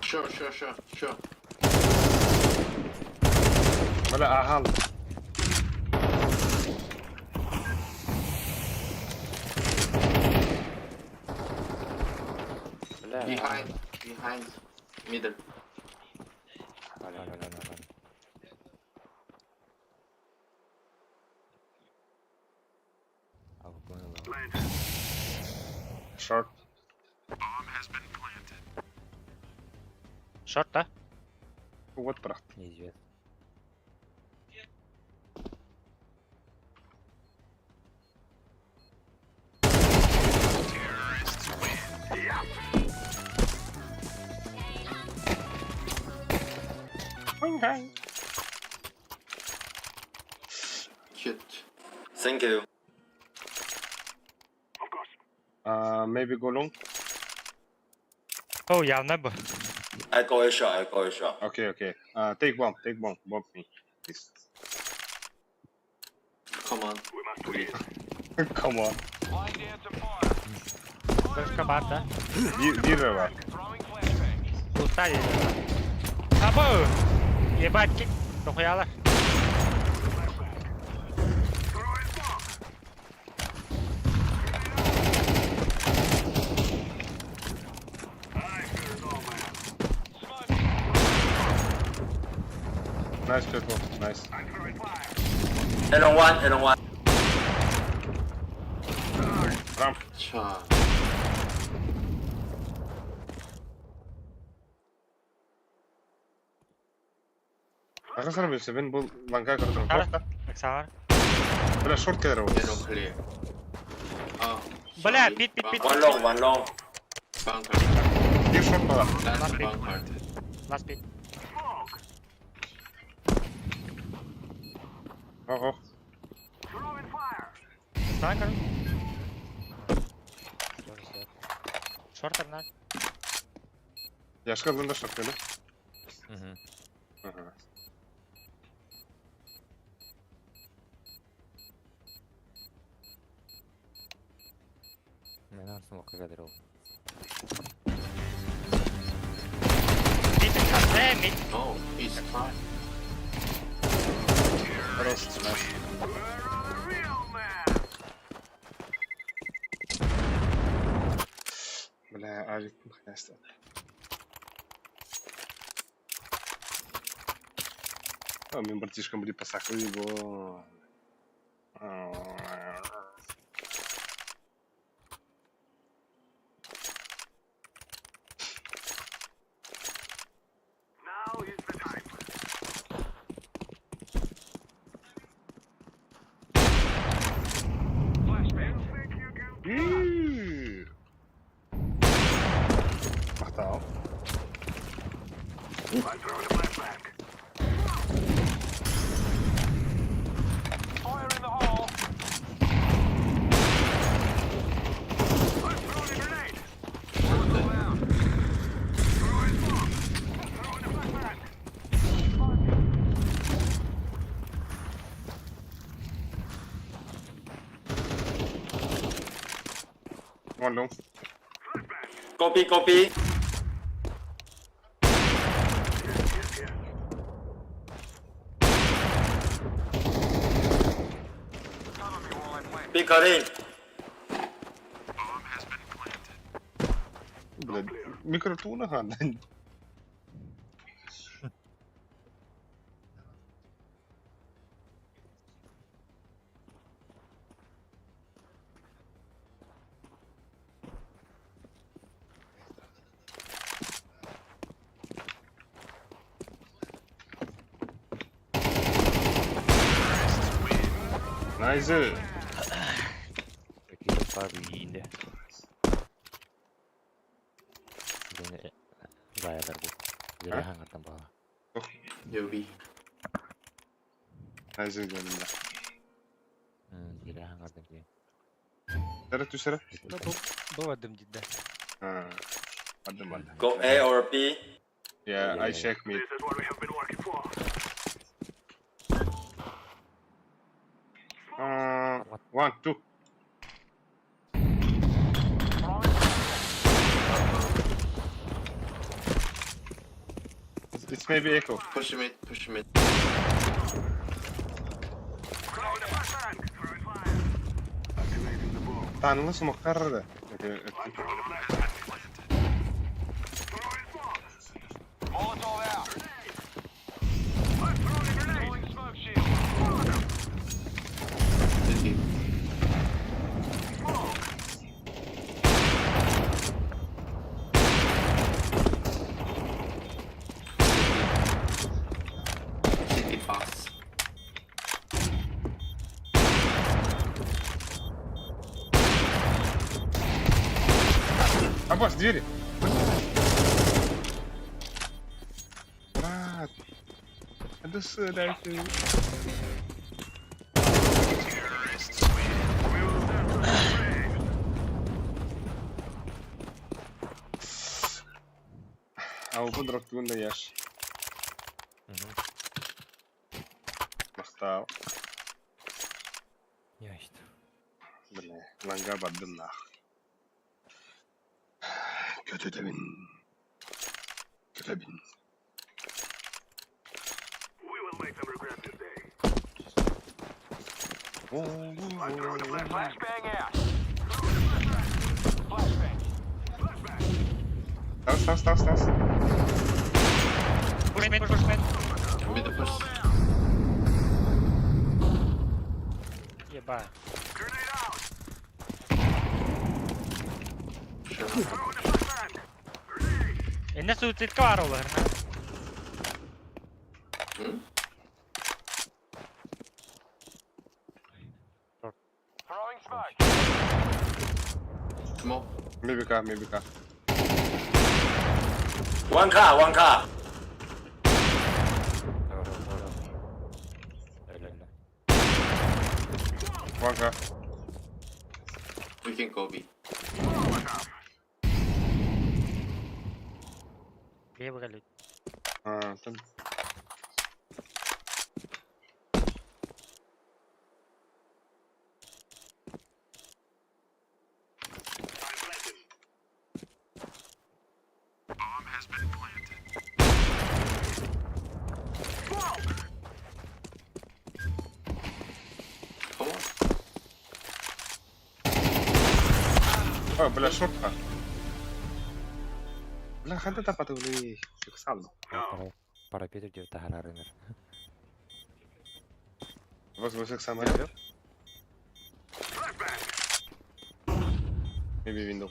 Sure, sure, sure, sure. Бля, ага. Бля. Behind, behind, middle. Аля, аля, аля, аля. А, вы понял. Short. Шорт, да? Вот брат. Неизвестно. Cute. Thank you. Of course. Maybe go long. О, явно бы. I go a shot, I go a shot. Okay, okay. Take bomb, take bomb, bomb me. Please. Come on. Come on. Точка бар да. Биир эрэ бар. Куста дии. Абы! Ебать, кик. Дохуялар. Nice Петро, nice. Along one, along one. Ramp. Ча. Аҕыс эрэ билсэбин бу лаҥка көрдөрөн Хара. туох да. Оксана. Бля, шорт кэлэр ол. Along clear. Ah. Бля, sorry. пит, пит, пит. One long, one long. Bunker. Биир шорт баар. Last Last pit. bunker. Last pit. Ого. Давай, короче. Шорт одна. Яшка ыллын да шорт кэлэр. Мгм. Ага. Мен арсын локка кэлэр ол. Мид, мид. Oh, he's fine. Хорош, nice. Бля, авик хняста. А, мен братишкам были посахали его. Махтал. One long. Go B, go B. B clean. Бля, микротуна хан. Nice. Какие пары Заядар бу. А? Заяр бала. Yo B. Nice диэн. Заяр хаңардан диэн. Сэрэ түсэрэ. Бу бардым дидде. А. Бардым бардым. Go A or B. Yeah, I check mid. One, two. It's maybe echo. Push mid, push mid. Танылы сумактар да. City. City box. Аббас, двери! Брат! Это с дальше. Ауфу дроптугун да яш. Махтал. Ящт. Бля, ланга бардым нах. Көтөтөбүн. Көтөбүн. We will make them regret this day. I'm throwing a flashbang out. Flashbang. Flashbang. Тас, тас, тас, тас. Push mid, push mid. Mid push. Еба. Grenade out. Sure. Throwing a flashbang. Grenade. Инне суицидка бар олар. Hmm? Throwing smoke. Smoke. Maybe car, maybe car. One car, one car. Өлөллө. One car. We can go B. Бе бөгелі. А, там. I'm planted. Bomb has been planted. Smoke. Come on. О, бля, шортка. Бля, ханта тапатылы. Сексал. Парапетер деп тахарарыныр. Вас высок самолет. Flashbang. Maybe window.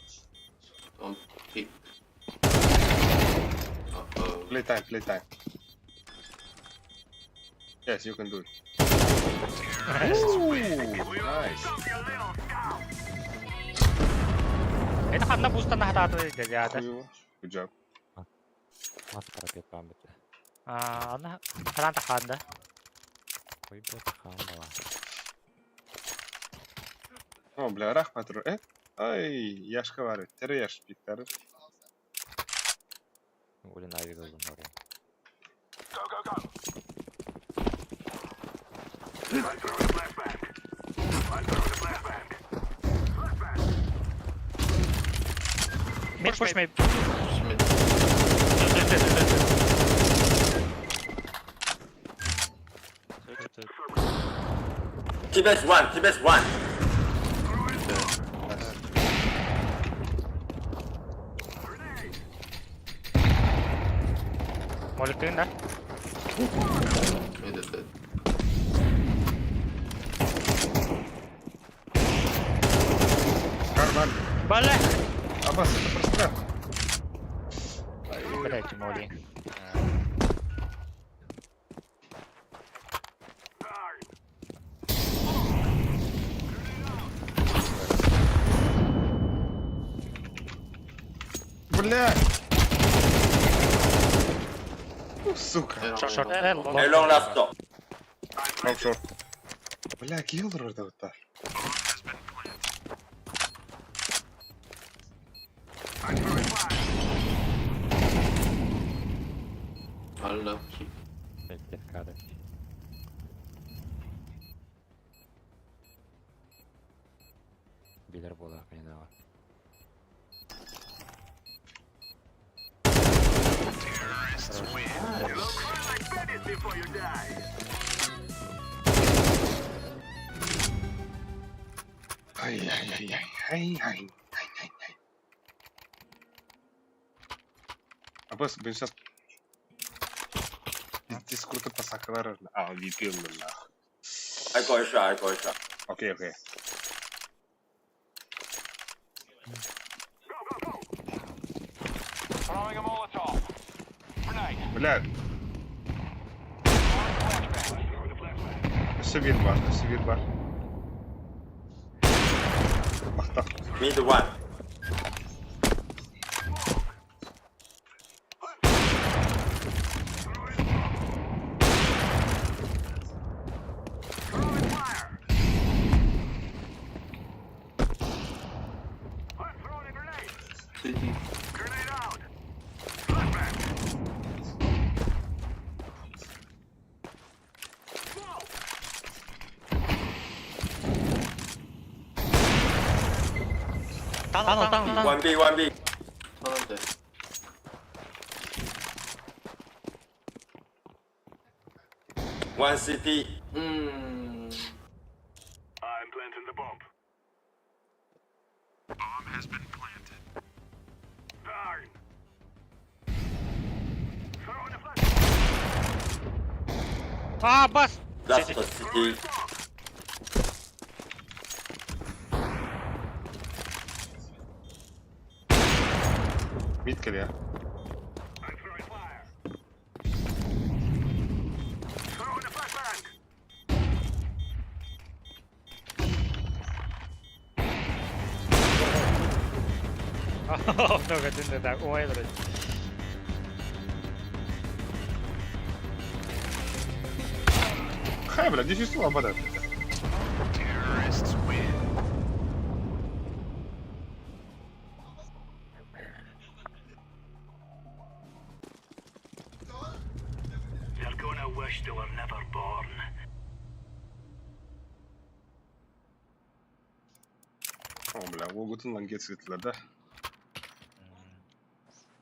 Don't peek. Uh-oh. Play time, play time. Yes, you can do it. Ooh, nice. Stop your little scout. Это ханна бустан хатааты дядя. Хуево. Good job. Мас парапет бамбыт. А, ана харан таханда. Ой, блядь, хамбала. О, бля, рахмат. Ай, яшка бар. Тере яш пиктары. Улин авик ылдым орой. Go, go, go. I'm throwing a flashbang. I'm throwing a flashbang. Flashbang. Mid push mid. Push mid. T-base one, T-base one. Grenade. Моликтыын да. Mid is dead. Карман. Бале. Аббас, это прострел. Блять, моли. Darn. Бля! Ну, сука. Short, short. A long last door. Long short. Бля, килл orada. Bomb has been planted. I'm throwing flash. I love keep. Пиздец, кадр. Билер була, не дала. Terrorists win. You'll cry like bandits before you die. Ай-яй-яй-яй. Ай-яй. Ай-яй-яй. Аббас, ben сейчас Дискордта посакалар. А, VPN нах. I go shot, I go shot. Окей, окей. Go, go, go. Throwing a Molotov. Grenade. Бля, Throwing flashbang. Throwing a flashbang. өссө bir бар, өссө bir бар. Махтал. Mid one. Throwing fire. I'm throwing a grenade. City. Grenade out. Flashbang. Tunnel, tunnel, tunnel. One B, one B. Tunnel dead. One CT. Mmm. I'm planting the bomb. Bomb has been planted. Burn. Throwing a flash. А, бас! Last CT. Mid кэлиэ. I'm throwing fire. Throwing a flashbang. Ну, один так. Ой, блядь. Хай, бля, 10 сула бада. Terrorists win. They're gonna wish they were never born. О, бля, уолгутун лангет светло, да?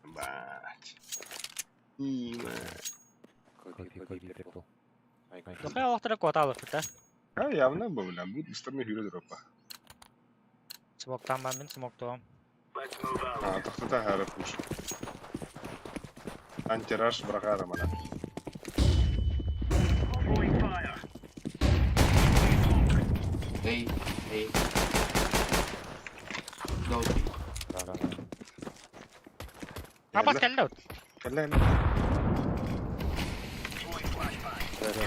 Бать. Има. Копи, копи, перпл. Дохай олохторо куотаалык да. А, явно был, бля, будет быстрый хюрю дропа. Смоктан мен смоктуом. Let's move out. А, тохтата хара пуш. Антираш брахара мана. Throwing fire. A, A. No B. Да, да, да. А, бас кэллэ. Кэллэ. Throwing flashbang. Да, да.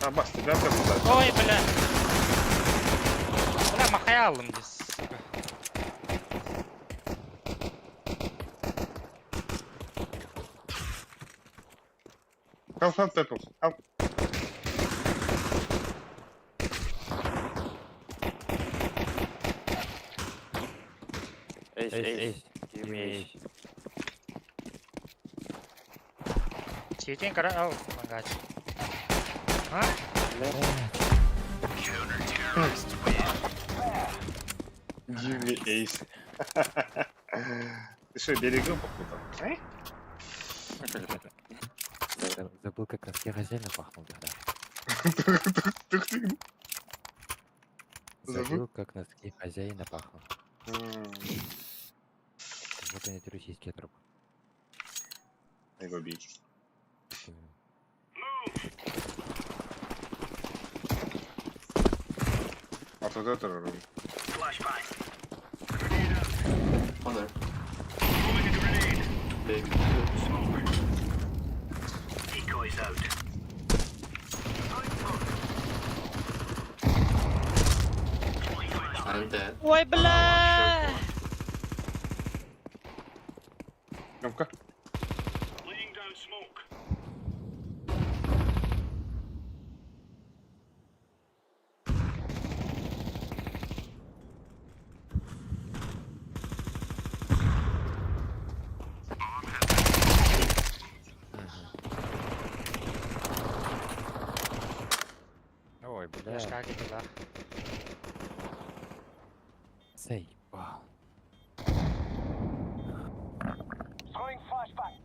А, бас, тебя прям туда. Ой, бля. Бля, махаялым здесь. Сука. Help, help, Purple. Help. Ace, Ace, ace. ace. Give me ace. Читин кара... Ау, мангать. А? Counter-terrorists win. Give me ace. Ты что, берегу попутал? Э? Забыл, как носки хозяина пахнул тогда. Тух ты. Забыл? Забыл, как носки хозяина пахнут. М, Вот они российский труп. Его бить. А тут это... Flashbang. Under. Throwing a grenade. Big. Smoke. Decoys out. Throwing smoke. Throwing flashbang. I'm dead. Ой, бля! Громко. Laying down smoke. Ой, бля. Как это, да? Заебал. Throwing flashbang.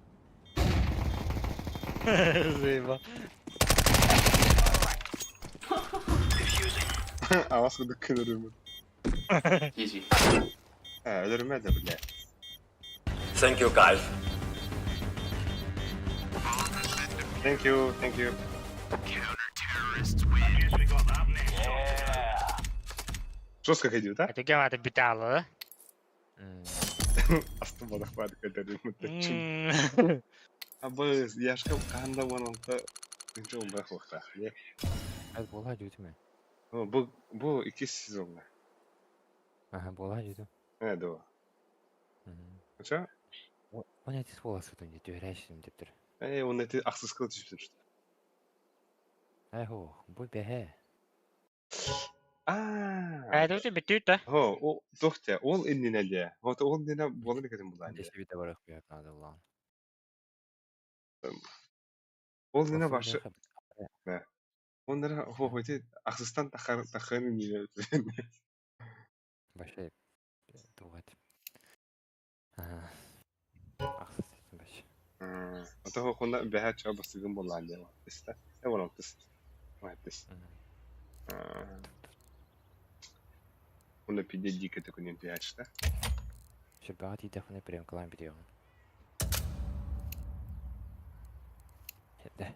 Заебал. Defusing. А вас куда кидали? Easy. А, өлөрмө да, бля. Thank you, guys. Thank you, thank you. Counter-terrorists win. I guess we got that mess sorted out. Жестко ходил, да? Это кем это битало, да? Астыбадах бар көтөрүм. М. Абы, яшка канда вононта Инче умбах вахта. Не. Это была дютме. Бу бу икки сезонга. Ага, была дюту. Э, да. Ача? Он эти волосы тут не тюрящим теперь. Э, он эти ахсыз кылып түшүп что. Эхо, бу бэхэ. А. А это у тебя битют, да? Хо, о, тохте, ол иннинеле. Вот ол иннене болын кетен булан. Здесь вида барах бьет надо булан. Ол иннене башы. Да. Оннара хоһоти ахсыстан тахар тахын иннинэ. Вообще тугат. Ахсыс этим вообще. Ото хохуна бэһэ ча бастыгын боллаан диэн тыста. Э болон тыс. Тыс. Уна пиде дике төкүнен тыячта. Сүрбэҕэ тиийдэхпинэ приемкалаан бүтүөҕүм. Да.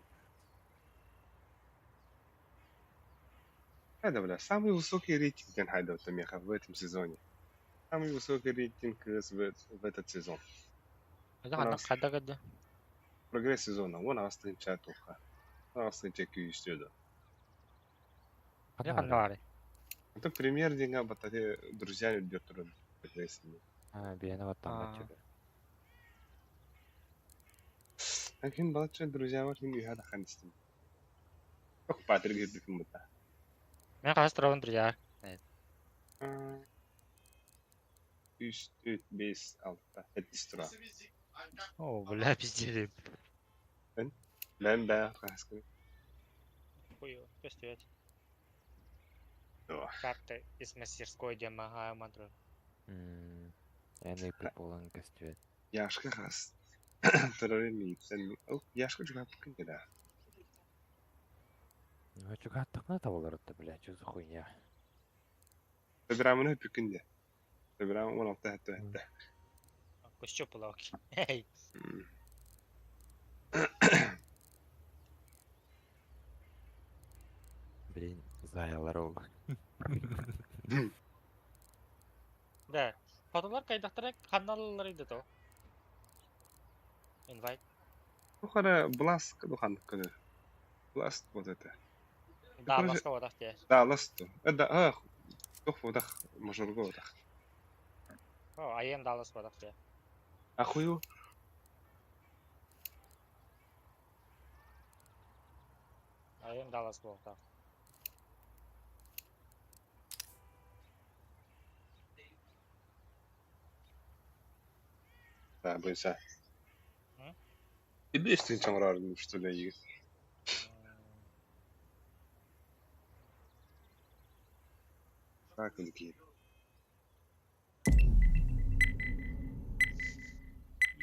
Да, бля, самый высокий рейтинг дэн хайда меха в этом сезоне. Самый высокий рейтинг в этот сезон. Ханна кадда. Прогресс сезона. Вон астын чатуха. Астын чекүйүстөдө. Ханна бары. Это пример деньга батаре друзья идет прогресс. А, биэне баттан баччы. Ләкин балача друзья бар мин үйә дахан истим. Ок патрик гиддикин бута. Мен хас турабын друзья. 3, 4, 5, 6, 7 тура. О, бля, пиздец. Мен мен бә хаскы. Хую, көстүөт. Карта из мастерской демага мадры. Эни болан көстүөт. Яшка хас. Турары ми сен. О, яшка жуга пүкүн да. Ну, чугаттыкна табылар да, бля, что за хуйня. Табирамын пүкүн де. Табирам 16 хәтта хәтта. Көстү булак. Эй. Блин, заялар ол. Да. Фотолар кайдактара каналлар иде то. Invite. Тухара бласк духан көне. Бласт вот это. Да, бласка водах те. Да, ласту. Да, а, тух водах, мажорго водах. О, айем далас водах те. Ахую. Айем далас водах. Да, бойса. Тебе чаңрар что ли? Так, какие.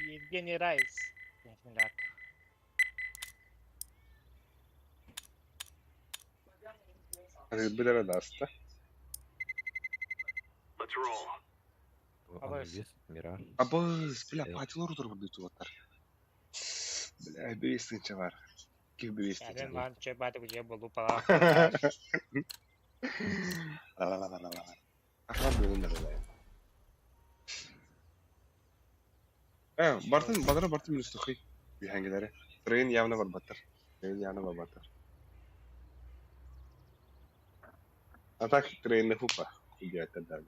Евгений Райс. Билere даста. Let's roll. Анубис, Мираж. Абыз, бля, патилор утур бит туаттар. Бля, бейстинче бар. Ких бейстинче. Мен ман че баты где был упала. Ла-ла-ла-ла-ла. Аха бугун да. Э, Бартын, бадара Бартын минус тухи. Бихангилere. Трейн явно бар баттар. Трейн явно бар баттар. А так трейн не хупа. Идет да.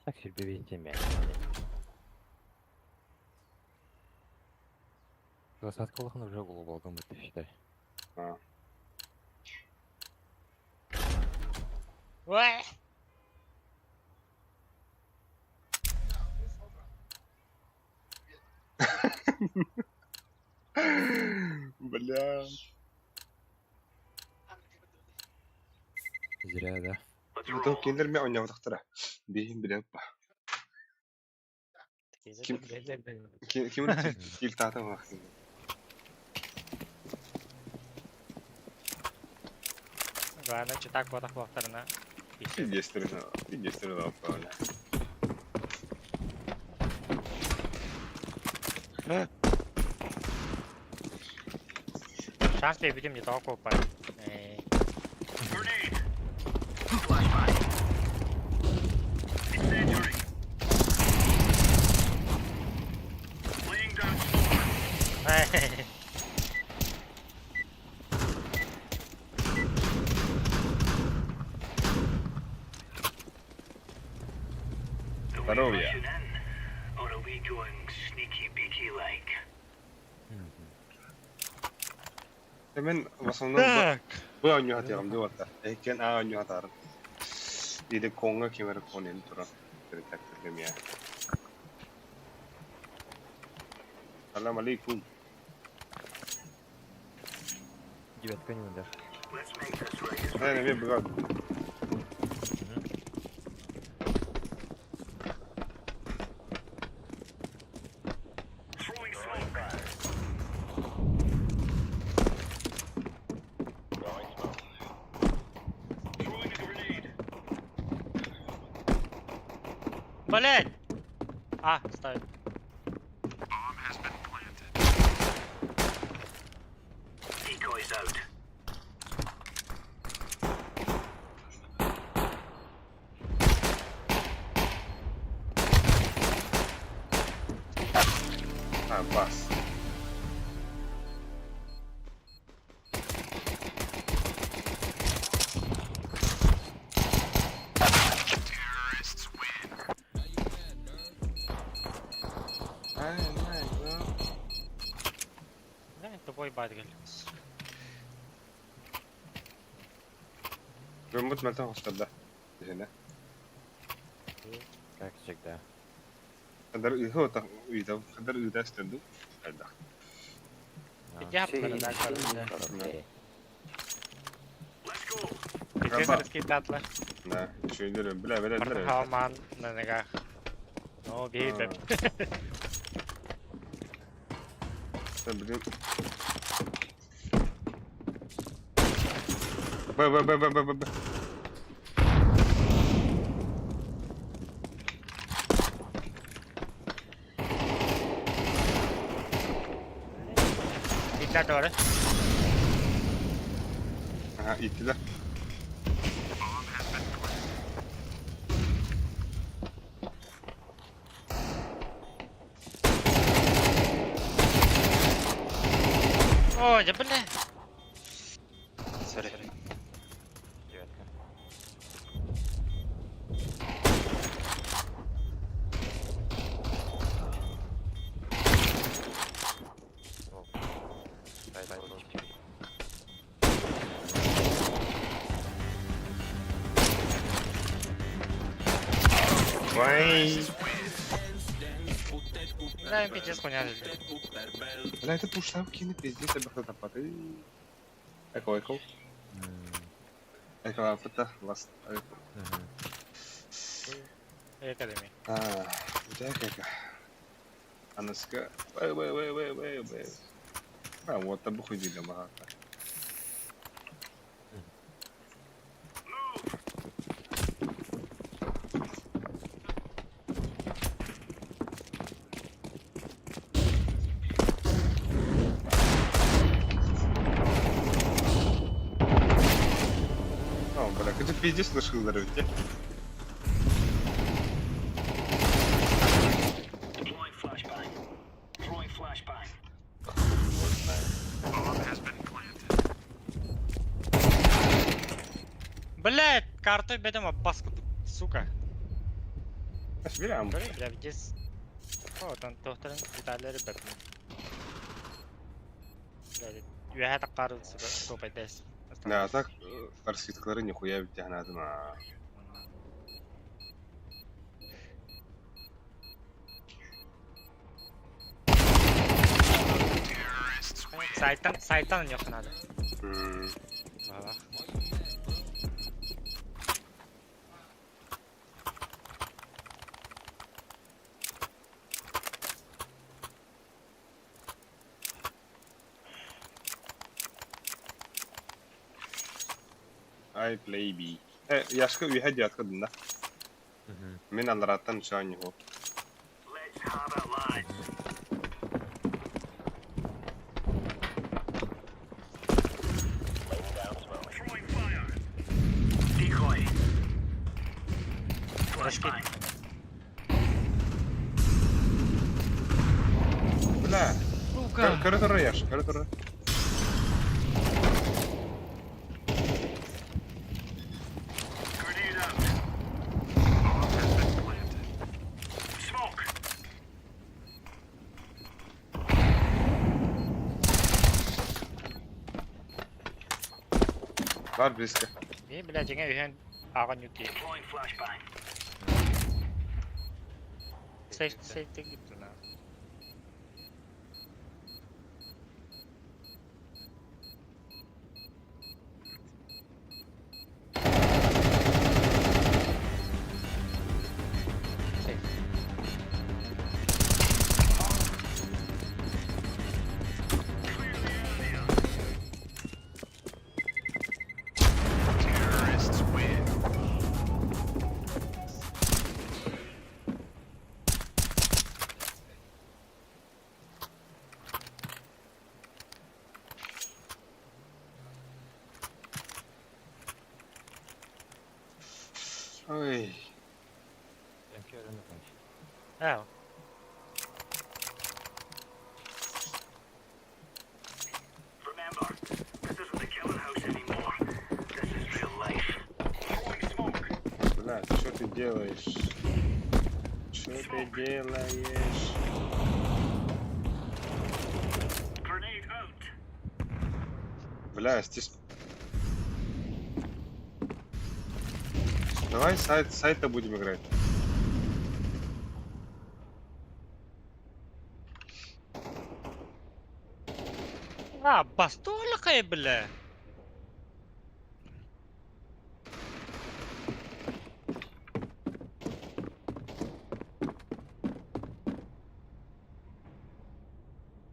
Так себе мен. Двадцатка улахан уже глубоко мы ты считай. А. Уэ! Бля. Зря, да. Ну, киндер ме ойнабатахтара. Бихин билеп ба. Ким ким кил тата вакты. Главное, читак вот вақтарына. Пиздестерина, пиздестерина правильно. Шанс бейбитим не того копай. Grenade. Flashbang. Incendiary. Laying down smoke. Are we Здоровья. rushing in, or are we going sneaky beaky like? Мен в основном бу ойнуатыгым деп атар. Экен а ойнуатар. Иде конга кемер конен тура. Перетактыргем я. Салам алейкум. Девятка не надо. Наверное, мен бұға. Блять! А, ставит. Decoys out. А, бас. Terrorists win. Ай, най, ну. Да, тупой бат кел. Рөммут мөлтөн хостарда. Десene. Как всегда. Хандар ыһы ота ыйда, хандар ыйда стенду. Хайда. Я да, Окей. Пиздец, раскидатла. Да, еще и бля, бля, бля. Хаман на ногах. Ну, бей, да. Да, блин. Б, Б, Б, Б, Б, Б, Б. Dikkat doğru. Aha, ittiler. О, да бля. Сори. Девятка. О. Дай, дай, дай. Вай. Да, пиздец хуйня. Бля, это пушлавки на пиздец, я бы тапаты. Эко, эко. Эко, апата, ласт. Академия. А, да, как. Анаска. Вэй, вэй, вэй, вэй, вэй, вэй. А, вот, табу хуй мага. О, бля, это пиздец нашел здоровье. Deploying flashbang. Throwing flashbang. Bomb has been planted. Блять, картой бедем баску, сука. Бля, Бля, здесь. О, там тохтарын детальleri бәпін. Үәһә таққары сука, топайдас. Да, так, раскидкалары нихуя ведь надо на. Terrorists win. Сайттан, сайттан yok надо. Бала. I play B. Яшка уйха диатка дында. Мен алараттан шаан его. Let's have it, lads. Throwing fire. Decoy. Flashbang. Бля. Сука. Коридор Яш, коридор. Grenade out. Bomb has been planted. Smoke. Бар близко. Би, бля, жеңе үйен ағын юки. Deploying flashbang. Сейф, сейф gitti на. Ой. А. Remember, this isn't the killing house anymore. This is real life. Throwing smoke. Бля, что ты делаешь? Что ты делаешь? Grenade out. Бля, здесь... Давай сайт, сайта будем играть. А, бастолка, бля.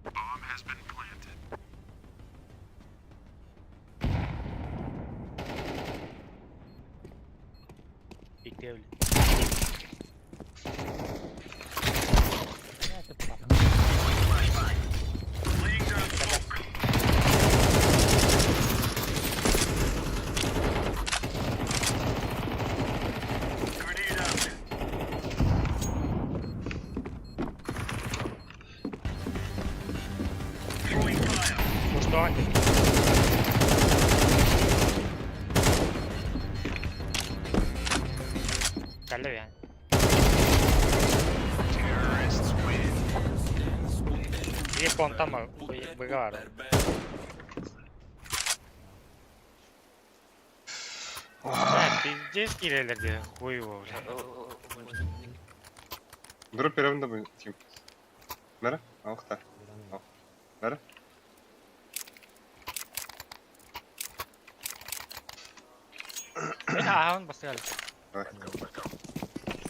Bomb has been planted. Икки, бля. Laying down smoke. Grenade out. Throwing fire. Что? Калля. Terrorists win. Две понтама выговаривал. Да, пиздец кирелер где хуй его, бля. Дроп первым добы, Тим. Бері? Алықта. Ал. Бері? А, он поставил. Давай.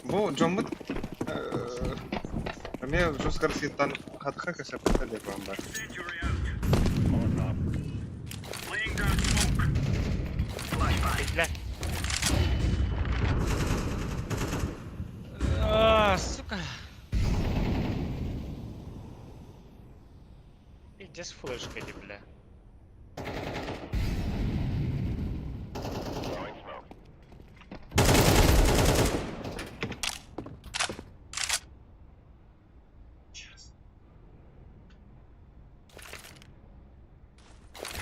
Бу Джоммут... Эме жускар ситтан хатха кәсәп деп бар. Incendiary out. Laying down smoke. Flashbang. Бля. А, сука. Пиздец флешка, бля.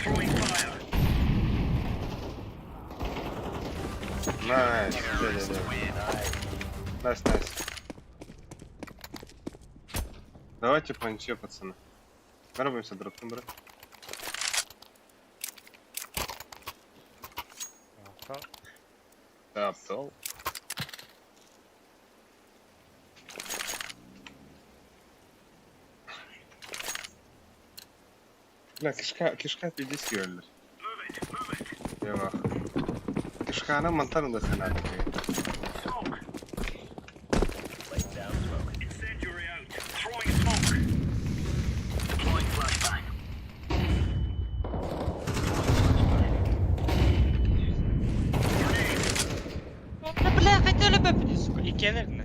Throwing fire. Nice. Да, да, да. Nice, nice. Давайте по ничье, пацаны. Нарубимся дроп брат. Да, аптол. Бля, кишка, кишка пиздец кирлер. Move it. Move it. Я вах. Кишканы мантан лыхана такая. Smoke. Incendiary out. Throwing smoke. Deploying flashbang. Grenade. Да, бля, хотели бы, сука, и келерни.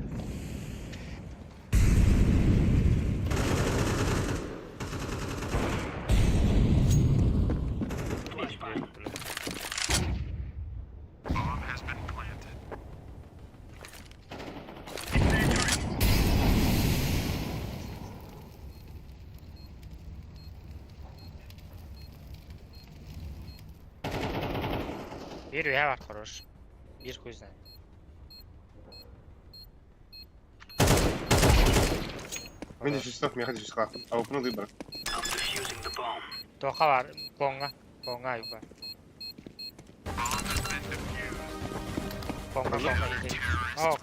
Flashbang. Bomb has been planted. Incendiary. Bir üye var хорош. Bir хуй знает. Мен де чувствовал, мен хочу чувствовал. А упну выбор. I'm defusing the bomb. Тоха бар, конга, конга юба. Bomb has been defused. Конга, конга иди. О,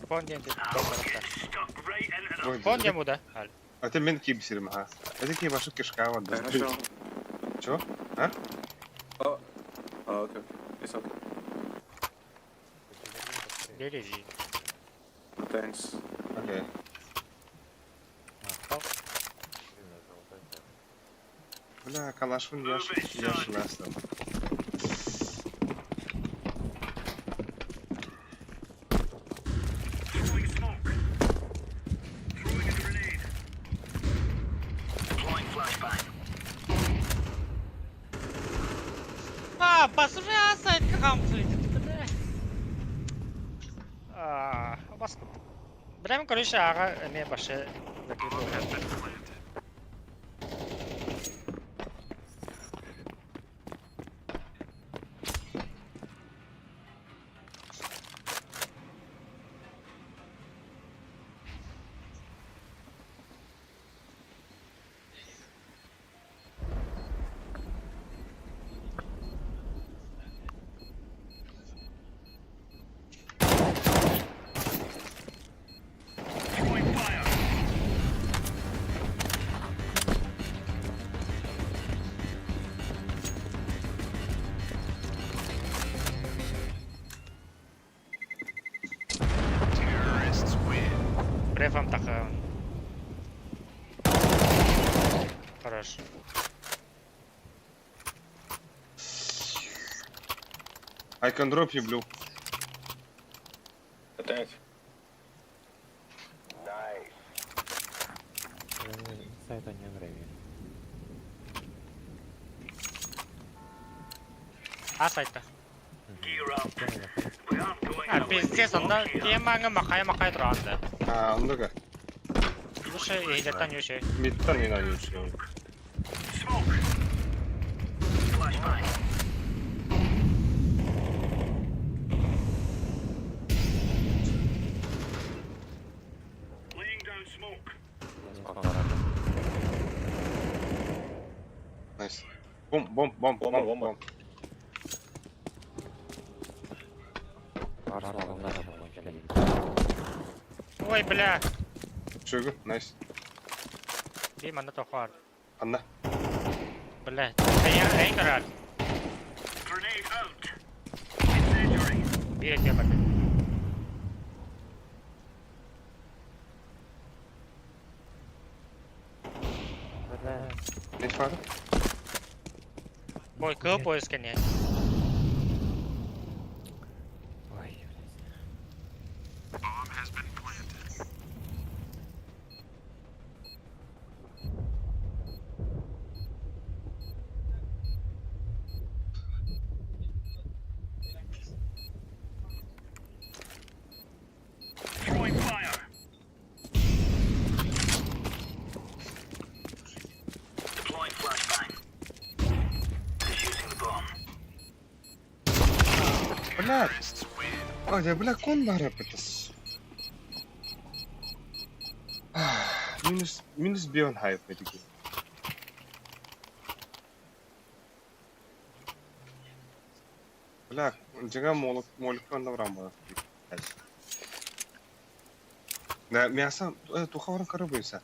кон ден Get stuck right into them. Ой, Кон ден буда. А ты мен кип сирим, а? Это кип вашу кишка вот. Да, хорошо. Чё? А? Oh, oh, okay, okay. It's okay. Бери. Thanks. Окей. Бля, калашвын яш, яш ластом. Throwing smoke. Throwing a grenade. Deploying flashbang. А, послушай, а сайт какам бля. Бас курдук. Прям, короче, аҕа эмиэ башы закрыт Префам такая. Хорош. I can drop you blue. Опять. Сайта не время. А сайта. А, пиздец, онда темаңы мақай-мақай тұрғанды. А, онда Лучше эйдертан өше. Мидтан мен ойнайшы. Nice. Бом, бом, бом, бом, бом. Ой, бля. Чөгү, nice. Би манна тохоор. Анна. Бля. Әйен, әйен көрөр. Бир эте барды. Не фары? Бой, кыл поиск не. Ой, Bomb has been planted. Throwing fire. Deploying flashbang. Defusing the bomb. Бля. Ой, я бля, кон бара битас. Минус, минус бион хайп эдиги. Бля, жага молок, молок онда барам Да, мясо, туха баран көрө буйса.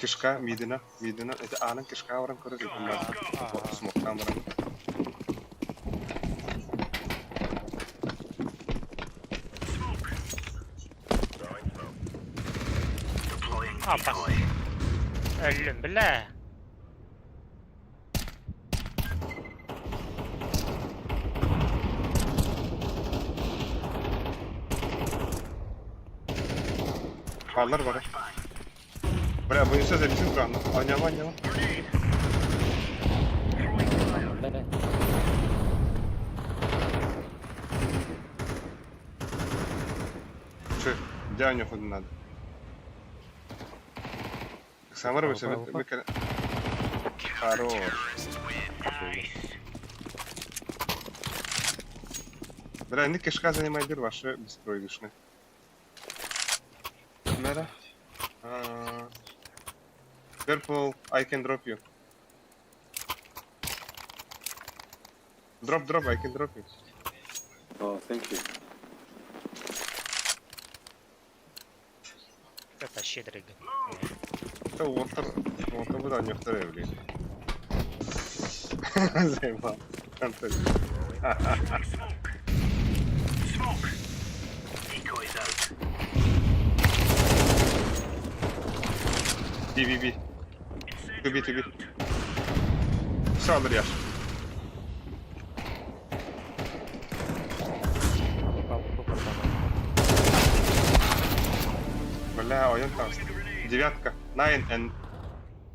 Кишка, мидина, мидина, это анан кишка баран көрө Смоктан баран. А, бас. Өллүм, бля. Баллар бар. Бля, буйса земсин туран. Аняма, аняма. блядь. Че, где ходу надо? Самара буйса, мы Хорош. Бля, не кишка занимай бир ваши беспроигрышны. Мера. Purple, I can drop you. Drop, drop, I can drop you. Oh, thank you. Это щедрый. Это water, water буду не блин. Заебал. Антон. Smoke. Decoys out. B, B, B. 2B, 2B. Все, Андрей. Бля, ой, он там. Девятка. Nine and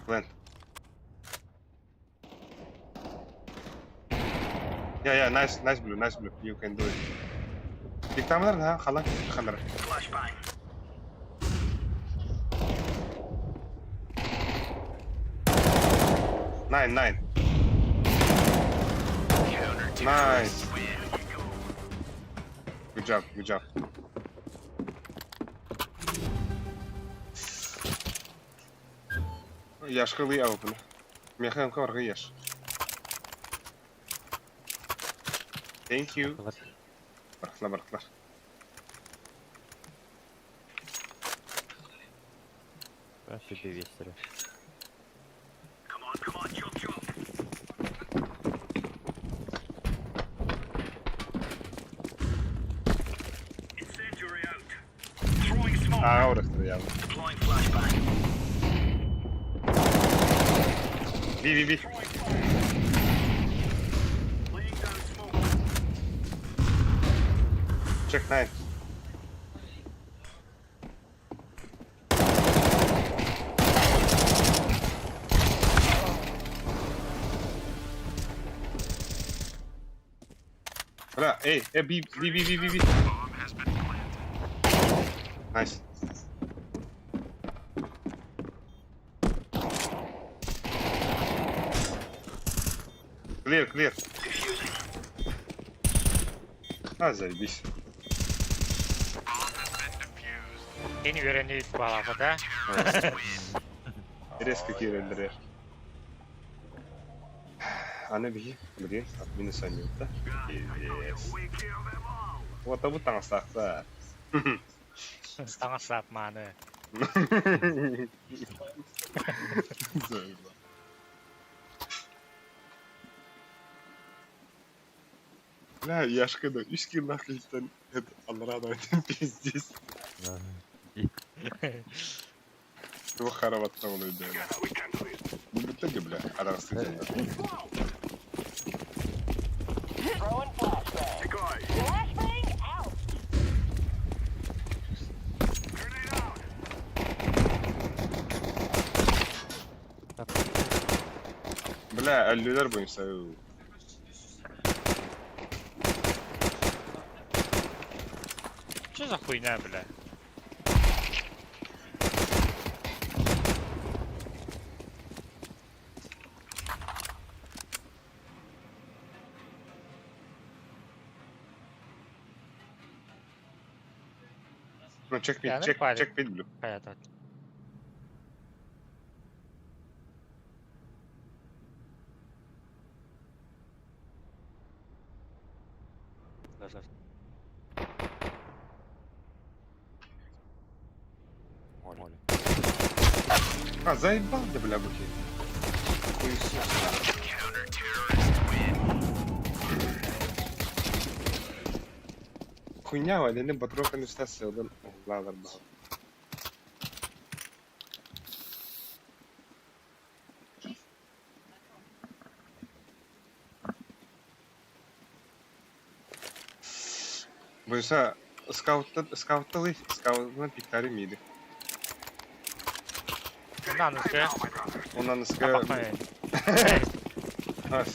plant. Yeah, yeah, nice, nice blue, nice blue. You can do it. Диктамнар наһаа халан ханар. Nine, nine. Nice. Good job, good job. Яшкалый алпын. Меха МК аргы яш. Thank you. Барахла, барахла. Себе вестере. Come on, come on, chop, chop. Incendiary out. Throwing smoke. Аа, урахтар яа. Deploying flashbang. Би би би. Throwing fire. Laying down smoke. Check nine. Бля, эй, э, B, B, B, B, B, B. Bomb has been planted. Nice. Clear, clear. А, заебись. Bomb has been defused. Yeni öğreniyor bu да. Резко киирэллэр. Аны биһи, блин, от минус да? Пиздец. We kill them all. Вот абы таҥастаахтар. Таҥас сап мааны. Бля, Яшка да үс киллах киһиттэн это аллараа да пиздец. Туох харабатта ол өйдөөн. Бүттэ де, бля, араҕастык дьоннор. Decoy. Grenade out. Бля, өллүлэр буйса. Что за хуйня, бля? Ну, check mid, Я check, парень. check mid, блю. Понятно. Оля. А, заебал да, бля, буки. Хуесос. Counter-terrorists win. Хуйня, валили батрока не встасылдан углалар баҕа. Буйса скаутта скаутталы скаутна пиктари миди. На, ну все. Онан ска Ас.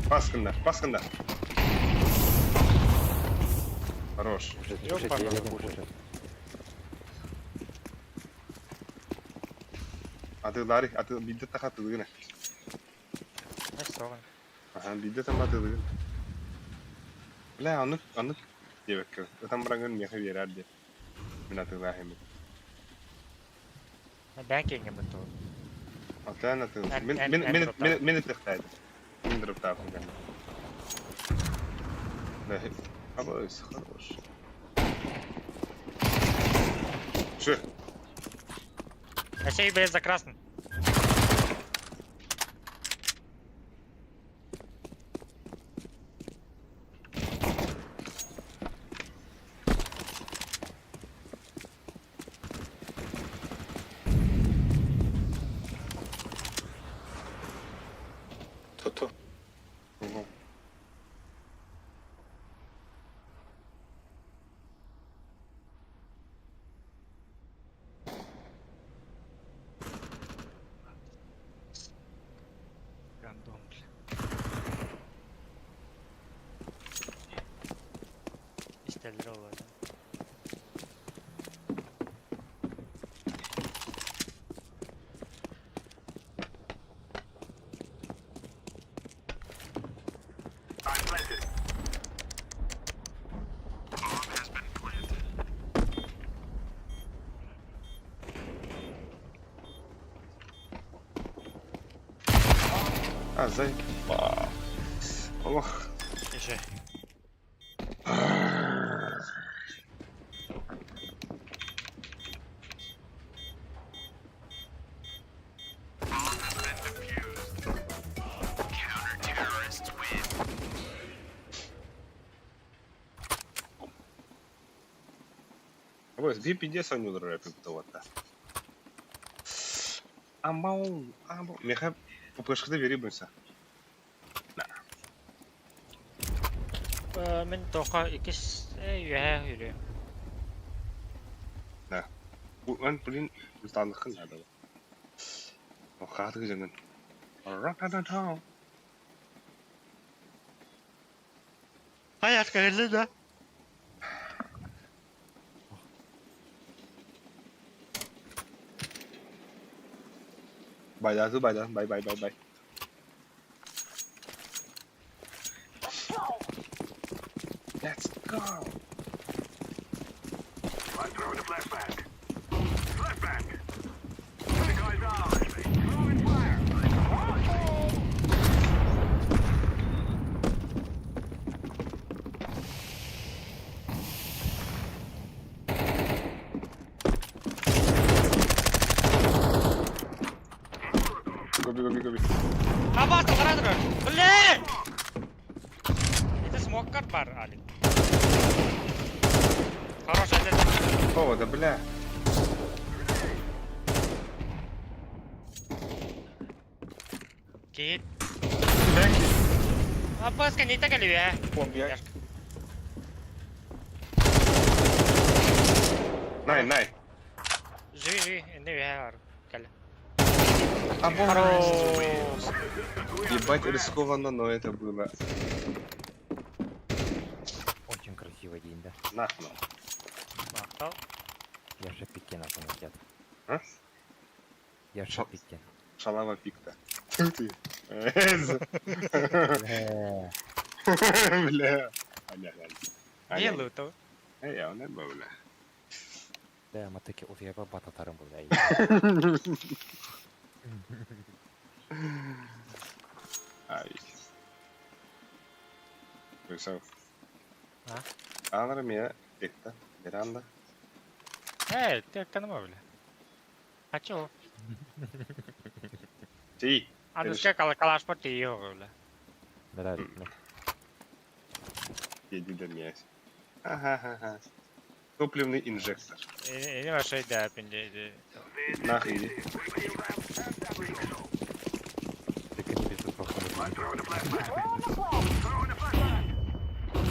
Баскындар, баскындар. Хорош. Атылары, аты бидде таха тылыгына. Аха, бидде тама тылыгын. Бля, аны, аны диэбэккэ. Ытан бараҥҥын миэхэ биэрээр диэ. Мин атыылаах эмит. Бэнкинге буту. Атаан атыы. Эн- Мин эн- мин эн мин дроптаа. мин мин ытыахтаайдым. Мин дроптааппын кэннэ. Бля, Абыс, хорош. Ши. Әсей бе за красным. Ту-ту. Ого. Гандон, бля. Этэллэр ол I'm planted. Bomb has been planted. А, заебал. Ох. Еще. Bomb has been defused. Counter-terrorists win. Абы, биир пиздец оонньуулар эппит Амау, амау. Миэхэ ППшката биэрии буолса. Мин тоха иккис үөһэ үрүө. Да. Эн блин устаанныххын наада. Хаатыгы дьаҥын. Ра-та-та-та. Хайа кэллэ да. Бай да, бай да, бай бай бай бай. Let's go. I'm throwing a flashbang. Flashbang. The guy's out. Throwing fire. Go B, go B, go B. Абас тоҕо Блин! Это смоккар бар, Алик. Хорош, один. О, да бля. Кит. Абас кэнниттэн кэлиэ. Бомбия. Най, най. Живи, живи, инде үөһэ бар. Кэлэ. Або. Хорош. Ебать рискованно, но это было. Очень красивый день, да? Нахуй. Махтал. Я же пикки нахуй надет. А? Я же пикки. Шалава пикта. Ты. Бля. Аня, аня. Не лутал. Эй, он не бля. Да, мы таки уфеба бататарым бля. Ай. Все. А? Анра меня текта. Миранда. Эй, ты как бля. А чё? Ти. Аныска калаш по ти бля. Да, да. Иди до меня. Ага, ага. Топливный инжектор. Или вообще да, пинде. Нахуй иди. I'm throwing a flashbang. Throwing a flashbang.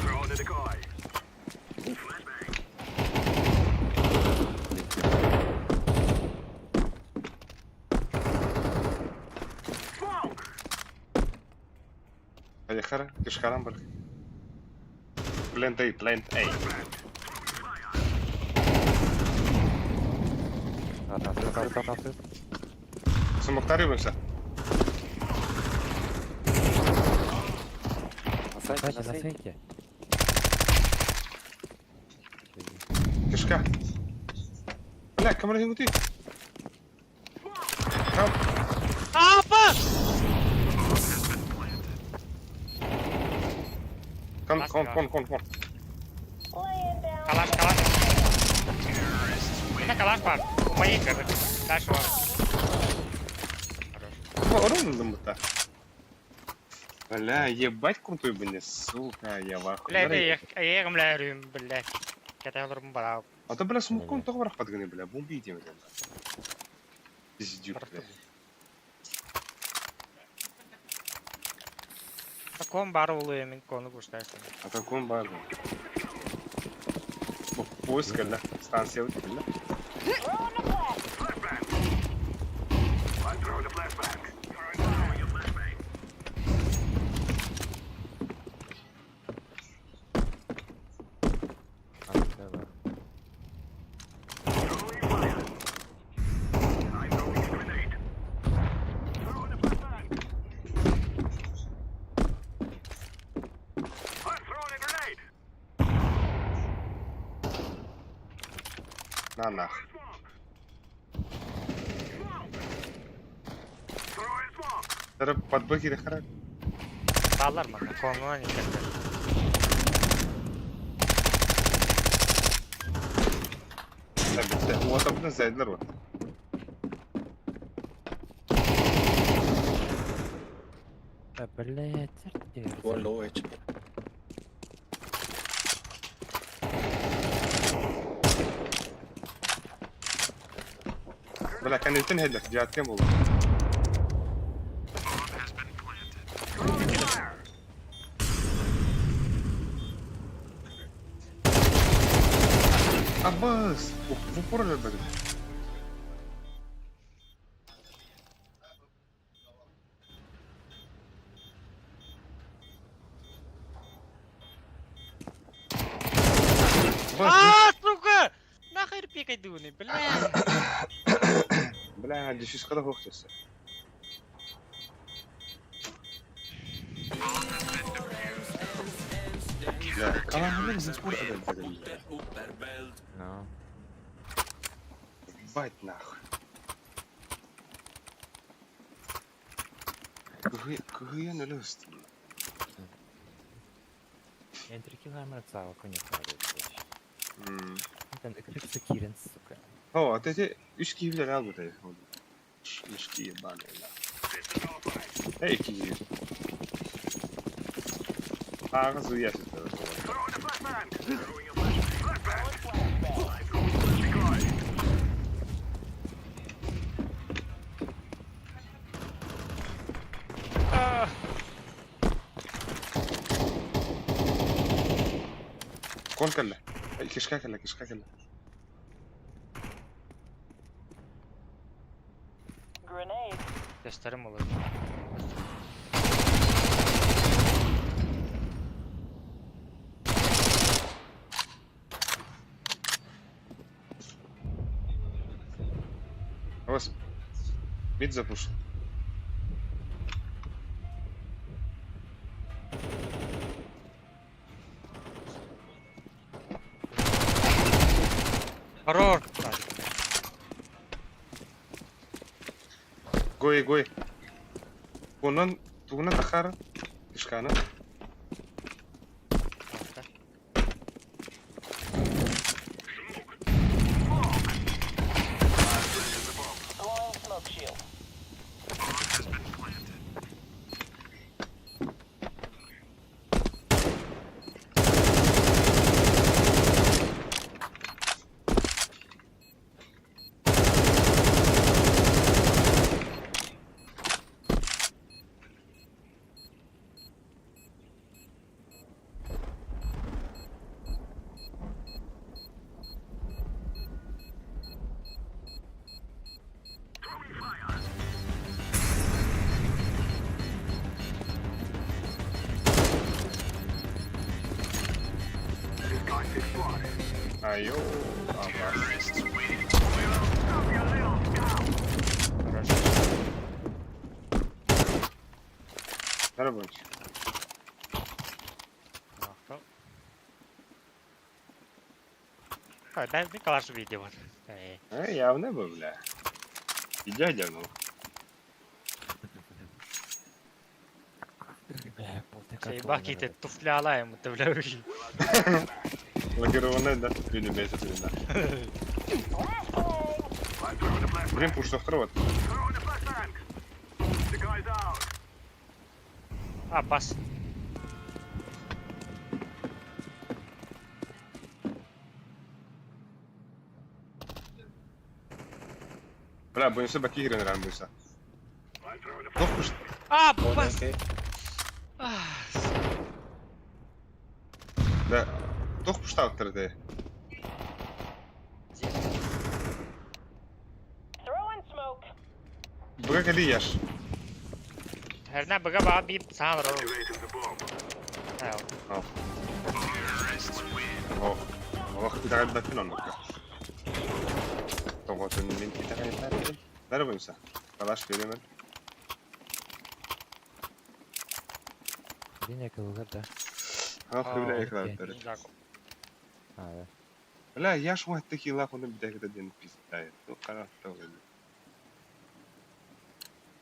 Throwing a decoy. Flashbang. Smoke. Поехали. Кишкарам бар. Plant A, plant A. Атасы, Смоктариваемся. На сайте, на на сайте. сайте. Кишка. Бля, камера не Там. Апа! Кон, кон, кон, кон, кон. Калаш, калаш. Это калаш бар. У моей короче. Дальше бар. Хорош. Орун да. Бля, ебать крутой, блин, сука, я в ахуе. Бля, это я бля, рюм, бля. Ката бара. А то, бля, смоком только враг подгони, бля, бомби иди, бля. Пиздюк, бля. Таком бар улы мен кону буштайсың. А таком бар. Поиск, да, станция, вот, бля. Flashbang. I'm throwing a flashbang. Throwing a flashbang. На нах. Тара подбой кириэххэ Бааллар манна, конунан иһэллэр. Бүттэ. Уотабытын зайдылар вот. Да, блядь, One low HP. Бля, кэнниттэн иһэллэр, дьааттыам буолла. Абыс! В упор өлөрбөтүм. А, сука! Нахер пикай дуны, бля! Бля, десюска да суох чэсэ. Бля, калаһаны в упор өлөрбөтүм. Ну. Ебать нахуй. Кыһыйан өлө ыстым. Энтрикилаймер цао, конечно, Кирен, сука. О, а ты үс киһи билэр албытай. Мешки ебаные, да. Эй, киһи. Ааҕа зуя сытар. Кон кэллэ. Кишка кэллэ, кишка кэллэ. Gösterim olur. Ос. Мид запушил. Хоррор! Гой, гой. Онон тугунан тахара кишканы. Айо, абас. Рабочий. Дай мне калаш видео. Э, явно бы, бля. И дядя, ну. Баки, ты туфля ему, ты, бля, Лакированная, да? Или месяц, или да. Блин, пуш вот. А, бас. Бля, боюсь, баки игры, наверное, боюсь. Тух пуш. А, бас! Да. Тух пуштааттар дээ. Быга кали яш. Хэрнэ быга баа би саан роо. Аа. Оо. Олох итэҕэйбэппин оннукка. Тоҕотун мин итэҕэйбэппин. Бары буйса. Калаш биэриэмэн. Линия кылылар да. Ах, бля, экран. А, да. Бля, я ж вот такие лаху на бедах один пизда. Ну, карата.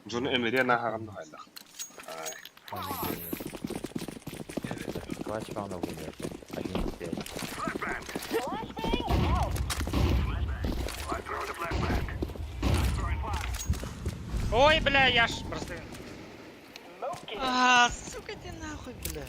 Джон Эмире на хагам нахайлах. Клатч раундов выиграть. 1-5. Ой, бля, я ж просто... А, сука ты нахуй, бля.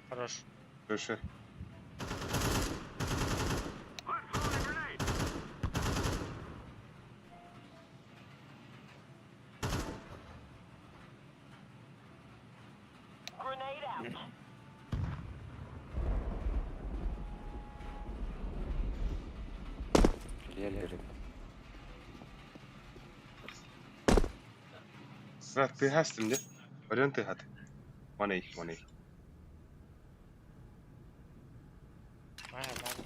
Хорош. Слушай. Лежит. Брат, ты хастым, не? Вариант ты хат. 1A, 1A. А, ладно.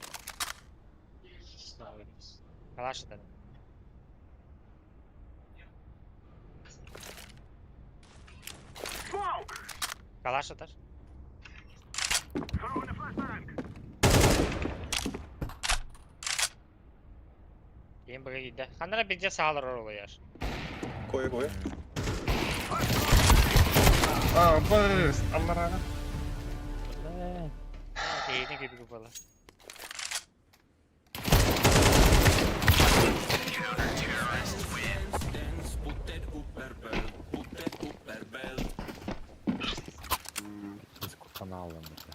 Калаш это. Калаш это? Ең бага кийде. Ханара бирде саалар оролуяр. Кой, кой. А, быс, Аллах. Кейini gibi була. Каналом это.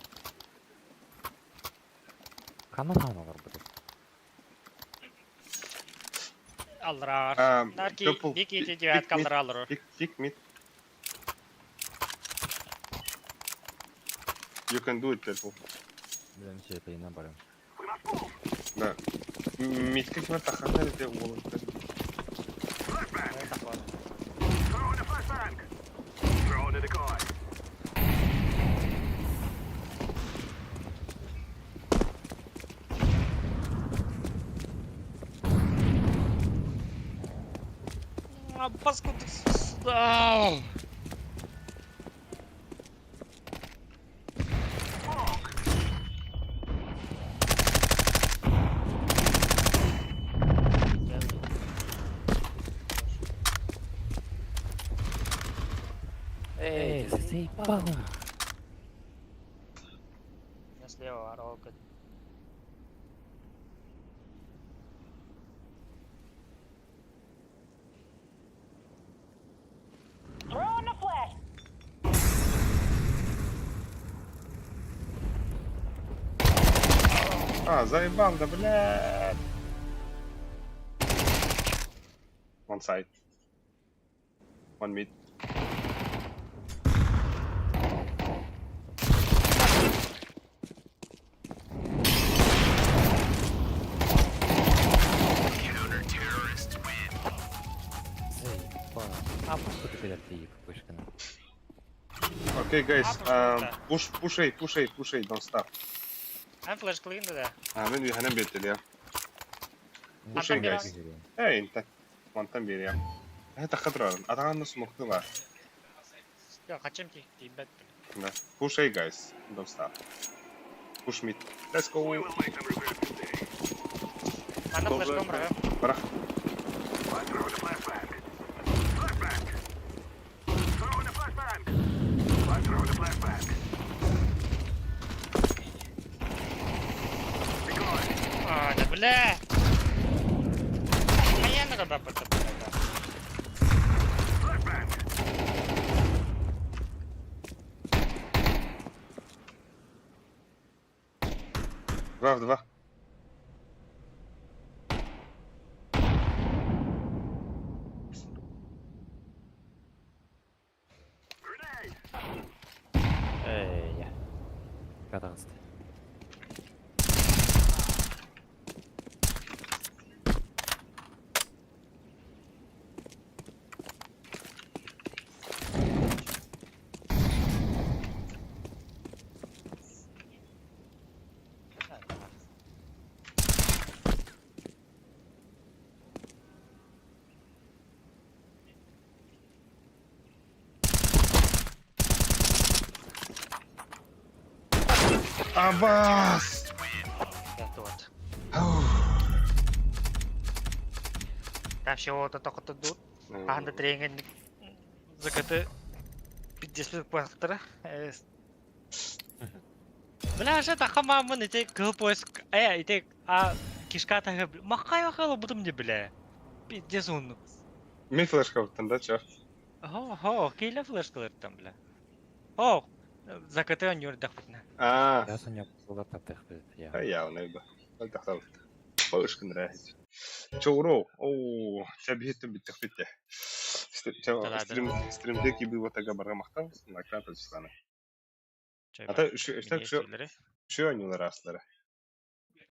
Канал будет. Аллар. Нарки, дики девятка аллар. Пик, пик, мид. You can do it, Purple. Блин, все это и набором. Да. Мид как на тахана или уолл. А, паскуда сюда. Эй, ты заебала! У меня слева рога. А, заебал, да блядь. One side. One mid. Заебала. А пускай ты ты вышкана. Okay, guys, push, push A, push A, push A, don't stop. I'm flash clean да. А, мен үйханан беттел я. Push A, guys. Эй, инта. Мантан бер я. Это хадрар. Атаган смоктылар. Я хачым ти, тибет. Да. Push A, guys. Don't stop. Push mid. Let's go. Ана флеш комра. Барах. А, да бля. А я на рабата бля. Два в два. Эй, Катастрофа. Абас! Вот. Там всего-то только тут. Анда тренинг закаты 50 пунктара. Бля, же таха мамын ити кыл поиск, ити а кишка таха макай вахала бутум не бля. Пиздец он. Ми флешка да, чё? Хо, хо, кейле флешкалар там, бля. О, закаты он юрдах битна. А. Я соня була татых бит. Я. А я найду. Тахтал. Флешка нравится. Чоуро. О, чабихитым биттих битте. Стрим стримдеки бил тага барамахтан, на экран тачсана. Ата үшө үшө анюлар аслары.